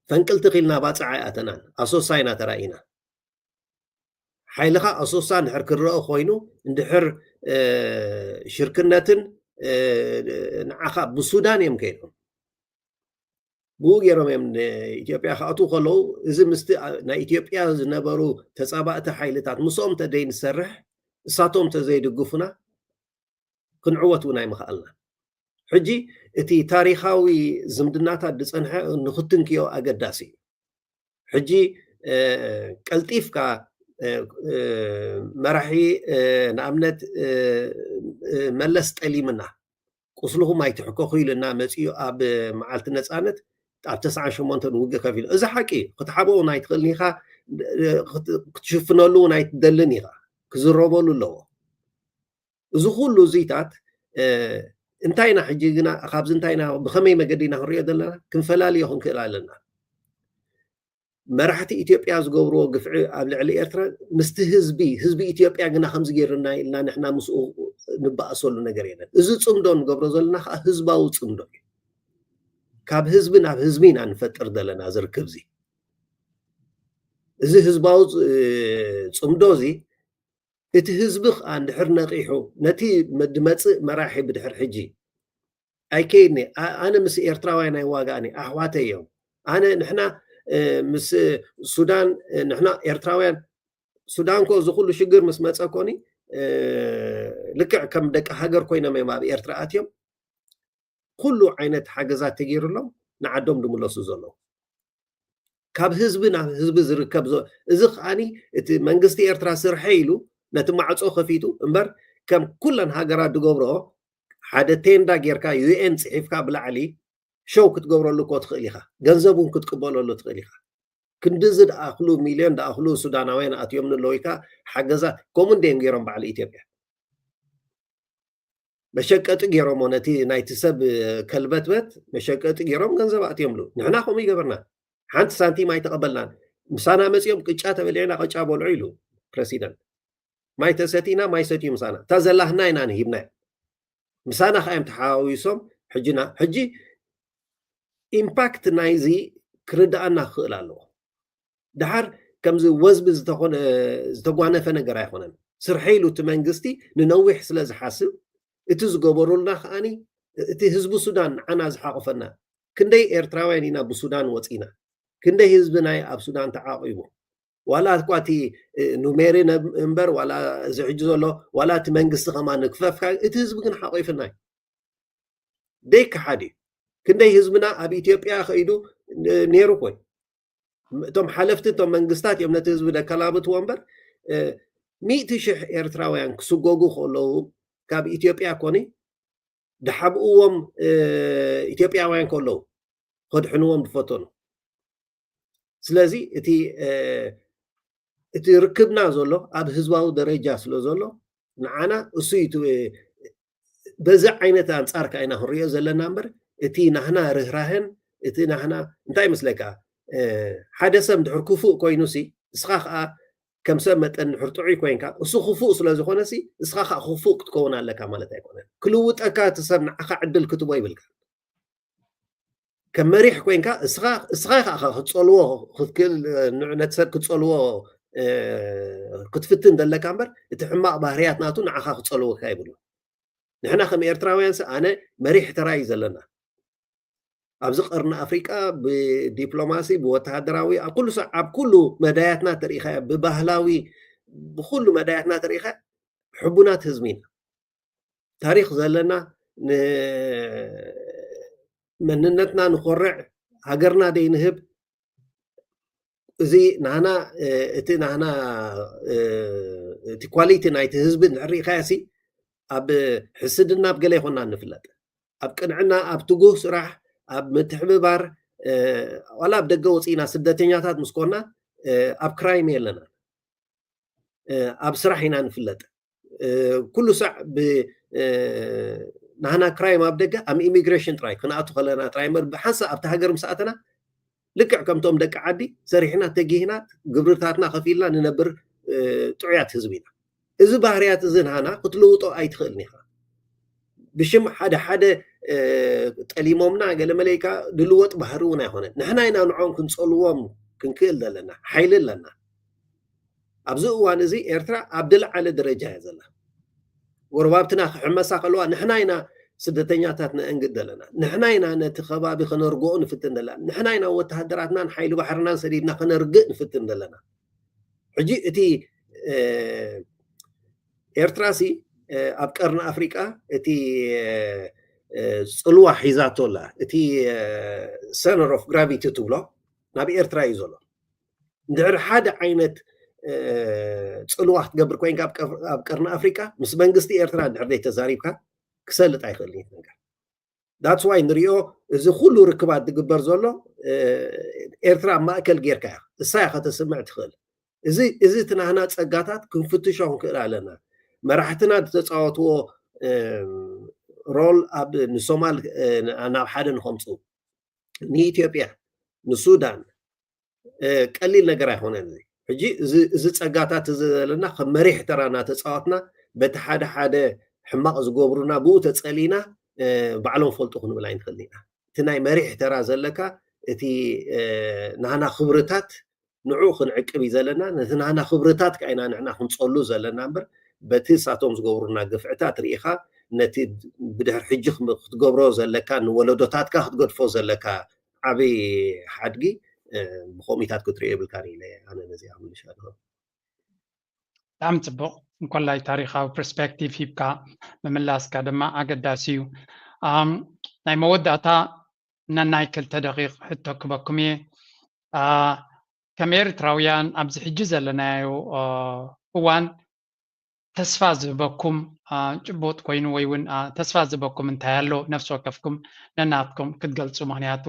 ፈንቅል ትኺልና ባፅዓ ኣይኣተናን፣ ኣሶሳ ኢና ተራኢና። ሓይልኻ ኣሶሳ እንድሕር ክረአ ኮይኑ፣ እንድሕር ሽርክነትን ንዓኻ ብሱዳን እዮም ከይዶም። ብኡ ገይሮም እዮም ንኢትዮጵያ ክኣትዉ ከለዉ፣ እዚ ምስቲ ናይ ኢትዮጵያ ዝነበሩ ተፃባእቲ ሓይልታት ምስኦም ተደይንሰርሕ፣ እሳቶም ተዘይድግፉና ክንዕወት እውን ኣይምኽኣልና። ሕጂ እቲ ታሪኻዊ ዝምድናታት ዝፀንሐ ንክትንክዮ ኣገዳሲ እዩ። ሕጂ ቀልጢፍካ መራሒ፣ ንኣብነት መለስ ጠሊምና፣ ቁስልኹም ኣይትሕከኹ ኢልና መፂኡ ኣብ መዓልቲ ነፃነት ኣብ ተስዓን ሸሞንተን ውግእ ከፊሉ። እዚ ሓቂ እዩ። ክትሓብኦ እውን ኣይትኽእልን ኢኻ፣ ክትሽፍነሉ እውን ኣይትደልን ኢኻ። ክዝረበሉ ኣለዎ። እዚ ኩሉ እዚታት እንታይ ኢና ሕጂ ግና ካብዚ እንታይ ኢና ብኸመይ መገዲ ኢና ክንሪኦ ዘለና? ክንፈላልዮ ክንክእል ኣለና። መራሕቲ ኢትዮጵያ ዝገብርዎ ግፍዒ ኣብ ልዕሊ ኤርትራ ምስቲ ህዝቢ፣ ህዝቢ ኢትዮጵያ ግና ከምዚ ገይርና ኢልና ንሕና ምስኡ ንበኣሰሉ ነገር የለን። እዚ ጽምዶ ንገብሮ ዘለና ከዓ ህዝባዊ ጽምዶ እዩ። ካብ ህዝቢ ናብ ህዝቢ ኢና ንፈጥር ዘለና ዝርክብ እዚ። እዚ ህዝባዊ ጽምዶ እዚ እቲ ህዝቢ ከዓ እንድሕር ነቒሑ ነቲ ድመፅእ መራሒ ብድሕር ሕጂ ኣይከይድኒ። ኣነ ምስ ኤርትራውያን ኣይዋጋእኒ፣ ኣሕዋተይ እዮም። ኣነ ንሕና ምስ ሱዳን ንሕና ኤርትራውያን ሱዳን ኮ እዚ ኩሉ ሽግር ምስ መፀ ኮኒ ልክዕ ከም ደቂ ሃገር ኮይኖም እዮም ኣብ ኤርትራ ኣትዮም ኩሉ ዓይነት ሓገዛት ተገይሩሎም ንዓዶም ድምለሱ ዘለዉ። ካብ ህዝቢ ናብ ህዝቢ ዝርከብ እዚ ከዓኒ እቲ መንግስቲ ኤርትራ ስርሐ ኢሉ ነቲ ማዕፆ ከፊቱ እምበር ከም ኩለን ሃገራት ዝገብርኦ ሓደ ቴንዳ ጌርካ ዩኤን ፅሒፍካ ብላዕሊ ሸው ክትገብረሉ እኮ ትኽእል ኢኻ። ገንዘብ እውን ክትቅበለሉ ትኽእል ኢኻ። ክንድዚ ድኣኽሉ ሚልዮን ድኣኽሉ ሱዳናውያን ኣትዮም ንለዉ ኢልካ ሓገዛት ከምኡ እንዲዮም ገይሮም በዓል ኢትዮጵያ። መሸቀጢ ገይሮሞ ነቲ ናይቲ ሰብ ከልበትበት መሸቀጢ ገይሮም ገንዘብ ኣእትዮምሉ። ንሕና ከምኡ ይገበርና። ሓንቲ ሳንቲም ኣይተቐበልናን። ምሳና መፂኦም ቅጫ ተበሊዕና ቅጫ በልዑ ኢሉ ፕረሲደንት። ማይ ተሰቲና ማይ ሰትዩ ምሳና። እታ ዘላህና ኢና ንሂብናዮ። ምሳና ከዓ እዮም ተሓዋዊሶም። ሕጂና ሕጂ ኢምፓክት ናይዚ ክርድኣና ክኽእል ኣለዎ። ደሓር ከምዚ ወዝቢ ዝተኾነ ዝተጓነፈ ነገር ኣይኮነን። ስርሐ ኢሉ እቲ መንግስቲ ንነዊሕ ስለ ዝሓስብ እቲ ዝገበሩልና ከዓኒ እቲ ህዝቢ ሱዳን ንዓና ዝሓቆፈና ክንደይ ኤርትራውያን ኢና ብሱዳን ወፂና ክንደይ ህዝቢ ናይ ኣብ ሱዳን ተዓቂቡ ዋላ እኳ እቲ ኑሜሪ እምበር ዋላ እዚ ሕጂ ዘሎ ዋላ እቲ መንግስቲ ከማ ንክፈፍካ እቲ ህዝቢ ግን ሓቂፍና እዩ። ደይከሓድ እዩ። ክንደይ ህዝብና ኣብ ኢትዮጵያ ከይዱ ነይሩ ኮይ እቶም ሓለፍቲ እቶም መንግስታት እዮም ነቲ ህዝቢ ደከላብትዎ እምበር፣ ሚእቲ ሽሕ ኤርትራውያን ክስጎጉ ከለዉ ካብ ኢትዮጵያ ኮኒ ድሓብእዎም ኢትዮጵያውያን ከለዉ ከድሕንዎም ዝፈተኑ። ስለዚ እቲ እቲ ርክብና ዘሎ ኣብ ህዝባዊ ደረጃ ስለ ዘሎ ንዓና እሱ እዩ በዚ ዓይነት ኣንጻር ከኣ ኢና ክንሪኦ ዘለና እምበር እቲ ናህና ርህራህን እቲ ናህና እንታይ ይመስለካ፣ ሓደ ሰብ እንድሕር ክፉእ ኮይኑ ሲ እስኻ ከዓ ከም ሰብ መጠን እንድሕር ጥዑይ ኮይንካ እሱ ክፉእ ስለ ዝኾነ ሲ እስኻ ከዓ ክፉእ ክትከውን ኣለካ ማለት ኣይኮነን። ክልውጠካ እቲ ሰብ ንዓኻ ዕድል ክትቦ ይብልካ። ከም መሪሕ ኮይንካ እስኻ እስኻ ከዓ ክትጸልዎ ክትክእል፣ ነቲ ሰብ ክትጸልዎ ክትፍትን ዘለካ እምበር እቲ ሕማቕ ባህርያት ናቱ ንዓኻ ክጸልወካ ይብሉ። ንሕና ከም ኤርትራውያን ሲ ኣነ መሪሕ ተራ እዩ ዘለና ኣብዚ ቀርኒ ኣፍሪቃ፣ ብዲፕሎማሲ፣ ብወተሃደራዊ፣ ኣብ ኩሉ ሰ- ኣብ ኩሉ መዳያትና ተሪኢኻ፣ ብባህላዊ፣ ብኩሉ መዳያትና ተሪኢኻ ሕቡናት ህዝቢ ኢና። ታሪኽ ዘለና፣ ንመንነትና ንኮርዕ፣ ሃገርና ደይንህብ። እዚ ናህና እቲ ናህና እቲ ኳሊቲ ናይቲ ህዝቢ እንድሕር ርኢኻዮ ሲ ኣብ ሕስድና ኣብ ገለ ይኮና ንፍለጥ። ኣብ ቅንዕና፣ ኣብ ትጉህ ስራሕ፣ ኣብ ምትሕብባር፣ ዋላ ኣብ ደገ ወፂእና ስደተኛታት ምስ ኮና ኣብ ክራይም የለና፣ ኣብ ስራሕ ኢና ንፍለጥ። ኩሉ ሳዕ ናህና ክራይም ኣብ ደገ ኣብ ኢሚግሬሽን ጥራይ ክንኣቱ ከለና ጥራይ እምበር ብሓንሳእ ኣብቲ ሃገር ምስ ኣተና ልክዕ ከምቶም ደቂ ዓዲ ሰሪሕና ተጊህና ግብርታትና ከፊልና ንነብር ጥዑያት ህዝቢ ኢና። እዚ ባህርያት እዚ ናህና ክትልውጦ ኣይትኽእልን ኢኻ። ብሽም ሓደ ሓደ ጠሊሞምና ገለ መለይካ ድልወጥ ባህሪ እውን ኣይኮነን። ንሕና ኢና ንዖም ክንጸልዎም ክንክእል ዘለና ሓይሊ ኣለና። ኣብዚ እዋን እዚ ኤርትራ ኣብ ዝለዓለ ደረጃ እያ ዘላ። ጎረባብትና ክሕመሳ ከለዋ ንሕና ኢና ስደተኛታት ነእንግድ ዘለና። ንሕና ኢና ነቲ ከባቢ ከነርግኦ ንፍትን ዘለና። ንሕና ኢና ወተሃደራትናን ሓይሊ ባሕርናን ሰዲድና ከነርግእ ንፍትን ዘለና። ሕጂ እቲ ኤርትራ ሲ ኣብ ቀርኒ ኣፍሪቃ እቲ ጽልዋ ሒዛቶ ኣላ። እቲ ሰነር ኦፍ ግራቪቲ ትብሎ ናብ ኤርትራ እዩ ዘሎ። እንድሕር ሓደ ዓይነት ጽልዋ ክትገብር ኮይንካ ኣብ ቀርኒ ኣፍሪቃ ምስ መንግስቲ ኤርትራ እንድሕር ዘይተዛሪብካ ክሰልጥ ኣይኽእልን እዩ ነገር። That's why ንሪኦ እዚ ኩሉ ርክባት ዝግበር ዘሎ ኤርትራ ኣብ ማእከል ጌርካ እያ እሳ እያ ከተስምዕ ትኽእል። እዚ እዚ እቲ ናህና ጸጋታት ክንፍትሾ ክንክእል ኣለና። መራሕትና ዝተጻወትዎ ሮል ኣብ ንሶማል ናብ ሓደ ንኸምፁ ንኢትዮጵያ ንሱዳን ቀሊል ነገር ኣይኮነን። እዚ ሕጂ እዚ ጸጋታት እዚ ዘለና ከም መሪሕ ተራ እናተፃወትና በቲ ሓደ ሓደ ሕማቕ ዝገብሩና ብኡ ተፀሊና ባዕሎም ፈልጡ ክንብል ኣይንኽእል ኢና። እቲ ናይ መሪሕ ተራ ዘለካ እቲ ናህና ክብርታት ንዑ ክንዕቅብ እዩ ዘለና። ነቲ ናህና ክብርታት ከዓ ኢና ንሕና ክንፀሉ ዘለና እምበር በቲ እሳቶም ዝገብሩና ግፍዕታት ርኢኻ ነቲ ብድሕር ሕጂ ክትገብሮ ዘለካ ንወለዶታትካ ክትገድፎ ዘለካ ዓብዪ ሓድጊ ብኸምኢታት ክትሪኦ የብልካን ኢለ ኣነ ነዚኣ ምልሻ ኣለኹ። ብጣዕሚ ፅቡቕ። እንኮላይ ታሪኻዊ ፐርስፔክቲቭ ሂብካ ምምላስካ ድማ ኣገዳሲ እዩ። ናይ መወዳእታ ነናይ ክልተ ደቂቕ ሕቶ ክበኩም እየ። ከም ኤርትራውያን ኣብዚ ሕጂ ዘለናዮ እዋን ተስፋ ዝህበኩም ጭቡጥ ኮይኑ ወይ እውን ተስፋ ዝህበኩም እንታይ ኣሎ? ነፍሲ ወከፍኩም ነናትኩም ክትገልፁ። ምክንያቱ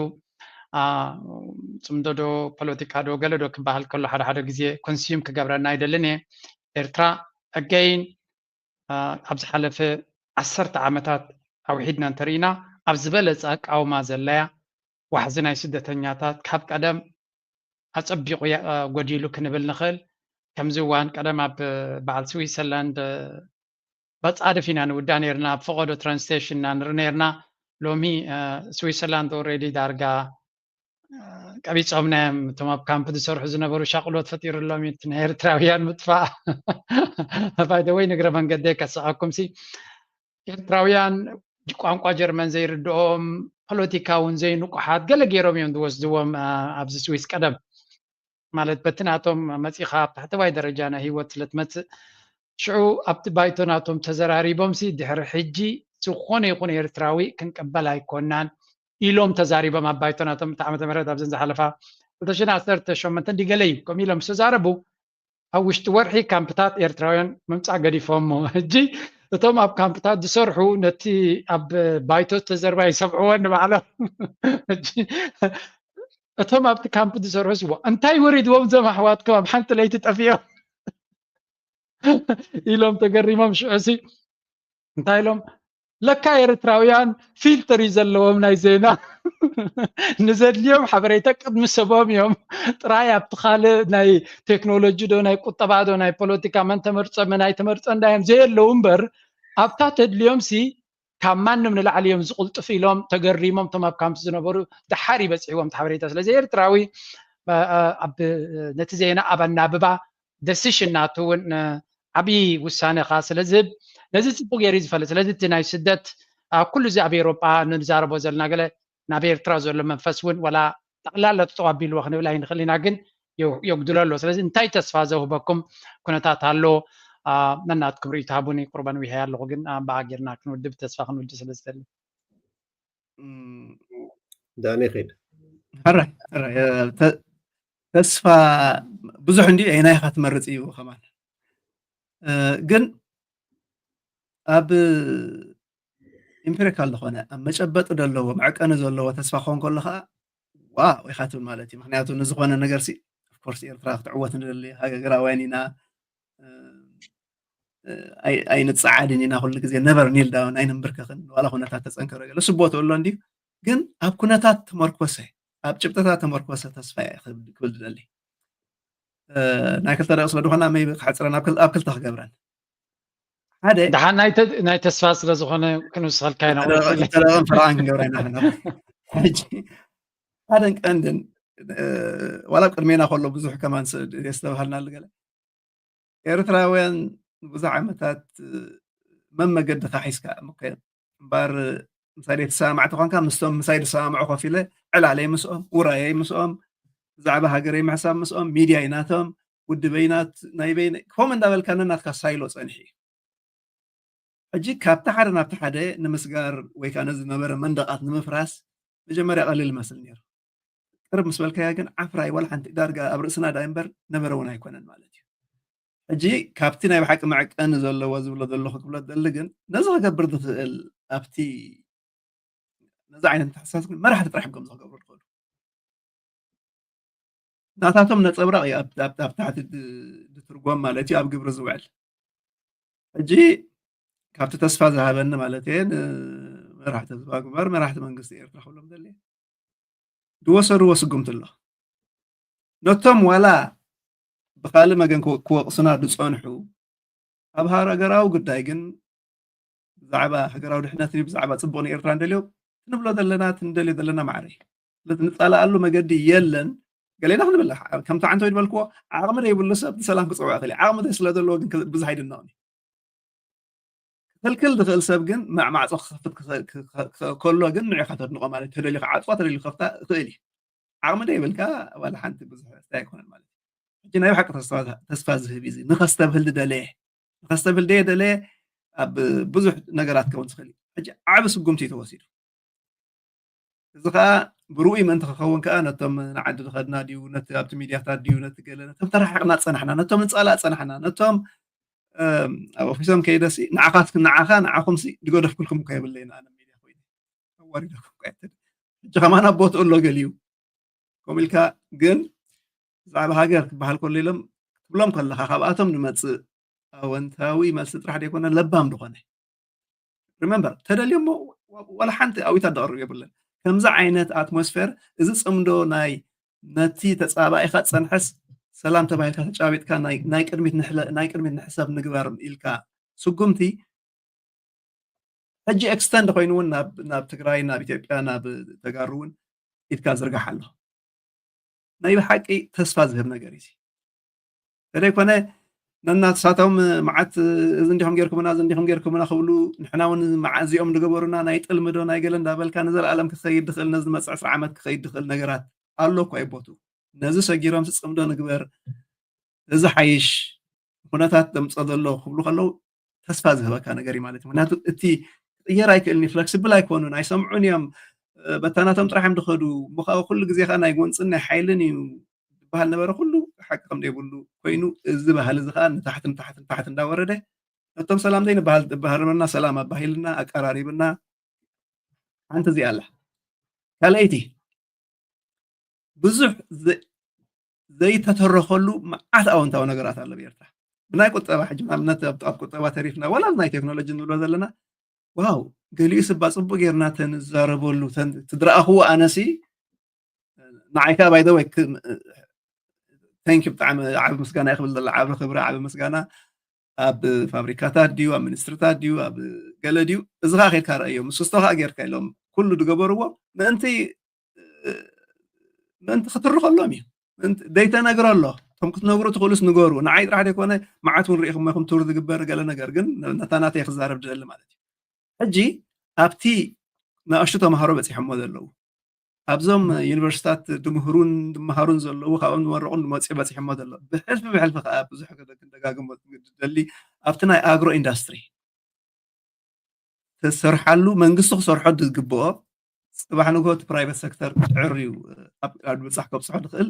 ፅምዶ ዶ ፖለቲካ ዶ ገለ ዶ ክበሃል ከሎ ሓደ ሓደ ግዜ ኮንስዩም ክገብረና ኣይደልን እየ። ኤርትራ ኣገይን ኣብ ዝሓለፈ ዓሰርተ ዓመታት ኣውሒድና እንተርኢና ኣብ ዝበለፀ ኣቃውማ ዘለያ ዋሕዚ ናይ ስደተኛታት ካብ ቀደም ኣፀቢቑ ጎዲሉ ክንብል ንኽእል። ከምዚ እዋን ቀደም ኣብ በዓል ስዊሰርላንድ በፃድፍ ኢና ንውዳእ ነርና፣ ኣብ ፈቐዶ ትራንስቴሽን ኢና ንርኢ ነርና። ሎሚ ስዊሰርላንድ ኦልሬዲ ዳርጋ ቀቢፆምና እዮም። እቶም ኣብ ካምፕ ዝሰርሑ ዝነበሩ ሻቕሎት ፈጢሩሎም እዩ እቲ ናይ ኤርትራውያን ምጥፋእ። ባይደወይ ንግረ መንገደይ ከስቐኩም ሲ ኤርትራውያን ቋንቋ ጀርመን ዘይርድኦም ፖለቲካ እውን ዘይንቁሓት ገለ ገይሮም እዮም ዝወስድዎም ኣብዚ ስዊስ ቀደም ማለት በቲ ናቶም መፂኻ ኣብ ታሕተዋይ ደረጃ ናይ ህይወት ስለ ትመፅእ ሽዑ ኣብቲ ባይቶ ናቶም ተዘራሪቦም ሲ ድሕሪ ሕጂ ዝኾነ ይኹን ኤርትራዊ ክንቅበል ኣይኮናን ኢሎም ተዛሪቦም ኣብ ባይቶ ናቶም እቲ ዓመተ ምህረት ኣብዘን ዝሓለፋ ክልተ ሽሕን ዓሰርተ ሸሞንተን ድዩ ገለ እዩ ከምኡ ኢሎም ዝተዛረቡ፣ ኣብ ውሽጢ ወርሒ ካምፕታት ኤርትራውያን ምምፃእ ገዲፎሞ። ሕጂ እቶም ኣብ ካምፕታት ዝሰርሑ ነቲ ኣብ ባይቶ ዝተዘርባ ይሰምዕዎ ንባዕሎም። ሕጂ እቶም ኣብቲ ካምፕ ዝሰርሑ ስዎ እንታይ ወሪድዎም እዞም ኣሕዋትኩም ኣብ ሓንቲ ለይቲ ጠፊኦም? ኢሎም ተገሪሞም። ሽዑሲ እንታይ ኢሎም? ለካ ኤርትራውያን ፊልተር እዩ ዘለዎም ናይ ዜና። ንዘድልዮም ሓበሬታ ቅድሚ ሰቦም እዮም። ጥራይ ኣብቲ ካልእ ናይ ቴክኖሎጂ ዶ ናይ ቁጠባ ዶ ናይ ፖለቲካ መን ተመርጸ መን ኣይተመርጸ እንዳዮም ዘየለዉ እምበር፣ ኣብታ ተድልዮም ሲ ካብ ማንም ንላዕሊ እዮም ዝቕልጥፍ ኢሎም ተገሪሞም እቶም ኣብ ካምፕ ዝነበሩ። ደሓር ይበጽሕዎም እቲ ሓበሬታ። ስለዚ ኤርትራዊ ኣብ ነቲ ዜና ኣብ ኣናብባ ደሲሽን ናቱ እውን ዓብዪ ውሳነ ከኣ ስለ ዝህብ ነዚ ጽቡቅ ገይሩ እዩ ዝፈልጥ። ስለዚ እቲ ናይ ስደት ኣብ ኩሉ እዚ ኣብ ኤውሮጳ ንዛረቦ ዘለና ገለ ናብ ኤርትራ ዘሎ መንፈስ እውን ዋላ ጠቕላላ ጠጠው ኣቢልዎ ክንብል ኣይንኽእል ኢና፣ ግን የው- የጉድሎ ኣሎ። ስለዚ እንታይ ተስፋ ዘውህበኩም ኩነታት ኣሎ? ነናትኩም ርእይቶ ሃቡኒ። ቁርበን ውሕያ ኣለኹ፣ ግን ኣምባሃ ጌርና ክንውድብ ተስፋ ክንውድእ ስለ ዝደሊ። ዳኒ ኸይድ ሕራይ ሕራይ፣ ተ- ተስፋ ብዙሕ እንዲ ኣይናይኻ ትመርፅ እዩ ከማን። ግን ኣብ ኢምፔሪካል ዝኾነ ኣብ መጨበጢ ዘለዎ መዕቀኒ ዘለዎ ተስፋ ክኾን ከሎ ከዓ ዋ ወይ ካትብል ማለት እዩ። ምክንያቱ ንዝኾነ ነገር ሲ ኦፍኮርስ ኤርትራ ክትዕወት ንደሊ ሃገራውያን ኢና፣ ኣይንፀዓድን ኢና፣ ኩሉ ግዜ ነበር ኒል ዳውን ኣይንንብርከኽን ዋላ ኩነታት ተፀንከረ ገለ ስቦት ኣሎ እንዲ። ግን ኣብ ኩነታት ተመርኮሰ ኣብ ጭብጥታት ተመርኮሰ ተስፋ ክብል ዝደሊ ናይ ክልተ ደቂ ስለ ዝኾና መይ ክሕፅረን ኣብ ክልተ ክገብረን ሓደ ደሓን ናይ ተስፋ ስለ ዝኾነ ክንውስኸልካ ኢና። ተደረቐን ፈረቓን ክንገብራ ኢና። ሕጂ ሓደን ቀንድን ዋላ ኣብ ቅድሜና ከሎ ብዙሕ ከማን ዝተባሃልና ገለ ኤርትራውያን ንብዙሕ ዓመታት መመገድኻ ሒዝካ ምከድ እምበር ምሳሌ ተሰማማዕ ተኾንካ ምስቶም ምሳይ ዝሰማምዑ ኮፍ ኢለ ዕላለይ ምስኦም ውራየይ ምስኦም ብዛዕባ ሃገረይ ምሕሳብ ምስኦም ሚድያይ ናቶም ውድበይ ናት ናይ በይነ ከምኡ እንዳበልካ ነናትካ ሳይሎ ፀንሒ እዩ። ሕጂ ካብቲ ሓደ ናብቲ ሓደ ንምስጋር ወይ ከዓ ነዚ ዝነበረ መንደቓት ንምፍራስ መጀመርያ ቀሊል ይመስል ነይሩ። ቅርብ ምስ በልካያ ግን ዓፍራይ ዋላ ሓንቲ ዳርጋ ኣብ ርእስና ዳ እምበር ነበረ እውን ኣይኮነን ማለት እዩ። ሕጂ ካብቲ ናይ ብሓቂ መዕቀኒ ዘለዎ ዝብሎ ዘለኹ ክብሎ ደሊ ግን ነዚ ክገብር ዝኽእል ኣብቲ ነዚ ዓይነት ምትሕሳስ ግን መራሕቲ ጥራሕ እዮም ከምዚ ክገብሩ ዝኽእሉ። ናታቶም ነፀብራቕ እዩ ኣብ ታሕቲ ዝትርጎም ማለት እዩ ኣብ ግብሪ ዝውዕል። ሕጂ ካብቲ ተስፋ ዝሃበኒ ማለት እየ ንመራሕቲ ህዝባዊ ግንባር መራሕቲ መንግስቲ ኤርትራ ክብሎም ደልየ ዝወሰድዎ ስጉምቲ ኣሎ። ነቶም ዋላ ብካልእ መገን ክወቅሱና ዝፀንሑ ኣብ ሃገራዊ ጉዳይ ግን ብዛዕባ ሃገራዊ ድሕነት ብዛዕባ ፅቡቅ ንኤርትራ እንደልዮ ክንብሎ ዘለና ትንደልዮ ዘለና ማዕረ እዩ። ስለዚ ንፃላኣሉ መገዲ የለን። ገሌና ክንብል ከምቲ ዓንተወይ ዝበልክዎ ዓቕሚ ዘይብሉ ሰብ ንሰላም ክፅውዕ ይኽእል እዩ። ዓቕሚ ስለ ዘለዎ ግን ብዙሕ ኣይድነቕን እዩ። ክክልክል ዝኽእል ሰብ ግን ማዕማዕፆ ክኸፍት ከሎ ግን ንዕኻ ተድንቆ ማለት ተደልዩ ክዓፅዋ ተደልዩ ክኸፍታ ይኽእል እዩ። ዓቕሚ ዘይብልካ ዋላ ሓንቲ ብዙሕ ኣይኮነን ማለት እዩ። ሕጂ ናይ ብሓቂ ተስፋ ዝህብ እዩ። ንኸስተብህል ዝደለየ ንኸስተብህል ደየ ደለየ ኣብ ብዙሕ ነገራት ከውን ዝኽእል እዩ። ሕጂ ዓቢ ስጉምቲ እዩ ተወሲዱ። እዚ ከዓ ብርኡይ ምእንቲ ክኸውን ከዓ ነቶም ንዓዲ ዝኸድና ድዩ ነቲ ኣብቲ ሚድያታት ድዩ ነቲ ገለ ነቶም ተረሓሕቕና ፀናሕና ነቶም ንፃላእ ፀናሕና ነቶም ኣብ ኦፊሶም ከይደሲ ንዓኻ ንዓኻ ንዓኹምሲ ድገደፍኩልኩም እኮ የብለይን ኣነ ሚድያ ኮይኑ ኣዋሪደኩም እኮ ሕጂ ከማን ኣብ ቦትኡ ኣሎ ገሊዩ ከምኡ ኢልካ ግን ብዛዕባ ሃገር ክበሃል ከሎ ኢሎም ክትብሎም ከለኻ ካብኣቶም ንመፅእ ኣወንታዊ መልሲ ጥራሕ ዘይኮነ ለባም ዝኾነ remember ተደልዮሞ ዋላ ሓንቲ ኣዊታት ዘቕርብ የብለን። ከምዚ ዓይነት ኣትሞስፌር እዚ ፅምዶ ናይ ነቲ ተፃባኢኻ ፀንሐስ ሰላም ተባሂልካ ተጫቢጥካ ናይ ቅድሚት ንሕሰብ ንግበር ኢልካ ስጉምቲ ሕጂ extend ኮይኑ እውን ናብ ትግራይ ናብ ኢትዮጵያ ናብ ተጋሩ እውን ኢድካ ዝርጋሕ ኣሎ። ናይ ብሓቂ ተስፋ ዝህብ ነገር እዩ። ተደይኮነ ነናትሳቶም መዓት እዚ እንዲኹም ጌርኩምና እዚ እንዲኹም ጌርኩምና ክብሉ ንሕና እውን መዓት እዚኦም ዝገበሩና ናይ ጥልሚ ዶ ናይ ገለ እንዳበልካ ንዘለኣለም ክኸይድ ዝኽእል ነዚ ዝመፅእ ዕስራ ዓመት ክኸይድ ዝኽእል ነገራት ኣሎ እኮ ይቦቱ ነዚ ሰጊሮም ስፅምዶ ንግበር እዚ ሓይሽ ኩነታት ዘምፀ ዘሎ ክብሉ ከለዉ ተስፋ ዝህበካ ነገር እዩ ማለት እዩ። ምክንያቱ እቲ ክቅየር ኣይክእልን እዩ፣ flexible ኣይኮኑን፣ ኣይሰምዑን እዮም፣ በታናቶም ጥራሕ እዮም ዝኸዱ። እሞ ከዓ ኩሉ ግዜ ከዓ ናይ ጎንፅን ናይ ሓይልን እዩ ዝበሃል ነበረ። ኩሉ ሓቂ ከም ዘይብሉ ኮይኑ፣ እዚ ባህሊ እዚ ከዓ ንታሕቲ ንታሕቲ ንታሕቲ እንዳወረደ፣ ነቶም ሰላም ዘይንበሃል ዝበሃልና ሰላም ኣባሂልና ኣቀራሪብና። ሓንቲ እዚኣ ኣላ። ካልኣይቲ፣ ብዙሕ ዘ- ዘይተተረኸሉ መዓት ኣወንታዊ ነገራት ኣሎ ብኤርትራ። ብናይ ቁጠባ ሕጂ ንኣብነት ኣብ ኣብ ቁጠባ ተሪፍና፣ ዋላ ናይ ቴክኖሎጂ ንብሎ ዘለና፣ ዋው፣ ገሊኡ ስባ ጽቡቅ ጌርና ተንዛረበሉ። ተን- ትድረኣኽዎ ኣነሲ ንዓይካ ባይ ወይ። Thank you፣ ብጣዕሚ ዓቢ ምስጋና ይኽብል ዘላ፣ ዓቢ ክብሪ፣ ዓቢ ምስጋና። ኣብ ፋብሪካታት ድዩ፣ ኣብ ሚኒስትሪታት ድዩ፣ ኣብ ገለ ድዩ፣ እዚ ኸዓ ኬድካ ረኣዮ፣ ምስ ስቶ ኸዓ ጌርካ ኢሎም ኩሉ ዝገበርዎ ምእንቲ ምእንቲ ክትርኸሎም እዩ። ምእንቲ ዘይተነግረሎ፣ እቶም ክትነግሩ ትኽእሉስ ንገሩ። ንዓይ ጥራሕ ዘይኮነ፣ መዓት እውን ርኢኹም ኢኹም ቱር ዝግበር ገለ ነገር፣ ግን ነታ ናተይ ክዛረብ ድደሊ ማለት እዩ። ሕጂ ኣብቲ ንኣሽቱ ተምሃሮ በፂሖሞ ዘለዉ፣ ኣብዞም ዩኒቨርሲታት ድምህሩን ድመሃሩን ዘለዉ፣ ካብኦም ዝመረቑን ዝመፅኡ በፂሖሞ ዘሎ፣ ብሕልፊ ብሕልፊ ከዓ ብዙሕ ክደ- ክደጋግሞ ዝደሊ፣ ኣብቲ ናይ ኣግሮ ኢንዳስትሪ ተሰርሓሉ፣ መንግስቲ ክሰርሖ ዝግብኦ፣ ፅባሕ ንግሆ እቲ ፕራይቨት ሴክተር ክዕር እዩ። ኣብ ኣብ ምብፃሕ ከብፅሖ ዝኽእል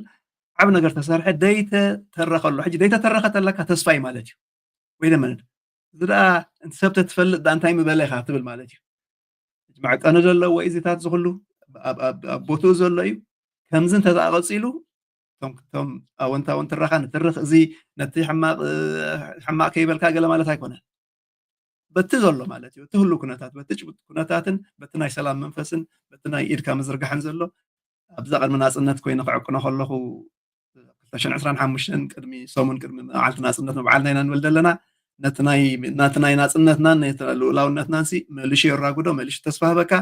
ዓብ ነገር ተሰርሐ፣ ደይተተረኸሉ። ሕጂ ደይተተረኸ ተለካ ተስፋ እዩ ማለት እዩ። ወይ ደመነ እዚ ደኣ ሰብ ተትፈልጥ ደኣ እንታይ ምበለ ኢኻ ትብል ማለት እዩ። ሕጂ መዕቀኒ ዘለዎ እዩ እዚታት ዝኽሉ ኣብ- ኣብ ኣብ ቦትኡ ዘሎ እዩ። ከምዚ እንተደኣ ቀፂሉ፣ እቶም እቶም ኣወንታውን ትረኻ ንትርኽ፣ እዚ ነቲ ሕማቕ ሕማቕ ከይበልካ ገለ ማለት ኣይኮነን። በቲ ዘሎ ማለት እዩ፣ እቲ ህሉ ኩነታት፣ በቲ ጭቡጥ ኩነታትን በቲ ናይ ሰላም መንፈስን በቲ ናይ ኢድካ ምዝርጋሕን ዘሎ፣ ኣብዛ ቅድሚ ናጽነት ኮይነ ክዕቅኖ ከለኹ፣ ክልተ ሽሕን ዕስራን ሓሙሽተን ቅድሚ ሰሙን፣ ቅድሚ መዓልቲ ናጽነት ንበዓልና ኢና ንብል ዘለና። ነቲ ናይ ናቲ ናይ ናጽነትናን ነቲ ልኡላውነትናን ሲ መሊሹ የራጉዶ፣ መሊሹ ተስፋ ህበካ።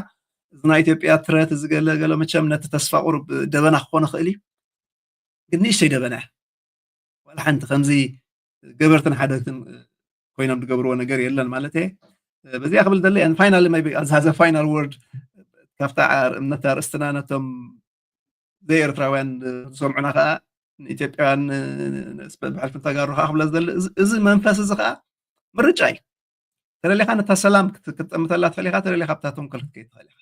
እዚ ናይ ኢትዮጵያ ትረት እዚ ገለ ገለ መቸም ነቲ ተስፋ ቁሩብ ደበና ክኾን ይኽእል እዩ፣ ግን ንእሽተይ ደበና እያ። ዋላ ሓንቲ ከምዚ ገበርትን ሓደግትን ኮይኖም ዝገብርዎ ነገር የለን ማለት እየ። በዚኣ ክብል ደለ ፋይናል ቢ ኣዝሃዘ ፋይናል ወርድ ካብታ እምነት ኣርእስትና ነቶም ዘይኤርትራውያን ዝሰምዑና ከዓ ንኢትዮጵያውያን ብሕልፊ ተጋሩ ከዓ ክብለ ዝደሊ እዚ መንፈስ እዚ ከዓ ምርጫ እዩ። ተደሊኻ ነታ ሰላም ክትጠምተላ ትኽእል ኢኻ፣ ተደሊኻ ብታ ተንኮል ክትከይድ ትኽእል ኢኻ።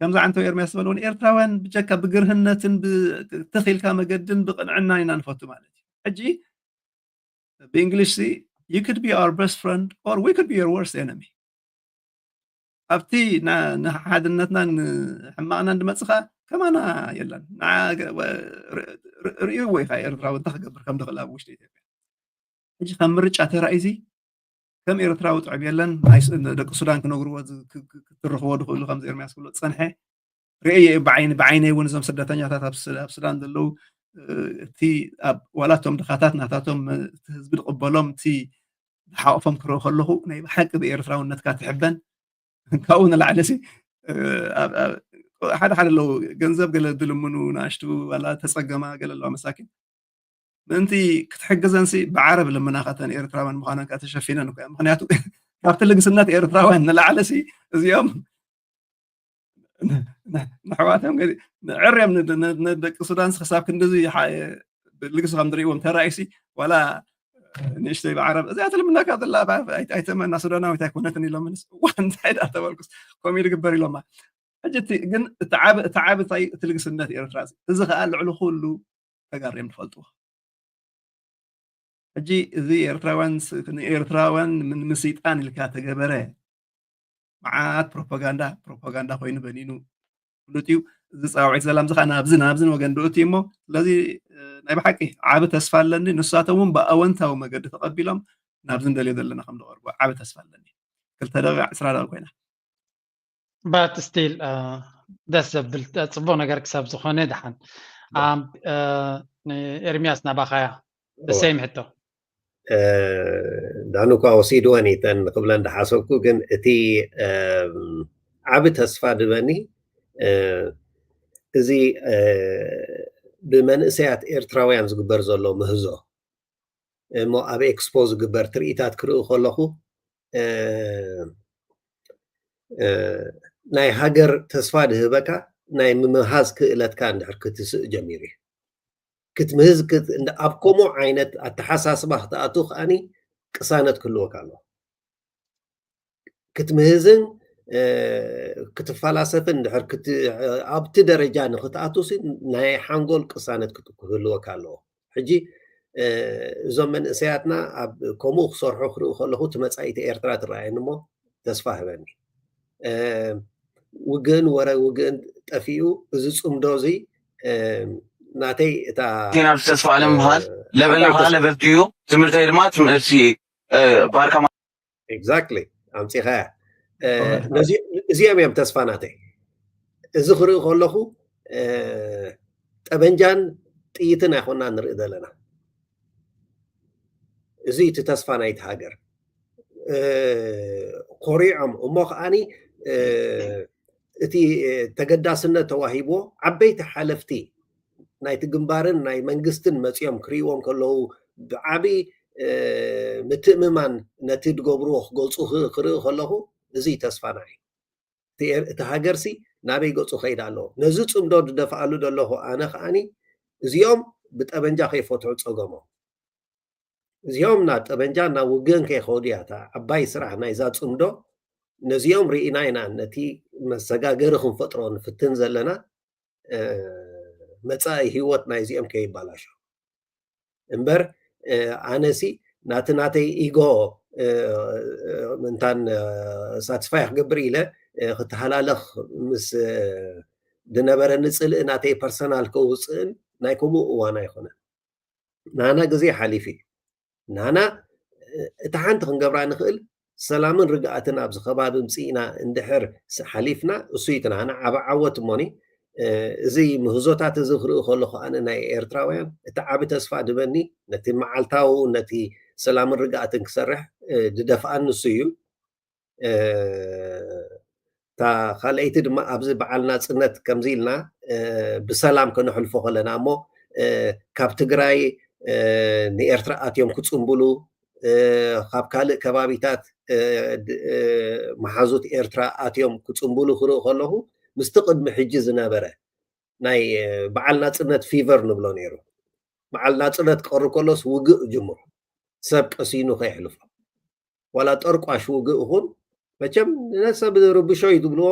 ከምዚ ዓንተው ኤርምያስ ዝበል እውን ኤርትራውያን ብጀካ ብግርህነትን ብትኽኢልካ መገድን ብቅንዕና ኢና ንፈቱ ማለት እዩ። ሕጂ ብእንግሊሽ ሲ you could be our best friend or we could be your worst enemy። ኣብቲ ንሓድነትናን ሕማቕናን ድመፅኻ ከማና የለን። ርእዩ ወይ ከዓ ኤርትራዊ እንታይ ክገብር ከም ድኽእል ኣብ ውሽጢ ኢትዮጵያ ሕጂ ከም ምርጫ ተራእዩዚ ከም ኤርትራዊ ጥዑም የለን። ደቂ ሱዳን ክነግርዎ ክትርኽቦ ድኽእሉ ከምዚ ኤርምያስ ክብሎ ዝፀንሐ ርእየ ብዓይኒ ብዓይነይ እውን እዞም ስደተኛታት ኣብ ሱዳን ዘለዉ እቲ ዋላ እቶም ድኻታት ናታቶም እቲ ህዝቢ ዝቕበሎም እቲ ዝሓቆፎም ክርኢ ከለኹ ናይ ብሓቂ ብኤርትራውነትካ ትሕበን። ካብኡ ንላዕሊ ሲ ሓደ ሓደ ኣለዉ ገንዘብ ገለ ድልምኑ ንኣሽቱ ዋላ ተፀገማ ገለ ኣለዋ መሳኪን ምእንቲ ክትሕግዘን ሲ ብዓረብ ልምና ከተን ኤርትራውያን ምዃነን ከኣ ተሸፊነን እኮ ምክንያቱ ካብቲ ልግስነት ኤርትራውያን ንላዕሊ ሲ እዚኦም ንሕዋቶም ዕርዮም ንደቂ ሱዳን ክሳብ ክንዲዚ ልግሲ ከም ዝርእዎም ተራእዩ ሲ ዋላ ንእሽተይ ብዓረብ እዚኣ ትልምነካ ዘላ ኣይተመና ሱዳናዊት ኣይኮነትን ኢሎምንስ እዋ እንታይ ዳ ተበልኩስ ኮሜዲ ግበር ኢሎማ ሕጂ ግን እቲ ዓብ እቲ ዓብ እንታይ እቲ ልግስነት ኤርትራ እዚ ከዓ ልዕሊ ኩሉ ተጋርዮም ትፈልጥዎ ሕጂ እዚ ኤርትራውያን ንኤርትራውያን ንምስይጣን ኢልካ ተገበረ መዓት ፕሮፓጋንዳ ፕሮፓጋንዳ ኮይኑ በኒኑ ፍሉጥ እዩ። እዚ ፃውዒት ሰላም ዝካ ናብዚ ናብዝን ወገን ድእቱ እሞ ስለዚ ናይ ብሓቂ ዓብ ተስፋ ኣለኒ። ንሳቶም እውን ብኣወንታዊ መገዲ ተቐቢሎም ናብዚ ንደልዮ ዘለና ከም ዝቐርቡ ዓብ ተስፋ ኣለኒ። ክልተ ደቂቃ ዕስራ ደቂቃ ኮይና but still ደስ ዘብል ፅቡቅ ነገር ክሳብ ዝኾነ ደሓን ኤርሚያስ ናባኻያ the same ሕቶ ዳኑ እኳ ወሲድወን እተን ክብለን ዝሓሰብኩ ግን እቲ ዓብ ተስፋ ድበኒ እዚ ብመንእሰያት ኤርትራውያን ዝግበር ዘሎ ምህዞ እሞ ኣብ ኤክስፖ ዝግበር ትርኢታት ክርኢ ከለኹ ናይ ሃገር ተስፋ ድህበካ ናይ ምምሃዝ ክእለትካ እንድሕር ክትስእ ጀሚሩ እዩ ክትምህዝ ኣብ ከምኡ ዓይነት ኣተሓሳስባ ክትኣቱ ከዓኒ ቅሳነት ክህልወካ ኣለዎ ክትምህዝን ክትፈላሰፍን ድሕር ኣብቲ ደረጃ ንክትኣቱሲ ናይ ሓንጎል ቅሳነት ክህልወካ ኣለዎ። ሕጂ እዞም መንእሰያትና ኣብ ከምኡ ክሰርሑ ክርኢ ከለኹ እቲ መፃኢቲ ኤርትራ ትረኣየኒ እሞ ተስፋ ህበኒ። ውግእን ወረ ውግእን ጠፊኡ እዚ ፅምዶ እዚ ናተይ እታ ናብ ተስፋ ኣለምሃል ለበልና ከዓ ለበልቲ እዩ። ትምህርተይ ድማ ትምህርቲ ባርካ exactly ኣምፂኻያ። እዚኦም እዮም ተስፋ ናተይ። እዚ ክርኢ ከለኹ ጠበንጃን ጥይትን ኣይኮና ንርኢ ዘለና። እዚ እቲ ተስፋ ናይቲ ሃገር። ኮሪዖም እሞ ከዓኒ እቲ ተገዳስነት ተዋሂብዎ ዓበይቲ ሓለፍቲ ናይቲ ግንባርን ናይ መንግስትን መፂኦም ክርእይዎም ከለዉ ብዓብዪ ምትእምማን ነቲ ዝገብርዎ ክገልፁ ክርኢ ከለኹ እዚ ተስፋና እዩ። እቲ ሃገርሲ ናበይ ገፁ ከይዳ ኣለዎ? ነዚ ፅምዶ ዝደፍኣሉ ዘለኹ ኣነ ከዓኒ እዚኦም ብጠበንጃ ከይፈትሑ ፀገሞም። እዚኦም ናብ ጠበንጃ ናብ ውግእን ከይኸዱ እያ እታ ዓባይ ስራሕ ናይዛ ፅምዶ። ነዚኦም ርኢና ኢና ነቲ መሰጋገሪ ክንፈጥሮ ንፍትን ዘለና። መፃኢ ህይወት ናይዚኦም ከይባላሾ እምበር ኣነሲ ናቲ ናተይ ኢጎ እንታን ሳትስፋይ ክገብር ኢለ ክተሃላለኽ ምስ ዝነበረኒ ፅልኢ ናተይ ፐርሰናል ከውፅእን ናይ ከምኡ እዋን ኣይኮነን። ናና ግዜ ሓሊፉ እዩ። ናና እታ ሓንቲ ክንገብራ ንኽእል ሰላምን ርግኣትን ኣብዚ ከባቢ ምፅእና እንድሕር ሓሊፍና እሱ እዩ ናና ዓብ ዓወት እሞኒ። እዚ ምህዞታት እዚ ክርኢ ከለኹ ኣነ ናይ ኤርትራውያን እቲ ዓብ ተስፋ ድበኒ ነቲ መዓልታዊ ነቲ ሰላምን ርግኣትን ክሰርሕ ድደፍኣኒ እሱ እዩ። እታ ካልኣይቲ ድማ ኣብዚ በዓል ናፅነት ከምዚ ኢልና ብሰላም ከነሕልፎ ከለና እሞ ካብ ትግራይ ንኤርትራ ኣትዮም ክፅምብሉ ካብ ካልእ ከባቢታት መሓዙት ኤርትራ ኣትዮም ክፅምብሉ ክርኢ ከለኹ ምስቲ ቅድሚ ሕጂ ዝነበረ ናይ በዓል ናፅነት ፊቨር ንብሎ ነይሩ። በዓል ናፅነት ክቐርብ ከሎስ ውግእ ጅምሩ ሰብ ቀሲኑ ከይሕልፎ ዋላ ጠርቋሽ ውግእ ይኹን መቸም ነሰብ ርብሾ እዩ ዝብልዎ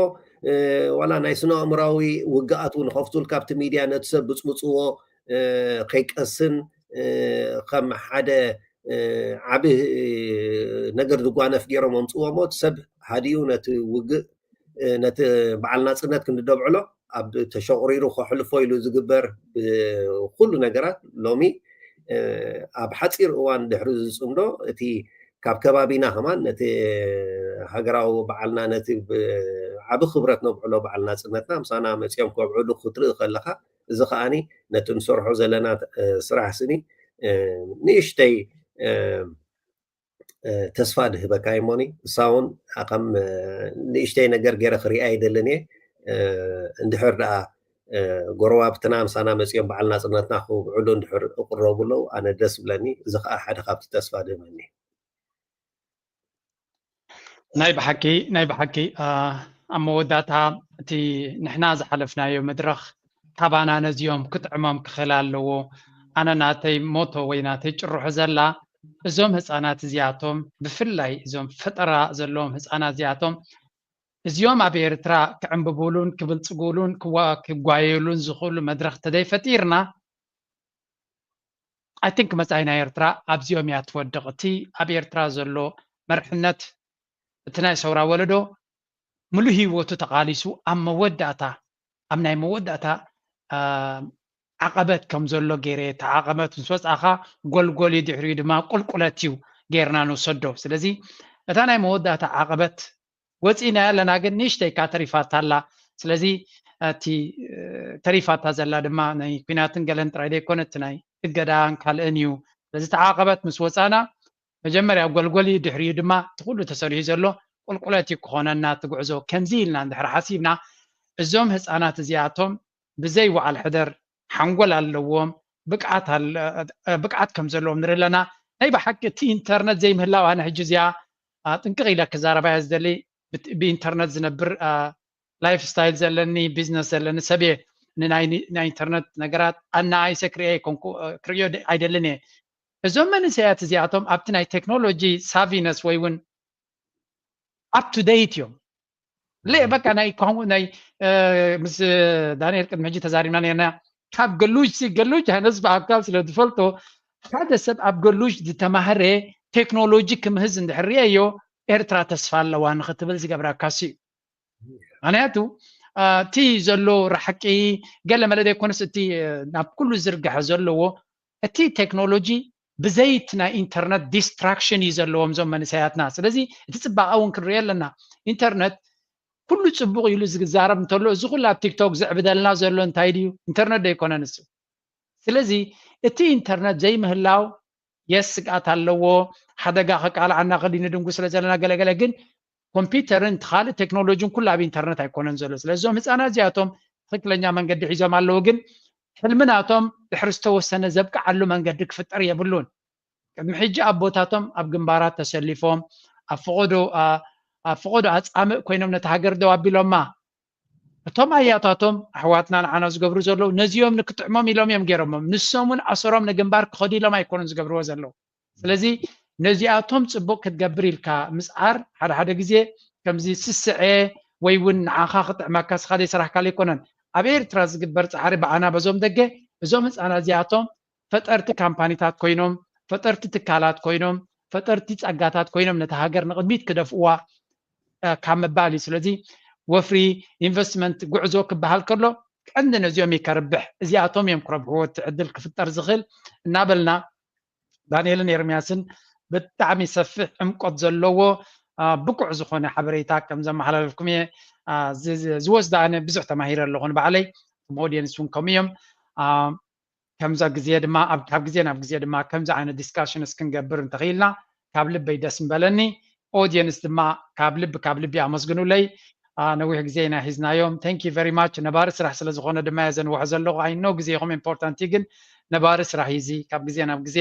ዋላ ናይ ስነ ኣእምራዊ ውግኣት እውን ከፍቱል ካብቲ ሚድያ ነቲ ሰብ ብፅብፅዎ ከይቀስን ከም ሓደ ዓብ ነገር ዝጓነፍ ገይሮም ኣምፅዎ ሞ ሰብ ሃዲኡ ነቲ ውግእ ነቲ በዓል ናፅነት ክንደብዕሎ ኣብ ተሸቑሪሩ ከሕልፎ ኢሉ ዝግበር ብኩሉ ነገራት ሎሚ ኣብ ሓፂር እዋን ድሕሪ ዝፅምዶ እቲ ካብ ከባቢና ከማን ነቲ ሃገራዊ በዓልና ነቲ ዓብ ክብረት ነብዕሎ በዓል ናፅነትና ምሳና መፂኦም ከብዕሉ ክትርኢ ከለካ እዚ ከዓኒ ነቲ ንሰርሖ ዘለና ስራሕ ስኒ ንእሽተይ ተስፋ ድህበካ እሞኒ እሳ እውን ከም ንእሽተይ ነገር ገይረ ክሪኣ ይደልን እየ። እንድሕር ደኣ ጎረባብትና ምሳና መፂኦም በዓል ናፅነትና ክውዕሉ እንድሕር እቅረቡ ኣለዉ ኣነ ደስ ብለኒ። እዚ ከዓ ሓደ ካብቲ ተስፋ ድህበኒ። ናይ ብሓቂ ናይ ብሓቂ ኣብ መወዳእታ እቲ ንሕና ዝሓለፍናዮ መድረኽ ካባና ነዚኦም ክጥዕሞም ክኽእል ኣለዎ። ኣነ ናተይ ሞቶ ወይ ናተይ ጭርሖ ዘላ እዞም ህፃናት እዚኣቶም ብፍላይ እዞም ፈጠራ ዘለዎም ህፃናት እዚኣቶም እዚኦም ኣብ ኤርትራ ክዕንብቡሉን ክብልፅጉሉን ክጓየሉን ዝኽእሉ መድረኽ ተደይፈጢርና I think መፃኢ ናይ ኤርትራ ኣብዚኦም እያ ትወድቕ። እቲ ኣብ ኤርትራ ዘሎ መርሕነት እቲ ናይ ሰውራ ወለዶ ሙሉእ ህይወቱ ተቓሊሱ ኣብ መወዳእታ ኣብ ናይ መወዳእታ ዓቐበት ከም ዘሎ ገይረ እቲ ዓቐበት ምስ ወፃእኻ ጎልጎል እዩ ድሕሪኡ ድማ ቁልቁለት እዩ ገይርና ንውሰዶ። ስለዚ እታ ናይ መወዳእታ ዓቐበት ወፂእናያ ኣለና ግን ንእሽተይ እካ ተሪፋታ ኣላ። ስለዚ እቲ ተሪፋታ ዘላ ድማ ናይ ኩናትን ገለን ጥራይ ዘይኮነ እቲ ናይ እገዳን ካልእን እዩ። ስለዚ እቲ ዓቐበት ምስ ወፃእና መጀመርያ ጎልጎል እዩ ድሕሪኡ ድማ እቲ ኩሉ ተሰሪሑ ዘሎ ቁልቁለት እዩ ክኾነና እቲ ጉዕዞ። ከምዚ ኢልና እንድሕር ሓሲብና እዞም ህፃናት እዚኣቶም ብዘይ ወዓል ሕደር ሓንጎል ኣለዎም ብቅዓት ከም ዘለዎም ንርኢ ኣለና። ናይ ብሓቂ እቲ ኢንተርነት ዘይምህላው ኣነ ሕጂ እዚኣ ጥንቅቕ ኢለ ክዛረባያ ዝደሊ ብኢንተርነት ዝነብር ላይፍ ስታይል ዘለኒ ቢዝነስ ዘለኒ ሰብ እየ። ንናይ ኢንተርነት ነገራት ኣናኣይሰ ክርእዮ ኣይኮንኩ ክርእዮ ኣይደልን እየ። እዞም መንእሰያት እዚኣቶም ኣብቲ ናይ ቴክኖሎጂ ሳቪነስ ወይ እውን up to date እዮም። ለ በቃ ናይ ከምኡ ናይ ምስ ዳንኤል ቅድሚ ሕጂ ተዛሪብና ነርና። ካብ ገሉጅ ሲ ገሉጅ ኣነስ ብኣካል ስለ ዝፈልጦ ሓደ ሰብ ኣብ ገሉጅ ዝተማህረ ቴክኖሎጂ ክምህዝ እንድሕር ርእየዮ ኤርትራ ተስፋ ኣለዋ ንክትብል ዝገብረካ ሲ እዩ። ምክንያቱ እቲ ዘሎ ራሕቂ ገለ መለ ዘይኮነስ እቲ ናብ ኩሉ ዝርግሐ ዘለዎ እቲ ቴክኖሎጂ ብዘይት ናይ ኢንተርነት ዲስትራክሽን እዩ ዘለዎም እዞም መንእሰያትና። ስለዚ እቲ ፅባቐ እውን ክንሪኦ ኣለና። ኢንተርነት ኩሉ ፅቡቕ ኢሉ ዝዛረብ እንተሎ እዚ ኩሉ ኣብ ቲክቶክ ዝዕብደልና ዘሎ እንታይ ድዩ? ኢንተርነት ዶ ኣይኮነን እሱ? ስለዚ እቲ ኢንተርነት ዘይምህላው የስ ስግኣት ኣለዎ። ሓደጋ ከቃልዓና ከዲ ንድንጉ ስለ ዘለና ገለገለ ግን ኮምፒውተርን ካልእ ቴክኖሎጂን ኩሉ ኣብ ኢንተርነት ኣይኮነን ዘሎ። ስለዚ እዞም ህፃናት እዚኣቶም ትክክለኛ መንገዲ ሒዞም ኣለዉ። ግን ሕልምናቶም ድሕሪ ዝተወሰነ ዘብቅዓሉ መንገዲ ክፍጠር የብሉን። ቅድሚ ሕጂ ኣቦታቶም ኣብ ግንባራት ተሰሊፎም ኣብ ፈቐዶ ኣጻምእ ኮይኖም ነቲ ሃገር ደው ኣቢሎማ። እቶም ኣያታቶም ኣሕዋትና ንዓና ዝገብሩ ዘለዉ ነዚኦም ንክጥዕሞም ኢሎም እዮም ገይሮሞም። ንሶም እውን ኣሰሮም ንግንባር ክኸዱ ኢሎም ኣይኮኑን ዝገብርዎ ዘለዉ። ስለዚ ነዚኣቶም ፅቡቅ ክትገብር ኢልካ ምፅዓር ሓደ ሓደ ግዜ ከምዚ ስስዐ ወይ እውን ንዓኻ ክጥዕመካ ስኻ ዘይሰራሕካሉ ኣይኮነን። ኣብ ኤርትራ ዝግበር ፃዕሪ ብኣና በዞም ደገ እዞም ህፃናት እዚኣቶም ፈጠርቲ ካምፓኒታት ኮይኖም ፈጠርቲ ትካላት ኮይኖም ፈጠርቲ ፀጋታት ኮይኖም ነቲ ሃገር ንቕድሚት ክደፍእዋ ካብ ምባል እዩ። ስለዚ ወፍሪ ኢንቨስትመንት ጉዕዞ ክበሃል ከሎ ቀንዲ ነዚኦም እዩ ከርብሕ። እዚኣቶም እዮም ክረብሕዎ እቲ ዕድል ክፍጠር ዝኽእል እናበልና ዳንኤልን ኤርሚያስን ብጣዕሚ ሰፊሕ ዕምቆት ዘለዎ ብቁዕ ዝኾነ ሓበሬታ ከም ዘመሓላለፍኩም እየ ዝወስዳ። ኣነ ብዙሕ ተማሂረ ኣለኹ ንባዕለይ፣ ኦዲየንስ እውን ከምኡ እዮም። ከምዛ ግዜ ድማ ካብ ግዜ ናብ ግዜ ድማ ከምዚ ዓይነት ዲስካሽንስ ክንገብር እንተኽኢልና ካብ ልበይ ደስ ምበለኒ። ኦዲየንስ ድማ ካብ ልቢ ካብ ልቢ ኣመስግኑለይ። ነዊሕ ግዜ ኢና ሒዝናዮም። Thank you very much። ነባሪ ስራሕ ስለ ዝኾነ ድማ እየ ዘንውሖ ዘለኹ። I know ግዜኹም ኢምፖርታንት እዩ፣ ግን ነባሪ ስራሕ እዩ እዚ። ካብ ግዜ ናብ ግዜ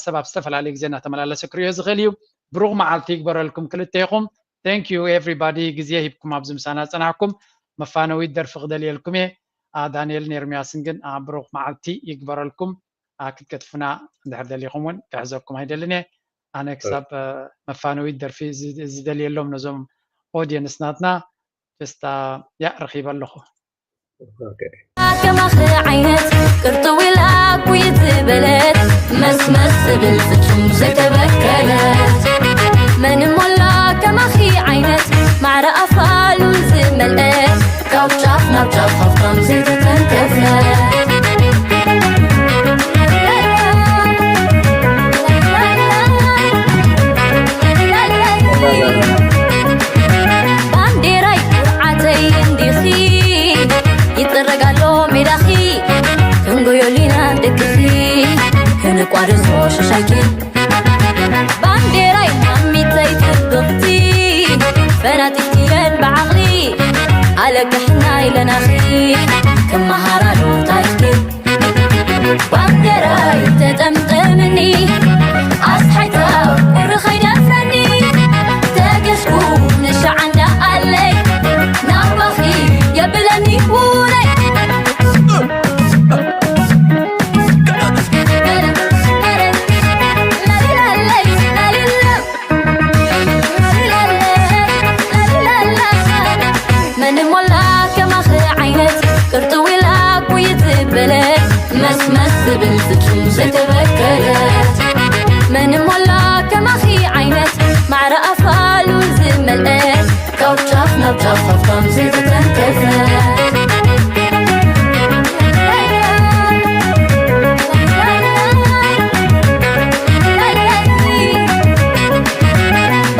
ሰብ ኣብ ዝተፈላለየ ግዜ እናተመላለሰ ክርእዮ ዝኽእል እዩ። ብሩኽ መዓልቲ ይግበረልኩም ክልቴኹም። Thank you everybody ግዜ ሂብኩም ኣብዚ ምሳና ዝጸናሕኩም። መፋነዊት ደርፊ ክደልየልኩም እየ። ዳንኤልን ኤርሚያስን ግን ብሩኽ መዓልቲ ይግበረልኩም። ክትገድፉና እንድሕር ደሊኹም እውን ክሕዘኩም ኣይደልን እየ። ኣነ ክሳብ መፋነዊት ደርፊ ዝደልየሎም ነዞም ኦዲየንስ ናትና ደስታ ያ ረኺበ ኣለኹ። ከማኺ ዓይነት ቅርጥው ኢላ ኩይት ዝበለት መስመስ ዝብል ፍጹም ዘይተበከለት መን እሞ ኣላ ከማኺ ዓይነት ማዕረ ኣፋሉ ዝመልአት ካብ ጫፍ ናብ ጫፍ ሃፍታም ዘይተተንከፈ ባንዴራይ ኩርዓተይ እንዲኺ ይጥረግ ኣሎ ሜዳኺ ክንጎዮሊና ደቅኺ ክንቋደሶ ሽሻይኪ ባንዴራይ ማሚተይ ጽብቕቲ ፈናጢትየን ብዓቕሊ ኣለቅሕና ኢለናኺ ክመሃራሉ ታሪኽኪ ባንዴራይ ተጠምጠምኒ ኣስሓይታ ቁሪ ኸይደፍረኒ ተገስኩ ንሻዓንዳ ኣለይ ናባኺ የብለኒ ውረይ መን ሞላ ከማኺ ዓይነት ቅርጥው ኢላ ኩይት ዝበለት መስመስ ዝብል ፍጹም ዘይተበከለት መን ሞላ ከማኺ ዓይነት ማዕረ ኣፋሉ ዝመልአት ካብ ጫፍ ናብ ጫፍ ሃፍታም ዘይተተንከፈት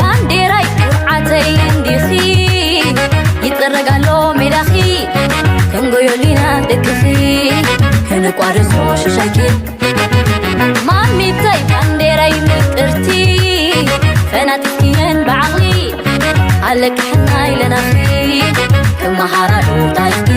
ባንዴራይ ኩርዓተይ እንዲኺ ይጥረግ ኣሎ ሜዳኺ ክንጎዮሊና ደቅኺ ክንቋደሶ ሽሻይኪ ማሚተይ ባንዴራይ ምቅርቲ ፈናጢትክየን ብዓቕሊ ኣለቅሕና ኢለናኺ ክመሃራሉ ታሪኽኪ